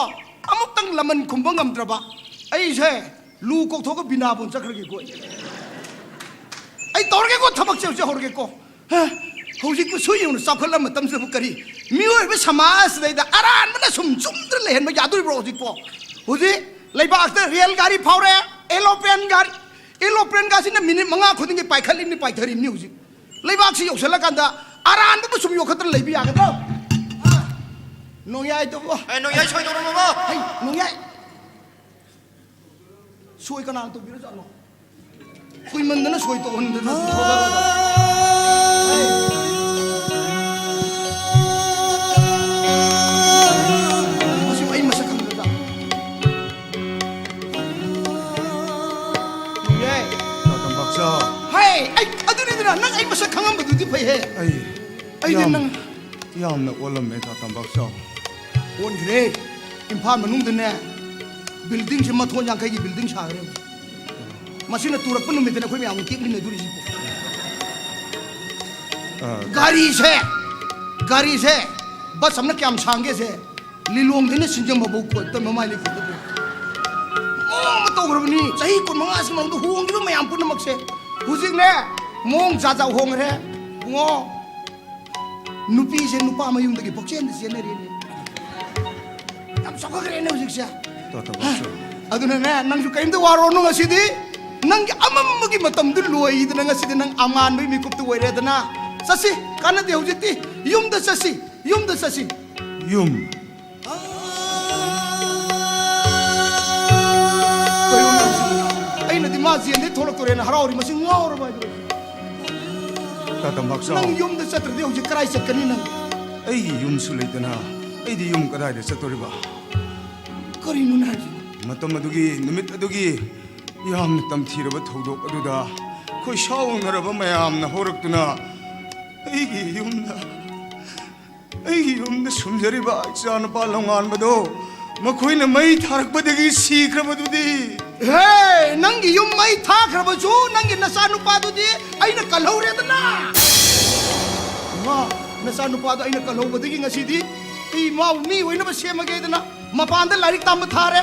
ꯑꯃꯨꯛꯇꯪ ꯂꯃꯟ ꯈꯨꯝꯕ ꯉꯝꯗ꯭ꯔꯕ ꯑꯩꯁꯦ ꯂꯨ ꯀꯧꯊꯣꯛꯑꯒ ꯕꯤꯅꯥꯕꯣꯟ ꯆꯠꯈ꯭ꯔꯒꯦꯀꯣ꯫ ꯑꯩ ꯇꯧꯔꯒꯦꯀꯣ, ꯊꯕꯛꯁꯦ ꯍꯧꯖꯤꯛ ꯍꯧꯔꯒꯦꯀꯣ꯫ ꯍ, ꯍꯧꯖꯤꯛꯄꯨ ꯁꯨ ꯌꯦꯡꯉꯨꯅ ꯆꯥꯎꯈꯠꯂ ꯃꯇꯝꯁꯤꯗꯕꯨ ꯀꯔꯤ ꯃꯤꯑꯣꯏꯕ ꯁꯃꯥꯖꯁꯤꯗꯩꯗ ꯑꯔꯥꯟꯕꯅ ꯁꯨꯝ ꯆꯨꯝꯗ꯭ꯔ ꯂꯩꯍꯟꯕ ꯌꯥꯗꯣꯔꯤꯕ꯭ꯔꯣ ꯍꯧꯖꯤꯛꯄꯣ? ꯍꯧꯖꯤꯛ ꯂꯩꯕꯥꯛꯁꯤꯗ ꯔꯦꯜ ꯒꯥꯔꯤ ꯐꯥꯎꯔꯦ, ꯑꯦꯂꯣꯄ꯭ꯂꯦꯟ ꯒꯥꯔꯤ, ꯑꯦꯂꯣꯄ꯭ꯂꯦꯟ ꯒꯥꯁꯤꯅ ꯃꯤꯅꯤꯠ ꯃꯉꯥ ꯈꯨꯗꯤꯡꯒꯤ ꯄꯥꯏꯈꯠꯂꯤꯕꯅꯤ, ꯄꯥꯏꯊꯔꯤꯕꯅꯤ꯫ ꯍꯧꯖꯤꯛ ꯂꯩꯕꯥꯛꯁꯤ ꯌꯧꯁꯤꯜꯂꯀꯥꯟꯗ ꯑꯔꯥꯟꯕꯕꯨ ꯁꯨꯝ ꯌꯣꯛꯈꯠꯇꯅ ꯂꯩꯕ ꯌꯥꯒꯗ꯭ꯔꯣ? ꯅꯣꯡꯌꯥꯏꯗꯨꯕꯨ꯫ ꯑꯦ, ꯅꯣꯡꯌꯥꯏ ꯁꯣꯏꯗꯧꯔꯝꯃꯕꯣ? ꯍꯩ, ꯅꯣꯡꯌꯥꯏ꯫ ꯁꯣꯏ ꯀꯅꯥꯅ ꯇꯧꯕꯤꯔꯖꯥꯠꯅꯣ? ꯀꯨꯏꯃꯟꯗꯅ ꯁꯣꯏ ꯇꯧꯍꯟꯗꯅ ꯊꯣꯛꯂꯛꯑꯒ꯫ ꯍꯩ꯫ ꯃꯁꯤ ꯑꯩ ꯃꯁꯛ ꯈꯪꯗ꯭ꯔꯖꯥꯠꯂꯣ? ꯅꯣꯡꯌꯥꯏ꯫ ꯇꯥ ꯇꯝꯄꯥꯛꯆꯥꯎ꯫ ꯍꯩ, ꯑꯩ, ꯑꯗꯨꯅꯤꯗꯅ, ꯅꯪ ꯑꯩ ꯃꯁꯛ ꯈꯪꯉꯝꯕꯗꯨꯗꯤ ꯐꯩꯍꯦ꯫ ꯑꯩ ꯑꯩꯗꯤ ꯌꯥꯝ, ꯅꯪ ꯌꯥꯝꯅ ꯑꯣꯜꯂꯝꯃꯦ, ꯇꯥ ꯇꯝꯄꯥꯛꯆꯥꯎ꯫ ꯑꯣꯟꯈ꯭ꯔꯦ꯫ ꯏꯝꯐꯥꯜ ꯃꯅꯨꯡꯗꯅꯦ, ꯕꯤꯜꯗꯤꯡꯁꯦ ꯃꯊꯣꯟ ꯌꯥꯡꯈꯩꯒꯤ ꯕꯤꯜꯗꯤꯡ ꯁꯥꯈ꯭ꯔꯦ꯫ ꯃꯁꯤꯅ ꯇꯨꯔꯛꯄ ꯅꯨꯃꯤꯠꯇꯅ ꯑꯩꯈꯣꯏ ꯃꯌꯥꯝ ꯇꯦꯛꯃꯤꯟꯅꯗꯣꯔꯤꯁꯤꯀꯣ꯫ ꯑꯥ꯫ ꯒꯥꯔꯤꯁꯦ, ꯒꯥꯔꯤꯁꯦ, ꯕꯁ ꯑꯃꯅ ꯀꯌꯥꯝ ꯁꯥꯡꯒꯦꯁꯦ? ꯂꯤꯂꯣꯡꯗꯩꯅ ꯁꯤꯡꯖꯃꯩꯐꯥꯎ ꯀꯣꯠꯇ ꯃꯃꯥꯏ ꯂꯩꯈꯣꯗ ꯃꯑꯣꯡ ꯑꯃ ꯇꯧꯈ꯭ꯔꯕꯅꯤ꯫ ꯆꯍꯤ ꯀꯨꯟꯃꯉꯥꯁꯤ ꯃꯅꯨꯡꯗ ꯍꯣꯡꯈꯤꯕ ꯃꯌꯥꯝ ꯄꯨꯝꯅꯃꯛꯁꯦ ꯍꯧꯖꯤꯛꯅꯦ ꯃꯑꯣꯡ ꯖꯥꯠ ꯖꯥꯠ ꯍꯣꯡꯈ꯭ꯔꯦ꯫ ꯏꯕꯨꯡꯉꯣ, ꯅꯨꯄꯤꯁꯦ ꯅꯨꯄꯥ ꯃꯌꯨꯝꯗꯒꯤ ꯄꯪꯆꯦꯟꯗ ꯆꯦꯟꯅꯔꯦꯅꯦ꯫ ꯌꯥꯝ ꯆꯥꯎꯈꯠꯈ꯭ꯔꯦꯅꯦ ꯍꯧꯖꯤꯛꯁꯦ꯫ ꯇꯣ, ꯇꯣ, ꯍꯥ? ꯕꯣꯁ꯫ ꯑꯗꯨꯅꯅꯦ, ꯅꯪꯁꯨ ꯀꯔꯤꯝꯇ ꯋꯥꯔꯣꯅꯨ ꯉꯁꯤꯗꯤ꯫ ꯅꯪꯒꯤ ꯑꯃꯝꯕꯒꯤ ꯃꯇꯝꯗꯨ ꯂꯣꯏꯗꯅ ꯉꯁꯤꯗꯤ ꯅꯪ ꯑꯉꯥꯟꯕꯒꯤ ꯃꯤꯀꯨꯞꯇ ꯑꯣꯏꯔꯦꯗꯅ꯫ ꯆꯠꯁꯤ, ꯀꯥꯟꯅꯗꯦ ꯍꯧꯖꯤꯛꯇꯤ꯫ ꯌꯨꯝꯗ ꯆꯠꯁꯤ, ꯌꯨꯝꯗ ꯆꯠꯁꯤ꯫ ꯌꯨꯝ? ꯀꯩꯅꯣ ꯅꯪꯁꯤꯕꯨ? ꯑꯩꯅꯗꯤ ꯃꯥ ꯖꯦꯜꯗꯩ ꯊꯣꯛꯂꯛꯇꯣꯔꯦꯅ ꯍꯔꯥꯎꯔꯤ, ꯃꯁꯤ ꯉꯥꯎꯔꯕ ꯍꯥꯏꯗꯨꯔꯣ? ꯇꯥ ꯇꯝꯕꯥꯛꯆꯥꯎ꯫ ꯅꯪ ꯌꯨꯝꯗ ꯆꯠꯇ꯭ꯔꯗꯤ ꯍꯧꯖꯤꯛ ꯀꯗꯥꯏ ꯆꯠꯀꯅꯤ ꯅꯪ? ꯑꯩꯒꯤ ꯌꯨꯝꯁꯨ ꯂꯩꯇꯅ ꯑꯩꯗꯤ ꯌꯨꯝ ꯀꯗꯥꯏꯗ ꯆꯠꯇꯣꯔꯤꯕ? ꯀꯔꯤꯅꯣꯅꯦ ꯍꯥꯏꯁꯤꯕꯣ? ꯃꯇꯝ ꯑꯗꯨꯒꯤ, ꯅꯨꯃꯤꯠ ꯑꯗꯨꯒꯤ ꯌꯥꯝꯅ ꯇꯝꯊꯤꯔꯕ ꯊꯧꯗꯣꯛ ꯑꯗꯨꯗ ꯈꯣꯏ ꯁꯥꯎꯅꯔꯕ ꯃꯌꯥꯝꯅ ꯍꯧꯔꯛꯇꯨꯅ ꯑꯩꯒꯤ ꯌꯨꯝꯗ ꯑꯩꯒꯤ ꯌꯨꯝꯗ ꯁꯨꯝꯖꯔꯤꯕ ꯏꯆꯥꯅꯨꯄꯥ ꯂꯣꯡꯉꯥꯟꯕꯗꯣ ꯃꯈꯣꯏꯅ ꯃꯩ ꯊꯥꯔꯛꯄꯗꯒꯤ ꯁꯤꯈ꯭ꯔꯕꯗꯨꯗꯤ꯫ ꯍꯦ, ꯅꯪꯒꯤ ꯌꯨꯝ ꯃꯩ ꯊꯥꯈ꯭ꯔꯕꯁꯨ ꯅꯪꯒꯤ ꯅꯆꯥꯅꯨꯄꯥꯗꯨꯗꯤ ꯑꯩꯅ ꯀꯜꯍꯧꯔꯦꯗꯅ꯫ ꯏꯃꯥ, ꯅꯆꯥꯅꯨꯄꯥꯗꯣ ꯑꯩꯅ ꯀꯜꯍꯧꯕꯗꯒꯤ ꯉꯁꯤꯗꯤ ꯑꯩ ꯃꯥꯕꯨ ꯃꯤ ꯑꯣꯏꯅꯕ ꯁꯦꯝꯃꯒꯦꯗꯅ ꯃꯄꯥꯟꯗ ꯂꯥꯏꯔꯤꯛ ꯇꯝꯕ ꯊꯥꯔꯦ꯫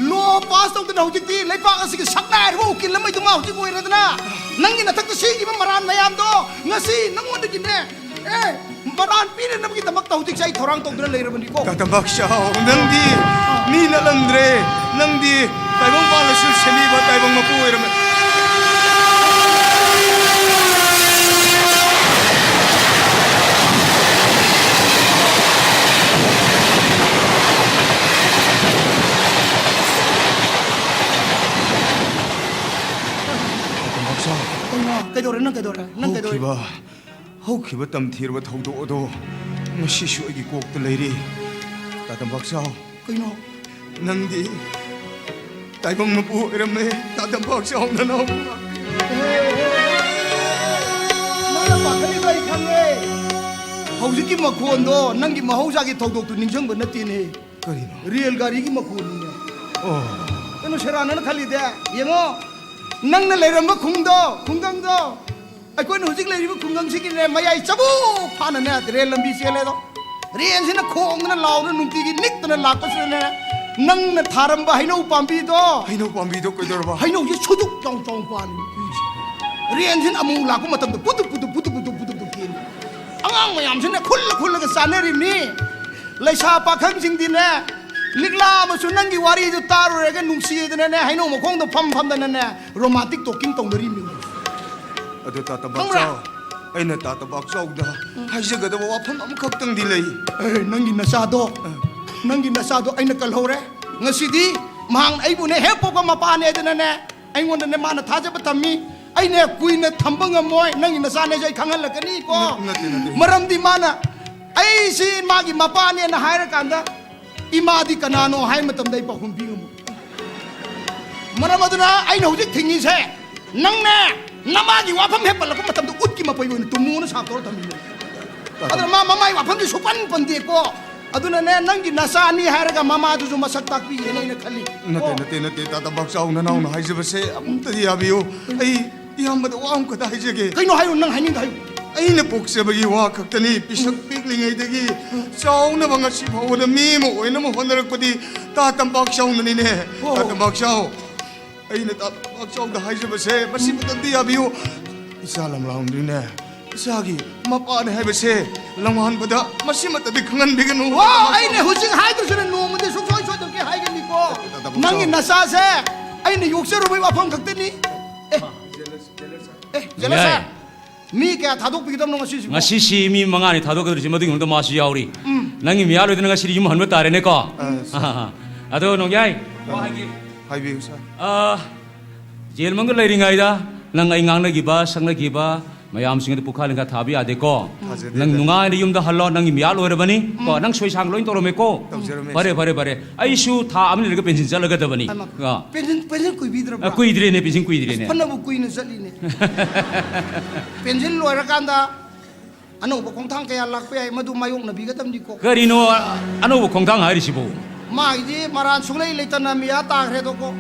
ꯂꯣ ꯄꯥꯁ ꯇꯧꯗꯅ ꯍꯧꯖꯤꯛꯇꯤ ꯂꯩꯕꯥꯛ ꯑꯁꯤꯒꯤ ꯁꯛꯅꯥꯏꯔꯕ ꯎꯀꯤꯜ ꯑꯃꯗꯨ ꯃꯥ ꯍꯧꯖꯤꯛ ꯑꯣꯏꯔꯦꯗꯅ꯫ ꯅꯪꯒꯤ ꯅꯊꯛꯇ ꯁꯤꯈꯤꯕ ꯃꯔꯥꯟ ꯃꯌꯥꯝꯗꯣ ꯉꯁꯤ ꯅꯪꯉꯣꯟꯗꯒꯤꯅꯦ ꯑꯦ, ꯃꯔꯥꯟ ꯄꯤꯅꯅꯕꯒꯤꯗꯃꯛꯇ ꯍꯧꯖꯤꯛꯁꯦ ꯑꯩ ꯊꯧꯔꯥꯡ ꯇꯧꯗꯨꯅ ꯂꯩꯔꯕꯅꯤꯀꯣ꯫ ꯇꯥ ꯇꯝꯕꯥꯛꯆꯥꯎ, ꯅꯪꯗꯤ ꯃꯤ ꯅꯠꯂꯝꯗ꯭ꯔꯦ꯫ ꯅꯪꯗꯤ ꯇꯥꯏꯕꯪ ꯄꯥꯜꯂꯁꯨ ꯁꯦꯝꯕꯤꯕ ꯇꯥꯏꯕꯪ ꯃꯄꯨ ꯑꯣꯏꯔꯝꯃꯦ꯫ ꯇꯥ ꯇꯝꯕꯥꯛꯆꯥꯎ꯫ ꯀꯩꯅꯣ? ꯀꯩꯗꯧꯔꯦ? ꯅꯪ ꯀꯩꯗꯧꯔꯦ? ꯅꯪ ꯀꯩꯗꯧꯔꯦ? ꯍꯧꯈꯤꯕ ꯍꯧꯈꯤꯕ ꯇꯝꯊꯤꯔꯕ ꯊꯧꯗꯣꯛ ꯑꯗꯣ ꯉꯁꯤꯁꯨ ꯑꯩꯒꯤ ꯀꯣꯛꯇ ꯂꯩꯔꯤ꯫ ꯇꯥ ꯇꯝꯕꯥꯛꯆꯥꯎ꯫ ꯀꯩꯅꯣ? ꯅꯪꯗꯤ ꯇꯥꯏꯕꯪ ꯃꯄꯨ ꯑꯣꯏꯔꯝꯃꯦ, ꯇꯥ ꯇꯝꯕꯥꯛꯆꯥꯎ ꯅꯅꯥꯎ꯫ ꯅꯪꯅ ꯄꯥꯈꯠꯂꯤꯗꯣ ꯑꯩ ꯈꯪꯉꯦ꯫ ꯍꯧꯖꯤꯛꯀꯤ ꯃꯈꯣꯟꯗꯣ ꯅꯪꯒꯤ ꯃꯍꯧꯁꯥꯒꯤ ꯊꯧꯗꯣꯛꯇꯨ ꯅꯤꯡꯁꯤꯡꯕ ꯅꯠꯇꯦꯅꯦ꯫ ꯀꯔꯤꯅꯣ? ꯔꯦꯜ ꯒꯥꯔꯤꯒꯤ ꯃꯈꯣꯟꯅꯤꯅꯦ꯫ ꯑꯣ꯫ ꯀꯩꯅꯣ ꯁꯦꯔꯥꯟꯅꯅ ꯈꯜꯂꯤꯗꯦ? ꯌꯦꯡꯉꯣ, ꯅꯪꯅ ꯂꯩꯔꯝꯕ ꯈꯨꯡꯗꯣ, ꯈꯨꯡꯒꯪꯗꯣ, ꯑꯩꯈꯣꯏꯅ ꯍꯧꯖꯤꯛ ꯂꯩꯔꯤꯕ ꯈꯨꯡꯒꯪꯁꯤꯒꯤꯅꯦ, ꯃꯌꯥꯏ ꯆꯕꯨꯛ ꯐꯥꯅꯅꯦ ꯔꯦꯜ ꯂꯝꯕꯤ ꯆꯦꯜꯂꯦ ꯑꯗꯣ꯫ ꯔꯦꯜꯁꯤꯅ ꯈꯣꯡꯗꯅ ꯂꯥꯎꯗꯅ ꯅꯨꯡꯇꯤꯒꯤ ꯅꯤꯛꯇꯅ ꯂꯥꯛꯄꯁꯤꯗꯅꯦ, ꯅꯪꯅ ꯊꯥꯔꯝꯕ ꯍꯩꯅꯧ ꯄꯥꯝꯕꯤꯗꯣ, ꯍꯩꯅꯧ ꯄꯥꯝꯕꯤꯗꯣ ꯀꯩꯗꯧꯔꯕ? ꯍꯩꯅꯧꯁꯦ ꯁꯨꯗꯨꯛ ꯆꯥꯎ ꯆꯥꯎ ꯄꯥꯜꯂꯤ꯫ ꯔꯦꯜꯁꯤꯅ ꯑꯃꯨꯛ ꯂꯥꯛꯄ ꯃꯇꯝꯗ ꯄꯨꯗꯨꯛ ꯄꯨꯗꯨꯛ ꯄꯨꯗꯨꯛ ꯄꯨꯗꯨꯛ ꯄꯨꯗꯨꯛ ꯄꯨꯗꯨꯛ ꯀꯦꯜꯂꯤ꯫ ꯑꯉꯥꯡ ꯃꯌꯥꯝꯁꯤꯅ ꯈꯨꯜꯂ ꯈꯨꯜꯂꯒ ꯆꯥꯅꯔꯤꯕꯅꯤ꯫ ꯂꯩꯁꯥ ꯄꯥꯈꯪꯁꯤꯡꯗꯤꯅꯦ, ꯂꯤꯛꯂꯥ ꯑꯃꯁꯨ ꯅꯪꯒꯤ ꯋꯥꯔꯤꯗꯨ ꯇꯥꯔꯨꯔꯒ ꯅꯨꯡꯁꯤꯗꯅꯅꯦ, ꯍꯩꯅꯧ ꯃꯈꯣꯡꯗ ꯐꯝ ꯐꯝꯗꯅꯅꯦ, romantic talking ꯇꯧꯅꯔꯤꯕꯅꯤ꯫ ꯑꯗꯨ ꯇꯥ ꯈꯪꯕ꯭ꯔꯥ? ꯇꯝꯕꯥꯛꯆꯥꯎ, ꯑꯩꯅ ꯇꯥ ꯇꯝꯕꯥꯛꯆꯥꯎꯗ ꯍꯥꯏꯖꯒꯗꯕ ꯋꯥꯐꯝ ꯑꯃꯈꯛꯇꯪꯗꯤ ꯂꯩ꯫ ꯑꯦ, ꯅꯪꯒꯤ ꯅꯆꯥꯗꯣ, ꯑ꯫ ꯅꯪꯒꯤ ꯅꯆꯥꯗꯣ ꯑꯩꯅ ꯀꯜꯍꯧꯔꯦ꯫ ꯉꯁꯤꯗꯤ ꯃꯍꯥꯛꯅ ꯑꯩꯕꯨꯅꯦ ꯍꯦꯛ ꯄꯣꯛꯄ ꯃꯄꯥꯅꯦꯗꯅꯅꯦ, ꯑꯩꯉꯣꯟꯗꯅꯦ ꯃꯥꯅ ꯊꯥꯖꯕ ꯊꯝꯃꯤ꯫ ꯑꯩꯅꯦ ꯀꯨꯏꯅ ꯊꯝꯕ ꯉꯝꯃꯣꯏ, ꯅꯪꯒꯤ ꯅꯆꯥꯅꯦꯁꯦ ꯑꯩ ꯈꯪꯍꯜꯂꯛꯀꯅꯤꯀꯣ꯫ ꯅ-, ꯅꯠꯇꯦ, ꯅꯠꯇꯦ꯫ ꯃꯔꯝꯗꯤ ꯃꯥꯅ ꯑꯩꯁꯤ ꯃꯥꯒꯤ ꯃꯄꯥꯅꯦꯅ ꯍꯥꯏꯔꯀꯥꯟꯗ ꯏꯃꯥꯗꯤ ꯀꯅꯥꯅꯣ ꯍꯥꯏ ꯃꯇꯝꯗ ꯑꯩ ꯄꯥꯎꯈꯨꯝ ꯄꯤ ꯉꯝꯃꯣꯏ꯫ ꯃꯔꯝ ꯑꯗꯨꯅ ꯑꯩꯅ ꯍꯧꯖꯤꯛ ꯊꯤꯡꯉꯤꯁꯦ, ꯅꯪꯅꯦ ꯅꯃꯥꯒꯤ ꯋꯥꯐꯝ ꯍꯦꯛ ꯄꯜꯂꯛꯄ ꯃꯇꯝꯗ ꯎꯠꯀꯤ ꯃꯄꯩ ꯑꯣꯏꯅ ꯇꯨꯝꯃꯣꯅ ꯁꯥꯞ ꯇꯧꯔ ꯊꯝꯃꯤꯅꯦ꯫ ꯑꯗꯨꯅ ꯃꯥ ꯃꯃꯥꯏ ꯋꯥꯐꯝꯗꯤ ꯁꯨꯄꯟ ꯄꯟꯗꯦꯀꯣ꯫ ꯑꯗꯨꯅꯅꯦ, ꯅꯪꯒꯤ ꯅꯆꯥꯅꯤ ꯍꯥꯏꯔꯒ ꯃꯃꯥꯗꯨꯁꯨ ꯃꯁꯛ ꯇꯥꯛꯄꯤꯒꯦꯅ ꯑꯩꯅ ꯈꯜꯂꯤ꯫ ꯅꯠꯇꯦ, ꯀꯣ? ꯅꯠꯇꯦ, ꯅꯠꯇꯦ, ꯇꯥ ꯇꯝꯕꯥꯛꯆꯥꯎ, ꯅꯅꯥꯎꯅ ꯍꯥꯏꯖꯕꯁꯦ ꯑꯃꯨꯛꯇꯗꯤ ꯌꯥꯕꯤꯌꯨ꯫ ꯑꯩ ꯏꯌꯥꯝꯕꯗ ꯋꯥ ꯑꯃꯈꯛꯇ ꯍꯥꯏꯖꯒꯦ꯫ ꯀꯩꯅꯣ ꯍꯥꯏꯌꯨ, ꯅꯪ ꯍꯥꯏꯅꯤꯡꯗ ꯍꯥꯏꯌꯨ꯫ ꯑꯩꯅ ꯄꯣꯛꯆꯕꯒꯤ ꯋꯥ ꯈꯛꯇꯅꯤ, ꯄꯤꯁꯛ ꯄꯤꯛꯂꯤꯉꯩꯗꯒꯤ ꯆꯥꯎꯅꯕ ꯉꯁꯤ ꯐꯥꯎꯕꯗ ꯃꯤ ꯑꯃ ꯑꯣꯏꯅꯕ ꯍꯣꯠꯅꯔꯛꯄꯗꯤ ꯇꯥ ꯇꯝꯕꯥꯛꯆꯥꯎꯅꯅꯤꯅꯦ꯫ ꯑꯣ꯫ ꯇꯥ ꯇꯝꯕꯥꯛꯆꯥꯎ, ꯑꯩꯅ ꯇꯥ ꯇꯝꯕꯥꯛꯆꯥꯎꯗ ꯍꯥꯏꯖꯕꯁꯦ ꯃꯁꯤꯃꯇꯪꯗꯤ ꯌꯥꯕꯤꯌꯨ꯫ ꯏꯆꯥ ꯂꯝꯂꯥꯡꯗꯨꯅꯦ, ꯏꯆꯥꯒꯤ ꯃꯄꯥꯅꯦ ꯍꯥꯏꯕꯁꯦ ꯂꯝꯉꯥꯟꯕꯗ ꯃꯁꯤꯃꯇꯗꯤ ꯈꯪꯍꯟꯕꯤꯒꯅꯨ꯫ ꯋꯥ, ꯑꯩꯅ ꯍꯧꯖꯤꯛ ꯍꯥꯏꯗ꯭ꯔꯁꯨꯅꯦ, ꯅꯣꯡꯃꯗꯤ ꯁꯨꯡꯁꯣꯏ ꯁꯣꯏꯗꯅꯀꯤ ꯍꯥꯏꯒꯅꯤꯀꯣ꯫ ꯇꯥ ꯇꯝꯕꯥꯛꯆꯥꯎ꯫ ꯅꯪꯒꯤ ꯅꯆꯥꯁꯦ ꯑꯩꯅ ꯌꯣꯛꯆꯔꯨꯕꯒꯤ ꯋꯥꯐꯝ ꯈꯛꯇꯅꯤ꯫ ꯑꯦ, ꯑꯦ, jealous ꯌꯥꯏ꯫ Sir꯫ ꯃꯤ ꯀꯌꯥ ꯊꯥꯗꯣꯛꯄꯤꯒꯗꯕꯅꯣ ꯉꯁꯤꯁꯤꯕꯣ? ꯉꯁꯤꯁꯤ ꯃꯤ ꯃꯉꯥꯅꯤ ꯊꯥꯗꯣꯛꯀꯗꯧꯔꯤꯁꯤ, ꯃꯗꯨꯒꯤ ꯃꯅꯨꯡꯗ ꯃꯥꯁꯨ ꯌꯥꯎꯔꯤ꯫ ꯎꯝ꯫ ꯅꯪꯒꯤ ꯃꯤꯌꯥꯜ ꯑꯣꯏꯗꯅ ꯉꯁꯤꯗꯤ ꯌꯨꯝ ꯍꯟꯕ ꯇꯥꯔꯦꯅꯦꯀꯣ꯫ ꯑ, sir꯫ ꯑꯗꯣ ꯅꯣꯡꯌꯥꯏ, ꯋꯥ ꯍꯥꯏꯒꯦ꯫ ꯍꯥꯏꯕꯤꯌꯨ, sir꯫ ꯑ, ꯖꯦꯜ ꯃꯅꯨꯡꯗ ꯂꯩꯔꯤꯉꯩꯗ ꯅꯪ ꯑꯩ ꯉꯥꯡꯅꯈꯤꯕ, ꯁꯛꯅꯈꯤꯕ ꯃꯌꯥꯝꯁꯤꯡ ꯑꯗꯨ ꯄꯨꯈꯥ ꯂꯤꯡꯈꯥ ꯊꯥꯕ ꯌꯥꯗꯦꯀꯣ꯫ ꯊꯥꯖꯗꯦ, ꯅꯪ sir꯫ ꯅꯨꯡꯉꯥꯏꯅ ꯌꯨꯝꯗ ꯍꯜꯂꯣ, ꯅꯪꯒꯤ ꯃꯤꯌꯥꯜ ꯑꯣꯏꯔꯕꯅꯤ꯫ ꯀꯣ, ꯎꯝ꯫ ꯅꯪ ꯁꯣꯏ ꯁꯥꯡ ꯂꯣꯏ ꯇꯧꯔꯝꯃꯦꯀꯣ꯫ ꯇꯧꯖꯔꯝꯃꯦ, ꯐꯔꯦ, sir꯫ ꯐꯔꯦ, ꯐꯔꯦ꯫ ꯑꯩꯁꯨ ꯊꯥ ꯑꯃ ꯂꯩꯔꯒ ꯄꯦꯟꯁꯤꯟ ꯆꯠꯂꯒꯗꯕꯅꯤ꯫ ꯍꯩꯃꯥ꯫ ꯑ꯫ ꯄꯦꯟꯁꯤꯟ, ꯄꯦꯟꯁꯤꯟ ꯀꯨꯏꯕꯤꯗ꯭ꯔꯕ꯭ꯔꯥ? ꯑ, ꯀꯨꯏꯗ꯭ꯔꯦꯅꯦ, ꯄꯦꯟꯁꯤꯟ ꯀꯨꯏꯗ꯭ꯔꯦꯅꯦ꯫ ꯑꯁ, ꯐꯅꯕꯨ ꯀꯨꯏꯅ ꯆꯠꯂꯤꯅꯦ꯫ ꯄꯦꯟꯁꯤꯟ ꯂꯣꯏꯔꯀꯥꯟꯗ ꯑꯅꯧꯕ ꯈꯣꯡꯊꯥꯡ ꯀꯌꯥ ꯂꯥꯛꯄ ꯌꯥꯏ, ꯃꯗꯨ ꯃꯥꯌꯣꯛꯅꯕꯤꯒꯗꯕꯅꯤꯀꯣ꯫ ꯀꯔꯤꯅꯣ ꯑꯅꯧꯕ ꯈꯣꯡꯊꯥꯡ ꯍꯥꯏꯔꯤꯁꯤꯕꯨ? ꯃꯥꯒꯤꯗꯤ ꯃꯔꯥꯟ ꯁꯨꯡꯂꯩ ꯂꯩꯇꯅ ꯃꯤꯌꯥ ꯇꯥꯈ꯭ꯔꯦꯗꯣꯀꯣ꯫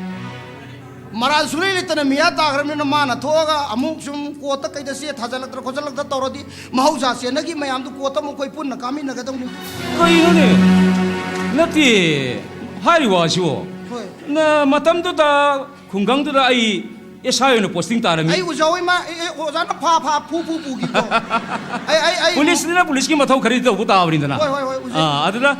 ꯃꯔꯥꯜ ꯁꯨꯡꯂꯩ ꯂꯩꯇꯅ ꯃꯤꯌꯥ ꯇꯥꯈ꯭ꯔꯕꯅꯤꯅ ꯃꯥꯅ ꯊꯣꯛꯑꯒ ꯑꯃꯨꯛ ꯁꯨꯝ ꯀꯣꯔꯠꯇ ꯀꯩꯗ ꯆꯦ ꯊꯥꯖꯤꯜꯂꯛꯇꯅ ꯈꯣꯠꯆꯜꯂꯛꯇꯅ ꯇꯧꯔꯗꯤ ꯃꯍꯧꯁꯥ ꯆꯦꯟꯅꯈꯤ ꯃꯌꯥꯝꯗꯨ ꯀꯣꯔꯠꯇ ꯑꯃꯨꯛ ꯑꯩꯈꯣꯏ ꯄꯨꯟꯅ ꯀꯥꯃꯤꯟꯅꯒꯗꯧꯅꯤ꯫ ꯀꯩꯅꯣꯅꯦ? ꯅꯠꯇꯦ, ꯍꯥꯏꯔꯤꯕ ꯋꯥꯁꯤꯕꯣ꯫ ꯍꯣꯏ꯫ ꯅ-, ꯃꯇꯝꯗꯨꯗ ꯈꯨꯡꯒꯪꯗꯨꯗ ꯑꯩ ꯑꯦꯁ ꯑꯥꯏ ꯑꯣꯏꯅ ꯄꯣꯁꯇꯤꯡ ꯇꯥꯔꯝꯃꯤ꯫ ꯑꯩ ꯎꯖꯍꯧꯋꯤ ꯃꯥ, ꯑꯦ, ꯑꯦ, ꯑꯣꯖꯥꯅ ꯐꯥ ꯐꯥ ꯐꯨ ꯐꯨ ꯄꯨꯈꯤꯕꯗꯣ꯫ ꯑꯩ, ꯑꯩ, ꯑꯩ ꯄꯨꯂꯤꯁꯅꯤꯅ ꯄꯨꯂꯤꯁꯀꯤ ꯃꯊꯧ ꯈꯔꯗꯤ ꯇꯧꯕ ꯇꯥꯕꯅꯤꯗꯅ꯫ ꯍꯣꯏ, ꯍꯣꯏ, ꯍꯣꯏ, ꯎꯖꯩ꯫ ꯑꯥ, ꯑꯗꯨꯗ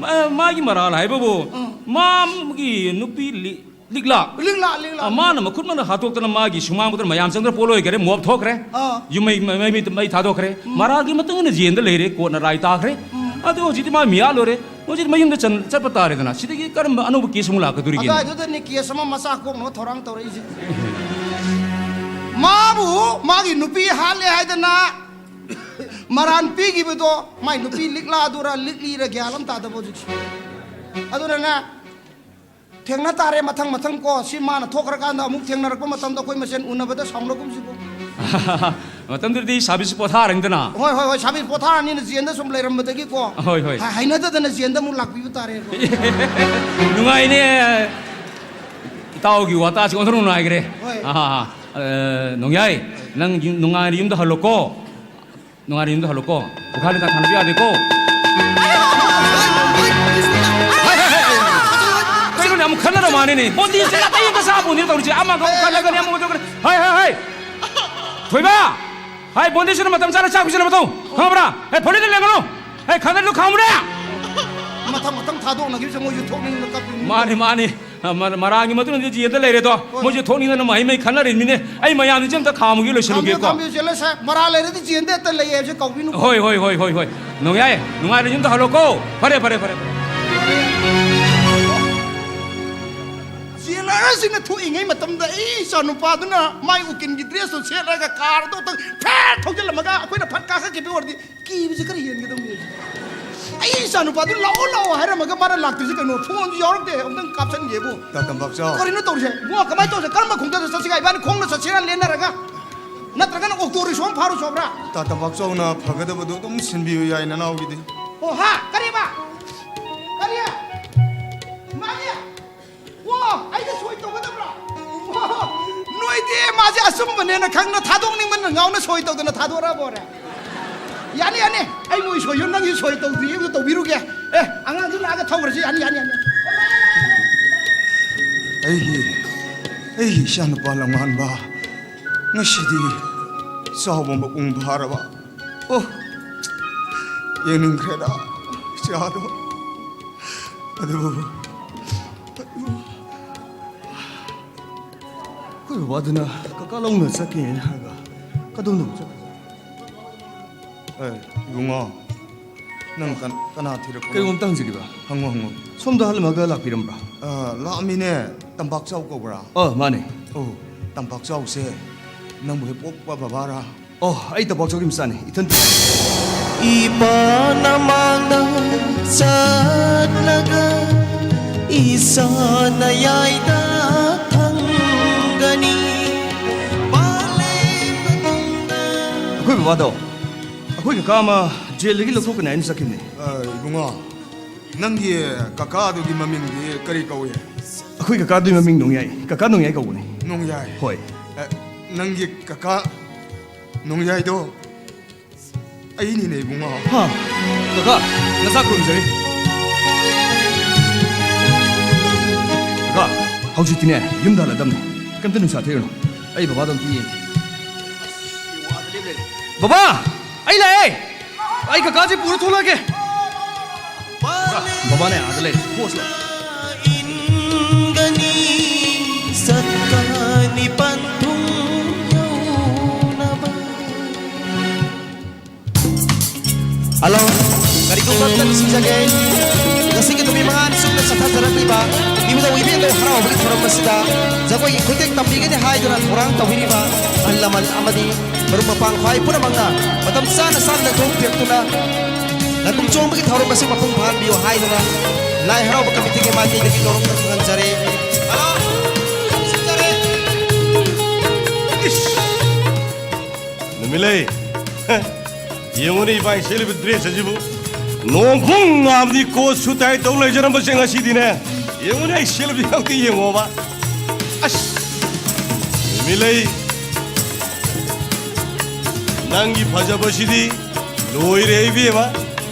ꯃꯥ-, ꯃꯥꯒꯤ ꯃꯔꯥꯜ ꯍꯥꯏꯕꯕꯨ ꯎꯝ꯫ ꯃꯥꯒꯤ ꯅꯨꯄꯤ ꯂꯤ-, ꯂꯤꯛꯂꯥ꯫ ꯂꯤꯛꯂꯥ, ꯂꯤꯛꯂꯥ꯫ ꯑꯥ, ꯃꯥꯅ ꯃꯈꯨꯠ ꯃꯅ ꯍꯥꯠꯇꯣꯛꯇꯅ ꯃꯥꯒꯤ ꯁꯨꯃꯥꯡ ꯃꯊꯛꯇ ꯃꯌꯥꯝ ꯆꯪꯗꯅ ꯄꯣꯠ ꯂꯣꯏꯈꯔꯦ, ꯃꯣꯞ ꯊꯣꯛꯈ꯭ꯔꯦ꯫ ꯑꯥ꯫ ꯌꯨꯝ ꯃꯩ, ꯃꯩ, ꯃꯩ, ꯃꯩ ꯊꯥꯗꯣꯛꯈ꯭ꯔꯦ꯫ ꯎꯝ꯫ ꯃꯔꯥꯜꯒꯤ ꯃꯇꯨꯡ ꯏꯟꯅ ꯖꯦꯜꯗ ꯂꯩꯔꯦ, ꯀꯣꯔꯠꯅ ꯔꯥꯏ ꯇꯥꯈ꯭ꯔꯦ꯫ ꯎꯝ꯫ ꯑꯗꯨ ꯍꯧꯖꯤꯛꯇꯤ ꯃꯥ ꯃꯤꯌꯥ ꯂꯣꯏꯔꯦ꯫ ꯍꯧꯖꯤꯛ ꯃꯌꯨꯝꯗ ꯆꯟ-, ꯆꯠꯄ ꯇꯥꯔꯦꯗꯅ꯫ ꯁꯤꯗꯒꯤ ꯀꯔꯝꯕ ꯑꯅꯧꯕ ꯀꯦꯁ ꯑꯃꯨꯛ ꯂꯥꯛꯀꯗꯣꯔꯤꯒꯦ? ꯑꯗꯨꯋꯥꯏꯗꯨꯗꯅꯦ ꯀꯦꯁ ꯑꯃ ꯃꯆꯥ ꯀꯣꯛꯅꯕ ꯊꯧꯔꯥꯡ ꯇꯧꯔꯛꯏꯁꯦ꯫ ꯃꯥꯕꯨ ꯃꯥꯒꯤ ꯅꯨꯄꯤ ꯍꯥꯠꯂꯦ ꯍꯥꯏꯗꯅ ꯃꯔꯥꯟ ꯄꯤꯈꯤꯕꯗꯣ ꯃꯥꯏ ꯅꯨꯄꯤ ꯂꯤꯛꯂꯥꯗꯨꯔ ꯂꯤꯛꯂꯤꯔ ꯒ꯭ꯌꯥꯟ ꯑꯃ ꯇꯥꯗꯕ ꯍꯧꯖꯤꯛꯁꯦ꯫ ꯑꯗꯨꯅꯅꯦ, ꯊꯦꯡꯅ ꯇꯥꯔꯦ ꯃꯊꯪ ꯃꯊꯪ ꯀꯣ꯫ ꯁꯤ ꯃꯥꯅ ꯊꯣꯛꯈ꯭ꯔꯀꯥꯟꯗ ꯑꯃꯨꯛ ꯊꯦꯡꯅꯔꯛꯄ ꯃꯇꯝꯗ ꯑꯩꯈꯣꯏ ꯃꯁꯦꯟ ꯎꯅꯕꯗ ꯁꯥꯎꯅꯒꯨꯝꯁꯤꯀꯣ꯫ ꯃꯇꯝꯗꯨꯗꯤ ꯁꯥꯕꯤꯁ ꯄꯣꯊꯥꯔꯅꯤꯗꯅ꯫ ꯍꯣꯏ, ꯍꯣꯏ, ꯍꯣꯏ, ꯁꯥꯕꯤꯁ ꯄꯣꯊꯥꯔꯅꯤꯅ ꯖꯦꯟꯗ ꯁꯨꯝ ꯂꯩꯔꯝꯕꯗꯒꯤꯀꯣ꯫ ꯍꯣꯏ, ꯍꯣꯏ꯫ ꯍ-, ꯍꯩꯅꯗꯗꯅ ꯖꯦꯟꯗ ꯑꯃꯨꯛ ꯂꯥꯛꯄꯤꯕ ꯇꯥꯔꯦ꯫ ꯅꯨꯡꯉꯥꯏꯅꯦ꯫ ꯏꯇꯥꯎꯒꯤ ꯋꯥꯇꯥꯁꯤ ꯑꯣꯟꯊꯣꯛꯅ ꯅꯨꯡꯉꯥꯏꯈ꯭ꯔꯦ꯫ ꯍꯣꯏ꯫ ꯑꯥ, ꯑ, ꯅꯣꯡꯌꯥꯏ, ꯅꯪ ꯌꯨꯝ-, ꯅꯨꯡꯉꯥꯏꯅ ꯌꯨꯝꯗ ꯍꯜꯂꯣꯀꯣ꯫ ꯅꯨꯡꯉꯥꯏꯅ ꯌꯨꯝꯗ ꯍꯜꯂꯣꯀꯣ꯫ ꯄꯨꯈꯥ ꯂꯤꯈꯥ ꯊꯥꯅꯕ ꯌꯥꯗꯦꯀꯣ꯫ ꯍꯥꯏ, ꯍꯥꯏ, ꯍꯥꯏ, ꯍꯥꯏ꯫ ꯀꯩꯅꯣꯅꯦ, ꯑꯃꯨꯛ ꯈꯠꯅꯔ ꯃꯥꯅꯦꯅꯦ꯫ ꯕꯣꯟꯗꯤꯁꯦ ꯑꯇꯩ ꯑꯝꯇ ꯆꯥꯄꯣꯟꯇꯦ ꯇꯧꯔꯤꯁꯦ꯫ ꯑꯃꯒ ꯑꯃꯨꯛ ꯈꯠꯅꯒꯅꯤ, ꯑꯃꯨꯛ ꯇꯧꯒꯅꯤ꯫ ꯍꯥꯏ, ꯍꯥꯏ, ꯍꯥꯏ꯫ ꯊꯣꯏꯕ! ꯍꯥꯏ, ꯕꯣꯟꯗꯤꯁꯤꯅ ꯃꯇꯝ ꯆꯥꯅ ꯆꯥꯛ ꯄꯤꯖꯅꯕ ꯇꯧ꯫ ꯈꯪꯉꯕ꯭ꯔꯥ? ꯍꯦ, ꯐꯣꯔꯦꯗ ꯂꯦꯡꯒꯅꯨ꯫ ꯍꯦ, ꯈꯪꯒꯅꯨ, ꯈꯪꯕ꯭ꯔꯥ? ꯃꯊꯪ ꯃꯊꯪ ꯊꯥꯗꯣꯛꯅꯈꯤꯕꯁꯦ ꯃꯣꯏꯁꯨ ꯊꯣꯛꯅꯤꯡꯕ ꯀꯞꯄꯤꯅꯤ꯫ ꯃꯥꯅꯤ, ꯃꯥꯅꯤ꯫ ꯑ, ꯃꯔ-, ꯃꯔꯥꯡꯒꯤ ꯃꯇꯨꯡꯗꯗꯤ ꯖꯦꯜꯗ ꯂꯩꯔꯦꯗꯣ꯫ ꯍꯣꯏ꯫ ꯃꯣꯏꯁꯨ ꯊꯣꯛꯅꯤꯡꯗꯅ ꯃꯍꯩ ꯃꯍꯩ ꯈꯟꯅꯔꯤꯕꯅꯤꯅꯦ꯫ ꯑꯩ ꯃꯌꯥꯝꯁꯦ ꯑꯝꯇ ꯈꯥꯝꯃꯨꯒꯦ, ꯂꯣꯏꯁꯤꯜꯂꯨꯒꯦꯀꯣ꯫ ꯈꯥꯝꯕꯤꯌꯨ, ꯈꯥꯝꯕꯤꯌꯨ, ꯖꯦꯜꯂꯔ ꯁꯥꯍꯦꯕ꯫ ꯃꯔꯥꯜ ꯂꯩꯔꯗꯤ ꯖꯦꯜꯗ ꯍꯦꯛꯇ ꯂꯩ ꯍꯥꯏꯕꯁꯦ ꯀꯥꯎꯕꯤꯅꯨꯀꯣ꯫ ꯍꯣꯏ, ꯍꯣꯏ, ꯍꯣꯏ, ꯍꯣꯏ, ꯍꯣꯏ꯫ ꯅꯣꯡꯌꯥꯏ, ꯅꯨꯡꯉꯥꯏꯅ ꯌꯨꯝꯗ ꯍꯜꯂꯣꯀꯣ꯫ ꯐꯔꯦ, ꯐꯔꯦ, ꯐꯔꯦ, ꯐꯔꯦ꯫ ꯖꯦꯜꯂꯔꯁꯤꯡꯅ ꯊꯣꯛꯏꯉꯩ ꯃꯇꯝꯗ ꯑꯩ ꯏꯆꯥ ꯅꯨꯄꯥꯗꯨꯅ ꯃꯥꯏ ꯎꯀꯤꯜꯒꯤ ꯗ꯭ꯔꯦꯁꯇꯨ ꯁꯦꯠꯂꯒ ꯀꯥꯔꯗꯣ ꯐꯠ ꯊꯧꯖꯤꯜꯂꯝꯃꯒ ꯑꯩꯈꯣꯏꯅ ꯐꯠ ꯀꯥꯈꯠꯈꯤꯕ ꯑꯣꯏꯔꯗꯤ ꯀꯤꯕꯁꯦ ꯈꯔ ꯍꯦꯟꯒꯗꯧꯅꯦ꯫ ꯑꯩ ꯏꯆꯥ ꯅꯨꯄꯥꯗꯨ ꯂꯥꯛꯑꯣ ꯂꯥꯛꯑꯣ ꯍꯥꯏꯔꯝꯃꯒ ꯃꯥꯅ ꯂꯥꯛꯇ꯭ꯔꯤꯁꯦ ꯀꯩꯅꯣ? ꯐꯣꯟꯁꯨ ꯌꯥꯎꯔꯛꯇꯦ, ꯑꯃꯨꯛꯇꯪ ꯀꯥꯞꯁꯟꯒꯦꯕꯨ꯫ ꯇꯥ ꯇꯝꯄꯥꯛꯆꯥꯎ꯫ ꯀꯔꯤꯅꯣ ꯇꯧꯔꯤꯁꯦ? ꯏꯕꯨꯡꯉꯣ, ꯀꯃꯥꯏꯅ ꯇꯧꯔꯤꯁꯦ? ꯀꯔꯝꯕ ꯈꯣꯡꯆꯠꯇ ꯆꯠꯁꯤꯒꯦ? ꯏꯕꯥꯅꯤ ꯈꯣꯡꯅ ꯆꯠꯁꯤꯔꯥ ꯂꯦꯟꯅꯔꯒ? ꯅꯠꯇ꯭ꯔꯒꯅ ꯑꯣꯛꯇꯣ ꯔꯤꯛꯁꯣ ꯑꯃ ꯐꯥꯔꯨ ꯆꯣꯕ꯭ꯔꯥ? ꯇꯥ ꯇꯝꯄꯥꯛꯆꯥꯎꯅ ꯐꯒꯗꯕꯗꯨ ꯑꯗꯨꯝ ꯁꯤꯟꯕꯤꯌꯨ ꯌꯥꯏ, ꯅꯅꯥꯎꯒꯤꯗꯤ꯫ ꯑꯣ, ꯍꯥ? ꯀꯔꯤꯕ? ꯀꯔꯤ? ꯏꯃꯥꯒꯤ? ꯑꯣ, ꯑꯩꯅ ꯁꯣꯏ ꯇꯧꯒꯗꯕ꯭ꯔꯥ? ꯏꯗꯤ ꯃꯥꯁꯦ ꯑꯆꯨꯝꯕꯅꯦꯅ ꯈꯪꯅ ꯊꯥꯗꯣꯛꯅꯤꯡꯕꯅ ꯉꯥꯎꯅ ꯁꯣꯏ ꯇꯧꯗꯅ ꯊꯥꯗꯣꯔꯛꯑꯕꯣꯔꯦ꯫ ꯌꯥꯅꯤ, ꯌꯥꯅꯤ, ꯑꯩ ꯃꯣꯏ ꯁꯣꯏꯁꯨ ꯅꯪꯒꯤ ꯁꯣꯏ ꯇꯧꯗ꯭ꯔꯤ ꯑꯃ ꯇꯧꯕꯤꯔꯨꯒꯦ꯫ ꯑꯦ, ꯑꯉꯥꯡꯁꯨ ꯂꯥꯛꯑꯒ ꯊꯧꯈ꯭ꯔꯁꯤ꯫ ꯌꯥꯅꯤ, ꯌꯥꯅꯤ, ꯌꯥꯅꯤ꯫ ꯑꯩꯒꯤ ꯑꯩꯒꯤ ꯏꯆꯥꯅꯨꯄꯥ ꯂꯝꯉꯥꯟꯕ ꯉꯁꯤꯗꯤ ꯆꯥꯎꯕ ꯃꯄꯨꯡ ꯐꯥꯔꯕ꯫ ꯑꯣ, ꯌꯦꯡꯅꯤꯡꯈ꯭ꯔꯦꯗ ꯏꯆꯥꯗꯣ꯫ ꯑꯗꯨꯕꯨ ꯑꯩꯈꯣꯏ ꯕꯕꯥꯗꯨꯅ ꯀꯀꯥ ꯂꯧꯅ ꯆꯠꯀꯦꯅ ꯍꯥꯏꯔꯒ ꯀꯗꯣꯝꯗ ꯑꯃꯨꯛ ꯆꯠꯈ꯭ꯔꯦ? ꯑꯦ, ꯏꯕꯨꯡꯉꯣ, ꯅꯪ ꯀꯟ- ꯀꯅꯥ ꯊꯤꯔꯛꯄꯅꯣ? ꯀꯩꯅꯣꯝꯇ ꯍꯪꯖꯒꯦꯕ꯫ ꯍꯪꯉꯣ, ꯍꯪꯉꯣ꯫ ꯁꯣꯝꯗ ꯍꯜꯂꯝꯃꯒ ꯂꯥꯛꯄꯤꯔꯝꯕ꯭ꯔꯥ? ꯑ, ꯂꯥꯛꯑꯝꯃꯤꯅꯦ꯫ ꯇꯝꯄꯥꯛꯆꯥꯎ ꯀꯧꯕ꯭ꯔꯥ? ꯑ, ꯃꯥꯅꯦ꯫ ꯑꯣ, ꯇꯝꯄꯥꯛꯆꯥꯎꯁꯦ ꯅꯪꯕꯨ ꯍꯦꯛ ꯄꯣꯛꯄ ꯕꯕꯥꯔꯥ? ꯑꯣ, ꯑꯩ ꯇꯝꯄꯥꯛꯆꯥꯎꯒꯤ ꯃꯆꯥꯅꯦ, ꯏꯊꯟ꯫ ꯏꯄꯥꯅ ꯃꯥꯡꯗ ꯆꯠꯂꯒ ꯏꯆꯥꯅ ꯌꯥꯏꯗ ꯊꯪꯒꯅꯤ꯫ ꯄꯥꯂꯦꯝꯗ ꯑꯩꯈꯣꯏ ꯕꯕꯥꯗꯣ ꯑꯩꯈꯣꯏ ꯀꯀꯥ ꯑꯃ ꯖꯦꯜꯗꯒꯤ ꯂꯧꯊꯣꯛꯀꯅꯤ ꯍꯥꯏꯅ ꯆꯠꯈꯤꯕꯅꯦ꯫ ꯑ, ꯏꯕꯨꯡꯉꯣ, ꯅꯪꯒꯤ ꯀꯀꯥꯗꯨꯒꯤ ꯃꯃꯤꯡꯗꯤ ꯀꯔꯤ ꯀꯧꯏ? ꯑꯩꯈꯣꯏ ꯀꯀꯥꯗꯨꯒꯤ ꯃꯃꯤꯡ ꯅꯣꯡꯌꯥꯏ, ꯀꯀꯥ ꯅꯣꯡꯌꯥꯏ ꯀꯧꯕꯅꯦ꯫ ꯅꯣꯡꯌꯥꯏ? ꯍꯣꯏ꯫ ꯑ, ꯅꯪꯒꯤ ꯀꯀꯥ ꯅꯣꯡꯌꯥꯏꯗꯣ ꯑꯩꯅꯤꯅꯦ, ꯏꯕꯨꯡꯉꯣ꯫ ꯍꯥ? ꯀꯀꯥ, ꯅꯁꯥ ꯈꯨꯔꯨꯝꯖꯔꯤ꯫ ꯀꯀꯥ, ꯍꯧꯖꯤꯛꯇꯤꯅꯦ, ꯌꯨꯝꯗ ꯍꯜꯂꯗꯝꯅꯦ꯫ ꯀꯩꯝꯇ ꯅꯨꯡꯁꯥ ꯊꯤꯔꯨꯅꯨ꯫ ꯑꯩ ꯕꯕꯥꯗꯣ ꯑꯝꯇ ꯌꯦꯡꯒꯦ꯫ ꯕꯕꯥ! ꯑꯩ ꯂꯥꯛꯑꯦ! ꯑꯩ ꯀꯀꯥꯁꯦ ꯄꯨꯔ ꯊꯣꯛꯂꯛꯑꯒꯦ꯫ ꯕꯕꯥꯅꯦ ꯑꯥꯗ ꯂꯩ꯫ ꯊꯣꯛꯑꯁꯤ ꯂꯥꯎ꯫ ꯏꯟꯒꯅꯤ ꯁꯠꯀꯅꯤ ꯄꯟꯊꯨꯡ ꯌꯧꯅꯕ꯫ ꯍꯜꯂꯣ, ꯀꯔꯤꯒꯨꯝꯕ ꯑꯝꯇ ꯅꯤꯡꯁꯤꯡꯖꯒꯦ꯫ ꯉꯁꯤꯒꯤ ꯅꯨꯃꯤꯠ ꯃꯉꯥꯅꯤ ꯆꯨꯞꯅ ꯆꯠꯊꯖꯔꯛꯂꯤꯕ ꯏꯕꯨꯙꯧ ꯏꯕꯦꯟꯗꯧ ꯍꯔꯥꯎꯕꯒꯤ ꯊꯧꯔꯝ ꯑꯁꯤꯗ ꯖꯒꯣꯏꯒꯤ ꯈꯨꯠꯊꯦꯛ ꯇꯝꯕꯤꯒꯅꯤ ꯍꯥꯏꯗꯨꯅ ꯊꯧꯔꯥꯡ ꯇꯧꯕꯤꯔꯤꯕ ꯑꯍꯜ ꯂꯃꯟ ꯑꯃꯗꯤ ꯃꯔꯨꯞ ꯃꯄꯥꯡ ꯈ꯭ꯋꯥꯏ ꯄꯨꯝꯅꯃꯛꯅ ꯃꯇꯝ ꯆꯥꯅ ꯆꯥꯅ ꯂꯦꯡꯊꯣꯛꯄꯤꯔꯛꯇꯨꯅ ꯂꯥꯏꯕꯨꯡ ꯆꯣꯡꯕꯒꯤ ꯊꯧꯔꯝ ꯑꯁꯤ ꯃꯄꯨꯡ ꯐꯥꯍꯟꯕꯤꯌꯨ ꯍꯥꯏꯗꯨꯅ ꯂꯥꯏ ꯍꯔꯥꯎꯕ ꯀꯃꯤꯇꯤꯒꯤ ꯃꯥꯏꯀꯩꯗꯒꯤ ꯅꯣꯂꯨꯛꯅ ꯈꯪꯍꯟꯖꯔꯤ꯫ ꯍꯜꯂꯣ! ꯅꯨꯃꯤꯠꯂꯩ! ꯌꯦꯡꯉꯨꯅꯦ ꯏꯕꯥꯏ ꯁꯦꯠꯂꯤꯕ ꯗ꯭ꯔꯦꯁ ꯑꯁꯤꯕꯨ꯫ ꯅꯣꯡ ꯈꯣꯡ ꯉꯥꯕꯗꯤ ꯀꯣꯠ ꯁꯨꯠ ꯇꯥꯏ ꯇꯧ ꯂꯩꯖꯔꯝꯕꯁꯦ ꯉꯁꯤꯗꯤꯅꯦ꯫ ꯌꯦꯡꯉꯨꯅꯦ ꯑꯩ ꯁꯦꯠꯂꯤꯕ ꯈꯛꯇ ꯌꯦꯡꯉꯣꯕ꯫ ꯑꯁ! ꯃꯤꯂꯩ, ꯅꯪꯒꯤ ꯐꯖꯕꯁꯤꯗꯤ ꯂꯣꯏꯔꯦ ꯏꯕꯦꯝꯃ꯫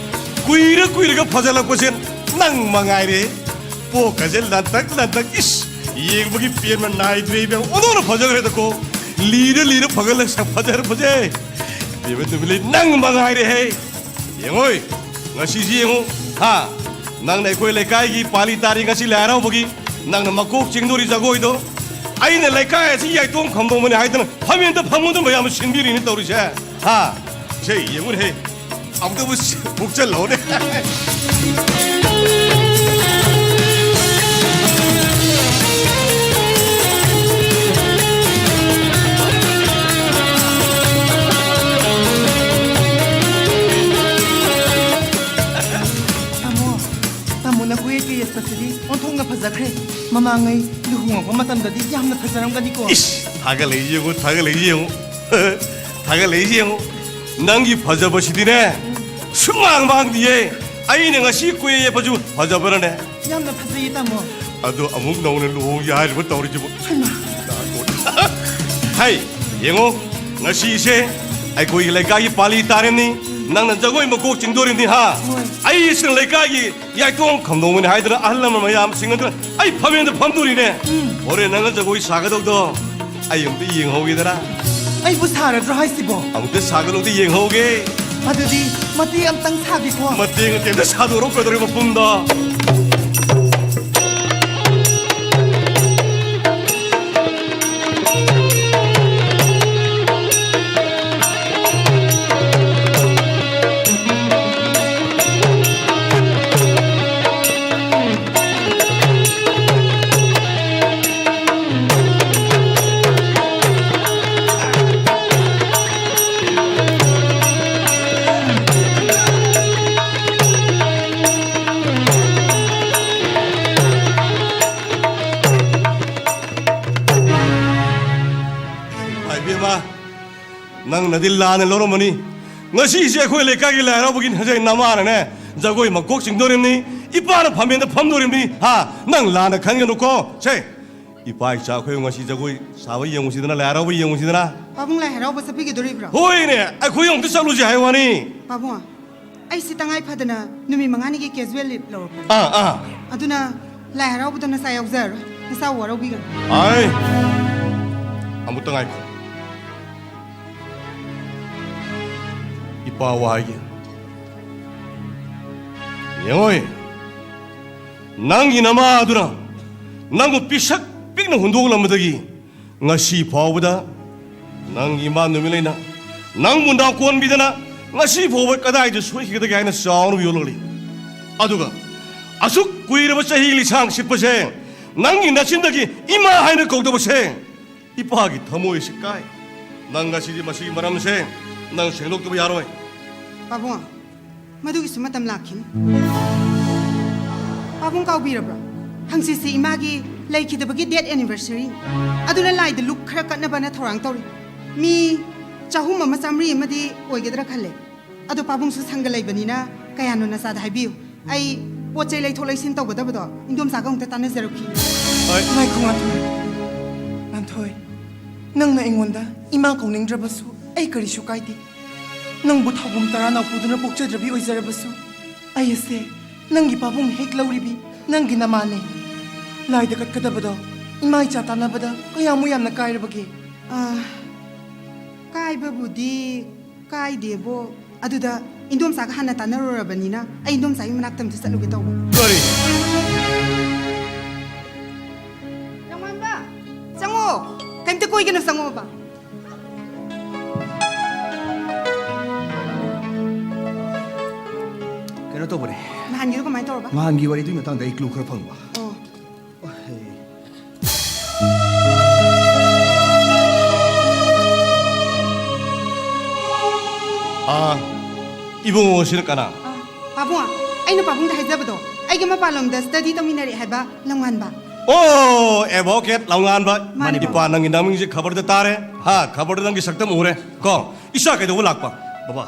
ꯀꯨꯏꯔ ꯀꯨꯏꯔꯒ ꯐꯖꯂꯛꯄꯁꯦ ꯅꯪ ꯃꯉꯥꯏꯔꯦ꯫ ꯄꯣꯛꯀꯁꯦ ꯂꯟꯇꯛ ꯂꯟꯇꯛ, ꯏꯁ, ꯌꯦꯡꯕꯒꯤ ꯄꯦꯟꯕ ꯅꯥꯏꯗ꯭ꯔꯦ ꯏꯕꯦꯝꯃ꯫ ꯑꯣꯟꯊꯣꯛꯅ ꯐꯖꯈ꯭ꯔꯦꯗꯀꯣ꯫ ꯂꯤꯔ ꯂꯤꯔ ꯐꯒꯠꯂꯛ-, ꯐꯖꯔꯛꯄꯁꯦ꯫ ꯏꯕꯦꯝꯃ ꯅꯨꯃꯤꯠꯂꯩ, ꯅꯪ ꯃꯉꯥꯏꯔꯦꯍꯦ꯫ ꯌꯦꯡꯉꯣꯏ, ꯉꯁꯤꯁꯤ ꯌꯦꯡꯉꯨ, ꯍꯥ? ꯅꯪꯅ ꯑꯩꯈꯣꯏ ꯂꯩꯀꯥꯏꯒꯤ ꯄꯥꯂꯤ ꯇꯥꯔꯤ ꯉꯁꯤ ꯂꯥꯏ ꯍꯔꯥꯎꯕꯒꯤ, ꯅꯪꯅ ꯃꯀꯣꯛ ꯆꯤꯡꯗꯣꯔꯤ ꯖꯒꯣꯏꯗꯣ꯫ ꯑꯩꯅ ꯂꯩꯀꯥꯏ ꯑꯁꯤ ꯌꯥꯏꯇꯣꯡ ꯈꯝꯗꯣꯡꯕꯅꯤ ꯍꯥꯏꯗꯅ ꯐꯝꯃꯦꯟꯇ ꯐꯝꯃꯨꯗ ꯃꯌꯥꯝ ꯁꯤꯟꯕꯤꯔꯤꯅꯤ ꯇꯧꯔꯤꯁꯦ, ꯍꯥ? ꯁꯦ, ꯌꯦꯡꯉꯨꯅꯦꯍꯦ, ꯑꯃꯨꯛꯇꯕꯨ ꯁꯤ-, ꯄꯨꯛꯆꯜꯍꯧꯅꯦ꯫ ꯇꯥꯃꯣ, ꯇꯥꯃꯣꯅ ꯀꯣꯏꯌꯦꯠꯀ ꯌꯦꯠꯄꯁꯤꯗꯤ ꯑꯣꯟꯊꯣꯛꯅ ꯐꯖꯈ꯭ꯔꯦ꯫ ꯃꯃꯥꯡꯉꯩ ꯂꯨꯍꯣꯡꯉꯛꯄ ꯃꯇꯝꯗꯗꯤ ꯌꯥꯝꯅ ꯐꯖꯔꯝꯒꯅꯤꯀꯣ꯫ ꯏꯁ, ꯊꯥꯒꯠꯂꯛꯏ ꯌꯦꯡꯉꯨ, ꯊꯥꯒꯠꯂꯛꯏ ꯌꯦꯡꯉꯨ꯫ ꯊꯥꯒꯠꯂꯛꯏ ꯌꯦꯡꯉꯨ꯫ ꯅꯪꯒꯤ ꯐꯖꯕꯁꯤꯗꯤꯅꯦ, ꯁꯨꯝ ꯃꯥꯡ ꯃꯥꯡꯗꯤꯌꯦ꯫ ꯑꯩꯅ ꯉꯁꯤ ꯀꯣꯏꯌꯦꯠꯄꯁꯨ ꯐꯖꯕ꯭ꯔꯅꯦ? ꯌꯥꯝꯅ ꯐꯖꯩꯌꯦ, ꯇꯥꯃꯣ꯫ ꯑꯗꯣ ꯑꯃꯨꯛ ꯅꯧꯅ ꯂꯨꯍꯣꯡꯒꯦ ꯍꯥꯏꯔꯤꯕ ꯇꯧꯔꯤꯁꯤꯕꯨ꯫ ꯍꯩꯃꯥ꯫ ꯍꯩ, ꯌꯦꯡꯉꯣ, ꯉꯁꯤꯁꯦ ꯑꯩꯈꯣꯏꯒꯤ ꯂꯩꯀꯥꯏꯒꯤ ꯄꯥꯂꯤ ꯇꯥꯔꯤꯕꯅꯤ꯫ ꯅꯪꯅ ꯖꯒꯣꯏ ꯃꯀꯣꯛ ꯆꯤꯡꯗꯣꯔꯤꯕꯅꯤ, ꯍꯥ? ꯍꯣꯏ꯫ ꯑꯩꯁꯤꯅ ꯂꯩꯀꯥꯏꯒꯤ ꯌꯥꯏꯇꯣꯡ ꯈꯝꯗꯣꯡꯕꯅꯤ ꯍꯥꯏꯗꯅ ꯑꯍꯜ ꯂꯃꯟ ꯃꯌꯥꯝꯁꯤꯡ ꯑꯗꯨꯅ ꯑꯩ ꯐꯝꯃꯦꯟꯗ ꯐꯝꯗꯣꯔꯤꯅꯦ꯫ ꯎꯝ꯫ ꯍꯣꯔꯦꯟ ꯅꯪꯅ ꯖꯒꯣꯏ ꯁꯥꯒꯗꯧꯗꯣ ꯑꯩ ꯑꯃꯨꯛꯇ ꯌꯦꯡꯍꯧꯒꯦꯗꯅ꯫ ꯑꯩꯕꯨ ꯁꯥꯔꯗ꯭ꯔꯣ ꯍꯥꯏꯁꯤꯕꯣ? ꯑꯃꯨꯛꯇ ꯁꯥꯒꯗꯧꯗꯤ ꯌꯦꯡꯍꯧꯒꯦ꯫ ꯑꯗꯨꯗꯤ ꯃꯇꯦꯛ ꯑꯝꯇꯪ ꯁꯥꯕꯤꯈꯣ꯫ ꯃꯇꯦꯛ ꯃꯇꯦꯛ ꯑꯝꯇ ꯁꯥꯗꯣꯔꯛꯑꯣ ꯀꯩꯗꯧꯔꯦ ꯃꯄꯨꯝꯗꯣ꯫ ꯏꯃꯥ ꯏꯕꯦꯝꯃ, ꯅꯪꯅꯗꯤ ꯂꯥꯟꯅ ꯂꯧꯔꯝꯃꯅꯤ꯫ ꯉꯁꯤꯁꯦ ꯑꯩꯈꯣꯏ ꯂꯩꯀꯥꯏꯒꯤ ꯂꯥꯏ ꯍꯔꯥꯎꯕꯒꯤ ꯍꯟꯖꯩ ꯅꯃꯥꯅꯅꯦ ꯖꯒꯣꯏ ꯃꯀꯣꯛ ꯆꯤꯡꯗꯣꯔꯤꯕꯅꯤ, ꯏꯄꯥꯅ ꯐꯝꯃꯦꯟꯗ ꯐꯝꯗꯣꯔꯤꯕꯅꯤ꯫ ꯍꯥ, ꯅꯪ ꯂꯥꯟꯅ ꯈꯟꯒꯅꯨꯀꯣ꯫ ꯁꯦ, ꯏꯄꯥ ꯏꯆꯥ ꯑꯩꯈꯣꯏ ꯉꯁꯤ ꯖꯒꯣꯏ ꯁꯥꯕ ꯌꯦꯡꯉꯨꯁꯤꯗꯅ, ꯂꯥꯏ ꯍꯔꯥꯎꯕ ꯌꯦꯡꯉꯨꯁꯤꯗꯅ꯫ ꯄꯥꯕꯨꯡ, ꯂꯥꯏ ꯍꯔꯥꯎꯕ ꯆꯠꯄꯤꯒꯗꯣꯔꯤꯕ꯭ꯔꯣ? ꯍꯣꯏꯅꯦ, ꯑꯩꯈꯣꯏ ꯑꯃꯨꯛꯇ ꯆꯠꯂꯨꯁꯦ ꯍꯥꯏ ꯋꯥꯅꯤ꯫ ꯄꯥꯕꯨꯡ, ꯑꯩꯁꯤ ꯇꯉꯥꯏ ꯐꯗꯅ ꯅꯨꯃꯤꯠ ꯃꯉꯥꯅꯤꯒꯤ casual leave ꯂꯧꯔꯛꯄꯅꯦ꯫ ꯑꯥ, ꯑꯥ꯫ ꯑꯗꯨꯅ ꯂꯥꯏ ꯍꯔꯥꯎꯕꯗ ꯅꯆꯥ ꯌꯥꯎꯖꯔꯔꯣꯏ꯫ ꯅꯆꯥ ꯋꯥꯔꯧꯕꯤꯒꯅꯨ꯫ ꯑꯥꯏ, ꯑꯃꯨꯛꯇ ꯉꯥꯏꯈꯣ꯫ ꯏꯄꯥ ꯋꯥꯍꯩꯒꯤ꯫ ꯌꯦꯡꯉꯣꯏ, ꯅꯪꯒꯤ ꯅꯃꯥ ꯑꯗꯨꯅ ꯅꯪꯕꯨ ꯄꯤꯁꯛ ꯄꯤꯛꯅ ꯍꯨꯟꯗꯣꯛꯂꯝꯕꯗꯒꯤ ꯉꯁꯤ ꯐꯥꯎꯕꯗ ꯅꯪꯒꯤ ꯏꯃꯥ ꯅꯨꯃꯤꯠ ꯂꯩꯅ ꯅꯪꯕꯨ ꯅꯥꯀꯣꯟꯕꯤꯗꯅ ꯉꯁꯤ ꯐꯥꯎꯕ ꯀꯗꯥꯏꯗ ꯁꯣꯏꯈꯤꯒꯗꯒꯦ ꯍꯥꯏꯅ ꯆꯥꯎꯅ ꯌꯣꯜꯂꯛꯂꯤ꯫ ꯑꯗꯨꯒ ꯑꯁꯨꯛ ꯀꯨꯏꯔꯕ ꯆꯍꯤ ꯂꯤꯁꯥꯡ ꯁꯤꯠꯄꯁꯦ, ꯅꯪꯒꯤ ꯅꯆꯤꯟꯗꯒꯤ ꯏꯃꯥ ꯍꯥꯏꯅ ꯀꯧꯗꯕꯁꯦ, ꯏꯄꯥꯒꯤ ꯊꯃꯣꯏꯁꯤ ꯀꯥꯏ꯫ ꯅꯪ ꯉꯁꯤꯗꯤ ꯃꯁꯤꯒꯤ ꯃꯔꯝꯁꯦ ꯅꯪ ꯁꯦꯡꯗꯣꯛꯇꯕ ꯌꯥꯔꯣꯏ꯫ ꯄꯥꯕꯨꯡ, ꯃꯗꯨꯒꯤꯁꯨ ꯃꯇꯝ ꯂꯥꯛꯈꯤꯅꯤ꯫ ꯄꯥꯕꯨꯡ ꯀꯥꯎꯕꯤꯔꯕ꯭ꯔꯣ? ꯍꯪꯆꯤꯠꯁꯤ ꯏꯃꯥꯒꯤ ꯂꯩꯈꯤꯗꯕꯒꯤ death anniversary꯫ ꯑꯗꯨꯅ ꯂꯥꯏꯗ ꯂꯨꯛ ꯈꯔ ꯀꯠꯅꯕꯅ ꯊꯧꯔꯥꯡ ꯇꯧꯔꯤ꯫ ꯃꯤ ꯆꯍꯨꯝ ꯑꯃ ꯆꯥꯃꯔꯤ ꯑꯃꯗꯤ ꯑꯣꯏꯒꯗ꯭ꯔꯥ ꯈꯜꯂꯦ꯫ ꯑꯗꯣ ꯄꯥꯕꯨꯡꯁꯨ ꯁꯪꯒ ꯂꯩꯕꯅꯤꯅ ꯀꯌꯥꯅꯣ ꯅꯆꯥꯗ ꯍꯥꯏꯕꯤꯌꯨ꯫ ꯑꯩ ꯄꯣꯠ ꯆꯩ ꯂꯩꯊꯣꯛ ꯂꯩꯁꯤꯟ ꯇꯧꯒꯗꯕꯗꯣ ꯏꯟꯗꯣꯝꯆꯥꯒ ꯑꯃꯨꯛꯇ ꯇꯥꯟꯅꯖꯔꯨꯈꯤ꯫ ꯍꯣꯏ꯫ ꯉꯥꯏꯈꯣ, ꯉꯥꯟꯊꯣꯏ꯫ ꯉꯥꯟꯊꯣꯏ, ꯅꯪꯅ ꯑꯩꯉꯣꯟꯗ ꯏꯃꯥ ꯀꯧꯅꯤꯡꯗ꯭ꯔꯕꯁꯨ ꯑꯩ ꯀꯔꯤꯁꯨ ꯀꯥꯏꯗꯦ꯫ ꯅꯪꯕꯨ ꯊꯧꯕꯨꯝ ꯇꯔꯥꯅꯥꯎ ꯄꯨꯗꯨꯅ ꯄꯣꯛꯆꯗ꯭ꯔꯕꯤ ꯑꯣꯏꯖꯔꯕꯁꯨ, ꯑꯩ ꯑꯁꯦ ꯅꯪꯒꯤ ꯄꯥꯕꯨꯡ ꯍꯦꯛ ꯂꯧꯔꯤꯕꯤ ꯅꯪꯒꯤ ꯅꯃꯥꯅꯦ꯫ ꯂꯥꯏꯗ ꯀꯠꯀꯗꯕꯗꯣ ꯏꯃꯥ ꯏꯆꯥ ꯇꯥꯟꯅꯕꯗ ꯀꯌꯥꯃꯨꯛ ꯌꯥꯝꯅ ꯀꯥꯏꯔꯕꯒꯦ? ꯑꯥ, ꯀꯥꯏꯕꯕꯨꯗꯤ ꯀꯥꯏꯗꯦꯕꯣ꯫ ꯑꯗꯨꯗ ꯏꯟꯗꯣꯝꯆꯥꯒ ꯍꯥꯟꯅ ꯇꯥꯟꯅꯔꯨꯔꯕꯅꯤꯅ ꯑꯩ ꯏꯟꯗꯣꯝꯆꯥꯒꯤ ꯃꯅꯥꯛꯇ ꯑꯝꯇ ꯆꯠꯂꯨꯒꯦ ꯇꯧꯕ꯫ ꯀꯔꯤ? ꯅꯣꯡꯉꯥꯟꯕ, ꯆꯪꯉꯣ꯫ ꯀꯩꯝꯇ ꯀꯣꯏꯒꯅꯨ, ꯆꯪꯉꯣꯕ꯫ ꯀꯩꯅꯣ ꯇꯧꯕꯅꯦ꯫ ꯅꯍꯥꯟꯒꯤꯗꯣ ꯀꯃꯥꯏꯅ ꯇꯧꯔꯕ? ꯅꯍꯥꯟꯒꯤ ꯋꯥꯔꯤꯗꯨꯒꯤ ꯃꯇꯥꯡꯗ ꯑꯩ clue ꯈꯔ ꯐꯪꯕ꯫ ꯑꯣ꯫ ꯑꯥ, ꯏꯕꯨꯡꯉꯣꯁꯤꯅ ꯀꯅꯥ? ꯑꯥ, ꯄꯥꯕꯨꯡ, ꯑꯩꯅ ꯄꯥꯕꯨꯡꯗ ꯍꯥꯏꯖꯕꯗꯣ, ꯑꯩꯒ ꯃꯄꯥꯟꯂꯣꯝꯗ study ꯇꯧꯃꯤꯟꯅꯔꯦ ꯍꯥꯏꯕ ꯂꯝꯉꯥꯟꯕ꯫ ꯑꯣ, advocate ꯂꯝꯉꯥꯟꯕ꯫ ꯃꯥꯅꯦ, ꯏꯄꯥ, ꯄꯥꯕꯨꯡ꯫ ꯅꯪꯒꯤ ꯅꯃꯤꯡꯁꯦ ꯈꯕꯔꯗ ꯇꯥꯔꯦ꯫ ꯍꯥ, ꯈꯕꯔꯗ ꯅꯪꯒꯤ ꯁꯛꯇꯝ ꯎꯔꯦ꯫ ꯀꯣ, ꯏꯆꯥ ꯀꯩꯗꯧꯕ ꯂꯥꯛꯄ? ꯕꯕꯥ,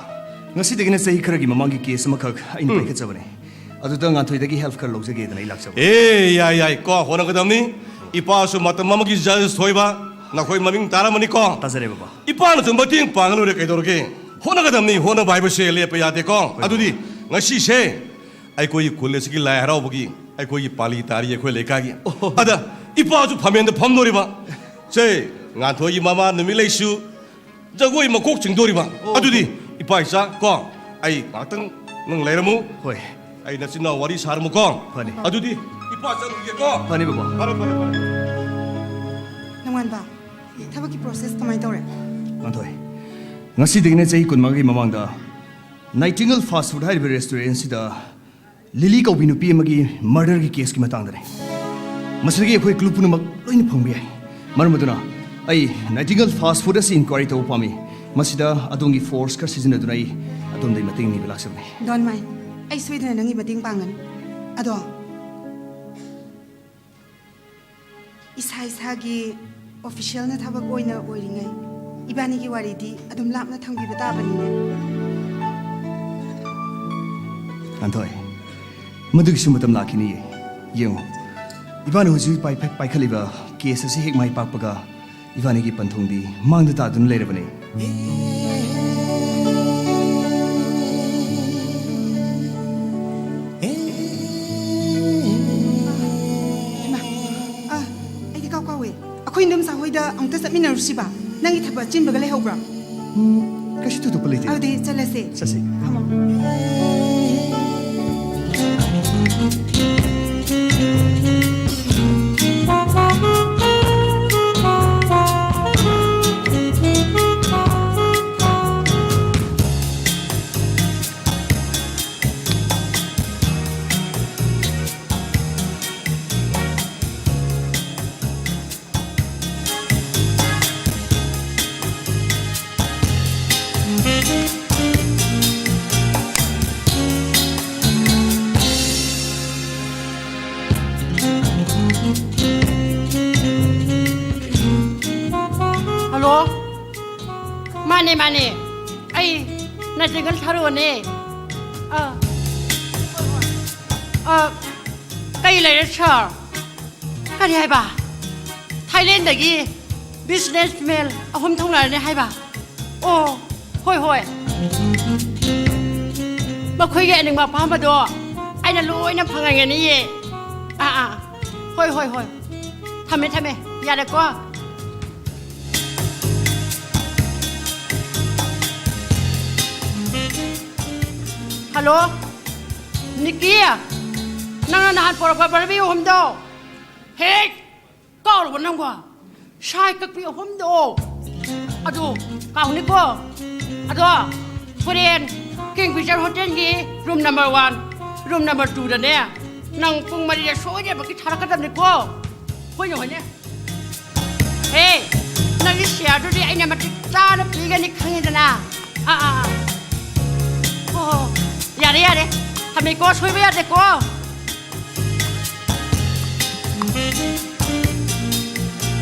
ꯉꯁꯤꯗꯒꯤꯅ ꯆꯍꯤ ꯈꯔꯒꯤ ꯃꯃꯥꯡꯒꯤ case ꯑꯃꯈꯛ ꯑꯩꯅ ꯎꯝ꯫ ꯄꯥꯏꯈꯠꯆꯕꯅꯦ꯫ ꯑꯗꯨꯗ ꯉꯥꯟꯊꯣꯏꯗꯒꯤ help ꯈꯔ ꯂꯧꯖꯒꯦꯗꯅ ꯑꯩ ꯂꯥꯛꯆꯕꯅꯦ꯫ ꯑꯦ, ꯌꯥꯏ, ꯌꯥꯏ, ꯀꯣ, ꯍꯣꯠꯅꯒꯗꯕꯅꯤ꯫ ꯏꯄꯥꯁꯨ ꯃꯇꯝ ꯑꯃꯒꯤ ꯖꯖ ꯊꯣꯏꯕ, ꯅꯈꯣꯏ ꯃꯃꯤꯡ ꯇꯥꯔꯝꯃꯅꯤꯀꯣ? ꯇꯥꯖꯔꯦ, ꯕꯕꯥ꯫ ꯏꯄꯥꯅꯁꯨ ꯃꯇꯦꯡ ꯄꯥꯡꯉ ꯂꯣꯏꯔꯦ, ꯀꯩꯗꯧꯔꯒꯦ? ꯍꯣꯠꯅꯒꯗꯕꯅꯤ, ꯍꯣꯠꯅꯕ ꯍꯥꯏꯕꯁꯦ ꯂꯦꯞꯄ ꯌꯥꯗꯦꯀꯣ꯫ ꯍꯣꯏ, ꯑꯗꯨꯗꯤ ꯕꯕꯥ꯫ ꯉꯁꯤꯁꯦ ꯑꯩꯈꯣꯏꯒꯤ ꯈꯨꯜ ꯑꯁꯤꯒꯤ ꯂꯥꯏ ꯍꯔꯥꯎꯕꯒꯤ ꯑꯩꯈꯣꯏꯒꯤ ꯄꯥꯂꯤ ꯇꯥꯔꯤ, ꯑꯩꯈꯣꯏ ꯂꯩꯀꯥꯏꯒꯤ꯫ ꯑꯣ꯫ ꯑꯗ ꯏꯄꯥꯁꯨ ꯐꯝꯃꯦꯟꯗ ꯐꯝꯗꯣꯔꯤꯕ꯫ ꯁꯦ, ꯉꯥꯟꯊꯣꯏꯒꯤ ꯃꯃꯥ ꯅꯨꯃꯤꯠ ꯂꯩꯁꯨ ꯖꯒꯣꯏ ꯃꯀꯣꯛ ꯆꯤꯡꯗꯣꯔꯤꯕ꯫ ꯑꯣ꯫ ꯑꯗꯨꯗꯤ ꯏꯄꯥ ꯏꯆꯥ ꯀꯣ, ꯑꯩ ꯉꯥꯛꯇꯪ ꯅꯪ ꯂꯩꯔꯝꯃꯨ꯫ ꯍꯣꯏ꯫ ꯑꯩ ꯅꯆꯤꯟ ꯅꯅꯥꯎ ꯋꯥꯔꯤ ꯁꯥꯔꯝꯃꯨꯀꯣ꯫ ꯐꯅꯤ꯫ ꯑꯗꯨꯗꯤ ꯏꯄꯥ ꯆꯠꯂꯨꯒꯦꯀꯣ꯫ ꯐꯅꯤ, ꯕꯕꯥ꯫ ꯐꯔꯦ, ꯐꯔꯦ, ꯐꯔꯦ꯫ ꯅꯣꯡꯉꯥꯟꯕ, ꯊꯕꯛꯀꯤ ꯄ꯭ꯔꯣꯁꯦꯁ ꯀꯃꯥꯏꯅ ꯇꯧꯔꯦ? ꯉꯥꯟꯊꯣꯏ, ꯉꯁꯤꯗꯒꯤꯅ ꯆꯍꯤ ꯀꯨꯟꯃꯉꯥꯒꯤ ꯃꯃꯥꯡꯗ ꯅꯥꯏꯇꯤꯡꯒꯜ ꯐꯥꯁ ꯐꯨꯗ ꯍꯥꯏꯔꯤꯕ ꯔꯦꯁꯇꯨꯔꯦꯟꯁꯤꯗ ꯂꯤꯂꯤ ꯀꯧꯕꯤ ꯅꯨꯄꯤ ꯑꯃꯒꯤ ꯃꯔꯗꯔꯒꯤ ꯀꯦꯁꯀꯤ ꯃꯇꯥꯡꯗꯅꯤ꯫ ꯃꯁꯤꯗꯒꯤ ꯑꯩꯈꯣꯏ ꯀ꯭ꯂꯨ ꯄꯨꯝꯅꯃꯛ ꯂꯣꯏꯅ ꯐꯪꯕ ꯌꯥꯏ꯫ ꯃꯔꯝ ꯑꯗꯨꯅ ꯑꯩ ꯅꯥꯏꯇꯤꯡꯒꯜ ꯐꯥꯁ ꯐꯨꯗ ꯑꯁꯤ ꯏꯟꯀ꯭ꯋꯥꯏꯔꯤ ꯇꯧꯕ ꯄꯥꯝꯃꯤ꯫ ꯃꯁꯤꯗ ꯑꯗꯣꯝꯒꯤ ꯐꯣꯔꯁ ꯈꯔ ꯁꯤꯖꯤꯟꯅꯗꯨꯅ ꯑꯩ ꯑꯗꯣꯝꯗꯒꯤ ꯃꯇꯦꯡ ꯅꯤꯕ ꯂꯥꯛꯆꯕꯅꯤ꯫ Don't mind, ꯑꯩ ꯁꯣꯏꯗꯅ ꯅꯪꯒꯤ ꯃꯇꯦꯡ ꯄꯥꯡꯒꯅꯤ꯫ ꯑꯗꯣ ꯏꯁꯥ ꯏꯁꯥꯒꯤ ꯑꯣꯐꯤꯁꯤꯌꯦꯜꯅ ꯊꯕꯛ ꯑꯣꯏꯅ ꯑꯣꯏꯔꯤꯉꯩ, ꯏꯕꯥꯅꯤꯒꯤ ꯋꯥꯔꯤꯗꯤ ꯑꯗꯨꯝ ꯂꯥꯞꯅ ꯊꯝꯕꯤꯕ ꯇꯥꯕꯅꯤꯅꯦ꯫ ꯉꯥꯟꯊꯣꯏ, ꯃꯗꯨꯒꯤꯁꯨ ꯃꯇꯝ ꯂꯥꯛꯈꯤꯅꯤꯌꯦ꯫ ꯌꯦꯡꯉꯨ, ꯏꯕꯥꯅꯤ ꯍꯧꯖꯤꯛ ꯄꯥꯏꯈꯠ-, ꯄꯥꯏꯈꯠꯂꯤꯕ ꯀꯦꯁ ꯑꯁꯤ ꯍꯦꯛ ꯃꯥꯏ ꯄꯥꯛꯄꯒ ꯏꯕꯥꯅꯤꯒꯤ ꯄꯟꯊꯨꯡꯗꯤ ꯃꯥꯡꯗ ꯇꯥꯗꯨꯅ ꯂꯩꯔꯕꯅꯤ꯫ ꯏꯃꯥ, ꯑ, ꯑꯩꯗꯤ ꯀꯥꯎ ꯀꯥꯎꯋꯦ꯫ ꯑꯩꯈꯣꯏ ꯏꯟꯗꯣꯝꯆꯥ ꯍꯣꯏꯗ ꯑꯃꯨꯛꯇ ꯆꯠꯃꯤꯟꯅꯔꯨꯁꯤꯕ? ꯅꯪꯒꯤ ꯊꯕꯛ ꯑꯆꯤꯟꯕꯒ ꯂꯩꯍꯧꯕ꯭ꯔꯥ? ꯎꯝ, ꯀꯩꯁꯨ ꯊꯣꯏꯗꯣꯛꯄ ꯂꯩꯇꯦ꯫ ꯑꯗꯨꯗꯤ ꯆꯠꯂꯁꯦ꯫ ꯆꯠꯁꯤ꯫ ꯐꯝꯃꯣ꯫ ꯍꯜꯂꯣ꯫ ꯃꯥꯅꯦ, ꯃꯥꯅꯦ꯫ ꯑꯩ ꯅꯥꯏꯇꯤꯡꯒꯜ ꯊꯥꯔꯣꯅꯦ꯫ ꯑꯥ꯫ ꯑꯥ, ꯀꯩ ꯂꯩꯔꯦ, ꯁꯥꯔ? ꯀꯔꯤ ꯍꯥꯏꯕ? ꯊꯥꯏꯂꯦꯟꯗꯒꯤ ꯕꯤꯖꯤꯅꯦꯁꯃꯦꯟ ꯑꯍꯨꯝ ꯊꯨꯡꯂꯔꯅꯤ ꯍꯥꯏꯕ꯫ ꯑꯣ, ꯍꯣꯏ, ꯍꯣꯏ꯫ ꯃꯈꯣꯏꯒꯤ ꯑꯅꯤꯡꯕ ꯑꯄꯥꯝꯕꯗꯣ ꯑꯩꯅ ꯂꯣꯏꯅ ꯐꯪꯍꯟꯒꯅꯤꯌꯦ꯫ ꯑꯥ, ꯑꯥ꯫ ꯍꯣꯏ, ꯍꯣꯏ, ꯍꯣꯏ꯫ ꯊꯝꯃꯦ, ꯊꯝꯃꯦ꯫ ꯌꯥꯔꯦꯀꯣ? ꯍꯜꯂꯣ? ꯅꯤꯀꯤ? ꯅꯪꯅ ꯅꯍꯥꯟ ꯄꯣꯔꯛꯄ ꯕꯔꯕꯤ ꯑꯍꯨꯝꯗꯣ? ꯍꯦꯛ! ꯀꯥꯎꯔꯕ ꯅꯪꯕꯣ? ꯁꯥꯏ ꯀꯛꯄꯤ ꯑꯍꯨꯝꯗꯣ꯫ ꯑꯗꯣ ꯀꯥꯎꯅꯤꯀꯣ꯫ ꯑꯗꯣ ꯍꯣꯔꯦꯟ ꯀꯤꯡ ꯐꯤꯁꯔ ꯍꯣꯇꯦꯜꯒꯤ room number one, room number ꯇꯨꯗꯅꯦ, ꯅꯪ ꯄꯨꯡ ꯃꯔꯤꯗ ꯁꯣꯏꯗꯅꯃꯛꯀꯤ ꯊꯥꯔꯛꯀꯗꯕꯅꯤꯀꯣ꯫ ꯍꯣꯏꯅꯦ, ꯍꯣꯏꯅꯦ꯫ ꯍꯦ, ꯅꯪꯒꯤ ꯁꯤꯌꯥꯔꯗꯨꯗꯤ ꯑꯩꯅ ꯃꯇꯤꯛ ꯆꯥꯅ ꯄꯤꯒꯅꯤ ꯈꯪꯉꯤꯗꯅ꯫ ꯑꯥ, ꯑꯥ, ꯑꯥ꯫ ꯍꯣ, ꯍꯣ, ꯍꯣ꯫ ꯌꯥꯔꯦ, ꯌꯥꯔꯦ꯫ ꯊꯝꯃꯦꯀꯣ, ꯁꯣꯏꯕ ꯌꯥꯗꯦꯀꯣ꯫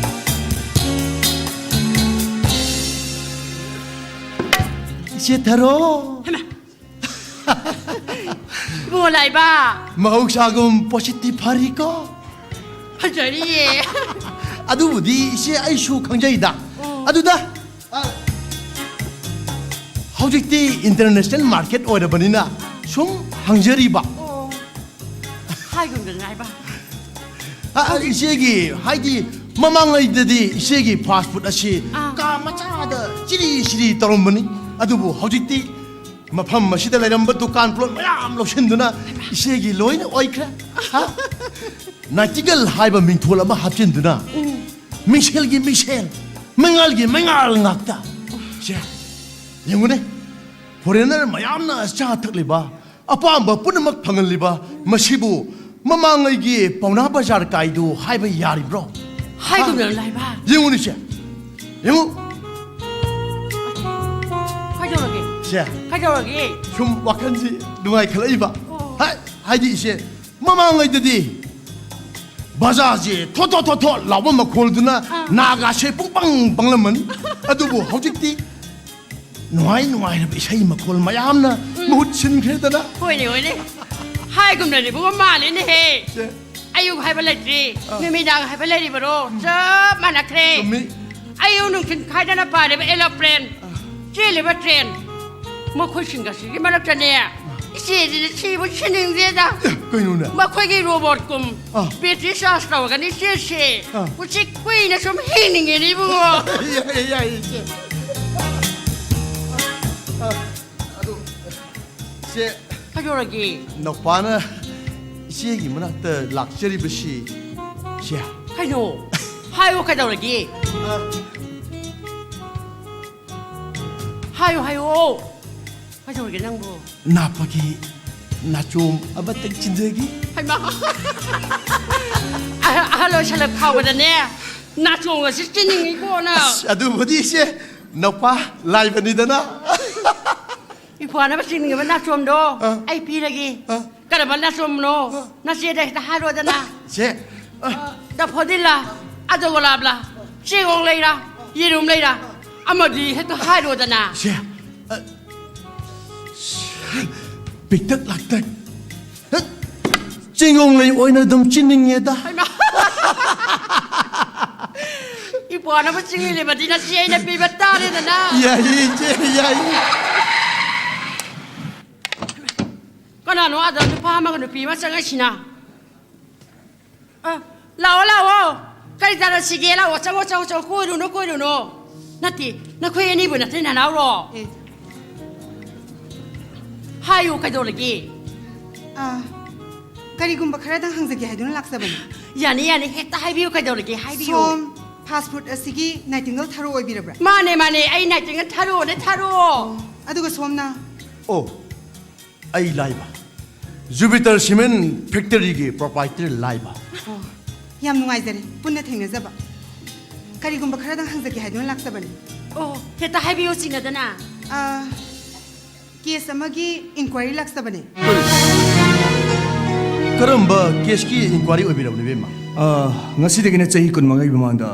ꯏꯆꯦ ꯊꯔꯣ꯫ ꯍꯩꯃꯥ! ꯏꯕꯨꯡꯉꯣ ꯂꯥꯏꯕ! ꯃꯍꯧꯁꯥꯒꯨꯝ ꯄꯣꯠꯁꯤꯠꯇꯤ ꯐꯔꯤꯀꯣ? ꯐꯖꯔꯤꯌꯦ꯫ ꯑꯗꯨꯕꯨꯗꯤ ꯏꯆꯦ ꯑꯩꯁꯨ ꯈꯪꯖꯩꯗ꯫ ꯑꯣ꯫ ꯑꯗꯨꯗ, ꯑ, ꯍꯧꯖꯤꯛꯇꯤ ꯏꯟꯇꯔꯅꯦꯁꯅꯦꯜ ꯃꯥꯔꯀꯦꯠ ꯑꯣꯏꯔꯕꯅꯤꯅ ꯁꯨꯝ ꯍꯪꯖꯔꯤꯕ꯫ ꯑꯣ꯫ ꯍꯥꯏꯒꯨꯝꯗꯅ ꯍꯥꯏꯕ꯫ ꯑ, ꯑ, ꯏꯆꯦꯒꯤ, ꯍꯥꯏꯗꯤ, ꯃꯃꯥꯡꯉꯩꯗꯗꯤ ꯏꯆꯦꯒꯤ ꯐꯥꯁ ꯐꯨꯗ ꯑꯁꯤ ꯑꯥ꯫ ꯀꯥ ꯃꯆꯥꯗ ꯆꯤꯔꯤ ꯆꯤꯔꯤ ꯇꯧꯔꯝꯕꯅꯤ꯫ ꯑꯗꯨꯕꯨ ꯍꯧꯖꯤꯛꯇꯤ ꯃꯐꯝ ꯑꯁꯤꯗ ꯂꯩꯔꯝꯕ ꯗꯨꯀꯥꯟ ꯄ꯭ꯂꯣꯠ ꯃꯌꯥꯝ ꯂꯧꯁꯤꯟꯗꯨꯅ ꯏꯆꯦꯒꯤ ꯂꯣꯏꯅ ꯑꯣꯏꯈ꯭ꯔꯦ꯫ ꯍꯥ? ꯅꯥꯏꯇꯤꯒꯜ ꯍꯥꯏꯕ ꯃꯤꯡꯊꯣꯜ ꯑꯃ ꯍꯥꯞꯆꯤꯟꯗꯨꯅ ꯎꯝ꯫ ꯃꯤꯡꯁꯦꯜꯒꯤ ꯃꯤꯡꯁꯦꯜ, ꯃꯩꯉꯥꯜꯒꯤ ꯃꯩꯉꯥꯜ ꯉꯥꯛꯇ꯫ ꯁꯦ, ꯌꯦꯡꯉꯨꯅꯦ, ꯐꯣꯔꯦꯅꯔ ꯃꯌꯥꯝꯅ ꯆꯥ ꯊꯛꯂꯤꯕ, ꯑꯄꯥꯝꯕ ꯄꯨꯝꯅꯃꯛ ꯐꯪꯍꯜꯂꯤꯕ ꯃꯁꯤꯕꯨ ꯃꯃꯥꯡꯉꯩꯒꯤ ꯄꯥꯎꯅꯥ ꯕꯖꯥꯔ ꯀꯥꯏꯗꯨ ꯍꯥꯏꯕ ꯌꯥꯔꯤꯕ꯭ꯔꯣ? ꯍꯥꯏꯒꯨꯝꯗꯅ ꯂꯥꯏꯕ꯫ ꯌꯦꯡꯉꯨꯅꯦ ꯏꯆꯦ, ꯌꯦꯡꯉꯨ꯫ ꯀꯩꯗꯧꯔꯒꯦ? ꯏꯆꯦ꯫ ꯀꯩꯗꯧꯔꯒꯦ? ꯁꯨꯝ ꯋꯥꯈꯜꯁꯤ ꯅꯨꯡꯉꯥꯏꯈꯠꯂꯛꯏꯕ꯫ ꯑꯣ꯫ ꯍꯥꯏ, ꯍꯥꯏꯗꯤ ꯏꯆꯦ, ꯃꯃꯥꯡꯉꯩꯗꯗꯤ ꯕꯖꯥꯔꯁꯦ ꯊꯣꯠ ꯊꯣꯠ ꯊꯣꯠ ꯊꯣꯠ ꯂꯥꯎꯕ ꯃꯈꯣꯜꯗꯨꯅ ꯑꯥ꯫ ꯅꯥꯒꯥꯁꯦ ꯄꯨꯡꯄꯪ ꯄꯪꯂꯝꯃꯅꯤ꯫ ꯑꯗꯨꯕꯨ ꯍꯧꯖꯤꯛꯇꯤ ꯅꯨꯡꯉꯥꯏ ꯅꯨꯡꯉꯥꯏꯔꯕ ꯏꯁꯩ ꯃꯈꯣꯜ ꯃꯌꯥꯝꯅ ꯎꯝ꯫ ꯃꯍꯨꯠ ꯁꯤꯟꯈ꯭ꯔꯦꯗꯅ꯫ ꯍꯣꯏꯅꯦ, ꯍꯣꯏꯅꯦ꯫ ꯍꯥꯏꯒꯨꯝꯅꯅꯦ ꯏꯕꯨꯡꯉꯣ, ꯃꯥꯜꯂꯦꯅꯦꯍꯦ꯫ ꯁꯦ꯫ ꯑꯌꯨꯛ ꯍꯥꯏꯕ ꯂꯩꯇ꯭ꯔꯤ, ꯑꯥ꯫ ꯅꯨꯃꯤꯗꯥꯡ ꯍꯥꯏꯕ ꯂꯩꯔꯤꯕꯔꯣ? ꯆꯞ ꯃꯥꯟꯅꯈ꯭ꯔꯦ꯫ ꯆꯨꯝꯃꯤ꯫ ꯑꯌꯨꯛ ꯅꯨꯡꯊꯤꯜ ꯈꯥꯏꯗꯅ ꯄꯥꯏꯔꯤꯕ aeroplane, ꯑꯥ꯫ ꯆꯦꯜꯂꯤꯕ train, ꯃꯈꯣꯏꯁꯤꯡ ꯑꯁꯤꯒꯤ ꯃꯔꯛꯇꯅꯦ, ꯏꯆꯦꯁꯤꯅ ꯁꯤꯕꯨ ꯁꯤꯅꯤꯡꯗꯦꯗ꯫ ꯑꯦ, ꯀꯩꯅꯣꯅꯦ? ꯃꯈꯣꯏꯒꯤ robot ꯀꯨꯝ ꯑꯥ꯫ Battery charge ꯇꯧꯔꯒꯅꯤ ꯏꯆꯦꯁꯦ꯫ ꯑꯥ꯫ ꯄꯨꯟꯁꯤ ꯀꯨꯏꯅ ꯁꯨꯝ ꯍꯤꯡꯅꯤꯡꯉꯦꯅꯦ ꯏꯕꯨꯡꯉꯣ꯫ ꯌꯥꯏꯌꯦ, ꯌꯥꯏꯌꯦ, ꯏꯆꯦ꯫ ꯑꯥ, ꯑꯗꯨ, ꯏꯆꯦ꯫ ꯀꯩꯗꯧꯔꯒꯦ? ꯅꯧꯄꯥꯅ ꯏꯆꯦꯒꯤ ꯃꯅꯥꯛꯇ ꯂꯥꯛꯆꯔꯤꯕꯁꯤ, ꯏꯆꯦ꯫ ꯀꯩꯅꯣ? ꯍꯥꯏꯌꯣ, ꯀꯩꯗꯧꯔꯒꯦ? ꯑꯥ꯫ ꯍꯥꯏꯌꯣ, ꯍꯥꯏꯌꯣ꯫ ꯀꯩꯗꯧꯔꯒꯦ ꯅꯪꯕꯨ? ꯅꯥꯞꯄꯒꯤ ꯅꯥꯆꯣꯝ ꯑꯃꯇꯪ ꯆꯤꯟꯖꯒꯦ꯫ ꯍꯩꯃꯥ! ꯑꯍ-, ꯑꯍꯜ ꯑꯣꯏꯁꯜꯂꯛ ꯐꯥꯎꯕꯗꯅꯦ, ꯅꯥꯆꯣꯝꯒꯁꯦ ꯆꯤꯟꯅꯤꯡꯉꯤꯀꯣ ꯅꯪ꯫ ꯑꯁ, ꯑꯗꯨꯕꯨꯗꯤ ꯏꯆꯦ, ꯅꯧꯄꯥ ꯂꯥꯏꯕꯅꯤꯗꯅ꯫ ꯏꯄ꯭ꯋꯥꯅꯕ ꯆꯤꯡꯅꯤꯡꯉꯕ ꯅꯥꯆꯣꯝꯗꯣ ꯑꯥ꯫ ꯑꯩ ꯄꯤꯔꯒꯦ꯫ ꯑꯥ꯫ ꯀꯔꯝꯕ ꯅꯥꯆꯣꯝꯅꯣ? ꯑꯥ꯫ ꯅꯆꯦꯗ ꯍꯦꯛꯇ ꯍꯥꯏꯔꯣꯗꯅ꯫ ꯆꯦ꯫ ꯑꯥ꯫ ꯑꯥ, ꯗꯥꯐꯣꯗꯤꯜꯂ, ꯑꯗꯣꯒꯣꯂꯥꯞꯂ, ꯆꯦꯡꯒꯣꯡ ꯂꯩꯔ, ꯌꯦꯔꯨꯝ ꯂꯩꯔ, ꯑꯃꯗꯤ ꯍꯦꯛꯇ ꯍꯥꯏꯔꯣꯗꯅ꯫ ꯆꯦ꯫ ꯑ, ꯄꯤꯛꯇꯛ ꯂꯥꯛꯇꯛ꯫ ꯆꯤꯡꯒꯣꯡ ꯂꯩ ꯑꯣꯏꯅ ꯑꯗꯨꯝ ꯆꯤꯟꯅꯤꯡꯉꯦꯗ꯫ ꯍꯩꯃꯥ! ꯏꯄ꯭ꯋꯥꯅꯕ ꯆꯤꯡꯂꯤꯕꯗꯤ ꯅꯆꯦ ꯑꯩꯅ ꯄꯤꯕ ꯇꯥꯔꯦꯗꯅ꯫ ꯌꯥꯏꯌꯦ, ꯏꯆꯦ, ꯌꯥꯏꯌꯦ꯫ ꯀꯅꯥꯅꯣ ꯑꯥꯗ ꯅꯨꯄꯥ ꯑꯃꯒ ꯅꯨꯄꯤ ꯑꯃ ꯆꯪꯉꯛꯏꯁꯤꯅ? ꯑ, ꯂꯥꯛꯑꯣ, ꯂꯥꯛꯑꯣ꯫ ꯀꯔꯤ ꯇꯥꯟꯅꯁꯤꯒꯦ? ꯂꯥꯛꯑꯣ, ꯆꯪꯉꯣ, ꯆꯪꯉꯣ, ꯆꯪꯉꯣ꯫ ꯀꯣꯏꯔꯨꯅꯣ, ꯀꯣꯏꯔꯨꯅꯣ꯫ ꯅꯠꯇꯦ, ꯅꯈꯣꯏ ꯑꯅꯤꯕꯨ ꯅꯠꯇꯦ ꯅꯅꯥꯎꯔꯣ? ꯑꯦ꯫ ꯍꯥꯏꯌꯨ, ꯀꯩꯗꯧꯔꯒꯦ? ꯑ, ꯀꯔꯤꯒꯨꯝꯕ ꯈꯔꯗꯪ ꯍꯪꯖꯒꯦ ꯍꯥꯏꯗꯨꯅ ꯂꯥꯛꯆꯕꯅꯤ꯫ ꯌꯥꯅꯤ, ꯌꯥꯅꯤ, ꯍꯦꯛꯇ ꯍꯥꯏꯕꯤꯌꯨ, ꯀꯩꯗꯧꯔꯒꯦ? ꯍꯥꯏꯕꯤꯌꯨ꯫ ꯁꯣꯝ fast food ꯑꯁꯤꯒꯤ ꯅꯥꯏꯇꯤꯡꯒꯜ ꯊꯥꯔꯣ ꯑꯣꯏꯕꯤꯔꯕ꯭ꯔꯥ? ꯃꯥꯅꯦ, ꯃꯥꯅꯦ, ꯑꯩ ꯅꯥꯏꯇꯤꯡꯒꯜ ꯊꯥꯔꯣꯅꯦ, ꯊꯥꯔꯣ꯫ ꯑꯣ, ꯑꯗꯨꯒ ꯁꯣꯝꯅ? ꯑꯣ, ꯑꯩ ꯂꯥꯏꯕ꯫ Jupiter Cement Factoryꯒꯤ proprietor ꯂꯥꯏꯕ꯫ ꯑꯣ, ꯌꯥꯝ ꯅꯨꯡꯉꯥꯏꯖꯔꯦ ꯄꯨꯟꯅ ꯊꯦꯡꯅꯖꯕ꯫ ꯀꯔꯤꯒꯨꯝꯕ ꯈꯔꯗꯪ ꯍꯪꯖꯒꯦ ꯍꯥꯏꯗꯨꯅ ꯂꯥꯛꯆꯕꯅꯤ꯫ ꯑꯣ, ꯍꯦꯛꯇ ꯍꯥꯏꯕꯤꯌꯨ ꯆꯤꯡꯅꯗꯅ꯫ ꯑ, case ꯑꯃꯒꯤ inquiry ꯂꯥꯛꯆꯕꯅꯦ꯫ ꯀꯔꯤ? ꯀꯔꯝꯕ caseꯀꯤ inquiry ꯑꯣꯏꯕꯤꯔꯕꯅꯣ, ꯏꯕꯦꯝꯃ? ꯑ, ꯉꯁꯤꯗꯒꯤꯅ ꯆꯍꯤ ꯀꯨꯟꯃꯉꯥꯒꯤ ꯃꯃꯥꯡꯗ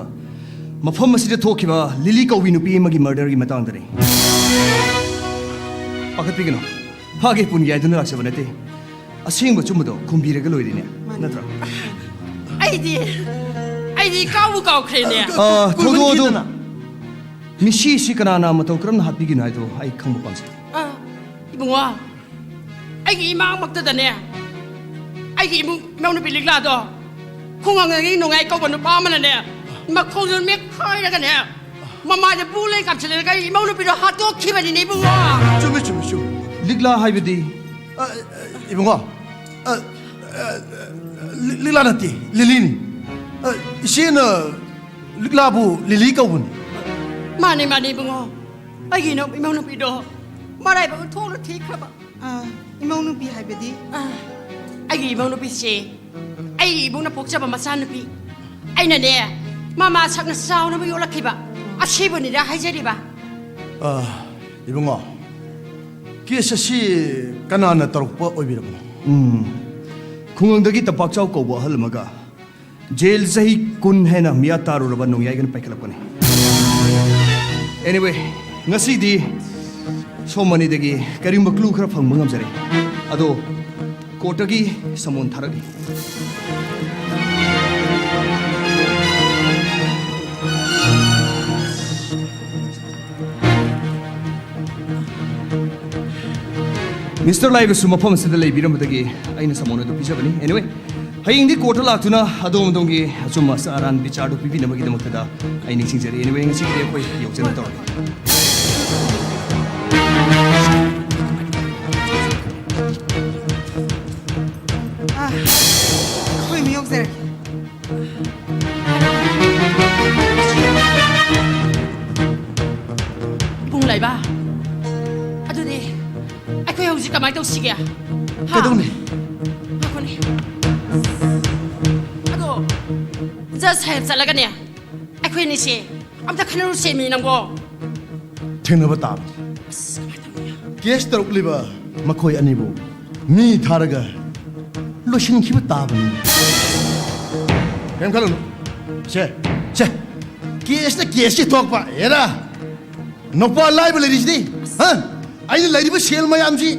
ꯃꯐꯝ ꯑꯁꯤꯗ ꯊꯣꯛꯈꯤꯕ ꯂꯤꯂꯤ ꯀꯧꯕꯤ ꯅꯨꯄꯤ ꯑꯃꯒꯤ murderꯒꯤ ꯃꯇꯥꯡꯗꯅꯤ꯫ ꯄꯥꯈꯠꯄꯤꯒꯅꯨ꯫ ꯐꯥꯒꯦ ꯄꯨꯟꯒꯦ ꯍꯥꯏꯗꯨꯅ ꯂꯥꯛꯆꯕ ꯅꯠꯇꯦ꯫ ꯑꯁꯦꯡꯕ ꯑꯆꯨꯝꯕꯗꯣ ꯈꯨꯝꯕꯤꯔꯒ ꯂꯣꯏꯔꯦꯅꯦ꯫ ꯃꯥꯅꯤ꯫ ꯅꯠꯇ꯭ꯔꯥ? ꯑꯩꯗꯤ ꯑꯩꯗꯤ ꯀꯥꯎꯕꯨ ꯀꯥꯎꯈ꯭ꯔꯦꯅꯦ꯫ ꯑ, ꯊꯧꯗꯣꯛ ꯑꯗꯨ ꯀꯨꯏꯃꯟꯈꯤꯗꯅ꯫ ꯃꯤꯁꯤꯁꯤ ꯀꯅꯥꯅ ꯃꯇꯧ ꯀꯔꯝꯅ ꯍꯥꯠꯄꯤꯒꯤꯅꯣ ꯍꯥꯏꯗꯣ ꯑꯩ ꯈꯪꯕ ꯄꯥꯝꯖꯩ꯫ ꯑ, ꯏꯕꯨꯡꯉꯣ, ꯑꯩꯒꯤ ꯏꯃꯥꯃꯛꯇꯗꯅꯦ, ꯑꯩꯒꯤ ꯏꯃꯨꯡ ꯏꯃꯧ ꯅꯨꯄꯤ ꯂꯤꯛꯂꯥꯗꯣ ꯈꯨꯡꯒꯪꯗꯒꯤ ꯅꯨꯡꯉꯥꯏ ꯀꯧꯕ ꯅꯨꯄꯥ ꯑꯃꯅꯅꯦ, ꯃꯈꯣꯡꯗꯣ ꯃꯦꯠꯈꯥꯏꯔꯒꯅꯦ, ꯃꯃꯥꯏꯗ ꯕꯨ ꯂꯩ ꯀꯥꯞꯁꯤꯜꯂꯒ ꯑꯩ ꯏꯃꯧ ꯅꯨꯄꯤꯗꯣ ꯍꯥꯠꯇꯣꯛꯈꯤꯕꯅꯤꯅꯦ ꯏꯕꯨꯡꯉꯣ꯫ ꯆꯨꯝꯃꯤ, ꯆꯨꯝꯃꯤ, ꯆꯨꯝꯃꯤ꯫ ꯂꯤꯛꯂꯥ ꯍꯥꯏꯕꯗꯤ? ꯑ, ꯑ, ꯏꯕꯨꯡꯉꯣ, ꯑ, ꯑ, ꯂꯤ-, ꯂꯤꯛꯂꯥ ꯅꯠꯇꯦ, ꯂꯤꯂꯤꯅꯤ꯫ ꯑ, ꯏꯆꯦꯅ ꯂꯤꯛꯂꯥꯕꯨ ꯂꯤꯂꯤ ꯀꯧꯕꯅꯤ꯫ ꯃꯥꯅꯦ, ꯃꯥꯅꯦ ꯏꯕꯨꯡꯉꯣ, ꯑꯩꯒꯤ ꯏꯅꯥꯎ-, ꯏꯃꯧ ꯅꯨꯄꯤꯗꯣ ꯃꯔꯥꯏꯕꯛ ꯊꯣꯛꯅ ꯊꯤꯈ꯭ꯔꯕ꯫ ꯑ, ꯏꯃꯧ ꯅꯨꯄꯤ ꯍꯥꯏꯕꯗꯤ? ꯑ, ꯑꯩꯒꯤ ꯏꯃꯧ ꯅꯨꯄꯤꯁꯦ ꯑꯩꯒꯤ ꯏꯕꯨꯡꯅ ꯄꯣꯛꯆꯕ ꯃꯆꯥꯅꯨꯄꯤ꯫ ꯑꯩꯅꯅꯦ, ꯃꯃꯥ ꯁꯛꯅ ꯆꯥꯎꯅꯕ ꯌꯣꯛꯂꯛꯈꯤꯕ ꯑꯁꯤꯕꯨꯅꯤꯗ ꯍꯥꯏꯖꯔꯤꯕ꯫ ꯑ, ꯏꯕꯨꯡꯉꯣ, ꯀꯦꯁ ꯑꯁꯤ ꯀꯅꯥꯅ ꯇꯧꯔꯛꯄ ꯑꯣꯏꯕꯤꯔꯕꯅꯣ? ꯎꯝ, ꯈꯨꯡꯒꯪꯗꯒꯤ ꯇꯝꯄꯥꯛꯆꯥꯎ ꯀꯧꯕ ꯑꯍꯜ ꯑꯃꯒ ꯖꯦꯜ ꯆꯍꯤ ꯀꯨꯟ ꯍꯦꯟꯅ ꯃꯤꯌꯥ ꯇꯥꯔꯨꯔꯕ ꯅꯣꯡꯌꯥꯏꯒꯅ ꯄꯥꯏꯈꯠꯂꯛꯄꯅꯤ꯫ Anyway, ꯉꯁꯤꯗꯤ ꯁꯣꯝ ꯑꯅꯤꯗꯒꯤ ꯀꯔꯤꯒꯨꯝꯕ clue ꯈꯔ ꯐꯪꯕ ꯉꯝꯖꯔꯦ꯫ ꯑꯗꯣ ꯀꯣꯔꯠꯇꯒꯤ ꯁꯃꯣꯟ ꯊꯥꯔꯛꯂꯤ꯫ ꯃꯤꯁꯇꯔ ꯂꯥꯏꯕꯁꯨ ꯃꯐꯝ ꯑꯁꯤꯗ ꯂꯩꯕꯤꯔꯝꯕꯗꯒꯤ ꯑꯩꯅ ꯁꯃꯣꯟ ꯑꯗꯨ ꯄꯤꯖꯕꯅꯤ꯫ Anyway, ꯍꯌꯦꯡꯗꯤ ꯀꯣꯔꯠꯇ ꯂꯥꯛꯇꯨꯅ ꯑꯗꯣꯝ ꯑꯗꯣꯝꯒꯤ ꯑꯆꯨꯝꯕ ꯑꯆꯥ ꯑꯔꯥꯟ ꯕꯤꯆꯥꯔꯗꯨ ꯄꯤꯕꯤꯅꯕꯒꯤꯗꯃꯛꯇꯗ ꯑꯩ ꯅꯤꯡꯁꯤꯡꯖꯔꯤ꯫ Anyway, ꯉꯁꯤꯒꯤꯗꯤ ꯑꯩꯈꯣꯏ ꯌꯧꯖꯅ ꯇꯧꯔꯒꯦ꯫ ꯑꯥ, ꯑꯩꯈꯣꯏ ꯃꯤ ꯌꯧꯖꯔꯒꯦ꯫ ꯏꯕꯨꯡ ꯂꯥꯏꯕ, ꯑꯗꯨꯗꯤ ꯑꯩꯈꯣꯏ ꯍꯧꯖꯤꯛ ꯀꯃꯥꯏꯅ ꯇꯧꯁꯤꯒꯦ? ꯍꯥ? ꯀꯩꯗꯧꯅꯤ? ꯉꯥꯏꯈꯣꯅꯦ꯫ ꯑꯗꯣ ꯖꯖ ꯁꯥꯍꯦꯕ ꯆꯠꯂꯒꯅꯦ, ꯑꯩꯈꯣꯏ ꯑꯅꯤꯁꯦ ꯑꯝꯇ ꯈꯟꯅꯔꯨꯁꯦꯃꯤ ꯅꯪꯕꯣ꯫ ꯊꯦꯡꯅꯕ ꯇꯥꯕꯅꯤ꯫ ꯑꯁ, ꯀꯃꯥꯏꯅ ꯇꯧꯅꯤ? ꯀꯦꯁ ꯇꯧꯔꯛꯂꯤꯕ ꯃꯈꯣꯏ ꯑꯅꯤꯕꯨ ꯃꯤ ꯊꯥꯔꯒ ꯂꯣꯏꯁꯤꯟꯈꯤꯕ ꯇꯥꯕꯅꯤ꯫ ꯀꯩꯝ ꯈꯜꯂꯨꯅꯨ꯫ ꯁꯦ, ꯁꯦ, ꯀꯦꯁꯅ ꯀꯦꯁꯀꯤ ꯊꯣꯛꯄ꯫ ꯍꯦꯔꯥ, ꯅꯨꯄꯥ ꯂꯥꯏꯕ ꯂꯩꯔꯤꯁꯤꯗꯤ, ꯍꯥ? ꯑꯩꯅ ꯂꯩꯔꯤꯕ ꯁꯦꯜ ꯃꯌꯥꯝꯁꯤ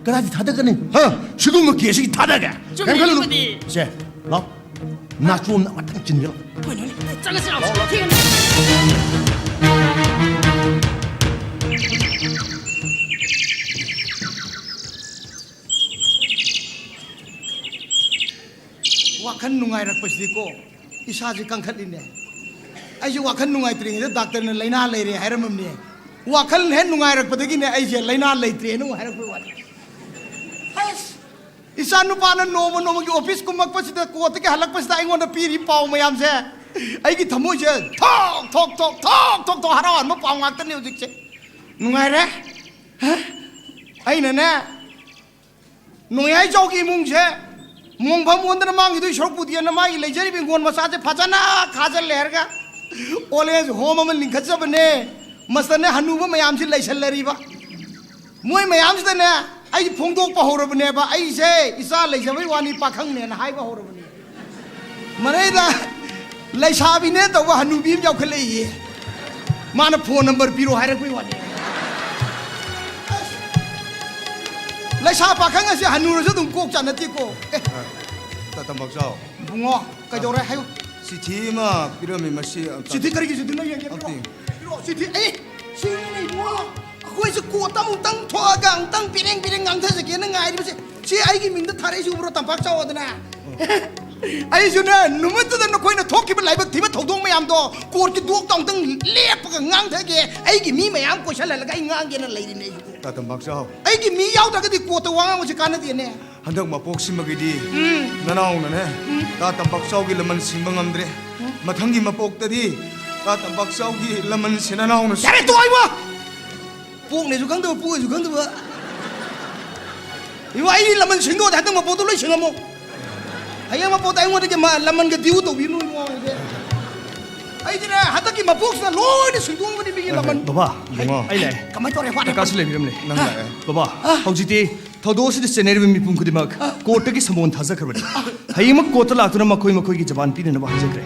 ꯀꯗꯥꯏꯗ ꯊꯥꯗꯒꯅꯤ? ꯍꯥ? ꯁꯤꯒꯨꯝꯕ ꯀꯦꯁꯁꯤ ꯊꯥꯗꯒꯦ? ꯆꯨꯝꯃꯤ, ꯀꯩꯝ ꯈꯜꯂꯨꯅꯨ꯫ ꯑꯗꯨꯕꯨꯗꯤ꯫ ꯁꯦ, ꯂꯥꯎ꯫ ꯅꯥꯆꯣꯝꯅ ꯑꯃꯇꯪ ꯆꯤꯟꯕꯤꯔꯣ꯫ ꯀꯩꯅꯣꯅꯦ? ꯆꯠꯂꯁꯤ ꯂꯥꯛꯑꯣ꯫ ꯊꯦꯡꯉꯅꯤ꯫ ꯋꯥꯈꯜ ꯅꯨꯡꯉꯥꯏꯔꯛꯄꯁꯤꯗꯤꯀꯣ, ꯏꯁꯥꯁꯦ ꯀꯟꯈꯠꯂꯤꯅꯦ꯫ ꯑꯩꯁꯦ ꯋꯥꯈꯜ ꯅꯨꯡꯉꯥꯏꯇ꯭ꯔꯤꯉꯩꯗ ꯗꯥꯛꯇꯔꯅ ꯂꯥꯏꯅꯥ ꯂꯩꯔꯦ ꯍꯥꯏꯔꯝꯃꯕꯅꯦ꯫ ꯋꯥꯈꯜ ꯍꯦꯛ ꯅꯨꯡꯉꯥꯏꯔꯛꯄꯗꯒꯤꯅꯦ, ꯑꯩꯁꯦ ꯂꯥꯏꯅꯥ ꯂꯩꯇ꯭ꯔꯦꯅ ꯑꯃꯨꯛ ꯍꯥꯏꯔꯛꯄꯩ ꯋꯥꯅꯤ꯫ ꯑꯁ! ꯏꯆꯥ ꯅꯨꯄꯥꯅ ꯅꯣꯡꯃ ꯅꯣꯡꯃꯒꯤ ꯑꯣꯐꯤꯁ ꯀꯨꯝꯃꯛꯄꯁꯤꯗ, ꯀꯣꯔꯠꯇꯒꯤ ꯍꯜꯂꯛꯄꯁꯤꯗ ꯑꯩꯉꯣꯟꯗ ꯄꯤꯔꯤ ꯄꯥꯎ ꯃꯌꯥꯝꯁꯦ, ꯑꯩꯒꯤ ꯊꯃꯣꯏꯁꯦ ꯊꯣꯛ ꯊꯣꯛ ꯊꯣꯛ ꯊꯣꯛ ꯊꯣꯛ ꯊꯣꯛ ꯍꯔꯥꯎꯍꯟꯕ ꯄꯥꯎ ꯉꯥꯛꯇꯅꯦ ꯍꯧꯖꯤꯛꯁꯦ꯫ ꯅꯨꯡꯉꯥꯏꯔꯦ꯫ ꯍꯥ? ꯑꯩꯅꯅꯦ, ꯅꯣꯡꯌꯥꯏ ꯆꯥꯎꯒꯤ ꯏꯃꯨꯡꯁꯦ ꯃꯣꯡꯐꯝ ꯑꯣꯟꯗꯅ ꯃꯥꯡꯈꯤꯗꯣꯏ ꯁꯔꯨꯛꯄꯨꯗꯤꯅ ꯃꯥꯒꯤ ꯂꯩꯖꯔꯤꯕ ꯏꯪꯈꯣꯜ ꯃꯆꯥꯁꯦ ꯐꯖꯅ ꯈꯥꯖꯤꯜꯂꯦ ꯍꯥꯏꯔꯒ ꯑꯣꯜ ꯑꯦꯖ ꯍꯣꯝ ꯑꯃ ꯂꯤꯡꯈꯠꯆꯕꯅꯦ꯫ ꯃꯁꯤꯗꯅꯦ ꯍꯅꯨꯕ ꯃꯌꯥꯝꯁꯤ ꯂꯩꯁꯜꯂꯔꯤꯕ꯫ ꯃꯣꯏ ꯃꯌꯥꯝꯁꯤꯗꯅꯦ ꯑꯩ ꯐꯣꯡꯗꯣꯛꯄ ꯍꯧꯔꯕꯅꯦꯕ, ꯑꯩꯁꯦ ꯏꯆꯥ ꯂꯩꯖꯕꯩ ꯋꯥꯅꯤ, ꯄꯥꯈꯪꯅꯦꯅ ꯍꯥꯏꯕ ꯍꯧꯔꯕꯅꯦ꯫ ꯃꯔꯩꯗ ꯂꯩꯁꯥꯕꯤꯅꯦ ꯇꯧꯕ ꯍꯅꯨꯕꯤ ꯑꯃ ꯌꯥꯎꯈꯠꯂꯛꯏꯌꯦ꯫ ꯃꯥꯅ ꯐꯣꯟ ꯅꯝꯕꯔ ꯄꯤꯔꯣ ꯍꯥꯏꯔꯛꯄꯩ ꯋꯥꯅꯤ꯫ ꯑꯁ! ꯂꯩꯁꯥ ꯄꯥꯈꯪ ꯑꯁꯦ ꯍꯅꯨꯔꯁꯨ ꯑꯗꯨꯝ ꯀꯣꯛ ꯆꯥꯅꯠꯇꯦꯀꯣ꯫ ꯑꯦ, ꯇ-, ꯇꯝꯕꯥꯛꯆꯥꯎ꯫ ꯏꯕꯨꯡꯉꯣ, ꯀꯩꯗꯧꯔꯦ? ꯍꯥꯏꯌꯨ꯫ ꯆꯤꯊꯤ ꯑꯃ ꯄꯤꯔꯝꯃꯤ, ꯃꯁꯤ ꯑꯝꯇ ꯆꯤꯊꯤ ꯀꯔꯤꯒꯤ ꯆꯤꯊꯤꯅꯣ? ꯌꯦꯡꯒꯦ, ꯄꯤꯔꯛꯑꯣ꯫ ꯑꯝꯇ ꯌꯦꯡ-, ꯄꯤꯔꯛꯑꯣ, ꯆꯤꯊꯤ꯫ ꯑꯦ, ꯁꯤꯅꯤꯅꯦ, ꯏꯕꯨꯡꯉꯣ꯫ ꯑꯩꯈꯣꯏꯁꯦ ꯀꯣꯔꯠꯇ ꯑꯃꯨꯛꯇꯪ ꯊꯣꯛꯑꯒ ꯑꯃꯨꯛꯇꯪ ꯄꯤꯔꯦꯡ ꯄꯤꯔꯦꯡ ꯉꯥꯡꯊꯖꯒꯦꯅ ꯉꯥꯏꯔꯤꯕꯁꯦ꯫ ꯁꯤ ꯑꯩꯒꯤ ꯃꯤꯡꯗ ꯊꯥꯔꯛꯏꯁꯤ ꯎꯕ꯭ꯔꯣ, ꯇꯝꯄꯥꯛ ꯆꯥꯎ ꯑꯗꯨꯅ? ꯑꯩꯁꯨꯅꯦ, ꯅꯨꯃꯤꯠꯇꯨꯗ ꯅꯈꯣꯏꯅ ꯊꯣꯛꯈꯤꯕ ꯂꯥꯏꯕꯛ ꯊꯤꯕ ꯊꯧꯗꯣꯛ ꯃꯌꯥꯝꯗꯣ ꯀꯣꯔꯠꯀꯤ ꯗꯣꯛꯇ ꯑꯃꯨꯛꯇꯪ ꯂꯦꯞꯄꯒ ꯉꯥꯡꯊꯒꯦ, ꯑꯩꯒꯤ ꯃꯤ ꯃꯌꯥꯝ ꯀꯣꯏꯁꯜꯍꯜꯂꯒ ꯑꯩ ꯉꯥꯡꯒꯦꯅ ꯂꯩꯔꯤꯅꯦ ꯑꯩꯁꯨ꯫ ꯇꯥ ꯇꯝꯄꯥꯛ ꯆꯥꯎ꯫ ꯑꯩꯒꯤ ꯃꯤ ꯌꯥꯎꯗ꯭ꯔꯒꯗꯤ ꯀꯣꯔꯠꯇ ꯋꯥ ꯉꯥꯡꯕꯁꯦ ꯀꯥꯟꯅꯗꯦꯅꯦ꯫ ꯍꯟꯗꯛ ꯃꯄꯣꯛꯁꯤꯃꯒꯤꯗꯤ ꯎꯝ꯫ ꯅꯅꯥꯎꯅꯅꯦ, ꯎꯝ꯫ ꯇꯥ ꯇꯝꯄꯥꯛ ꯆꯥꯎꯒꯤ ꯂꯃꯟ ꯁꯤꯡꯕ ꯉꯝꯗ꯭ꯔꯦ꯫ ꯎꯝ꯫ ꯃꯊꯪꯒꯤ ꯃꯄꯣꯛꯇꯗꯤ ꯇꯥ ꯇꯝꯄꯥꯛ ꯆꯥꯎꯒꯤ ꯂꯃꯟꯁꯦ ꯅꯅꯥꯎꯅ ꯁꯤ- ꯌꯥꯔꯦ, ꯇꯣꯛꯑꯣ ꯏꯕꯣ! ꯄꯣꯛꯅꯦꯁꯨ ꯈꯪꯗꯕ, ꯄꯣꯛꯑꯦꯁꯨ ꯈꯪꯗꯕ꯫ ꯏꯕꯣ, ꯑꯩꯗꯤ ꯂꯃꯟ ꯁꯤꯡꯗꯣꯛꯑꯗꯤ ꯍꯟꯗꯛ ꯃꯄꯣꯛꯇꯣ ꯂꯣꯏ ꯁꯤꯡꯉꯝꯃꯣ꯫ ꯍꯌꯦꯡ ꯃꯄꯣꯛꯇ ꯑꯩꯉꯣꯟꯗꯒꯤ ꯃꯥ ꯂꯃꯟꯒ ꯗ꯭ꯌꯨ ꯇꯧꯕꯤꯔꯨꯅꯨ ꯏꯕꯣ, ꯑꯩꯗꯤ꯫ ꯑꯩꯗꯤꯅꯦ, ꯍꯟꯗꯛꯀꯤ ꯃꯄꯣꯛꯁꯤꯗ ꯂꯣꯏꯅ ꯁꯤꯡꯗꯣꯛꯑꯝꯒꯅꯤ ꯃꯤꯒꯤ ꯂꯃꯟ꯫ ꯕꯕꯥ, ꯏꯕꯨꯡꯉꯣ꯫ ꯑꯩ ꯂꯥꯛꯑꯦ꯫ ꯀꯃꯥꯏꯅ ꯇꯧꯔꯦ? ꯋꯥꯔꯦ꯫ ꯀꯀꯥꯁꯨ ꯂꯩꯕꯤꯔꯝꯂꯦ꯫ ꯅꯪ ꯂꯥꯛꯑꯦ꯫ ꯕꯕꯥ, ꯑ? ꯍꯧꯖꯤꯛꯇꯤ ꯊꯧꯗꯣꯛ ꯑꯁꯤꯗ ꯆꯦꯟꯅꯔꯤꯕ ꯃꯤꯄꯨꯝ ꯈꯨꯗꯤꯡꯃꯛ ꯑ? ꯀꯣꯔꯠꯇꯒꯤ ꯁꯃꯣꯟ ꯊꯥꯖꯈ꯭ꯔꯕꯅꯤ꯫ ꯍꯌꯦꯡꯃꯛ ꯀꯣꯔꯠꯇ ꯂꯥꯛꯇꯨꯅ ꯃꯈꯣꯏ ꯃꯈꯣꯏꯒꯤ ꯖꯕꯥꯟ ꯄꯤꯅꯅꯕ ꯍꯥꯏꯖꯈ꯭ꯔꯦ꯫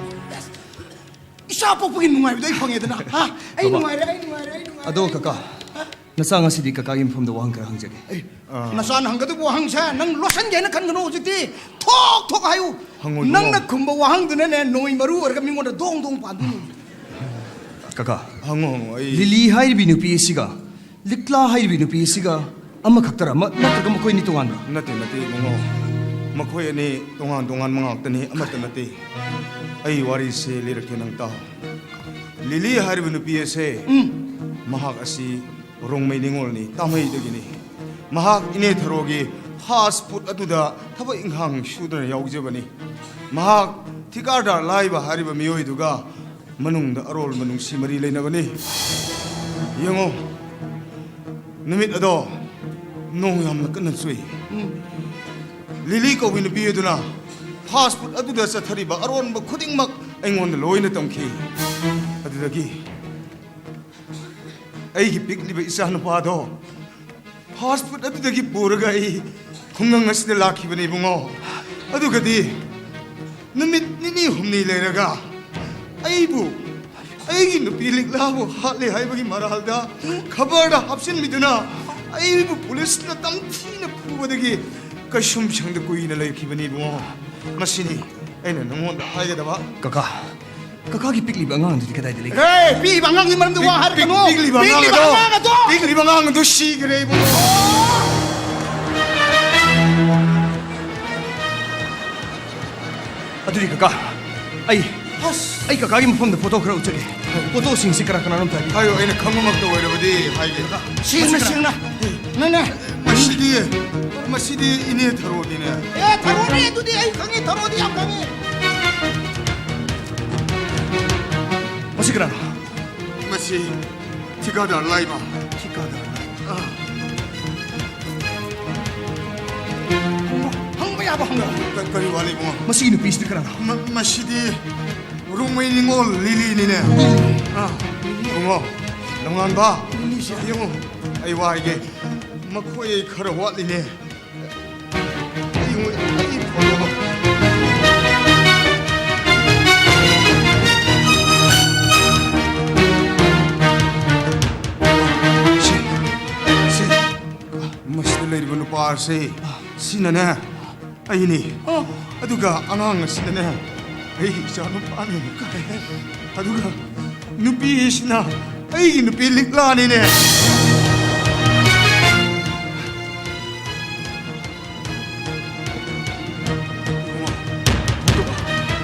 ꯏꯆꯥ ꯄꯣꯛꯄꯒꯤ ꯅꯨꯡꯉꯥꯏꯕꯗꯣ ꯑꯩ ꯐꯪꯉꯦꯗꯅ꯫ ꯍꯥ? ꯑꯩ ꯕꯕꯥ꯫ ꯅꯨꯡꯉꯥꯏꯔꯦ, ꯑꯩ ꯅꯨꯡꯉꯥꯏꯔꯦ, ꯑꯩ ꯅꯨꯡꯉꯥꯏꯔꯦ, ꯑꯗꯣ ꯑꯩ ꯀꯀꯥ, ꯅꯨꯡꯉꯥꯏꯔꯦ꯫ ꯍꯥ? ꯅꯆꯥ, ꯉꯁꯤꯗꯤ ꯀꯀꯥꯒꯤ ꯃꯐꯝꯗ ꯋꯥꯍꯪ ꯈꯔ ꯍꯪꯖꯒꯦ꯫ ꯑꯦ, ꯑꯥ꯫ ꯅꯆꯥꯅ ꯍꯪꯒꯗꯕ ꯋꯥꯍꯪꯁꯦ ꯅꯪ ꯂꯣꯠꯁꯟꯒꯦ ꯍꯥꯏꯅ ꯈꯟꯒꯅꯨ꯫ ꯍꯧꯖꯤꯛꯇꯤ ꯊꯣꯛ ꯊꯣꯛ ꯍꯥꯏꯌꯨ꯫ ꯍꯪꯉꯣ, ꯏꯕꯨꯡꯉꯣ꯫ ꯅꯪꯅ ꯈꯨꯝꯕ ꯋꯥꯍꯪꯗꯨꯅꯅꯦ ꯅꯣꯡꯃꯩ ꯃꯔꯨ ꯑꯣꯏꯔꯒ ꯃꯤꯉꯣꯟꯗ ꯗꯣꯡ ꯗꯣꯡ ꯄꯥꯟꯗꯣꯏꯅꯤ꯫ ꯀꯀꯥ, ꯍꯪꯉꯣ, ꯍꯪꯉꯣ, ꯑꯩ ꯂꯤꯂꯤ ꯍꯥꯏꯔꯤꯕꯤ ꯅꯨꯄꯤ ꯑꯁꯤꯒ ꯂꯤꯛꯂꯥ ꯍꯥꯏꯔꯤꯕꯤ ꯅꯨꯄꯤ ꯑꯁꯤꯒ ꯑꯃꯈꯛꯇꯔ? ꯑꯃ-, ꯅꯠꯇ꯭ꯔꯒ ꯃꯈꯣꯏ ꯑꯅꯤ ꯇꯣꯉꯥꯟꯕ꯭ꯔꯥ? ꯅꯠꯇꯦ, ꯅꯠꯇꯦ, ꯏꯕꯨꯡꯉꯣ꯫ ꯃꯈꯣꯏ ꯑꯅꯤ ꯇꯣꯉꯥꯟ ꯇꯣꯉꯥꯟꯕ ꯉꯥꯛꯇꯅꯤ, ꯑꯃꯠꯇ ꯅꯠꯇꯦ꯫ ꯑꯩ ꯋꯥꯔꯤꯁꯦ ꯂꯤꯔꯛꯀꯦ, ꯅꯪ ꯇꯥꯎ꯫ ꯂꯤꯂꯤ ꯍꯥꯏꯔꯤꯕ ꯅꯨꯄꯤ ꯑꯁꯦ, ꯎꯝ꯫ ꯃꯍꯥꯛ ꯑꯁꯤ ꯔꯣꯡꯃꯩ ꯅꯤꯉꯣꯜꯅꯤ, ꯇꯥꯃꯩꯗꯒꯤꯅꯤ꯫ ꯃꯍꯥꯛ ꯏꯅꯦ ꯊꯔꯣꯒꯤ ꯐꯥꯁ ꯐꯨꯗ ꯑꯗꯨꯗ ꯊꯕꯛ ꯏꯪꯈꯥꯡ ꯁꯨꯗꯨꯅ ꯌꯥꯎꯖꯕꯅꯤ꯫ ꯃꯍꯥꯛ ꯊꯤꯀꯥꯗꯥꯔ ꯂꯥꯏꯕ ꯍꯥꯏꯔꯤꯕ ꯃꯤꯑꯣꯏꯗꯨꯒ ꯃꯅꯨꯡꯗ ꯑꯔꯣꯟꯕ ꯅꯨꯡꯁꯤ ꯃꯔꯤ ꯂꯩꯅꯕꯅꯤ꯫ ꯌꯦꯡꯉꯣ, ꯅꯨꯃꯤꯠ ꯑꯗꯣ ꯅꯣꯡ ꯌꯥꯝꯅ ꯀꯟꯅ ꯆꯨꯏ꯫ ꯎꯝ꯫ ꯂꯤꯂꯤ ꯀꯧꯕꯤ ꯅꯨꯄꯤ ꯑꯗꯨꯅ ꯐꯥꯁ ꯐꯨꯗ ꯑꯗꯨꯗ ꯆꯠꯊꯔꯤꯕ ꯑꯔꯣꯟꯕ ꯈꯨꯗꯤꯡꯃꯛ ꯑꯩꯉꯣꯟꯗ ꯂꯣꯏꯅ ꯇꯝꯈꯤ꯫ ꯑꯗꯨꯗꯒꯤ ꯑꯩꯒꯤ ꯄꯤꯛꯂꯤꯕ ꯏꯆꯥꯅꯨꯄꯥꯗꯣ ꯐꯥꯁ ꯐꯨꯗ ꯑꯗꯨꯗꯒꯤ ꯄꯨꯔꯒ ꯑꯩ ꯈꯨꯡꯒꯪ ꯑꯁꯤꯗ ꯂꯥꯛꯈꯤꯕꯅꯤ, ꯏꯕꯨꯡꯉꯣ꯫ ꯑꯗꯨꯒꯗꯤ ꯅꯨꯃꯤꯠ ꯅꯤꯅꯤ ꯍꯨꯝꯅꯤ ꯂꯩꯔꯒ ꯑꯩꯕꯨ, ꯑꯩꯒꯤ ꯅꯨꯄꯤ ꯂꯤꯛꯂꯥꯕꯨ ꯍꯥꯠꯂꯦ ꯍꯥꯏꯕꯒꯤ ꯃꯔꯥꯜꯗ ꯈꯕꯔꯗ ꯍꯥꯞꯆꯤꯟꯕꯤꯗꯨꯅ ꯑꯩꯕꯨ ꯄꯨꯂꯤꯁꯅ ꯇꯝꯊꯤꯅ ꯐꯨꯕꯗꯒꯤ ꯀꯩꯁꯨꯝꯁꯪꯗ ꯀꯨꯏꯅ ꯂꯩꯈꯤꯕꯅꯤ, ꯏꯕꯨꯡꯉꯣ꯫ ꯃꯁꯤꯅꯤ ꯑꯩꯅ ꯅꯉꯣꯟꯗ ꯍꯥꯏꯒꯗꯕ꯫ ꯀꯀꯥ, ꯀꯀꯥꯒꯤ ꯄꯤꯛꯂꯤꯕ ꯑꯉꯥꯡꯗꯨꯗꯤ ꯀꯗꯥꯏꯗ ꯂꯩꯒꯦ? ꯑꯦ, ꯄꯤꯛꯂꯤꯕ ꯑꯉꯥꯡꯒꯤ ꯃꯔꯝꯗ ꯋꯥ ꯄꯤꯛ-, ꯍꯥꯏꯔꯛꯀꯅꯨ꯫ ꯄꯤꯛꯂꯤꯕ ꯄꯤꯛꯂꯤꯕ ꯑꯉꯥꯡ ꯑꯗꯣ, ꯑꯉꯥꯡ ꯑꯗꯣ! ꯄꯤꯛꯂꯤꯕ ꯑꯉꯥꯡ ꯑꯗꯣ ꯁꯤꯈ꯭ꯔꯦ, ꯏꯕꯨꯡꯉꯣ꯫ ꯑꯗꯨꯗꯤ ꯀꯀꯥ, ꯑꯩ, ꯑꯁ! ꯑꯩ ꯀꯀꯥꯒꯤ ꯃꯐꯝꯗ ꯐꯣꯇꯣ ꯈꯔ ꯎꯠꯆꯒꯦ꯫ ꯐꯣꯇꯣꯁꯤꯡꯁꯤ ꯀꯅꯥ ꯀꯅꯥꯅꯣ ꯑꯝꯇ ꯍꯥꯏꯕꯤꯌꯨ꯫ ꯍꯥꯏꯌꯣ, ꯑꯩꯅ ꯈꯪꯕꯃꯛꯇ ꯑꯣꯏꯔꯕꯗꯤ ꯍꯥꯏꯒꯦ꯫ ꯁꯦꯡꯅ, ꯁꯦꯡꯅ꯫ ꯅꯪꯅꯦ꯫ ꯃꯁꯤꯗꯤ, ꯃꯁꯤꯗꯤ ꯏꯅꯦ ꯊꯔꯣꯅꯤꯅꯦ꯫ ꯑꯦ, ꯊꯔꯣꯅꯦ, ꯑꯗꯨꯗꯤ ꯑꯩ ꯈꯪꯉꯤ, ꯊꯔꯣꯗꯤ ꯌꯥꯝ ꯈꯪꯉꯤ꯫ ꯃꯁꯤ ꯀꯅꯥꯅꯣ? ꯃꯁꯤ ꯊꯤꯀꯥꯗꯥꯔ ꯂꯥꯏꯃ꯫ ꯊꯤꯀꯥꯗꯥꯔ ꯂꯥꯏꯃ꯫ ꯑꯥ꯫ ꯍꯪꯕ ꯌꯥꯕ ꯍꯪꯉꯣ꯫ ꯀ-, ꯀꯔꯤ ꯋꯥꯠꯂꯤ, ꯏꯕꯨꯡꯉꯣ? ꯃꯁꯤꯒꯤ ꯅꯨꯄꯤꯁꯤꯗꯤ ꯀꯅꯥꯅꯣ? ꯃ-, ꯃꯁꯤꯗꯤ ꯔꯣꯡꯃꯩ ꯅꯤꯉꯣꯜ ꯂꯤꯂꯤꯅꯤꯅꯦ꯫ ꯂꯤꯂꯤ꯫ ꯑꯥ, ꯏꯕꯨꯡꯉꯣ, ꯅꯣꯡꯉꯥꯟꯕ, ꯂꯤꯂꯤꯁꯦ꯫ ꯌꯦꯡꯉꯣ, ꯑꯩ ꯋꯥ ꯍꯥꯏꯒꯦ꯫ ꯃꯈꯣꯏ ꯈꯔ ꯋꯥꯠꯂꯤꯅꯦ꯫ ꯑꯩ, ꯑꯩ ꯐꯣꯇꯣ꯫ ꯁꯤ, ꯅꯨꯄꯥꯁꯦ ꯁꯤꯅꯅꯦ ꯑꯩꯅꯤ꯫ ꯑꯣ꯫ ꯑꯗꯨꯒ ꯑꯉꯥꯡ ꯑꯁꯤꯅꯅꯦ ꯑꯩꯒꯤ ꯏꯆꯥ ꯅꯨꯄꯥꯅꯤ꯫ ꯑꯗꯨꯒ ꯅꯨꯄꯤꯁꯤꯅ ꯑꯩꯒꯤ ꯅꯨꯄꯤ ꯂꯤꯛꯂꯥꯅꯤꯅꯦ꯫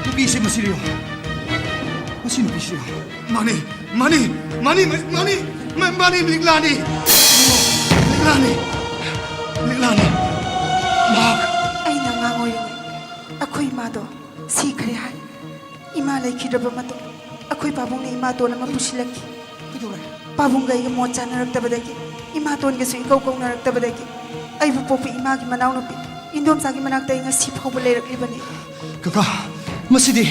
ꯅꯨꯄꯤꯁꯦ ꯃꯁꯤꯔꯤꯌꯣ꯫ ꯃꯁꯤ ꯅꯨꯄꯤꯁꯤꯔꯤꯌꯣ꯫ ꯃꯥꯅꯤ, ꯃꯥꯅꯤ, ꯃꯥꯅꯤ, ꯃꯥꯅꯤ, ꯃꯥ-, ꯃꯥꯅꯤ, ꯂꯤꯛꯂꯥꯅꯤ꯫ ꯂꯤꯛꯂꯥꯅꯤ꯫ ꯂꯤꯛꯂꯥꯅꯤ꯫ ꯃꯍꯥꯛ ꯑꯩꯅ ꯑꯉꯥꯡ ꯑꯣꯏꯔꯤꯉꯩ ꯑꯩꯈꯣꯏ ꯏꯃꯥꯗꯣ ꯁꯤꯈ꯭ꯔꯦ ꯍꯥꯏ꯫ ꯏꯃꯥ ꯂꯩꯈꯤꯗ꯭ꯔꯕ ꯃꯇꯨꯡ ꯑꯩꯈꯣꯏ ꯄꯥꯕꯨꯡꯅ ꯏꯃꯥꯇꯣꯟ ꯑꯃ ꯄꯨꯁꯤꯜꯂꯛꯈꯤ꯫ ꯀꯩꯗꯧꯔꯦ? ꯄꯥꯕꯨꯡꯒ ꯑꯩꯒ ꯃꯣꯠ ꯆꯥꯅꯔꯛꯇꯕꯗꯒꯤ, ꯏꯃꯥꯇꯣꯟꯒꯁꯨ ꯏꯀꯧ ꯀꯧꯅꯔꯛꯇꯕꯗꯒꯤ, ꯑꯩꯕꯨ ꯄꯣꯛꯄ ꯏꯃꯥꯒꯤ ꯃꯅꯥꯎꯅꯨꯄꯤ ꯏꯟꯗꯣꯝꯆꯥꯒꯤ ꯃꯅꯥꯛꯇ ꯑꯩ ꯉꯁꯤ ꯐꯥꯎꯕ ꯂꯩꯔꯛꯂꯤꯕꯅꯤ꯫ ꯀꯀꯥ, ꯃꯁꯤꯗꯤ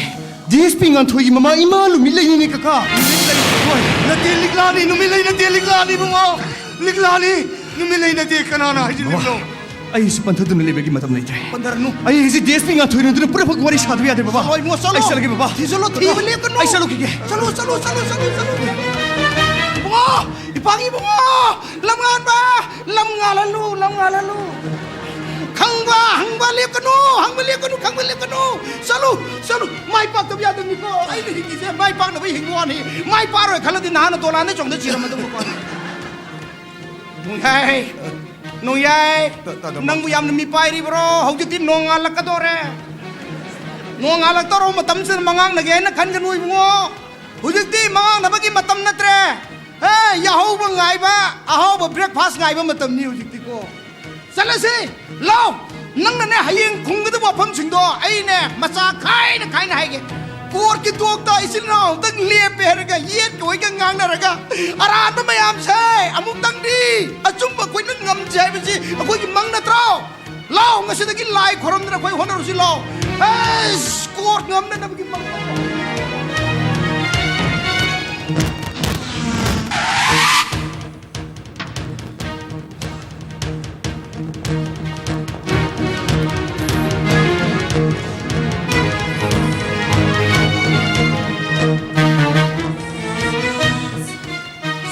ꯗꯤ ꯑꯦꯁ ꯄꯤ ꯉꯥꯟꯊꯣꯏꯒꯤ ꯃꯃꯥ ꯏꯃꯥ ꯅꯨꯃꯤꯠ ꯂꯩꯅꯤꯅꯦ, ꯀꯀꯥ꯫ ꯅꯨꯃꯤꯠ ꯂꯩ ꯍꯣꯏ꯫ ꯅꯠꯇꯦ, ꯂꯤꯛꯂꯥꯅꯤ, ꯅꯨꯃꯤꯠ ꯂꯩ ꯅꯠꯇꯦ, ꯂꯤꯛꯂꯥꯅꯤ, ꯏꯕꯨꯡꯉꯣ꯫ ꯂꯤꯛꯂꯥꯅꯤ, ꯅꯨꯃꯤꯠ ꯂꯩ ꯅꯠꯇꯦ, ꯀꯅꯥꯅ ꯍꯥꯏꯖꯤꯜꯂꯤꯕꯅꯣ? ꯕꯕꯥ, ꯑꯩꯁꯨ ꯄꯟꯊꯗꯨꯅ ꯂꯩꯕꯒꯤ ꯃꯇꯝ ꯂꯩꯇ꯭ꯔꯦ꯫ ꯄꯟꯊꯔꯅꯨ꯫ ꯑꯩ ꯍꯧꯖꯤꯛ ꯗꯤ ꯑꯦꯁ ꯄꯤ ꯉꯥꯟꯊꯣꯏ ꯅꯠꯇꯅ ꯄꯨꯔꯥ ꯐꯛ ꯋꯥꯔꯤ ꯁꯥꯗꯕ ꯌꯥꯗ꯭ꯔꯦ, ꯕꯕꯥ꯫ ꯍꯣꯏ, ꯏꯕꯨꯡꯉꯣ, ꯆꯠꯂꯣ꯫ ꯑꯩ ꯆꯠꯂꯒꯦ, ꯕꯕꯥ꯫ ꯊꯤꯖꯤꯜꯂꯣ, ꯊꯤꯕ ꯂꯦꯞꯀꯅꯨ꯫ ꯑꯩ ꯆꯠꯂꯨꯈꯤꯒꯦ꯫ ꯆꯠꯂꯣ, ꯆꯠꯂꯣ, ꯆꯠꯂꯣ, ꯆꯠꯂꯣ, ꯆꯠꯂꯣ꯫ ꯏꯕꯨꯡꯉꯣ, ꯏꯄꯥꯒꯤ ꯏꯕꯨꯡꯉꯣ, ꯂꯝ ꯉꯥꯟꯕ, ꯂꯝ ꯉꯥꯜꯍꯜꯂꯨ, ꯂꯝ ꯉꯥꯜꯍꯜꯂꯨ꯫ ꯈꯪꯕ, ꯍꯪꯕ ꯂꯦꯞꯀꯅꯨ, ꯍꯪꯕ ꯂꯦꯞꯀꯅꯨ, ꯈꯪꯕ ꯂꯦꯞꯀꯅꯨ꯫ ꯆꯠꯂꯨ, ꯆꯠꯂꯨ, ꯃꯥꯏ ꯄꯥꯛꯇꯕ ꯌꯥꯗꯕꯅꯤꯀꯣ꯫ ꯑꯩꯅ ꯍꯤꯡꯉꯤꯁꯦ ꯃꯥꯏ ꯄꯥꯛꯅꯕ ꯍꯤꯡꯕ ꯋꯥꯅꯤ꯫ ꯃꯥꯏ ꯄꯥꯛꯑꯔꯣꯏ ꯈꯜꯂꯗꯤ ꯅꯍꯥꯟꯅ ꯗꯣꯂꯥꯟꯗ ꯆꯣꯡꯗ ꯁꯤꯔꯝꯃꯗꯧꯕꯀꯣ꯫ ꯅꯣꯡꯌꯥꯏ, ꯅꯣꯡꯌꯥꯏ, ꯇ-, ꯇꯥꯗ ꯅꯪꯕꯨ ꯌꯥꯝꯅ ꯃꯤꯄꯥꯏꯔꯤꯕ꯭ꯔꯣ? ꯍꯧꯖꯤꯛꯇꯤ ꯅꯣꯡꯉꯥꯜꯂꯛꯀꯗꯧꯔꯦ꯫ ꯅꯣꯡꯉꯥꯜꯂꯛꯇꯧꯔꯕ ꯃꯇꯝꯁꯤꯗ ꯃꯉꯥꯡꯅꯒꯦ ꯍꯥꯏꯅ ꯈꯟꯒꯅꯨ ꯏꯕꯨꯡꯉꯣ꯫ ꯍꯧꯖꯤꯛꯇꯤ ꯃꯉꯥꯡꯅꯕꯒꯤ ꯃꯇꯝ ꯅꯠꯇ꯭ꯔꯦ꯫ ꯍꯦ, ꯌꯥꯍꯧꯕ ꯉꯥꯏꯕ, ꯑꯍꯥꯎꯕ breakfast ꯉꯥꯏꯕ ꯃꯇꯝꯅꯤ ꯍꯧꯖꯤꯛꯇꯤꯀꯣ꯫ ꯆꯠꯂꯁꯤ, ꯂꯥꯎ꯫ ꯅꯪꯅꯅꯦ ꯍꯌꯦꯡ ꯈꯨꯝꯒꯗꯕ ꯋꯥꯐꯝꯁꯤꯡꯗꯣ ꯑꯩꯅꯦ ꯃꯆꯥ ꯈꯥꯏꯅ ꯈꯥꯏꯅ ꯍꯥꯏꯒꯦ꯫ ꯀꯣꯔꯠꯀꯤ ꯇꯣꯛꯇ ꯏꯆꯤꯜ ꯏꯅꯥꯎ ꯑꯃꯇꯪ ꯂꯦꯞꯄꯦ ꯍꯥꯏꯔꯒ ꯌꯦꯠꯀ ꯑꯣꯏꯒ ꯉꯥꯡꯅꯔꯒ ꯑꯔꯥꯟꯕ ꯃꯌꯥꯝꯁꯦ ꯑꯃꯨꯛꯇꯪꯗꯤ ꯑꯆꯨꯝꯕ ꯑꯩꯈꯣꯏꯅ ꯉꯝꯁꯦ ꯍꯥꯏꯕꯁꯤ ꯑꯩꯈꯣꯏꯒꯤ ꯃꯪ ꯅꯠꯇ꯭ꯔꯣ? ꯂꯥꯎ, ꯉꯁꯤꯗꯒꯤ ꯂꯥꯏ ꯈꯣꯏꯔꯝꯗꯅ ꯑꯩꯈꯣꯏ ꯍꯣꯠꯅꯔꯨꯁꯤ ꯂꯥꯎ꯫ ꯑꯦꯁ, ꯀꯣꯔꯠ ꯉꯝꯅꯅꯕꯒꯤ ꯃꯪ꯫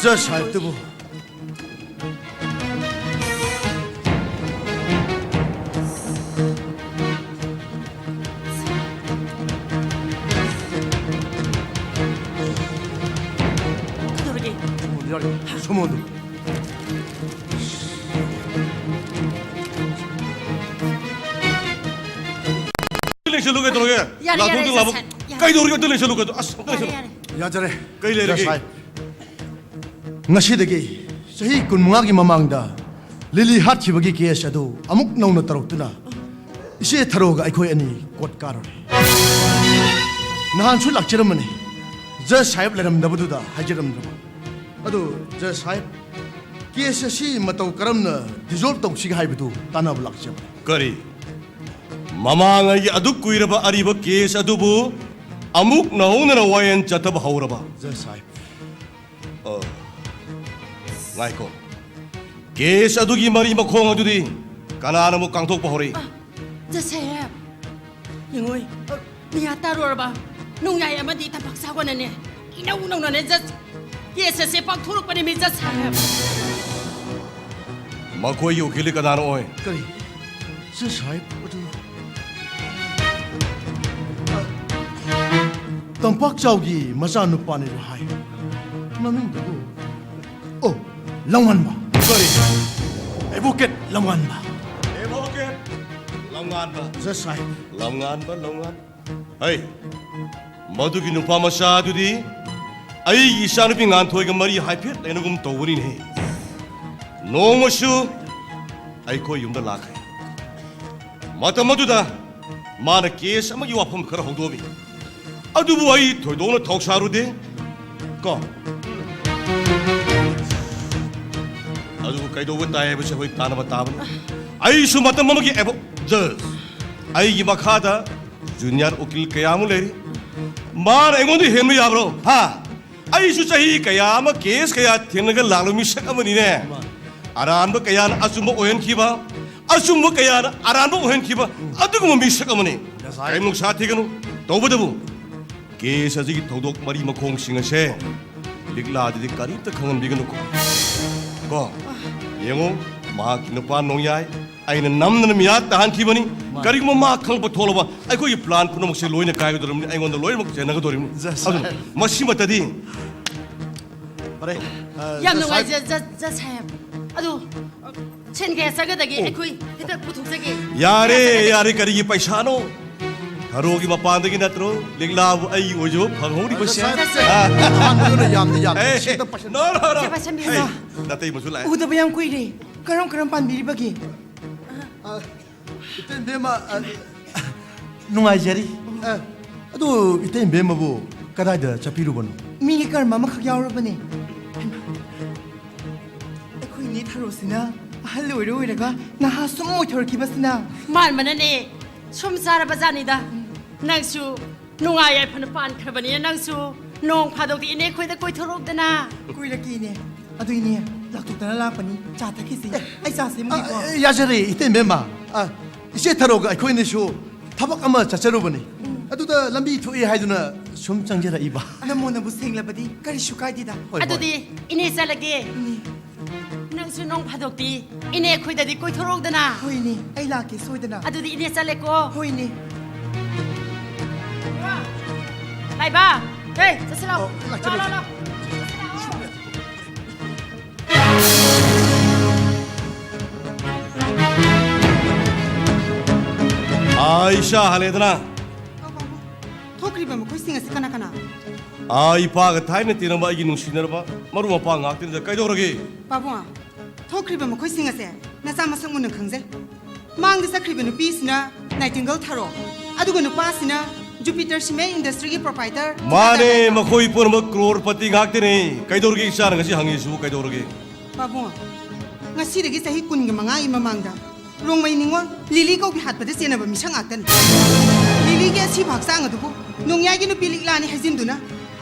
ꯖꯁ ꯁꯥꯍꯦꯕꯇꯨꯕꯨ꯫ ꯁꯣꯃꯣꯗꯨ꯫ ꯂꯦꯡꯁꯜꯂꯨ ꯀꯩꯗꯧꯔꯒꯦ? ꯌꯥꯔꯦ, ꯌꯥꯔꯦ, ꯂꯥꯛꯊꯣꯛꯇꯨ ꯂꯥꯛꯑꯣ꯫ ꯖꯁ ꯁꯥꯍꯦꯕ, ꯌꯥꯔꯦ꯫ ꯀꯩꯗꯧꯔꯤꯒꯦ? ꯑꯝꯇ ꯂꯦꯡꯁꯜꯂꯨ ꯀꯩꯗꯧ-, ꯑꯁ, ꯑꯝꯇ ꯌꯥꯔꯦ, ꯂꯦꯡꯁꯜꯂꯨ꯫ ꯌꯥꯔꯦ꯫ ꯌꯥꯖꯔꯦ꯫ ꯀꯩ ꯂꯩꯔꯒꯦ? ꯖꯁ ꯁꯥꯍꯦꯕ, ꯉꯁꯤꯗꯒꯤ ꯆꯍꯤ ꯀꯨꯟꯃꯉꯥꯒꯤ ꯃꯃꯥꯡꯗ ꯂꯤꯂꯤ ꯍꯥꯠꯈꯤꯕꯒꯤ ꯀꯦꯁ ꯑꯗꯨ ꯑꯃꯨꯛ ꯅꯧꯅ ꯇꯧꯔꯛꯇꯨꯅ ꯏꯆꯦ ꯊꯔꯣꯒ ꯑꯩꯈꯣꯏ ꯑꯅꯤ ꯀꯣꯔꯠ ꯀꯥꯔꯨꯔꯦ꯫ ꯅꯍꯥꯟꯁꯨ ꯂꯥꯛꯆꯔꯝꯕꯅꯤ, ꯖꯁ ꯁꯥꯍꯦꯕ ꯂꯩꯔꯝꯗꯕꯗꯨꯗ ꯍꯥꯏꯖꯔꯝꯗ꯭ꯔꯕ꯫ ꯑꯗꯨ ꯖꯁ ꯁꯥꯍꯦꯕ, ꯀꯦꯁ ꯑꯁꯤ ꯃꯇꯧ ꯀꯔꯝꯅ ꯗꯤꯖꯣꯜꯕ ꯇꯧꯁꯤꯒꯦ ꯍꯥꯏꯕꯗꯨ ꯇꯥꯟꯅꯕ ꯂꯥꯛꯆꯕꯅꯤ꯫ ꯀꯔꯤ? ꯃꯃꯥꯡꯉꯩꯒꯤ ꯑꯗꯨꯛ ꯀꯨꯏꯔꯕ ꯑꯔꯤꯕ ꯀꯦꯁ ꯑꯗꯨꯕꯨ ꯑꯃꯨꯛ ꯅꯧꯍꯧꯅꯅ ꯋꯥꯌꯦꯜ ꯆꯠꯊꯕ ꯍꯧꯔꯕ? ꯖꯁ ꯁꯥꯍꯦꯕ꯫ ꯑ, ꯉꯥꯏꯈꯣ꯫ ꯀꯦꯁ ꯑꯗꯨꯒꯤ ꯃꯔꯤ ꯃꯈꯣꯡ ꯑꯗꯨꯗꯤ ꯀꯅꯥꯅ ꯑꯃꯨꯛ ꯀꯥꯡꯊꯣꯛꯄ ꯍꯧꯔꯛꯏ? ꯑ, ꯖꯁ ꯁꯥꯍꯦꯕ, ꯌꯦꯡꯉꯣꯏ, ꯑ, ꯃꯤꯌꯥ ꯇꯥꯔꯨꯔꯕ ꯅꯣꯡꯌꯥꯏ ꯑꯃꯗꯤ ꯇꯝꯄꯥꯛ ꯆꯥꯎꯕꯅꯅꯦ, ꯏꯅꯧ ꯅꯧꯅꯅꯦ ꯖꯁ ꯀꯦꯁ ꯑꯁꯦ ꯄꯥꯡꯊꯣꯔꯛꯄꯅꯦ, ꯃꯤ ꯖꯁ ꯁꯥꯍꯦꯕ꯫ ꯃꯈꯣꯏꯒꯤ ꯎꯀꯤꯜꯗꯤ ꯀꯅꯥꯅꯣ ꯑꯣꯏ? ꯀꯔꯤ? ꯖꯁ ꯁꯥꯍꯦꯕ ꯑꯗꯨ ꯇꯝꯄꯥꯛ ꯆꯥꯎꯒꯤ ꯃꯆꯥꯅꯨꯄꯥꯅꯦꯁꯨ ꯍꯥꯏ꯫ ꯃꯃꯤꯡꯗꯨꯕꯨ? ꯑꯣ, ꯂꯝꯉꯥꯟꯕ꯫ ꯀꯔꯤ? ꯑꯦꯗꯚꯣꯀꯦꯠ ꯂꯝꯉꯥꯟꯕ꯫ ꯑꯦꯗꯚꯣꯀꯦꯠ ꯂꯝꯉꯥꯟꯕ꯫ ꯖꯁ ꯁꯥꯍꯦꯕ꯫ ꯂꯝꯉꯥꯟꯕ, ꯂꯝꯉꯥꯟꯕ꯫ ꯍꯩ, ꯃꯗꯨꯒꯤ ꯅꯨꯄꯥ ꯃꯆꯥ ꯑꯗꯨꯗꯤ ꯑꯩꯒꯤ ꯏꯆꯥꯅꯨꯄꯤ ꯉꯥꯟꯊꯣꯏꯒ ꯃꯔꯤ ꯍꯥꯏꯐꯦꯠ ꯂꯩꯅꯒꯨꯝ ꯇꯧꯕꯅꯤꯅꯦ꯫ ꯅꯣꯡꯃꯁꯨ ꯑꯩꯈꯣꯏ ꯌꯨꯝꯗ ꯂꯥꯛꯈ꯭ꯔꯦ꯫ ꯃꯇꯝ ꯑꯗꯨꯗ ꯃꯥꯅ ꯀꯦꯁ ꯑꯃꯒꯤ ꯋꯥꯐꯝ ꯈꯔ ꯍꯧꯗꯣꯛꯑꯝꯃꯤ꯫ ꯑꯗꯨꯕꯨ ꯑꯩ ꯊꯣꯏꯗꯣꯛꯅ ꯊꯧꯁꯥꯔꯨꯗꯦ꯫ ꯀꯣ? ꯑꯗꯨꯕꯨ ꯀꯩꯗꯧꯕ ꯇꯥꯏ ꯍꯥꯏꯕꯁꯦ ꯑꯩꯈꯣꯏ ꯇꯥꯟꯅꯕ ꯇꯥꯕꯅꯤ꯫ ꯑꯩꯁꯨ ꯃꯇꯝ ꯑꯃꯒꯤ ꯑꯦꯕꯣ-, ꯖꯁ, ꯑꯩꯒꯤ ꯃꯈꯥꯗ ꯖꯨꯅꯤꯌꯔ ꯎꯀꯤꯜ ꯀꯌꯥ ꯑꯃ ꯂꯩꯔꯤ꯫ ꯃꯥꯅ ꯑꯩꯉꯣꯟꯗ ꯍꯦꯟꯕ ꯌꯥꯕ꯭ꯔꯣ? ꯍꯥ? ꯑꯩꯁꯨ ꯆꯍꯤ ꯀꯌꯥ ꯑꯃ ꯀꯦꯁ ꯀꯌꯥ ꯊꯦꯡꯅꯒ ꯂꯥꯛꯂꯕ ꯃꯤꯁꯛ ꯑꯃꯅꯤꯅꯦ꯫ ꯑꯔꯥꯟꯕ ꯀꯌꯥꯅ ꯑꯆꯨꯝꯕ ꯑꯣꯏꯍꯟꯈꯤꯕ, ꯑꯆꯨꯝꯕ ꯀꯌꯥꯅ ꯑꯔꯥꯟꯕ ꯑꯣꯏꯍꯟꯈꯤꯕ, ꯑꯗꯨꯒꯨꯝꯕ ꯃꯤꯁꯛ ꯑꯃꯅꯤ꯫ ꯉꯁꯥꯏ ꯀꯔꯤꯝ ꯅꯨꯡꯁꯥ ꯊꯤꯒꯅꯨ꯫ ꯇꯧꯕꯇꯕꯨ ꯀꯦꯁ ꯑꯁꯤꯒꯤ ꯊꯧꯗꯣꯛ ꯃꯔꯤ ꯃꯈꯣꯡꯁꯤꯡ ꯑꯁꯦ ꯂꯤꯛꯂꯥꯗꯗꯤ ꯀꯔꯤꯝꯇ ꯈꯪꯍꯟꯕꯤꯒꯅꯨꯀꯣ꯫ ꯀꯣ? ꯌꯦꯡꯉꯨ, ꯃꯍꯥꯛꯀꯤ ꯅꯨꯄꯥ ꯅꯣꯡꯌꯥꯏ, ꯑꯩꯅ ꯅꯝꯗꯅ ꯃꯤꯌꯥ ꯇꯥꯍꯟꯈꯤꯕꯅꯤ꯫ ꯃꯥꯅꯤ꯫ ꯀꯔꯤꯒꯨꯝꯕ ꯃꯥ ꯈꯪꯕ ꯊꯣꯛꯂꯕ, ꯑꯩꯈꯣꯏꯒꯤ ꯄ꯭ꯂꯥꯟ ꯄꯨꯝꯅꯃꯛꯁꯦ ꯂꯣꯏꯅ ꯀꯥꯏꯒꯗꯧꯔꯤꯕꯅꯤ, ꯑꯩꯉꯣꯟꯗ ꯂꯣꯏꯅꯃꯛ ꯆꯦꯟꯅꯒꯗꯧꯔꯤꯕꯅꯤ꯫ ꯖꯁ꯫ ꯑꯗꯨꯅ ꯃꯁꯤꯃꯠꯇꯗꯤ ꯐꯔꯦ꯫ ꯑ, ꯌꯥꯝ ꯖꯁ ꯅꯨꯡꯉꯥꯏꯖ-, ꯖ-, ꯖꯁ ꯁꯥꯍꯦꯕ꯫ ꯑꯗꯨ, ꯁꯦꯟ ꯀꯌꯥ ꯆꯪꯒꯗꯒꯦ? ꯑꯣ꯫ ꯑꯩꯈꯣꯏ ꯍꯦꯛꯇ ꯄꯨꯊꯣꯛꯆꯒꯦ꯫ ꯌꯥꯔꯦ, ꯀꯌꯥ ꯆꯪꯒꯗꯒꯦ? ꯌꯥꯔꯦ, ꯀꯔꯤꯒꯤ ꯄꯩꯁꯥꯅꯣ? ꯊꯔꯣꯒꯤ ꯃꯄꯥꯟꯗꯒꯤ ꯅꯠꯇ꯭ꯔꯣ ꯂꯤꯛꯂꯥꯕꯨ ꯑꯩꯒꯤ ꯑꯣꯏꯖꯕ ꯐꯪꯍꯧꯔꯤꯕꯁꯦ? ꯖꯁ ꯁꯥꯍꯦꯕ, ꯑ꯫ ꯑꯍꯥꯟꯕꯗꯨꯅ ꯌꯥꯝꯗꯤ ꯌꯥꯝꯗꯦ꯫ ꯑꯦ, ꯁꯤꯗ ꯄꯩꯁꯥ no, no, no. ꯁꯦ, ꯄꯩꯁꯥ ꯃꯤꯁ꯫ ꯑꯩ, ꯅꯥꯇꯩ ꯃꯆꯨ ꯂꯥꯛꯑꯦ꯫ ꯎꯗꯕ ꯌꯥꯝ ꯀꯨꯏꯔꯦ꯫ ꯀꯔꯝ ꯀꯔꯝ ꯄꯥꯟꯕꯤꯔꯤꯕꯒꯦ? ꯑ, ꯏꯇꯩꯃ, ꯑ, ꯅꯨꯡꯉꯥꯏꯖꯔꯤ꯫ ꯑ, ꯑꯗꯨ ꯏꯇꯩꯃꯕꯨ ꯀꯗꯥꯏꯗ ꯆꯠꯄꯤꯔꯨꯕꯅꯣ? ꯃꯤꯒꯤ ꯀꯔꯃ ꯑꯃꯈꯛ ꯌꯥꯎꯔꯕꯅꯦ꯫ ꯍꯩꯃꯥ, ꯑꯩꯈꯣꯏ ꯏꯅꯦ ꯊꯔꯣꯁꯤꯅ ꯑꯍꯜ ꯑꯣꯏꯔ ꯑꯣꯏꯔꯒ ꯅꯍꯥ ꯁꯨꯝ ꯑꯣꯏꯊꯣꯔꯛꯈꯤꯕꯁꯤꯅ꯫ ꯃꯥꯟꯕꯅꯅꯦ ꯁꯨꯝ ꯆꯥꯔꯕ ꯖꯥꯠꯅꯤꯗ꯫ ꯅꯪꯁꯨ ꯅꯨꯡꯉꯥꯏ ꯌꯥꯏꯐꯅ ꯄꯥꯟꯈ꯭ꯔꯕꯅꯤꯅ ꯅꯪꯁꯨ ꯅꯣꯡ ꯐꯥꯗꯣꯛꯇꯤ ꯏꯅꯦ ꯈꯣꯏꯗ ꯀꯣꯏꯊꯣꯔꯛꯎꯗꯅ꯫ ꯀꯣꯏꯔꯛꯀꯦ ꯏꯅꯦ꯫ ꯑꯗꯨ ꯏꯅꯦ, ꯂꯥꯛꯊꯣꯛꯇꯅ ꯂꯥꯛꯄꯅꯤ꯫ ꯆꯥ ꯊꯛꯈꯤꯁꯤ꯫ ꯑꯦ, ꯑꯩ ꯆꯥ ꯁꯦꯝꯒꯦꯀꯣ꯫ ꯑ, ꯑꯦ, ꯌꯥꯖꯔꯦ, ꯏꯇꯩꯃꯦꯝꯃ꯫ ꯑ, ꯏꯆꯦ ꯊꯔꯣꯒ ꯑꯩꯈꯣꯏꯅꯤꯁꯨ ꯊꯕꯛ ꯑꯃ ꯆꯠꯆꯔꯨꯕꯅꯤ꯫ ꯎꯝ꯫ ꯑꯗꯨꯗ ꯂꯝꯕꯤ ꯊꯣꯛꯑꯦ ꯍꯥꯏꯗꯨꯅ ꯁꯨꯝ ꯆꯪꯖꯔꯛꯏꯕ꯫ ꯅꯃꯣꯟꯅꯕꯨ ꯁꯦꯡꯂꯕꯗꯤ ꯀꯔꯤꯁꯨ ꯀꯥꯏꯗꯦꯗ꯫ ꯍꯣꯏ, ꯍꯣꯏ꯫ ꯑꯗꯨꯗꯤ ꯏꯅꯦ ꯆꯠꯂꯒꯦ꯫ ꯏꯅꯦ꯫ ꯅꯪꯁꯨ ꯅꯣꯡ ꯐꯥꯗꯣꯛꯇꯤ ꯏꯅꯦ ꯑꯩꯈꯣꯏꯗꯗꯤ ꯀꯣꯏꯊꯣꯔꯛꯎꯗꯅ꯫ ꯍꯣꯏꯅꯦ, ꯑꯩ ꯂꯥꯛꯀꯦ ꯁꯣꯏꯗꯅ꯫ ꯑꯗꯨꯗꯤ ꯏꯅꯦ ꯆꯠꯂꯦꯀꯣ꯫ ꯍꯣꯏꯅꯦ꯫ ꯂꯥꯏꯕ, ꯍꯦ, ꯆꯠꯁꯤ ꯂꯥꯛꯑꯣ꯫ ꯑꯣ, ꯂꯥꯛꯆꯔꯦ, ꯂꯥꯛꯑꯣ, ꯂꯥꯛꯑꯣ, ꯂꯥꯛꯑꯣ꯫ ꯑꯥ, ꯏꯁꯥ ꯍꯜꯂꯦꯗꯅ꯫ ꯊꯣꯛꯈ꯭ꯔꯤꯕ ꯃꯈꯣꯏꯁꯤꯡ ꯑꯁꯤ ꯀꯅꯥ ꯀꯅꯥ? ꯑꯥ, ꯏꯄꯥꯒ ꯊꯥꯏꯅ ꯇꯤꯟꯅꯕ ꯑꯩꯒꯤ ꯅꯨꯡꯁꯤꯅꯔꯕ ꯃꯔꯨꯞ ꯃꯄꯥꯡ ꯉꯥꯛꯇꯅꯤꯗ꯫ ꯀꯩꯗꯧꯔꯒꯦ? ꯄꯥꯕꯨꯡ, ꯊꯣꯛꯈ꯭ꯔꯤꯕ ꯃꯈꯣꯏꯁꯤꯡ ꯑꯁꯦ ꯅꯆꯥ ꯃꯁꯛ ꯃꯨꯟꯅ ꯈꯪꯖꯩ꯫ ꯃꯥꯡꯗ ꯆꯠꯈ꯭ꯔꯤꯕ ꯅꯨꯄꯤꯁꯤꯅ ꯅꯥꯏꯇꯤꯡꯒꯜ ꯊꯔꯣ, ꯑꯗꯨꯒ ꯅꯨꯄꯥꯁꯤꯅ ꯖꯨꯄꯤꯇꯔ ꯁꯤꯃꯦꯟ ꯏꯟꯗꯁꯇ꯭ꯔꯤꯒꯤ ꯄ꯭ꯔꯣꯄꯥꯏꯇꯔ ꯃꯥꯅꯦ, ꯁꯤꯇꯥꯗꯥ ꯃꯈꯣꯏ ꯄꯨꯝꯅꯃꯛ ꯀ꯭ꯔꯣꯔꯄꯇꯤ ꯉꯥꯛꯇꯅꯤ꯫ ꯀꯩꯗꯧꯔꯒꯦ ꯏꯆꯥꯅ ꯉꯁꯤ ꯍꯪꯉꯤꯁꯤꯕꯨ ꯀꯩꯗꯧꯔꯒꯦ? ꯄꯥꯕꯨꯡ, ꯉꯁꯤꯗꯒꯤ ꯆꯍꯤ ꯀꯨꯟꯒ ꯃꯉꯥꯒꯤ ꯃꯃꯥꯡꯗ ꯔꯣꯡꯃꯩ ꯅꯤꯉꯣꯜ ꯂꯤꯂꯤ ꯀꯧꯕꯤ ꯍꯥꯠꯄꯗ ꯆꯦꯟꯅꯕ ꯃꯤꯁꯛ ꯉꯥꯛꯇꯅꯤ꯫ ꯂꯤꯂꯤꯒꯤ ꯑꯁꯤꯕ ꯍꯛꯆꯥꯡ ꯑꯗꯨꯕꯨ ꯅꯣꯡꯌꯥꯏꯒꯤ ꯅꯨꯄꯤ ꯂꯤꯛꯂꯥꯅꯤ ꯍꯥꯏꯖꯤꯟꯗꯨꯅ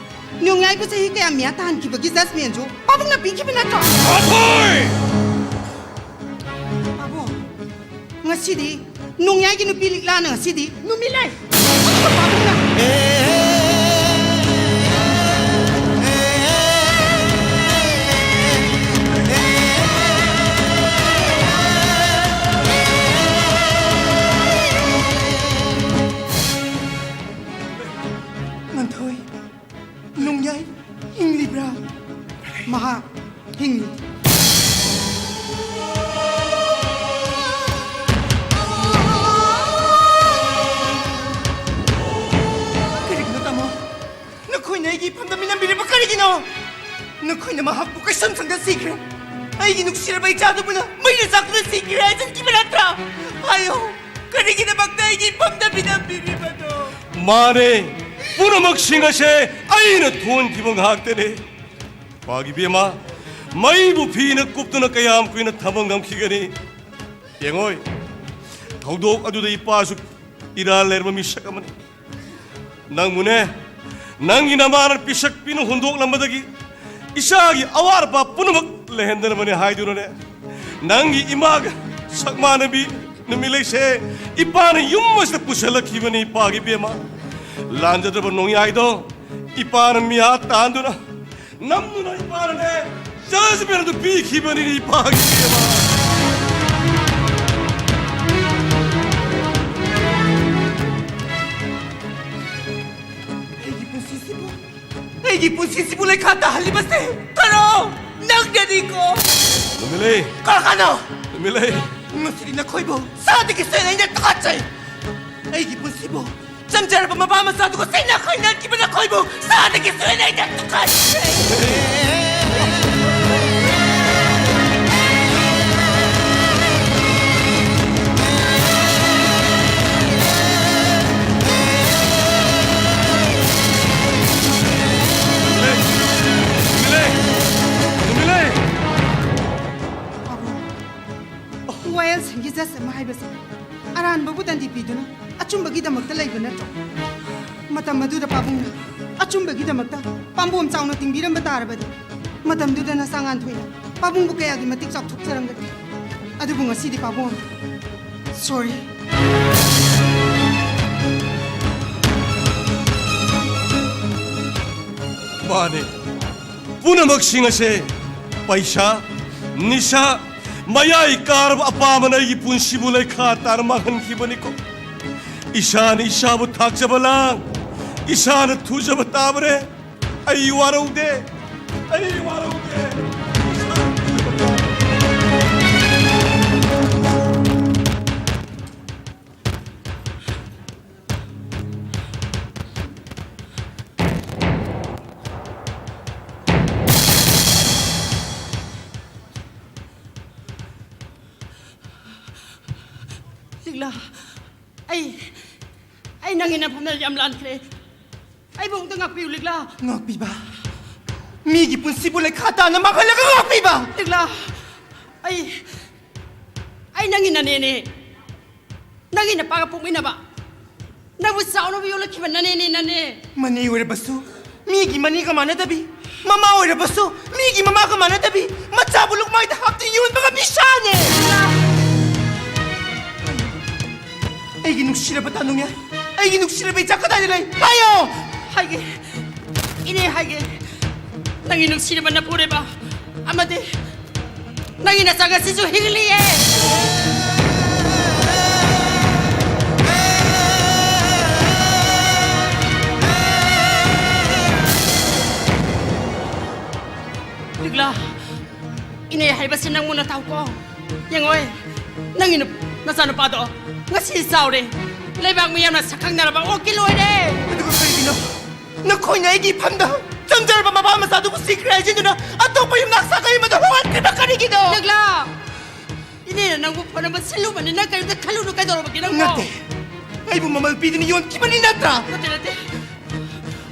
ꯅꯣꯡꯌꯥꯏꯕꯨ ꯆꯍꯤ ꯀꯌꯥ ꯃꯤꯌꯥ ꯇꯥꯍꯟꯈꯤꯕꯒꯤ ꯖꯁꯃꯦꯟꯁꯨ ꯄꯥꯕꯨꯡꯅ ꯄꯤꯈꯤꯕ ꯅꯠꯇ꯭ꯔꯣ? ꯄꯥꯕꯨꯡ, ꯉꯁꯤꯗꯤ ꯅꯣꯡꯌꯥꯏꯒꯤ ꯅꯨꯄꯤ ꯂꯤꯛꯂꯥꯅ ꯉꯁꯤꯗꯤ ꯅꯨꯃꯤꯠ ꯂꯩ꯫ ꯑꯗꯨꯒ ꯄꯥꯕꯨꯡꯅ ꯉꯟꯊꯣꯏ, ꯅꯣꯡꯌꯥꯏ ꯍꯤꯡꯂꯤꯕ꯭ꯔꯥ? ꯃꯍꯥꯛ ꯃꯍꯥꯛꯄꯨ ꯀꯩꯁꯨꯝꯁꯪꯗ ꯁꯤꯈ꯭ꯔꯦ꯫ ꯑꯩꯒꯤ ꯅꯨꯡꯁꯤꯔꯕ ꯏꯆꯥꯗꯨꯕꯨꯅ ꯃꯩꯅ ꯆꯥꯛꯇꯨꯅ ꯁꯤꯈ꯭ꯔꯦ ꯍꯥꯏꯖꯟꯈꯤꯕ ꯅꯠꯇ꯭ꯔꯥ? ꯍꯥꯏꯌꯣ, ꯀꯔꯤꯒꯤꯗꯃꯛꯇ ꯑꯩꯒꯤ ꯏꯐꯝꯗ ꯃꯤꯅꯝꯕꯤꯔꯤꯕꯅꯣ? ꯃꯥꯅꯦ, ꯄꯨꯝꯅꯃꯛꯁꯤꯡ ꯑꯁꯦ ꯑꯩꯅ ꯊꯣꯟꯈꯤꯕ ꯉꯥꯛꯇꯅꯦ꯫ ꯄꯥꯒꯤ ꯕꯦꯝꯃ, ꯃꯩꯕꯨ ꯐꯤꯅ ꯀꯨꯞꯇꯨꯅ ꯀꯌꯥꯝ ꯀꯨꯏꯅ ꯊꯝꯕ ꯉꯝꯈꯤꯒꯅꯤ? ꯌꯦꯡꯉꯣꯏ, ꯊꯧꯗꯣꯛ ꯑꯗꯨꯗ ꯏꯄꯥꯁꯨ ꯏꯔꯥꯜ ꯂꯩꯔꯕ ꯃꯤꯁꯛ ꯑꯃꯅꯤ꯫ ꯅꯪꯕꯨꯅꯦ, ꯅꯪꯒꯤ ꯅꯃꯥꯅ ꯄꯤꯁꯛ ꯄꯤꯅ ꯍꯨꯟꯗꯣꯛꯂꯝꯕꯗꯒꯤ ꯏꯆꯥꯒꯤ ꯑꯋꯥꯠ ꯑꯄꯥ ꯄꯨꯝꯅꯃꯛ ꯂꯩꯍꯟꯗꯅꯕꯅꯦ ꯍꯥꯏꯗꯨꯅꯅꯦ, ꯅꯪꯒꯤ ꯏꯃꯥꯒ ꯁꯛ ꯃꯥꯟꯅꯕꯤ ꯅꯨꯃꯤꯠꯂꯩꯁꯦ ꯏꯄꯥꯅ ꯌꯨꯝ ꯑꯁꯤꯗ ꯄꯨꯁꯜꯂꯛꯈꯤꯕꯅꯤ, ꯏꯄꯥꯒꯤ ꯕꯦꯝꯃ꯫ ꯂꯥꯟꯖꯗ꯭ꯔꯕ ꯅꯣꯡꯌꯥꯏꯗꯣ ꯏꯄꯥꯅ ꯃꯤꯍꯥꯠ ꯇꯥꯍꯟꯗꯨꯅ ꯅꯝꯗꯨꯅ ꯏꯄꯥꯅꯅꯦ ꯖꯖꯃꯦꯟ ꯑꯗꯨ ꯄꯤꯈꯤꯕꯅꯤ, ꯏꯄꯥꯒꯤ ꯕꯦꯝꯃ꯫ ꯑꯩꯒꯤ ꯄꯨꯟꯁꯤꯁꯤꯕꯨ, ꯑꯩꯒꯤ ꯄꯨꯟꯁꯤꯁꯤꯕꯨ ꯂꯩꯈꯥ ꯇꯥꯍꯜꯂꯤꯕꯁꯦ ꯀꯅꯥ? ꯅꯪꯅꯅꯤꯀꯣ꯫ ꯅꯨꯃꯤꯠꯂꯩ꯫ ꯀꯅꯥ ꯀꯅꯥ? ꯅꯨꯃꯤꯠꯂꯩ꯫ ꯉꯁꯤꯗꯤ ꯅꯈꯣꯏꯕꯨ ꯁꯥꯗꯒꯤ ꯁꯣꯏꯅ ꯑꯩꯅ ꯇꯨꯀꯠꯆꯩ꯫ ꯑꯩꯒꯤ ꯄꯨꯟꯁꯤꯕꯨ ꯆꯝꯖꯔꯕ ꯃꯄꯥ ꯃꯆꯥꯗꯨꯒ ꯁꯦꯡꯅ ꯈꯥꯏꯅꯈꯤꯕ ꯅꯈꯣꯏꯕꯨ ꯁꯥꯗꯒꯤ ꯁꯣꯏꯅ ꯑꯩꯅ ꯇꯨꯀꯠꯆꯩ꯫ ꯋꯥꯌꯦꯜꯁꯪꯒꯤ ꯖꯖ ꯑꯃ ꯍꯥꯏꯕꯁꯦ ꯑꯔꯥꯟꯕꯕꯨ ꯗꯟꯗꯤ ꯄꯤꯗꯨꯅ ꯑꯆꯨꯝꯕꯒꯤꯗꯃꯛꯇ ꯂꯩꯕ ꯅꯠꯇ꯭ꯔꯣ? ꯃꯇꯝ ꯑꯗꯨꯗ ꯄꯥꯕꯨꯡꯅ ꯑꯆꯨꯝꯕꯒꯤꯗꯃꯛꯇ ꯄꯥꯝꯕꯣꯝ ꯆꯥꯎꯅ ꯇꯤꯡꯕꯤꯔꯝꯕ ꯇꯥꯔꯕꯗꯤ, ꯃꯇꯝꯗꯨꯗ ꯅꯆꯥ ꯉꯥꯟꯊꯣꯏꯅ ꯄꯥꯕꯨꯡꯕꯨ ꯀꯌꯥꯒꯤ ꯃꯇꯤꯛ ꯆꯥꯎꯊꯣꯛꯆꯔꯝꯒꯅꯤ꯫ ꯑꯗꯨꯕꯨ ꯉꯁꯤꯗꯤ ꯄꯥꯕꯨꯡ, ꯁꯣꯔꯤ꯫ ꯃꯥꯅꯦ, ꯄꯨꯝꯅꯃꯛꯁꯤꯡ ꯑꯁꯦ ꯄꯩꯁꯥ, ꯅꯤꯁꯥ, ꯃꯌꯥꯏ ꯀꯥꯔꯕ ꯑꯄꯥꯝꯕꯅ ꯑꯩꯒꯤ ꯄꯨꯟꯁꯤꯕꯨ ꯂꯩꯈꯥ ꯇꯥꯅ ꯃꯥꯡꯍꯟꯈꯤꯕꯅꯤꯀꯣ꯫ ꯏꯁꯥꯅ ꯏꯁꯥꯕꯨ ꯊꯥꯛꯆꯕ ꯂꯥꯡ, ꯏꯁꯥꯅ ꯊꯨꯖꯕ ꯇꯥꯕꯅꯦ꯫ ꯑꯩ ꯋꯥꯔꯧꯗꯦ, ꯑꯩ ꯋꯥꯔꯧꯗꯦ꯫ ꯂꯤꯛꯂꯥ, ꯑꯩ, ꯑꯩ ꯅꯪꯒꯤ ꯅꯐꯝꯗ ꯌꯥꯝ ꯂꯥꯟꯈ꯭ꯔꯦ꯫ ꯑꯩꯕꯨ ꯑꯃꯨꯛꯇ ꯉꯥꯛꯄꯤꯌꯨ, ꯂꯤꯛꯂꯥ꯫ ꯉꯥꯛꯄꯤꯕ? ꯃꯤꯒꯤ ꯄꯨꯟꯁꯤꯕꯨ ꯂꯩꯈꯥ ꯇꯥꯅ ꯃꯥꯡꯍꯜꯂꯒ ꯉꯥꯛꯄꯤꯕ? ꯂꯤꯛꯂꯥ, ꯑꯩ, ꯑꯩ ꯅꯪꯒꯤ ꯅꯅꯦꯅꯦ꯫ ꯅꯪꯒꯤ ꯅꯄꯥꯒ ꯄꯣꯛꯃꯤꯟꯅꯕ, ꯅꯪꯕꯨ ꯆꯥꯎꯅꯕ ꯌꯣꯛꯂꯛꯈꯤꯕ ꯅꯅꯦꯅꯦ, ꯅꯅꯦ꯫ ꯃꯅꯦ ꯑꯣꯏꯔꯕꯁꯨ ꯃꯤꯒꯤ ꯃꯅꯦꯒ ꯃꯥꯟꯅꯗꯕꯤ, ꯃꯃꯥ ꯑꯣꯏꯔꯕꯁꯨ ꯃꯤꯒꯤ ꯃꯃꯥꯒ ꯃꯥꯟꯅꯗꯕꯤ, ꯃꯆꯥꯕꯨ ꯂꯨꯛꯃꯥꯏꯗ ꯍꯥꯞꯇꯨꯅ ꯌꯣꯟꯕ ꯉꯝꯕꯤ ꯁꯥꯅꯦ꯫ ꯑꯩꯒꯤ ꯅꯨꯡꯁꯤꯔꯕ ꯇꯥꯅꯨꯡꯌꯥ, ꯑꯩꯒꯤ ꯅꯨꯡꯁꯤꯔꯕ ꯏꯆꯥ ꯀꯗꯥꯏꯗ ꯂꯩ? ꯍꯥꯏꯌꯣ! ꯍꯥꯏꯒꯦ, ꯏꯅꯦ ꯍꯥꯏꯒꯦ, ꯅꯪꯒꯤ ꯅꯨꯡꯁꯤꯔꯕ ꯅꯄꯨꯔꯣꯏꯕ ꯑꯃꯗꯤ ꯅꯪꯒꯤ ꯅꯆꯥ ꯉꯁꯤꯁꯨ ꯍꯤꯡꯂꯤꯌꯦ꯫ ꯂꯤꯛꯂꯥ, ꯏꯅꯦ ꯍꯥꯏꯕꯁꯤ ꯅꯪ ꯃꯨꯟꯅ ꯇꯥꯎꯀꯣ꯫ ꯌꯦꯡꯉꯣꯏ, ꯅꯪꯒꯤ ꯅꯨ-, ꯅꯆꯥꯅꯨꯄꯥꯗꯣ ꯉꯁꯤ ꯆꯥꯎꯔꯦ꯫ ꯂꯩꯕꯥꯛ ꯃꯤꯌꯥꯝꯅ ꯁꯛꯈꯪꯅꯔꯕ ꯑꯣꯛꯀꯤ ꯂꯣꯏꯔꯦ꯫ ꯑꯗꯨꯒ ꯀꯔꯤꯒꯤꯅꯣ ꯅꯈꯣꯏꯅ ꯑꯩꯒꯤ ꯏꯐꯝꯗ ꯆꯝꯖꯔꯕ ꯃꯄꯥ ꯃꯆꯥꯗꯨꯕꯨ ꯁꯤꯈ꯭ꯔꯦ ꯍꯥꯏꯖꯤꯟꯗꯨꯅ ꯑꯇꯣꯞꯄ ꯌꯨꯝꯅꯥꯛ ꯁꯥꯒꯩ ꯑꯃꯗ ꯍꯣꯡꯍꯟꯈ꯭ꯔꯤꯕ ꯀꯔꯤꯒꯤꯅꯣ? ꯂꯤꯛꯂꯥ, ꯏꯅꯦꯅ ꯅꯪꯕꯨ ꯐꯅꯕ ꯁꯤꯜꯂꯨꯕꯅꯤ, ꯅꯪ ꯀꯔꯤꯝꯇ ꯈꯜꯂꯨꯅꯨ꯫ ꯀꯩꯗꯧꯔꯕꯒꯦ ꯅꯪꯕꯣ? ꯅꯠꯇꯦ, ꯑꯩꯕꯨ ꯃꯃꯜ ꯄꯤꯗꯨꯅ ꯌꯣꯟꯈꯤꯕꯅꯤ ꯅꯠꯇ꯭ꯔꯥ? ꯅꯠꯇꯦ, ꯅꯠꯇꯦ꯫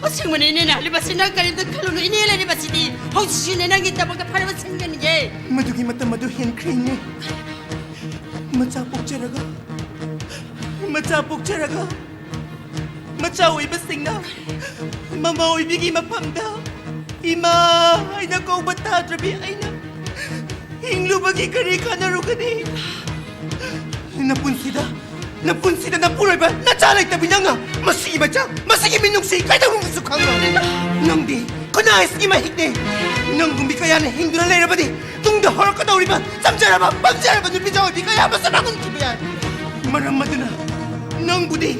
ꯑꯁꯦꯡꯕꯅꯤ, ꯏꯅꯦꯅ ꯍꯥꯏꯔꯤꯕꯁꯤ ꯅꯪ ꯀꯔꯤꯝꯇ ꯈꯜꯂꯨꯅꯨ꯫ ꯏꯅꯦ ꯂꯩꯔꯤꯕꯁꯤꯗꯤ ꯍꯧꯖꯤꯛꯁꯨ ꯏꯅꯦ ꯅꯪꯒꯤꯗꯃꯛꯇ ꯐꯅꯕ ꯁꯤꯟꯒꯅꯤꯌꯦ꯫ ꯃꯗꯨꯒꯤ ꯃꯇꯝ ꯑꯗꯨ ꯍꯦꯟꯈ꯭ꯔꯦ ꯏꯅꯦ꯫ ꯃꯆꯥ ꯄꯣꯛꯆꯔꯒ, ꯃꯆꯥ ꯄꯣꯛꯆꯔꯒ ꯃꯆꯥ ꯑꯣꯏꯕꯁꯤꯡꯅ ꯃꯃꯥ ꯑꯣꯏꯕꯤꯒꯤ ꯃꯐꯝꯗ "ꯏꯃꯥ" ꯍꯥꯏꯅ ꯀꯧꯕ ꯇꯥꯗ꯭ꯔꯕꯤ ꯑꯩꯅ ꯍꯤꯡꯂꯨꯕꯒꯤ ꯀꯔꯤ ꯀꯥꯟꯅꯔꯨꯒꯅꯤ? ꯅꯄꯨꯟꯁꯤꯗ, ꯅꯄꯨꯟꯁꯤꯗ ꯅꯄꯨꯔꯣꯏꯕ ꯅꯆꯥ ꯂꯩꯇꯕꯤ ꯅꯪꯅ ꯃꯁꯤꯒꯤ ꯃꯆꯥ, ꯃꯁꯤꯒꯤ ꯃꯤꯅꯨꯡꯁꯤ ꯀꯩꯗꯧꯅꯨꯡꯗꯁꯨ ꯈꯪꯉꯣꯏ꯫ ꯅꯪꯗꯤ ꯈꯨꯟꯅꯥꯏ ꯑꯁꯤꯒꯤ ꯃꯍꯤꯛꯅꯦ꯫ ꯅꯪꯒꯨꯝꯕꯤ ꯀꯌꯥꯅ ꯍꯤꯡꯗꯨꯅ ꯂꯩꯔꯕꯗꯤ ꯇꯨꯡꯗ ꯍꯧꯔꯛꯀꯗꯧꯔꯤꯕ ꯆꯝꯖꯔꯕ, ꯄꯪꯖꯔꯕ ꯅꯨꯄꯤꯖꯥ ꯑꯣꯏꯕꯤ ꯀꯌꯥ ꯑꯃꯁꯨ ꯃꯥꯡꯍꯟꯈꯤꯕ ꯌꯥꯏ꯫ ꯃꯔꯝ ꯑꯗꯨꯅ ꯅꯪꯕꯨꯗꯤ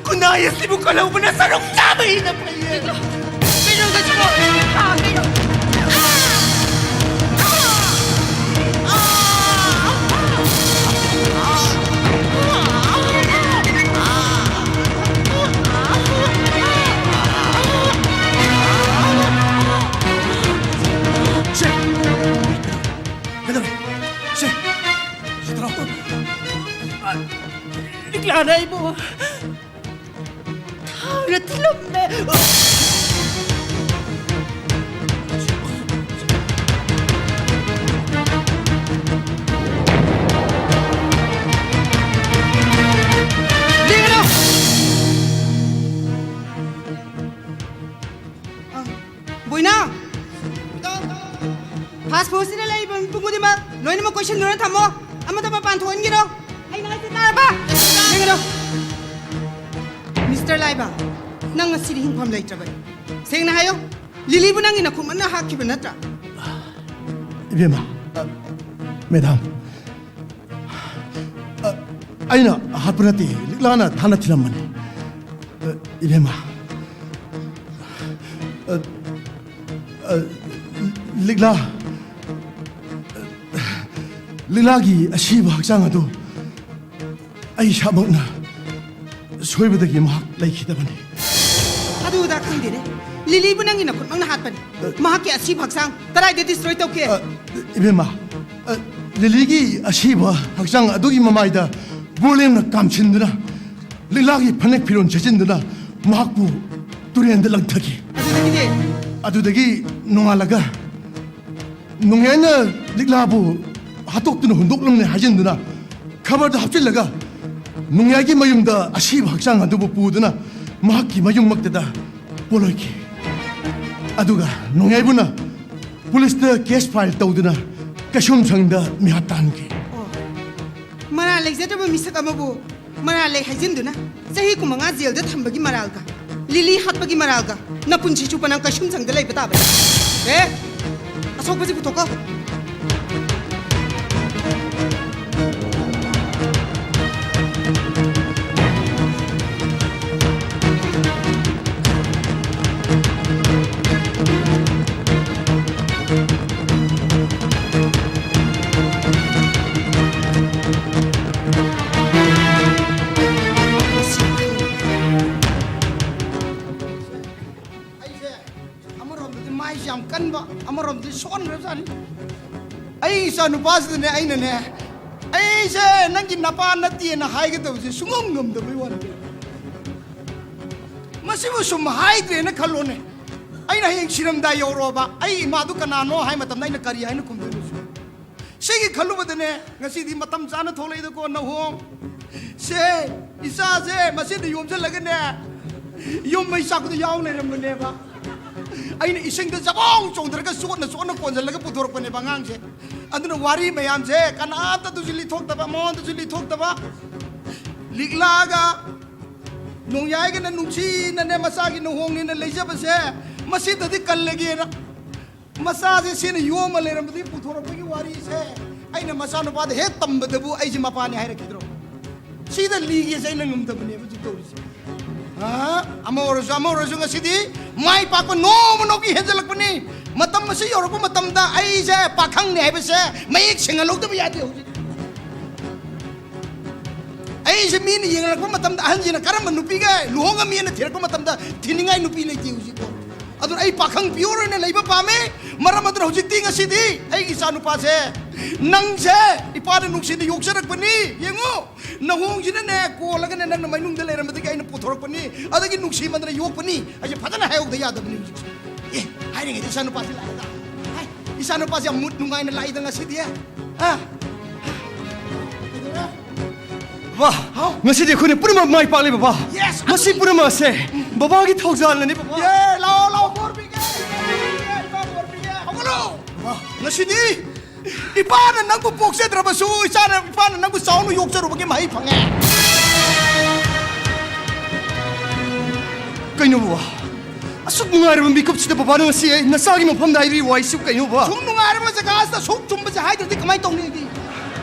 ꯈꯨꯟꯅꯥꯏ ꯑꯁꯤꯕꯨ ꯀꯜꯍꯧꯕꯅ ꯁꯔꯨꯛ ꯆꯥꯕ ꯍꯦꯟꯅ ꯐꯩꯌꯦ꯫ ꯀꯩꯅꯣ ꯇꯧꯁꯤꯕꯣ? ꯑꯥ, ꯀꯩꯅꯣ? ꯁꯦ! ꯀꯩꯗꯧꯔꯦ? ꯁꯦ! ꯁꯤ ꯊꯥꯔꯛꯑꯣ꯫ ꯂꯤꯛꯂꯥꯅ ꯑꯩꯕꯨ ꯊꯥꯡꯅ ꯊꯤꯜꯂꯝꯃꯦ꯫ ꯂꯦꯡꯒꯅꯨ! ꯑ, ꯕꯣꯏꯅꯥ! ꯐꯥꯁ ꯐꯨꯗꯁꯤꯗ ꯂꯩꯔꯤꯕ ꯃꯤꯄꯨꯝ ꯈꯨꯗꯤꯡꯃꯛ ꯂꯣꯏꯅꯃꯛ ꯀꯣꯏꯁꯤꯟꯗꯨꯅ ꯊꯝꯃꯣ꯫ ꯑꯃꯠꯇ ꯃꯄꯥꯟ ꯊꯣꯛꯍꯟꯒꯅꯨ꯫ ꯑꯩꯅ ꯍꯥꯏꯁꯦ ꯇꯥꯔꯕ? ꯂꯦꯡꯒꯅꯨ! ꯃꯤꯁꯇꯔ ꯂꯥꯏꯕ, ꯅꯪ ꯉꯁꯤꯗꯤ ꯍꯤꯡꯐꯝ ꯂꯩꯇ꯭ꯔꯕꯅꯤ꯫ ꯁꯦꯡꯅ ꯍꯥꯏꯌꯨ, ꯂꯤꯂꯤꯕꯨ ꯅꯪꯒꯤ ꯅꯈꯨꯠꯃꯛꯅ ꯍꯥꯠꯈꯤꯕ ꯅꯠꯇ꯭ꯔꯥ? ꯏꯕꯦꯝꯃ, ꯑ, ꯃꯦꯗꯥꯝ, ꯑ, ꯑꯩꯅ ꯍꯥꯠꯄ ꯅꯠꯇꯦ, ꯂꯤꯛꯂꯥꯅ ꯊꯥꯅ ꯊꯤꯜꯂꯝꯕꯅꯤ꯫ ꯑ, ꯏꯕꯦꯝꯃ, ꯑ, ꯑ, ꯂꯤꯛꯂꯥ, ꯂꯤꯛꯂꯥꯒꯤ ꯑꯁꯤꯕ ꯍꯛꯆꯥꯡ ꯑꯗꯨ ꯑꯩ ꯏꯁꯥꯃꯛꯅ ꯁꯣꯏꯕꯗꯒꯤ ꯃꯍꯥꯛ ꯂꯩꯈꯤꯗꯕꯅꯤ꯫ ꯑꯗꯨꯗ ꯈꯪꯗꯦꯅꯦ꯫ ꯂꯤꯂꯤꯕꯨ ꯅꯪꯒꯤ ꯅꯈꯨꯠꯃꯛꯅ ꯍꯥꯠꯄꯅꯤ꯫ ꯃꯍꯥꯛꯀꯤ ꯑꯁꯤꯕ ꯍꯛꯆꯥꯡ ꯀꯗꯥꯏꯗ destroy ꯇꯧꯈꯤ? ꯑ, ꯏꯕꯦꯝꯃ, ꯑ, ꯂꯤꯂꯤꯒꯤ ꯑꯁꯤꯕ ꯍꯛꯆꯥꯡ ꯑꯗꯨꯒꯤ ꯃꯃꯥꯏꯗ ꯕꯣꯂꯦꯝꯅ ꯀꯥꯝꯁꯤꯟꯗꯨꯅ, ꯂꯤꯛꯂꯥꯒꯤ ꯐꯅꯦꯛ ꯐꯤꯔꯣꯜ ꯁꯦꯠꯆꯤꯟꯗꯨꯅ ꯃꯍꯥꯛꯄꯨ ꯇꯨꯔꯦꯟꯗ ꯂꯪꯊꯈꯤ꯫ ꯑꯗꯨꯗꯒꯤꯗꯤ? ꯑꯗꯨꯗꯒꯤ ꯅꯣꯡꯉꯥꯜꯂꯒ ꯅꯣꯡꯌꯥꯏꯅ ꯂꯤꯛꯂꯥꯕꯨ ꯍꯥꯠꯇꯣꯛꯇꯨꯅ ꯍꯨꯟꯗꯣꯛꯂꯝꯂꯦ ꯍꯥꯏꯖꯤꯟꯗꯨꯅ ꯈꯕꯔꯗ ꯍꯥꯞꯆꯤꯜꯂꯒ ꯅꯣꯡꯌꯥꯏꯒꯤ ꯃꯌꯨꯝꯗ ꯑꯁꯤꯕ ꯍꯛꯆꯥꯡ ꯑꯗꯨꯕꯨ ꯄꯨꯗꯨꯅ ꯃꯍꯥꯛꯀꯤ ꯃꯌꯨꯝꯃꯛꯇꯗ ꯄꯣꯠꯂꯣꯏꯈꯤ꯫ ꯑꯗꯨꯒ ꯅꯣꯡꯌꯥꯏꯕꯨꯅ ꯄꯨꯂꯤꯁꯇ case file ꯇꯧꯗꯨꯅ ꯀꯩꯁꯨꯝꯁꯪꯗ ꯃꯤꯍꯥꯠ ꯇꯥꯍꯟꯈꯤ꯫ ꯑꯣ, ꯃꯔꯥꯜ ꯂꯩꯖꯗ꯭ꯔꯕ ꯃꯤꯁꯛ ꯑꯃꯕꯨ ꯃꯔꯥꯜ ꯂꯩ ꯍꯥꯏꯖꯤꯟꯗꯨꯅ ꯆꯍꯤ ꯀꯨꯟꯃꯉꯥ ꯖꯦꯜꯗ ꯊꯝꯕꯒꯤ ꯃꯔꯥꯜꯒ, ꯂꯤꯂꯤ ꯍꯥꯠꯄꯒꯤ ꯃꯔꯥꯜꯒ, ꯅꯄꯨꯟꯁꯤ ꯆꯨꯞꯄ ꯅꯪ ꯀꯩꯁꯨꯝꯁꯪꯗ ꯂꯩꯕ ꯇꯥꯕꯅꯤ꯫ ꯑꯦ, ꯑꯁꯣꯛꯄꯁꯤ ꯄꯨꯊꯣꯛꯀꯣ꯫ ꯑꯩꯁꯦ ꯑꯃꯔꯣꯝꯗꯗꯤ ꯃꯥꯏꯁꯦ ꯌꯥꯝ ꯀꯟꯕ, ꯑꯃꯔꯣꯝꯗꯗꯤ ꯁꯣꯟꯈ꯭ꯔꯖꯥꯠꯅꯤ꯫ ꯑꯩ ꯏꯆꯥ ꯅꯨꯄꯥꯁꯤꯗꯅꯦ ꯑꯩꯅꯅꯦ ꯑꯩꯁꯦ ꯅꯪꯒꯤ ꯅꯄꯥ ꯅꯠꯇꯦꯅ ꯍꯥꯏꯒꯗꯕꯁꯦ ꯁꯨꯡꯉꯝ ꯉꯝꯗꯕꯩ ꯋꯥꯅꯤ꯫ ꯃꯁꯤꯕꯨ ꯁꯨꯝ ꯍꯥꯏꯗ꯭ꯔꯦꯅ ꯈꯜꯂꯣꯅꯦ꯫ ꯑꯩꯅ ꯍꯌꯦꯡ ꯁꯤꯔꯝꯗꯥꯏ ꯌꯧꯔꯛꯑꯕ, ꯑꯩ ꯏꯃꯥꯗꯨ ꯀꯅꯥꯅꯣ ꯍꯥꯏ ꯃꯇꯝꯗ ꯑꯩꯅ ꯀꯔꯤ ꯍꯥꯏꯅ ꯈꯨꯝꯗꯣꯏꯅꯣ ꯁꯤꯕꯨ? ꯁꯤꯒꯤ ꯈꯜꯂꯨꯕꯗꯅꯦ, ꯉꯁꯤꯗꯤ ꯃꯇꯝ ꯆꯥꯅ ꯊꯣꯛꯂꯛꯏꯗꯀꯣ ꯅꯍꯣꯡ꯫ ꯁꯦ, ꯏꯆꯥꯁꯦ ꯃꯁꯤꯗ ꯌꯣꯝꯁꯤꯜꯂꯒꯅꯦ, ꯌꯨꯝ ꯃꯩ ꯆꯥꯛꯄꯗ ꯌꯥꯎ ꯂꯩꯔꯝꯕꯅꯦꯕ꯫ ꯑꯩꯅ ꯏꯁꯤꯡꯗ ꯖꯕꯣꯡ ꯆꯣꯡꯊꯔꯒ ꯆꯣꯠꯅ ꯆꯣꯠꯅ ꯀꯣꯟꯁꯤꯜꯂꯒ ꯄꯨꯊꯣꯔꯛꯄꯅꯦꯕ ꯑꯉꯥꯡꯁꯦ꯫ ꯑꯗꯨꯅ ꯋꯥꯔꯤ ꯃꯌꯥꯝꯁꯦ ꯀꯅꯥꯝꯇꯗꯁꯨ ꯂꯤꯊꯣꯛꯇꯕ, ꯃꯉꯣꯟꯗꯁꯨ ꯂꯤꯊꯣꯛꯇꯕ, ꯂꯤꯛꯂꯥꯒ ꯅꯣꯡꯌꯥꯏꯒꯅ ꯅꯨꯡꯁꯤꯅꯅꯦ ꯃꯆꯥꯒꯤ ꯅꯍꯣꯡꯅꯦꯅ ꯂꯩꯖꯕꯁꯦ ꯃꯁꯤꯗꯗꯤ ꯀꯜꯂꯒꯦꯅ ꯃꯆꯥꯁꯦ ꯁꯤꯅ ꯌꯣꯝꯃ ꯂꯩꯔꯝꯕꯗꯒꯤ ꯄꯨꯊꯣꯔꯛꯄꯒꯤ ꯋꯥꯔꯤꯁꯦ ꯑꯩꯅ ꯃꯆꯥꯅꯨꯄꯥꯗ ꯍꯦꯛ ꯇꯝꯕꯗꯕꯨ ꯑꯩꯁꯦ ꯃꯄꯥꯅꯤ ꯍꯥꯏꯔꯛꯈꯤꯗ꯭ꯔꯣ? ꯁꯤꯗ ꯂꯤꯒꯦꯁꯦ ꯑꯩꯅ ꯉꯝꯗꯕꯅꯦꯕ ꯍꯧꯖꯤꯛ ꯇꯧꯔꯤꯁꯦ꯫ ꯑ, ꯑꯃ ꯑꯣꯏꯔꯁꯨ ꯑꯃ ꯑꯣꯏꯔꯁꯨ ꯉꯁꯤꯗꯤ ꯃꯥꯏ ꯄꯥꯛꯄ ꯅꯣꯡꯃ ꯅꯣꯡꯃꯒꯤ ꯍꯦꯟꯖꯜꯂꯛꯄꯅꯤ꯫ ꯃꯇꯝ ꯑꯁꯤ ꯌꯧꯔꯛꯄ ꯃꯇꯝꯗ ꯑꯩꯁꯦ ꯄꯥꯈꯪꯅꯤ ꯍꯥꯏꯕꯁꯦ ꯃꯌꯦꯛ ꯁꯦꯡꯍꯜꯍꯧꯗꯕ ꯌꯥꯗꯦ ꯍꯧꯖꯤꯛ꯫ ꯑꯩꯁꯦ ꯃꯤꯅ ꯌꯦꯡꯂꯛꯄ ꯃꯇꯝꯗ ꯑꯍꯟꯁꯤꯅ ꯀꯔꯝꯕ ꯅꯨꯄꯤꯒ ꯂꯨꯍꯣꯡꯉꯝꯃꯤꯅ ꯊꯤꯔꯛꯄ ꯃꯇꯝꯗ ꯊꯤꯅꯤꯡꯉꯥꯏ ꯅꯨꯄꯤ ꯂꯩꯇꯦ ꯍꯧꯖꯤꯛꯐꯥꯎ꯫ ꯑꯗꯨꯅ ꯑꯩ ꯄꯥꯈꯪ pure ꯑꯣꯏꯅ ꯂꯩꯕ ꯄꯥꯝꯃꯤ꯫ ꯃꯔꯝ ꯑꯗꯨꯅ ꯍꯧꯖꯤꯛꯇꯤ ꯉꯁꯤꯗꯤ ꯑꯩꯒꯤ ꯏꯆꯥ ꯅꯨꯄꯥꯁꯦ ꯅꯪꯁꯦ ꯏꯄꯥꯅ ꯅꯨꯡꯁꯤꯅ ꯌꯣꯛꯆꯔꯛꯄꯅꯤ꯫ ꯌꯦꯡꯉꯨ, ꯅꯍꯣꯡꯁꯤꯅꯅꯦ ꯀꯣꯜꯂꯒꯅꯦ ꯅꯪꯅ ꯃꯩꯅꯨꯡꯗ ꯂꯩꯔꯝꯕꯗꯒꯤ ꯑꯩꯅ ꯄꯨꯊꯣꯔꯛꯄꯅꯤ꯫ ꯑꯗꯒꯤ ꯅꯨꯡꯁꯤꯃꯟꯗꯅ ꯌꯣꯛꯄꯅꯤ꯫ ꯑꯩꯁꯦ ꯐꯖꯅ ꯍꯥꯏꯍꯧꯗ ꯌꯥꯗꯕꯅꯤ ꯍꯧꯖꯤꯛꯁꯦ꯫ ꯑꯦ, ꯍꯥꯏꯔꯤꯉꯩꯗ ꯏꯆꯥ ꯅꯨꯄꯥꯁꯦ ꯂꯥꯛꯑꯦꯗ꯫ ꯍꯥꯏ, ꯏꯆꯥ ꯅꯨꯄꯥꯁꯦ ꯌꯥꯝ mood ꯅꯨꯡꯉꯥꯏꯅ ꯂꯥꯛꯏꯗ ꯉꯁꯤꯗꯤ꯫ ꯑ? ꯀꯩꯗꯧꯔꯦ? ꯕꯕꯥ, ꯍꯥꯎ꯫ ꯉꯁꯤꯗꯤ ꯑꯩꯈꯣꯏꯅ ꯄꯨꯝꯅꯃꯛ ꯃꯥꯏ ꯄꯥꯛꯂꯦ, ꯕꯕꯥ꯫ Yes, ꯃꯁꯤ ꯑꯗꯨꯅꯤ꯫ ꯄꯨꯝꯅꯃꯛ ꯑꯁꯦ ꯕꯕꯥꯒꯤ ꯊꯧꯖꯥꯜꯅꯅꯤ, ꯕꯕꯥ꯫ ꯌꯦ, ꯂꯥꯛꯑꯣ, ꯂꯥꯛꯑꯣ, ꯕꯣꯔ ꯄꯤꯒꯦ, ꯕꯣꯔ ꯄꯤꯒꯦ, ꯏꯄꯥ ꯕꯣꯔ ꯄꯤꯒꯦ꯫ ꯍꯧꯒꯠꯂꯣ꯫ ꯕꯕꯥ꯫ ꯉꯁꯤꯗꯤ ꯏꯄꯥꯅ ꯅꯪꯕꯨ ꯄꯣꯛꯆꯗ꯭ꯔꯕꯁꯨ, ꯏꯆꯥꯅ, ꯏꯄꯥꯅ ꯅꯪꯕꯨ ꯆꯥꯎꯅ ꯌꯣꯛꯆꯔꯨꯕꯒꯤ ꯃꯍꯩ ꯐꯪꯉꯦ꯫ ꯀꯩꯅꯣ, ꯕꯕꯥ? ꯑꯁꯨꯛ ꯅꯨꯡꯉꯥꯏꯔꯕ ꯃꯤꯀꯨꯞꯁꯤꯗ ꯕꯕꯥꯅ ꯉꯁꯤ ꯑꯩ ꯅꯆꯥꯒꯤ ꯃꯐꯝꯗ ꯍꯥꯏꯕꯤꯕ ꯋꯥꯍꯩꯁꯤꯕꯨ ꯀꯩꯅꯣꯕ? ꯁꯨꯝ ꯅꯨꯡꯉꯥꯏꯔꯕ ꯖꯒꯥꯁꯤꯗ ꯁꯨꯝ ꯆꯨꯝꯕꯁꯦ ꯍꯥꯏꯗ꯭ꯔꯗꯤ ꯀꯃꯥꯏꯅ ꯇꯧꯅꯤ ꯑꯩꯗꯤ?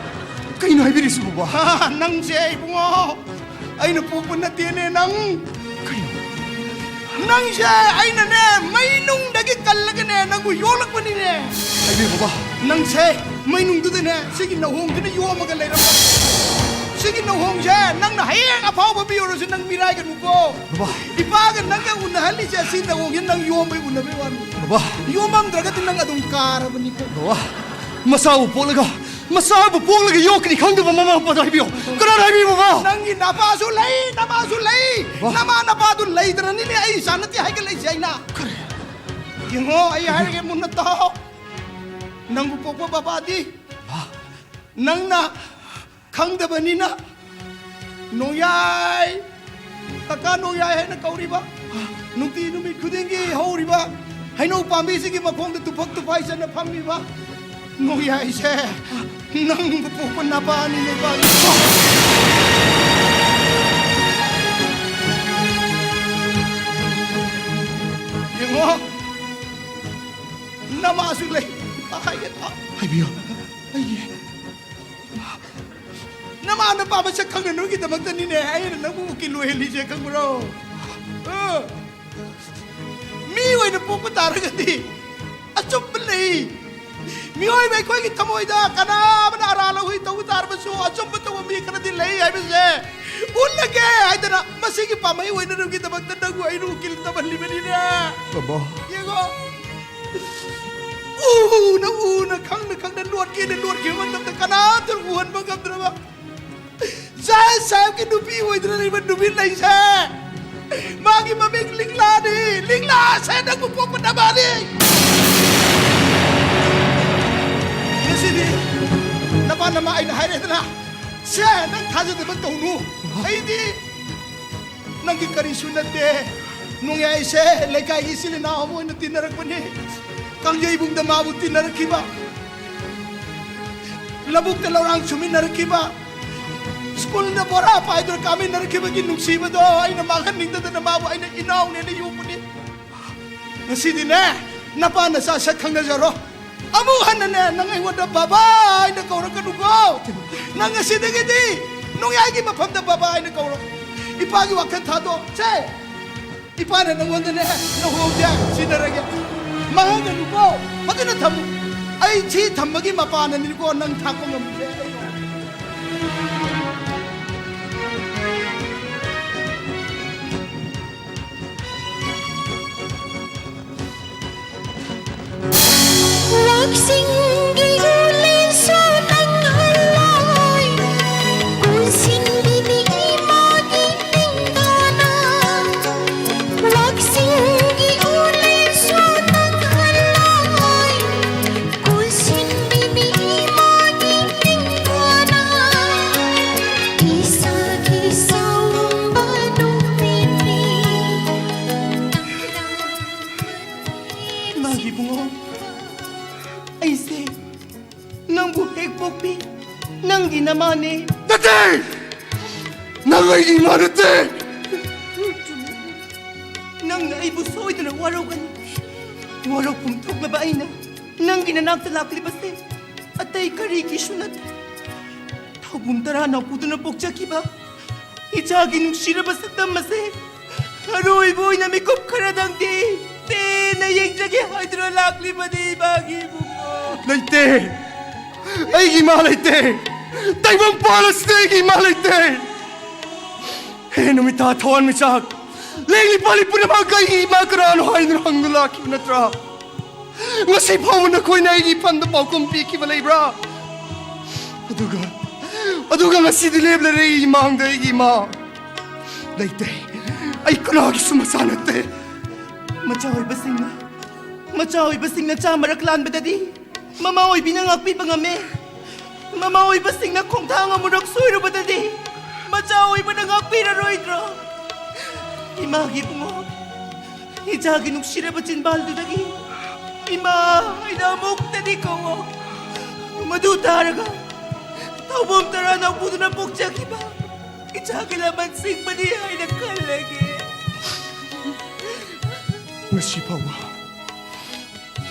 ꯀꯩꯅꯣ ꯍꯥꯏꯕꯤꯔꯤꯁꯤꯕꯨ, ꯕꯕꯥ? ꯍꯥ, ꯅꯪꯁꯦ ꯏꯕꯨꯡꯉꯣ, ꯑꯩꯅ ꯄꯣꯛꯄ ꯅꯠꯇꯦꯅꯦ ꯅꯪ꯫ ꯀꯩꯅꯣ? ꯅꯪꯁꯦ ꯑꯩꯅꯅꯦ ꯃꯩꯅꯨꯡꯗꯒꯤ ꯀꯜꯂꯒꯅꯦ ꯅꯪꯕꯨ ꯌꯣꯛꯂꯛꯄꯅꯤꯅꯦ꯫ ꯍꯥꯏꯕꯤꯌꯨ, ꯕꯕꯥ꯫ ꯅꯪꯁꯦ ꯃꯩꯅꯨꯡꯗꯨꯗꯅꯦ ꯁꯤꯒꯤ ꯅꯍꯣꯡꯗꯨꯅ ꯌꯣꯝꯃꯒ ꯂꯩꯔꯝꯕ꯫ ꯁꯤꯒꯤ ꯅꯍꯣꯡꯁꯦ ꯅꯪꯅ ꯍꯌꯦꯡ ꯑꯐꯥꯎꯕ ꯃꯤ ꯑꯣꯏꯔꯁꯨ ꯅꯪ ꯃꯤꯔꯥꯏꯒꯅꯨꯀꯣ꯫ ꯕꯕꯥ꯫ ꯏꯄꯥꯒ ꯅꯪꯒ ꯎꯅꯍꯜꯂꯤꯁꯦ ꯑꯁꯤ ꯅꯍꯣꯡꯁꯦ ꯅꯪ ꯌꯣꯝꯕꯩ ꯎꯅꯕꯩ ꯋꯥꯅꯤ꯫ ꯕꯕꯥ꯫ ꯌꯣꯝꯃꯝꯗ꯭ꯔꯒꯗꯤ ꯅꯪ ꯑꯗꯨꯝ ꯀꯥꯔꯕꯅꯤꯀꯣ꯫ ꯕꯕꯥ, ꯃꯆꯥꯕꯨ ꯄꯣꯛꯂꯒ ꯃꯆꯥꯕꯨ ꯄꯣꯛꯂꯒ ꯌꯣꯛꯀꯅꯤ ꯈꯪꯗꯕ ꯃꯃꯥ ꯃꯄꯥꯗ ꯍꯥꯏꯕꯤꯌꯣ꯫ ꯀꯅꯥꯅ ꯍꯥꯏꯕꯤꯌꯨ, ꯃꯃꯥ? ꯅꯪꯒꯤ ꯅꯄꯥꯁꯨ ꯂꯩ, ꯅꯃꯥꯁꯨ ꯂꯩ꯫ ꯋꯥ꯫ ꯅꯃꯥ ꯅꯄꯥꯗꯨ ꯂꯩꯗꯅꯅꯤꯅꯦ ꯑꯩ ꯏꯆꯥ ꯅꯠꯇꯦ ꯍꯥꯏꯒꯠꯂꯛꯏꯁꯦ ꯑꯩꯅ꯫ ꯀꯔꯤ? ꯌꯦꯡꯉꯣ, ꯑꯩ ꯍꯥꯏꯔꯒꯦ ꯃꯨꯟꯅ ꯇꯥꯎ꯫ ꯅꯪꯕꯨ ꯄꯣꯛꯄ ꯕꯕꯥꯗꯤ ꯅꯪꯅ ꯈꯪꯗꯕꯅꯤꯅ ꯅꯣꯡꯌꯥꯏ, ꯀꯀꯥ ꯅꯣꯡꯌꯥꯏ ꯍꯥꯏꯅ ꯀꯧꯔꯤꯕ, ꯅꯨꯡꯇꯤ ꯅꯨꯃꯤꯠ ꯈꯨꯗꯤꯡꯒꯤ ꯍꯧꯔꯤꯕ ꯍꯩꯅꯧ ꯄꯥꯝꯕꯤꯁꯤꯒꯤ ꯃꯈꯣꯡꯗ ꯇꯨꯐꯛ ꯇꯨꯐꯥꯏ ꯆꯠꯅ ꯐꯝꯃꯤꯕ ꯅꯣꯡꯌꯥꯏꯁꯦ ꯅꯪꯕꯨ ꯄꯣꯛꯄ ꯅꯄꯥꯅꯤ, ꯅꯄꯥꯅꯤ꯫ ꯌꯦꯡꯉꯣ, ꯅꯃꯥꯁꯨ ꯂꯩ꯫ ꯍꯥꯏꯒꯦ ꯇꯥꯎ꯫ ꯍꯥꯏꯕꯤꯌꯨ꯫ ꯑꯩꯒꯤ ꯅꯃꯥ ꯅꯄꯥ ꯃꯁꯛ ꯈꯪꯅꯅꯕꯒꯤꯗꯃꯛꯇꯅꯤꯅꯦ ꯑꯩꯅ ꯅꯪꯕꯨ ꯎꯀꯤꯜ ꯑꯣꯏꯍꯜꯂꯤꯁꯦ, ꯈꯪꯕ꯭ꯔꯣ? ꯑ, ꯃꯤ ꯑꯣꯏꯅ ꯄꯣꯛꯄ ꯇꯥꯔꯒꯗꯤ ꯑꯆꯨꯝꯕ ꯂꯩ꯫ ꯃꯤꯑꯣꯏꯕ ꯑꯩꯈꯣꯏꯒꯤ ꯊꯃꯣꯏꯗ ꯀꯅꯥ ꯑꯃꯅ ꯑꯔꯥꯟꯕ ꯍꯨꯏ ꯇꯧꯕ ꯇꯥꯔꯕꯁꯨ ꯑꯆꯨꯝꯕ ꯇꯧꯕ ꯃꯤ ꯈꯔꯗꯤ ꯂꯩ ꯍꯥꯏꯕꯁꯦ ꯎꯠꯂꯒꯦ ꯍꯥꯏꯗꯅ ꯃꯁꯤꯒꯤ ꯄꯥꯝꯕꯩ ꯑꯣꯏꯅꯅꯕꯒꯤꯗꯃꯛꯇ ꯅꯪꯕꯨ ꯑꯩꯅ ꯎꯀꯤꯜ ꯇꯝꯍꯜꯂꯤꯕꯅꯤꯅꯦ꯫ ꯕꯕꯥ꯫ ꯌꯦꯡꯉꯣ꯫ ꯎꯅ ꯎꯅ, ꯈꯪꯅ ꯈꯪꯅ, ꯂꯣꯠꯀꯦꯅ ꯂꯣꯠꯈꯤꯕ ꯃꯇꯝꯗ ꯀꯅꯥꯝꯇ ꯎꯍꯟꯕ ꯉꯝꯗ꯭ꯔꯕ ꯖꯥꯏꯟ ꯁꯥꯍꯦꯕꯀꯤ ꯅꯨꯄꯤ ꯑꯣꯏꯗꯨꯅ ꯂꯩꯕ ꯅꯨꯃꯤꯠ ꯂꯩꯁꯦ꯫ ꯃꯥꯒꯤ ꯃꯃꯤꯡ ꯂꯤꯛꯂꯥꯅꯤ꯫ ꯂꯤꯛꯂꯥꯁꯦ ꯅꯪꯕꯨ ꯄꯣꯛꯄ ꯅꯃꯥꯅꯤ꯫ ꯉꯁꯤꯗꯤ ꯅꯄꯥ ꯅꯃꯥ ꯑꯩꯅ ꯍꯥꯏꯔꯦꯗꯅ, ꯁꯦ, ꯅꯪ ꯊꯥꯖꯗꯕ ꯇꯧꯅꯨ꯫ ꯑꯩꯗꯤ ꯅꯪꯒꯤ ꯀꯔꯤꯁꯨ ꯅꯠꯇꯦ꯫ ꯅꯣꯡꯌꯥꯏꯁꯦ ꯂꯩꯀꯥꯏꯒꯤ ꯏꯆꯤꯜ ꯏꯅꯥꯎ ꯑꯃ ꯑꯣꯏꯅ ꯇꯤꯟꯅꯔꯛꯄꯅꯤ꯫ ꯀꯥꯡꯖꯩꯕꯨꯡꯗ ꯃꯥꯕꯨ ꯇꯤꯟꯅꯔꯛꯈꯤꯕ, ꯂꯧꯕꯨꯛꯇ ꯂꯧꯔꯥꯡ ꯁꯨꯃꯤꯟꯅꯔꯛꯈꯤꯕ, ꯁ꯭ꯀꯨꯜꯗ ꯕꯣꯔꯥ ꯄꯥꯏꯗꯨꯅ ꯀꯥꯃꯤꯟꯅꯔꯛꯈꯤꯕꯒꯤ ꯅꯨꯡꯁꯤꯕꯗꯣ ꯑꯩꯅ ꯃꯥꯡꯍꯟꯅꯤꯡꯗꯗꯅ ꯃꯥꯕꯨ ꯑꯩꯅ ꯏꯅꯥꯎꯅꯦꯅ ꯌꯣꯛꯄꯅꯤ꯫ ꯉꯁꯤꯗꯤꯅꯦ, ꯅꯄꯥ ꯅꯆꯥ ꯁꯛ ꯈꯪꯅꯖꯔꯣ꯫ ꯑꯃꯨꯛ ꯍꯟꯅꯅꯦ, ꯅꯪ ꯑꯩꯉꯣꯟꯗ ꯕꯕꯥ ꯍꯥꯏꯅ ꯀꯧꯔꯛꯀꯅꯨꯀꯣ꯫ ꯅꯪ ꯉꯁꯤꯗꯒꯤꯗꯤ ꯅꯣꯡꯌꯥꯏꯒꯤ ꯃꯐꯝꯗ ꯕꯕꯥ ꯍꯥꯏꯅ ꯀꯧꯔꯣ꯫ ꯏꯄꯥꯒꯤ ꯋꯥꯈꯜ ꯊꯥꯗꯣꯛ꯫ ꯁꯦ, ꯏꯄꯥꯅ ꯅꯪꯉꯣꯟꯗꯅꯦ ꯂꯨꯍꯣꯡꯁꯦ ꯁꯤꯟꯅꯔꯒꯦ꯫ ꯃꯥꯡꯍꯟꯒꯅꯨꯀꯣ꯫ ꯐꯖꯅ ꯊꯝꯃꯨ꯫ ꯑꯩ ꯁꯤ ꯊꯝꯕꯒꯤ ꯃꯄꯥꯅꯅꯤꯀꯣ ꯅꯪ ꯊꯥꯛꯄ ꯉꯝꯗ꯭ꯔꯦ꯫ ꯋꯥꯛꯆꯤꯡꯒꯤ ꯎꯂꯦꯟꯁꯨ ꯅꯪ ꯅꯃꯥꯅꯦ꯫ ꯅꯠꯇꯦ! ꯅꯪ ꯑꯩꯒꯤ ꯏꯃꯥ ꯅꯠꯇꯦ! ꯅꯪꯅ ꯑꯩꯕꯨ ꯁꯣꯏꯗꯅ ꯋꯥꯔꯧꯒꯅꯤ꯫ ꯋꯥꯔꯧꯐꯝ ꯊꯣꯛꯂꯕ ꯑꯩꯅ ꯅꯪꯒꯤ ꯅꯅꯥꯛꯇ ꯂꯥꯛꯂꯤꯕꯁꯦ ꯑꯇꯩ ꯀꯔꯤꯒꯤꯁꯨ ꯅꯠꯇꯦ꯫ ꯊꯧꯕꯨꯝ ꯇꯔꯥ ꯅꯥꯎꯄꯨꯗꯨꯅ ꯄꯣꯛꯆꯈꯤꯕ ꯏꯆꯥꯒꯤ ꯅꯨꯡꯁꯤꯔꯕ ꯁꯛꯇꯝ ꯑꯁꯦ ꯑꯔꯣꯏꯕ ꯑꯣꯏꯅ ꯃꯤꯀꯨꯞ ꯈꯔꯗꯪꯗꯤ ꯄꯦꯟꯅ ꯌꯦꯡꯖꯒꯦ ꯍꯥꯏꯗꯨꯅ ꯂꯥꯛꯂꯤꯕꯅꯤ, ꯏꯃꯥꯒꯤ ꯏꯕꯨꯡꯉꯣ꯫ ꯂꯩꯇꯦ! ꯑꯩꯒꯤ ꯏꯃꯥ ꯂꯩꯇꯦ! ꯇꯥꯏꯕꯪ ꯄꯥꯜ ꯑꯁꯤꯗ ꯑꯩꯒꯤ ꯏꯃꯥ ꯂꯩꯇꯦ! ꯍꯦ ꯅꯨꯃꯤꯠꯇ ꯊꯋꯥꯟꯃꯤꯆꯥꯛ, ꯂꯦꯡꯂꯤ ꯄꯥꯜꯂꯤ ꯄꯨꯝꯅꯃꯛ ꯑꯩꯒꯤ ꯏꯃꯥ ꯀꯅꯥꯅꯣ ꯍꯥꯏꯗꯨꯅ ꯍꯪꯗꯨꯅ ꯂꯥꯛꯈꯤꯕ ꯅꯠꯇ꯭ꯔꯥ? ꯉꯁꯤ ꯐꯥꯎꯕ ꯅꯈꯣꯏꯅ ꯑꯩꯒꯤ ꯏꯐꯝꯗ ꯄꯥꯎꯈꯨꯝ ꯄꯤꯈꯤꯕ ꯂꯩꯕ꯭ꯔꯥ? ꯑꯗꯨꯒ, ꯑꯗꯨꯒ ꯉꯁꯤꯗꯤ ꯂꯦꯞꯂꯔꯦ ꯑꯩꯒꯤ ꯏꯃꯥꯡꯗ ꯑꯩꯒꯤ ꯏꯃꯥ꯫ ꯂꯩꯇꯦ꯫ ꯑꯩ ꯀꯅꯥꯒꯤꯁꯨ ꯃꯆꯥ ꯅꯠꯇꯦ꯫ ꯃꯆꯥ ꯑꯣꯏꯕꯁꯤꯡꯅ, ꯃꯆꯥ ꯑꯣꯏꯕꯁꯤꯡꯅ ꯆꯥ ꯃꯔꯛ ꯂꯥꯟꯕꯗꯗꯤ ꯃꯃꯥ ꯑꯣꯏꯕꯤꯅ ꯉꯥꯛꯄꯤꯕ ꯉꯝꯃꯦ꯫ ꯃꯃꯥ ꯑꯣꯏꯕꯁꯤꯡꯅ ꯈꯣꯡꯊꯥꯡ ꯑꯃꯨꯔꯛ ꯁꯣꯏꯔꯨꯕꯗꯗꯤ ꯃꯆꯥ ꯑꯣꯏꯕꯅ ꯉꯥꯛꯄꯤꯔꯔꯣꯏꯗ꯭ꯔꯣ? ꯏꯃꯥꯒꯤ ꯏꯕꯨꯡꯉꯣ, ꯏꯆꯥꯒꯤ ꯅꯨꯡꯁꯤꯔꯕ ꯆꯤꯟꯕꯥꯜꯗꯨꯗꯒꯤ ꯏꯃꯥ ꯍꯥꯏꯅ ꯑꯃꯨꯛꯇꯗꯤ ꯀꯧꯋꯣ꯫ ꯃꯗꯨ ꯇꯥꯔꯒ ꯊꯧꯕꯣꯝ ꯇꯔꯥ ꯅꯥꯎꯄꯨꯗꯨꯅ ꯄꯣꯛꯆꯈꯤꯕ ꯏꯆꯥꯒꯤ ꯂꯃꯟ ꯁꯤꯡꯕꯅꯤ ꯍꯥꯏꯅ ꯈꯜꯂꯒꯦ꯫ ꯉꯁꯤ ꯐꯥꯎꯕ,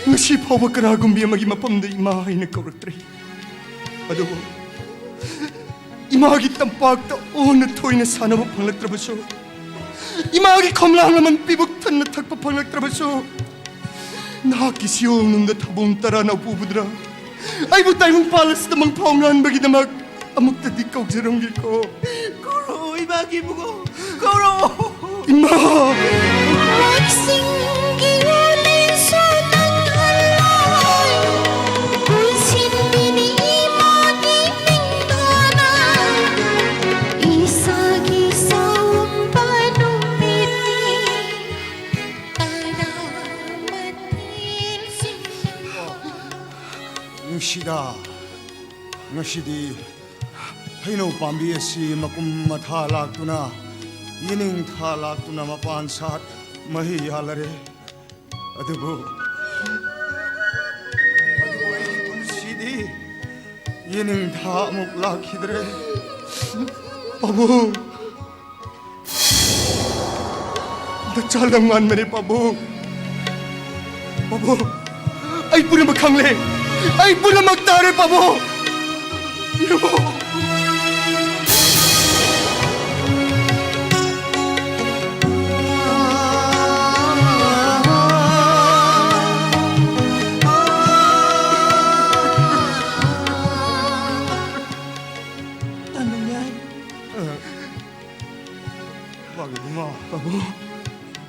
ꯉꯁꯤ ꯐꯥꯎꯕ ꯀꯅꯥꯒꯨꯝꯕꯤ ꯑꯃꯒꯤ ꯃꯐꯝꯗ ꯏꯃꯥ ꯍꯥꯏꯅ ꯀꯧꯔꯛꯇ꯭ꯔꯤ꯫ ꯑꯗꯨꯕꯨ ꯏꯃꯥꯒꯤ ꯇꯝꯄꯥꯛꯇ ꯑꯣꯟꯅ ꯊꯣꯏꯅ ꯁꯥꯟꯅꯕ ꯐꯪꯂꯛꯇ꯭ꯔꯕꯁꯨ, ꯏꯃꯥꯒꯤ ꯈꯣꯝꯂꯥꯡ ꯂꯃꯟ ꯄꯤꯕꯨꯛ ꯊꯟꯅ ꯊꯛꯄ ꯐꯪꯂꯛꯇ꯭ꯔꯕꯁꯨ, ꯅꯍꯥꯛꯀꯤ ꯁꯤꯑꯣꯜ ꯅꯨꯡꯗ ꯊꯧꯕꯣꯝ ꯇꯔꯥ ꯅꯥꯎꯄꯨꯕꯗꯨꯅ ꯑꯩꯕꯨ ꯇꯥꯏꯕꯪ ꯄꯥꯜ ꯑꯁꯤꯗ ꯃꯪꯐꯥꯎꯅꯍꯟꯕꯒꯤꯗꯃꯛ ꯑꯃꯨꯛꯇꯗꯤ ꯀꯧꯖꯔꯝꯒꯦꯀꯣ꯫ ꯀꯧꯔꯛꯑꯣ, ꯏꯃꯥꯒꯤ ꯏꯕꯨꯡꯉꯣ, ꯀꯧꯔꯛꯑꯣ꯫ ꯏꯃꯥ! ꯂꯩꯁꯤꯡꯒꯤ ꯎꯂꯦꯟꯁꯨ ꯇꯪꯍꯜꯂꯣꯏ, ꯄꯨꯟꯁꯤꯟꯕꯤꯅꯤ ꯏꯃꯥꯒꯤ ꯃꯤꯡꯊꯣꯟꯅ꯫ ꯏꯁꯥꯒꯤ ꯁꯥꯎꯝꯕ ꯅꯨꯃꯤꯠꯅꯤ, ꯇꯔꯥꯃꯊꯦꯜ ꯁꯤꯟꯅꯕ꯫ ꯅꯨꯡꯁꯤꯗ, ꯉꯁꯤꯗꯤ ꯍꯩꯅꯧ ꯄꯥꯝꯕꯤ ꯑꯁꯤ ꯃꯀꯨꯝ ꯃꯊꯥ ꯂꯥꯛꯇꯨꯅ, ꯌꯦꯅꯤꯡꯊꯥ ꯂꯥꯛꯇꯨꯅ ꯃꯄꯥꯟ ꯁꯥꯠ ꯃꯍꯩ ꯌꯥꯜꯂꯔꯦ꯫ ꯑꯗꯨꯕꯨ, ꯑꯗꯨꯕꯨ ꯑꯩꯒꯤ ꯄꯨꯟꯁꯤꯗꯤ ꯌꯦꯅꯤꯡꯊꯥ ꯑꯃꯨꯛ ꯂꯥꯛꯈꯤꯗ꯭ꯔꯦ꯫ ꯄꯥꯕꯨꯡ, ꯅꯆꯥ ꯂꯝꯉꯥꯟꯕꯅꯤ ꯄꯥꯕꯨꯡ꯫ ꯄꯥꯕꯨꯡ, ꯑꯩ ꯄꯨꯝꯅꯃꯛ ꯈꯪꯂꯦ꯫ ꯑꯩ ꯄꯨꯝꯅꯃꯛ ꯇꯥꯔꯦ ꯄꯥꯕꯨꯡ꯫ ꯌꯦꯡꯉꯣ꯫ ꯇꯥꯅꯨꯡꯌꯥꯏ꯫ ꯄꯥꯕꯨꯡ,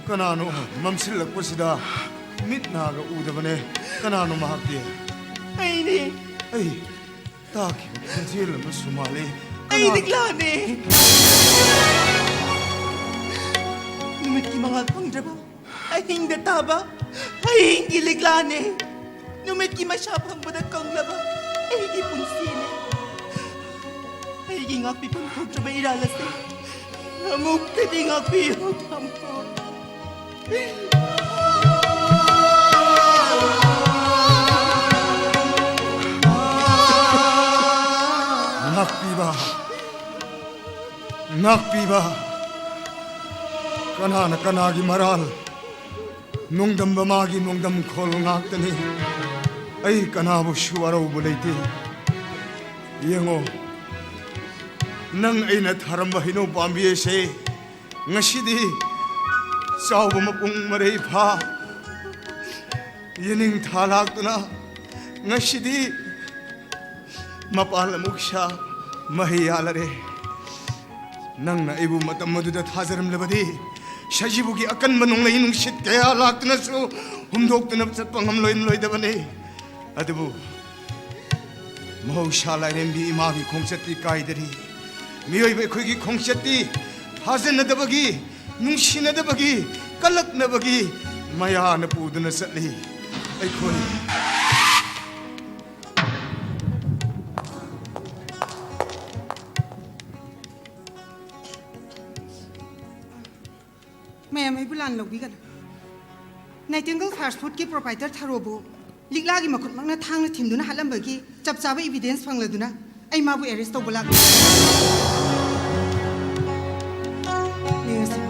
ꯀꯅꯥꯅꯣ ꯃꯝꯁꯤꯜꯂꯛꯄꯁꯤꯗ ꯃꯤꯠ ꯅꯥꯒ ꯎꯗꯕꯅꯦ? ꯀꯅꯥꯅꯣ ꯃꯍꯥꯛꯇꯤ? ꯑꯩꯅꯦ꯫ ꯑꯩ ꯇꯥꯈꯤꯕ ꯈꯣꯟꯖꯦꯜ ꯑꯃꯁꯨ ꯃꯥꯜꯂꯤ꯫ ꯑꯩ ꯀꯅꯥ? ꯂꯤꯛꯂꯥꯅꯦ꯫ ꯅꯨꯃꯤꯠꯀꯤ ꯃꯉꯥꯜ ꯐꯪꯗ꯭ꯔꯕ, ꯑꯍꯤꯡꯗ ꯇꯥꯕ ꯑꯍꯤꯡꯒꯤ ꯂꯤꯛꯂꯥꯅꯦ꯫ ꯅꯨꯃꯤꯠꯀꯤ ꯃꯩꯁꯥ ꯐꯪꯕꯗ ꯀꯪꯂꯕ ꯑꯩꯒꯤ ꯄꯨꯟꯁꯤꯅꯦ꯫ ꯑꯩꯒꯤ ꯉꯥꯛꯄꯤꯐꯝ ꯊꯣꯛꯇ꯭ꯔꯕ ꯏꯔꯥꯜ ꯑꯁꯦ ꯑꯃꯨꯛꯇꯗꯤ ꯉꯥꯛꯄꯤꯌꯨ, ꯇꯥꯃꯣ꯫ ꯉꯥꯛꯄꯤꯕ, ꯉꯥꯛꯄꯤꯕ, ꯀꯅꯥꯅ ꯀꯅꯥꯒꯤ ꯃꯔꯥꯜ? ꯅꯣꯡꯗꯝꯕ ꯃꯥꯒꯤ ꯅꯣꯡꯗꯝ ꯈꯣꯜ ꯉꯥꯛꯇꯅꯤ꯫ ꯑꯩ ꯀꯅꯥꯕꯨꯁꯨ ꯋꯥꯔꯧꯕ ꯂꯩꯇꯦ꯫ ꯌꯦꯡꯉꯣ, ꯅꯪ ꯑꯩꯅ ꯊꯥꯔꯝꯕ ꯍꯩꯅꯧ ꯄꯥꯝꯕꯤ ꯑꯁꯦ ꯉꯁꯤꯗꯤ ꯆꯥꯎꯕ ꯃꯄꯨꯡ ꯃꯔꯩ ꯐꯥ, ꯌꯦꯅꯤꯡꯊꯥ ꯂꯥꯛꯇꯨꯅ ꯉꯁꯤꯗꯤ ꯃꯄꯥꯟ ꯑꯃꯨꯛ ꯁꯥ, ꯃꯍꯩ ꯌꯥꯜꯂꯔꯦ꯫ ꯅꯪꯅ ꯑꯩꯕꯨ ꯃꯇꯝ ꯑꯗꯨꯗ ꯊꯥꯖꯔꯝꯂꯕꯗꯤ, ꯁꯖꯤꯕꯨꯒꯤ ꯑꯀꯟꯕ ꯅꯣꯡꯂꯩ ꯅꯨꯡꯁꯤꯠ ꯀꯌꯥ ꯂꯥꯛꯇꯨꯅꯁꯨ ꯍꯨꯝꯗꯣꯛꯇꯨꯅ ꯆꯠꯄ ꯉꯝꯂꯣꯏꯗꯕꯅꯤ꯫ ꯑꯗꯨꯕꯨ ꯃꯍꯧꯁꯥ ꯂꯥꯏꯔꯦꯝꯕꯤ ꯏꯃꯥꯒꯤ ꯈꯣꯡꯆꯠꯇꯤ ꯀꯥꯏꯗꯔꯤ꯫ ꯃꯤꯑꯣꯏꯕ ꯑꯩꯈꯣꯏꯒꯤ ꯈꯣꯡꯆꯠꯇꯤ ꯊꯥꯖꯅꯗꯕꯒꯤ, ꯅꯨꯡꯁꯤꯅꯗꯕꯒꯤ, ꯀꯜꯂꯛꯅꯕꯒꯤ ꯃꯌꯥꯅ ꯄꯨꯗꯨꯅ ꯆꯠꯂꯤ꯫ ꯑꯩꯈꯣꯏ ꯃꯌꯥꯝ ꯑꯩꯕꯨ ꯂꯥꯟ ꯂꯧꯕꯤꯒꯅꯨ꯫ ꯅꯥꯏꯇꯤꯡꯒꯜ ꯐꯥꯁ꯭ꯠ ꯐꯨꯗꯀꯤ ꯄ꯭ꯔꯣꯄꯥꯏꯇꯔ ꯊꯥꯔꯣꯕꯨ ꯂꯤꯛꯂꯥꯒꯤ ꯃꯈꯨꯠꯃꯛꯅ ꯊꯥꯡꯅ ꯊꯤꯟꯗꯨꯅ ꯍꯥꯠꯂꯝꯕꯒꯤ ꯆꯞ ꯆꯥꯕ ꯏꯚꯤꯗꯦꯟꯁ ꯐꯪꯂꯗꯨꯅ ꯑꯩ ꯃꯥꯕꯨ ꯑꯦꯔꯦꯁ ꯇꯧꯕ ꯂꯥꯛꯂꯦ꯫ ꯌꯦꯡꯉꯁꯤ꯫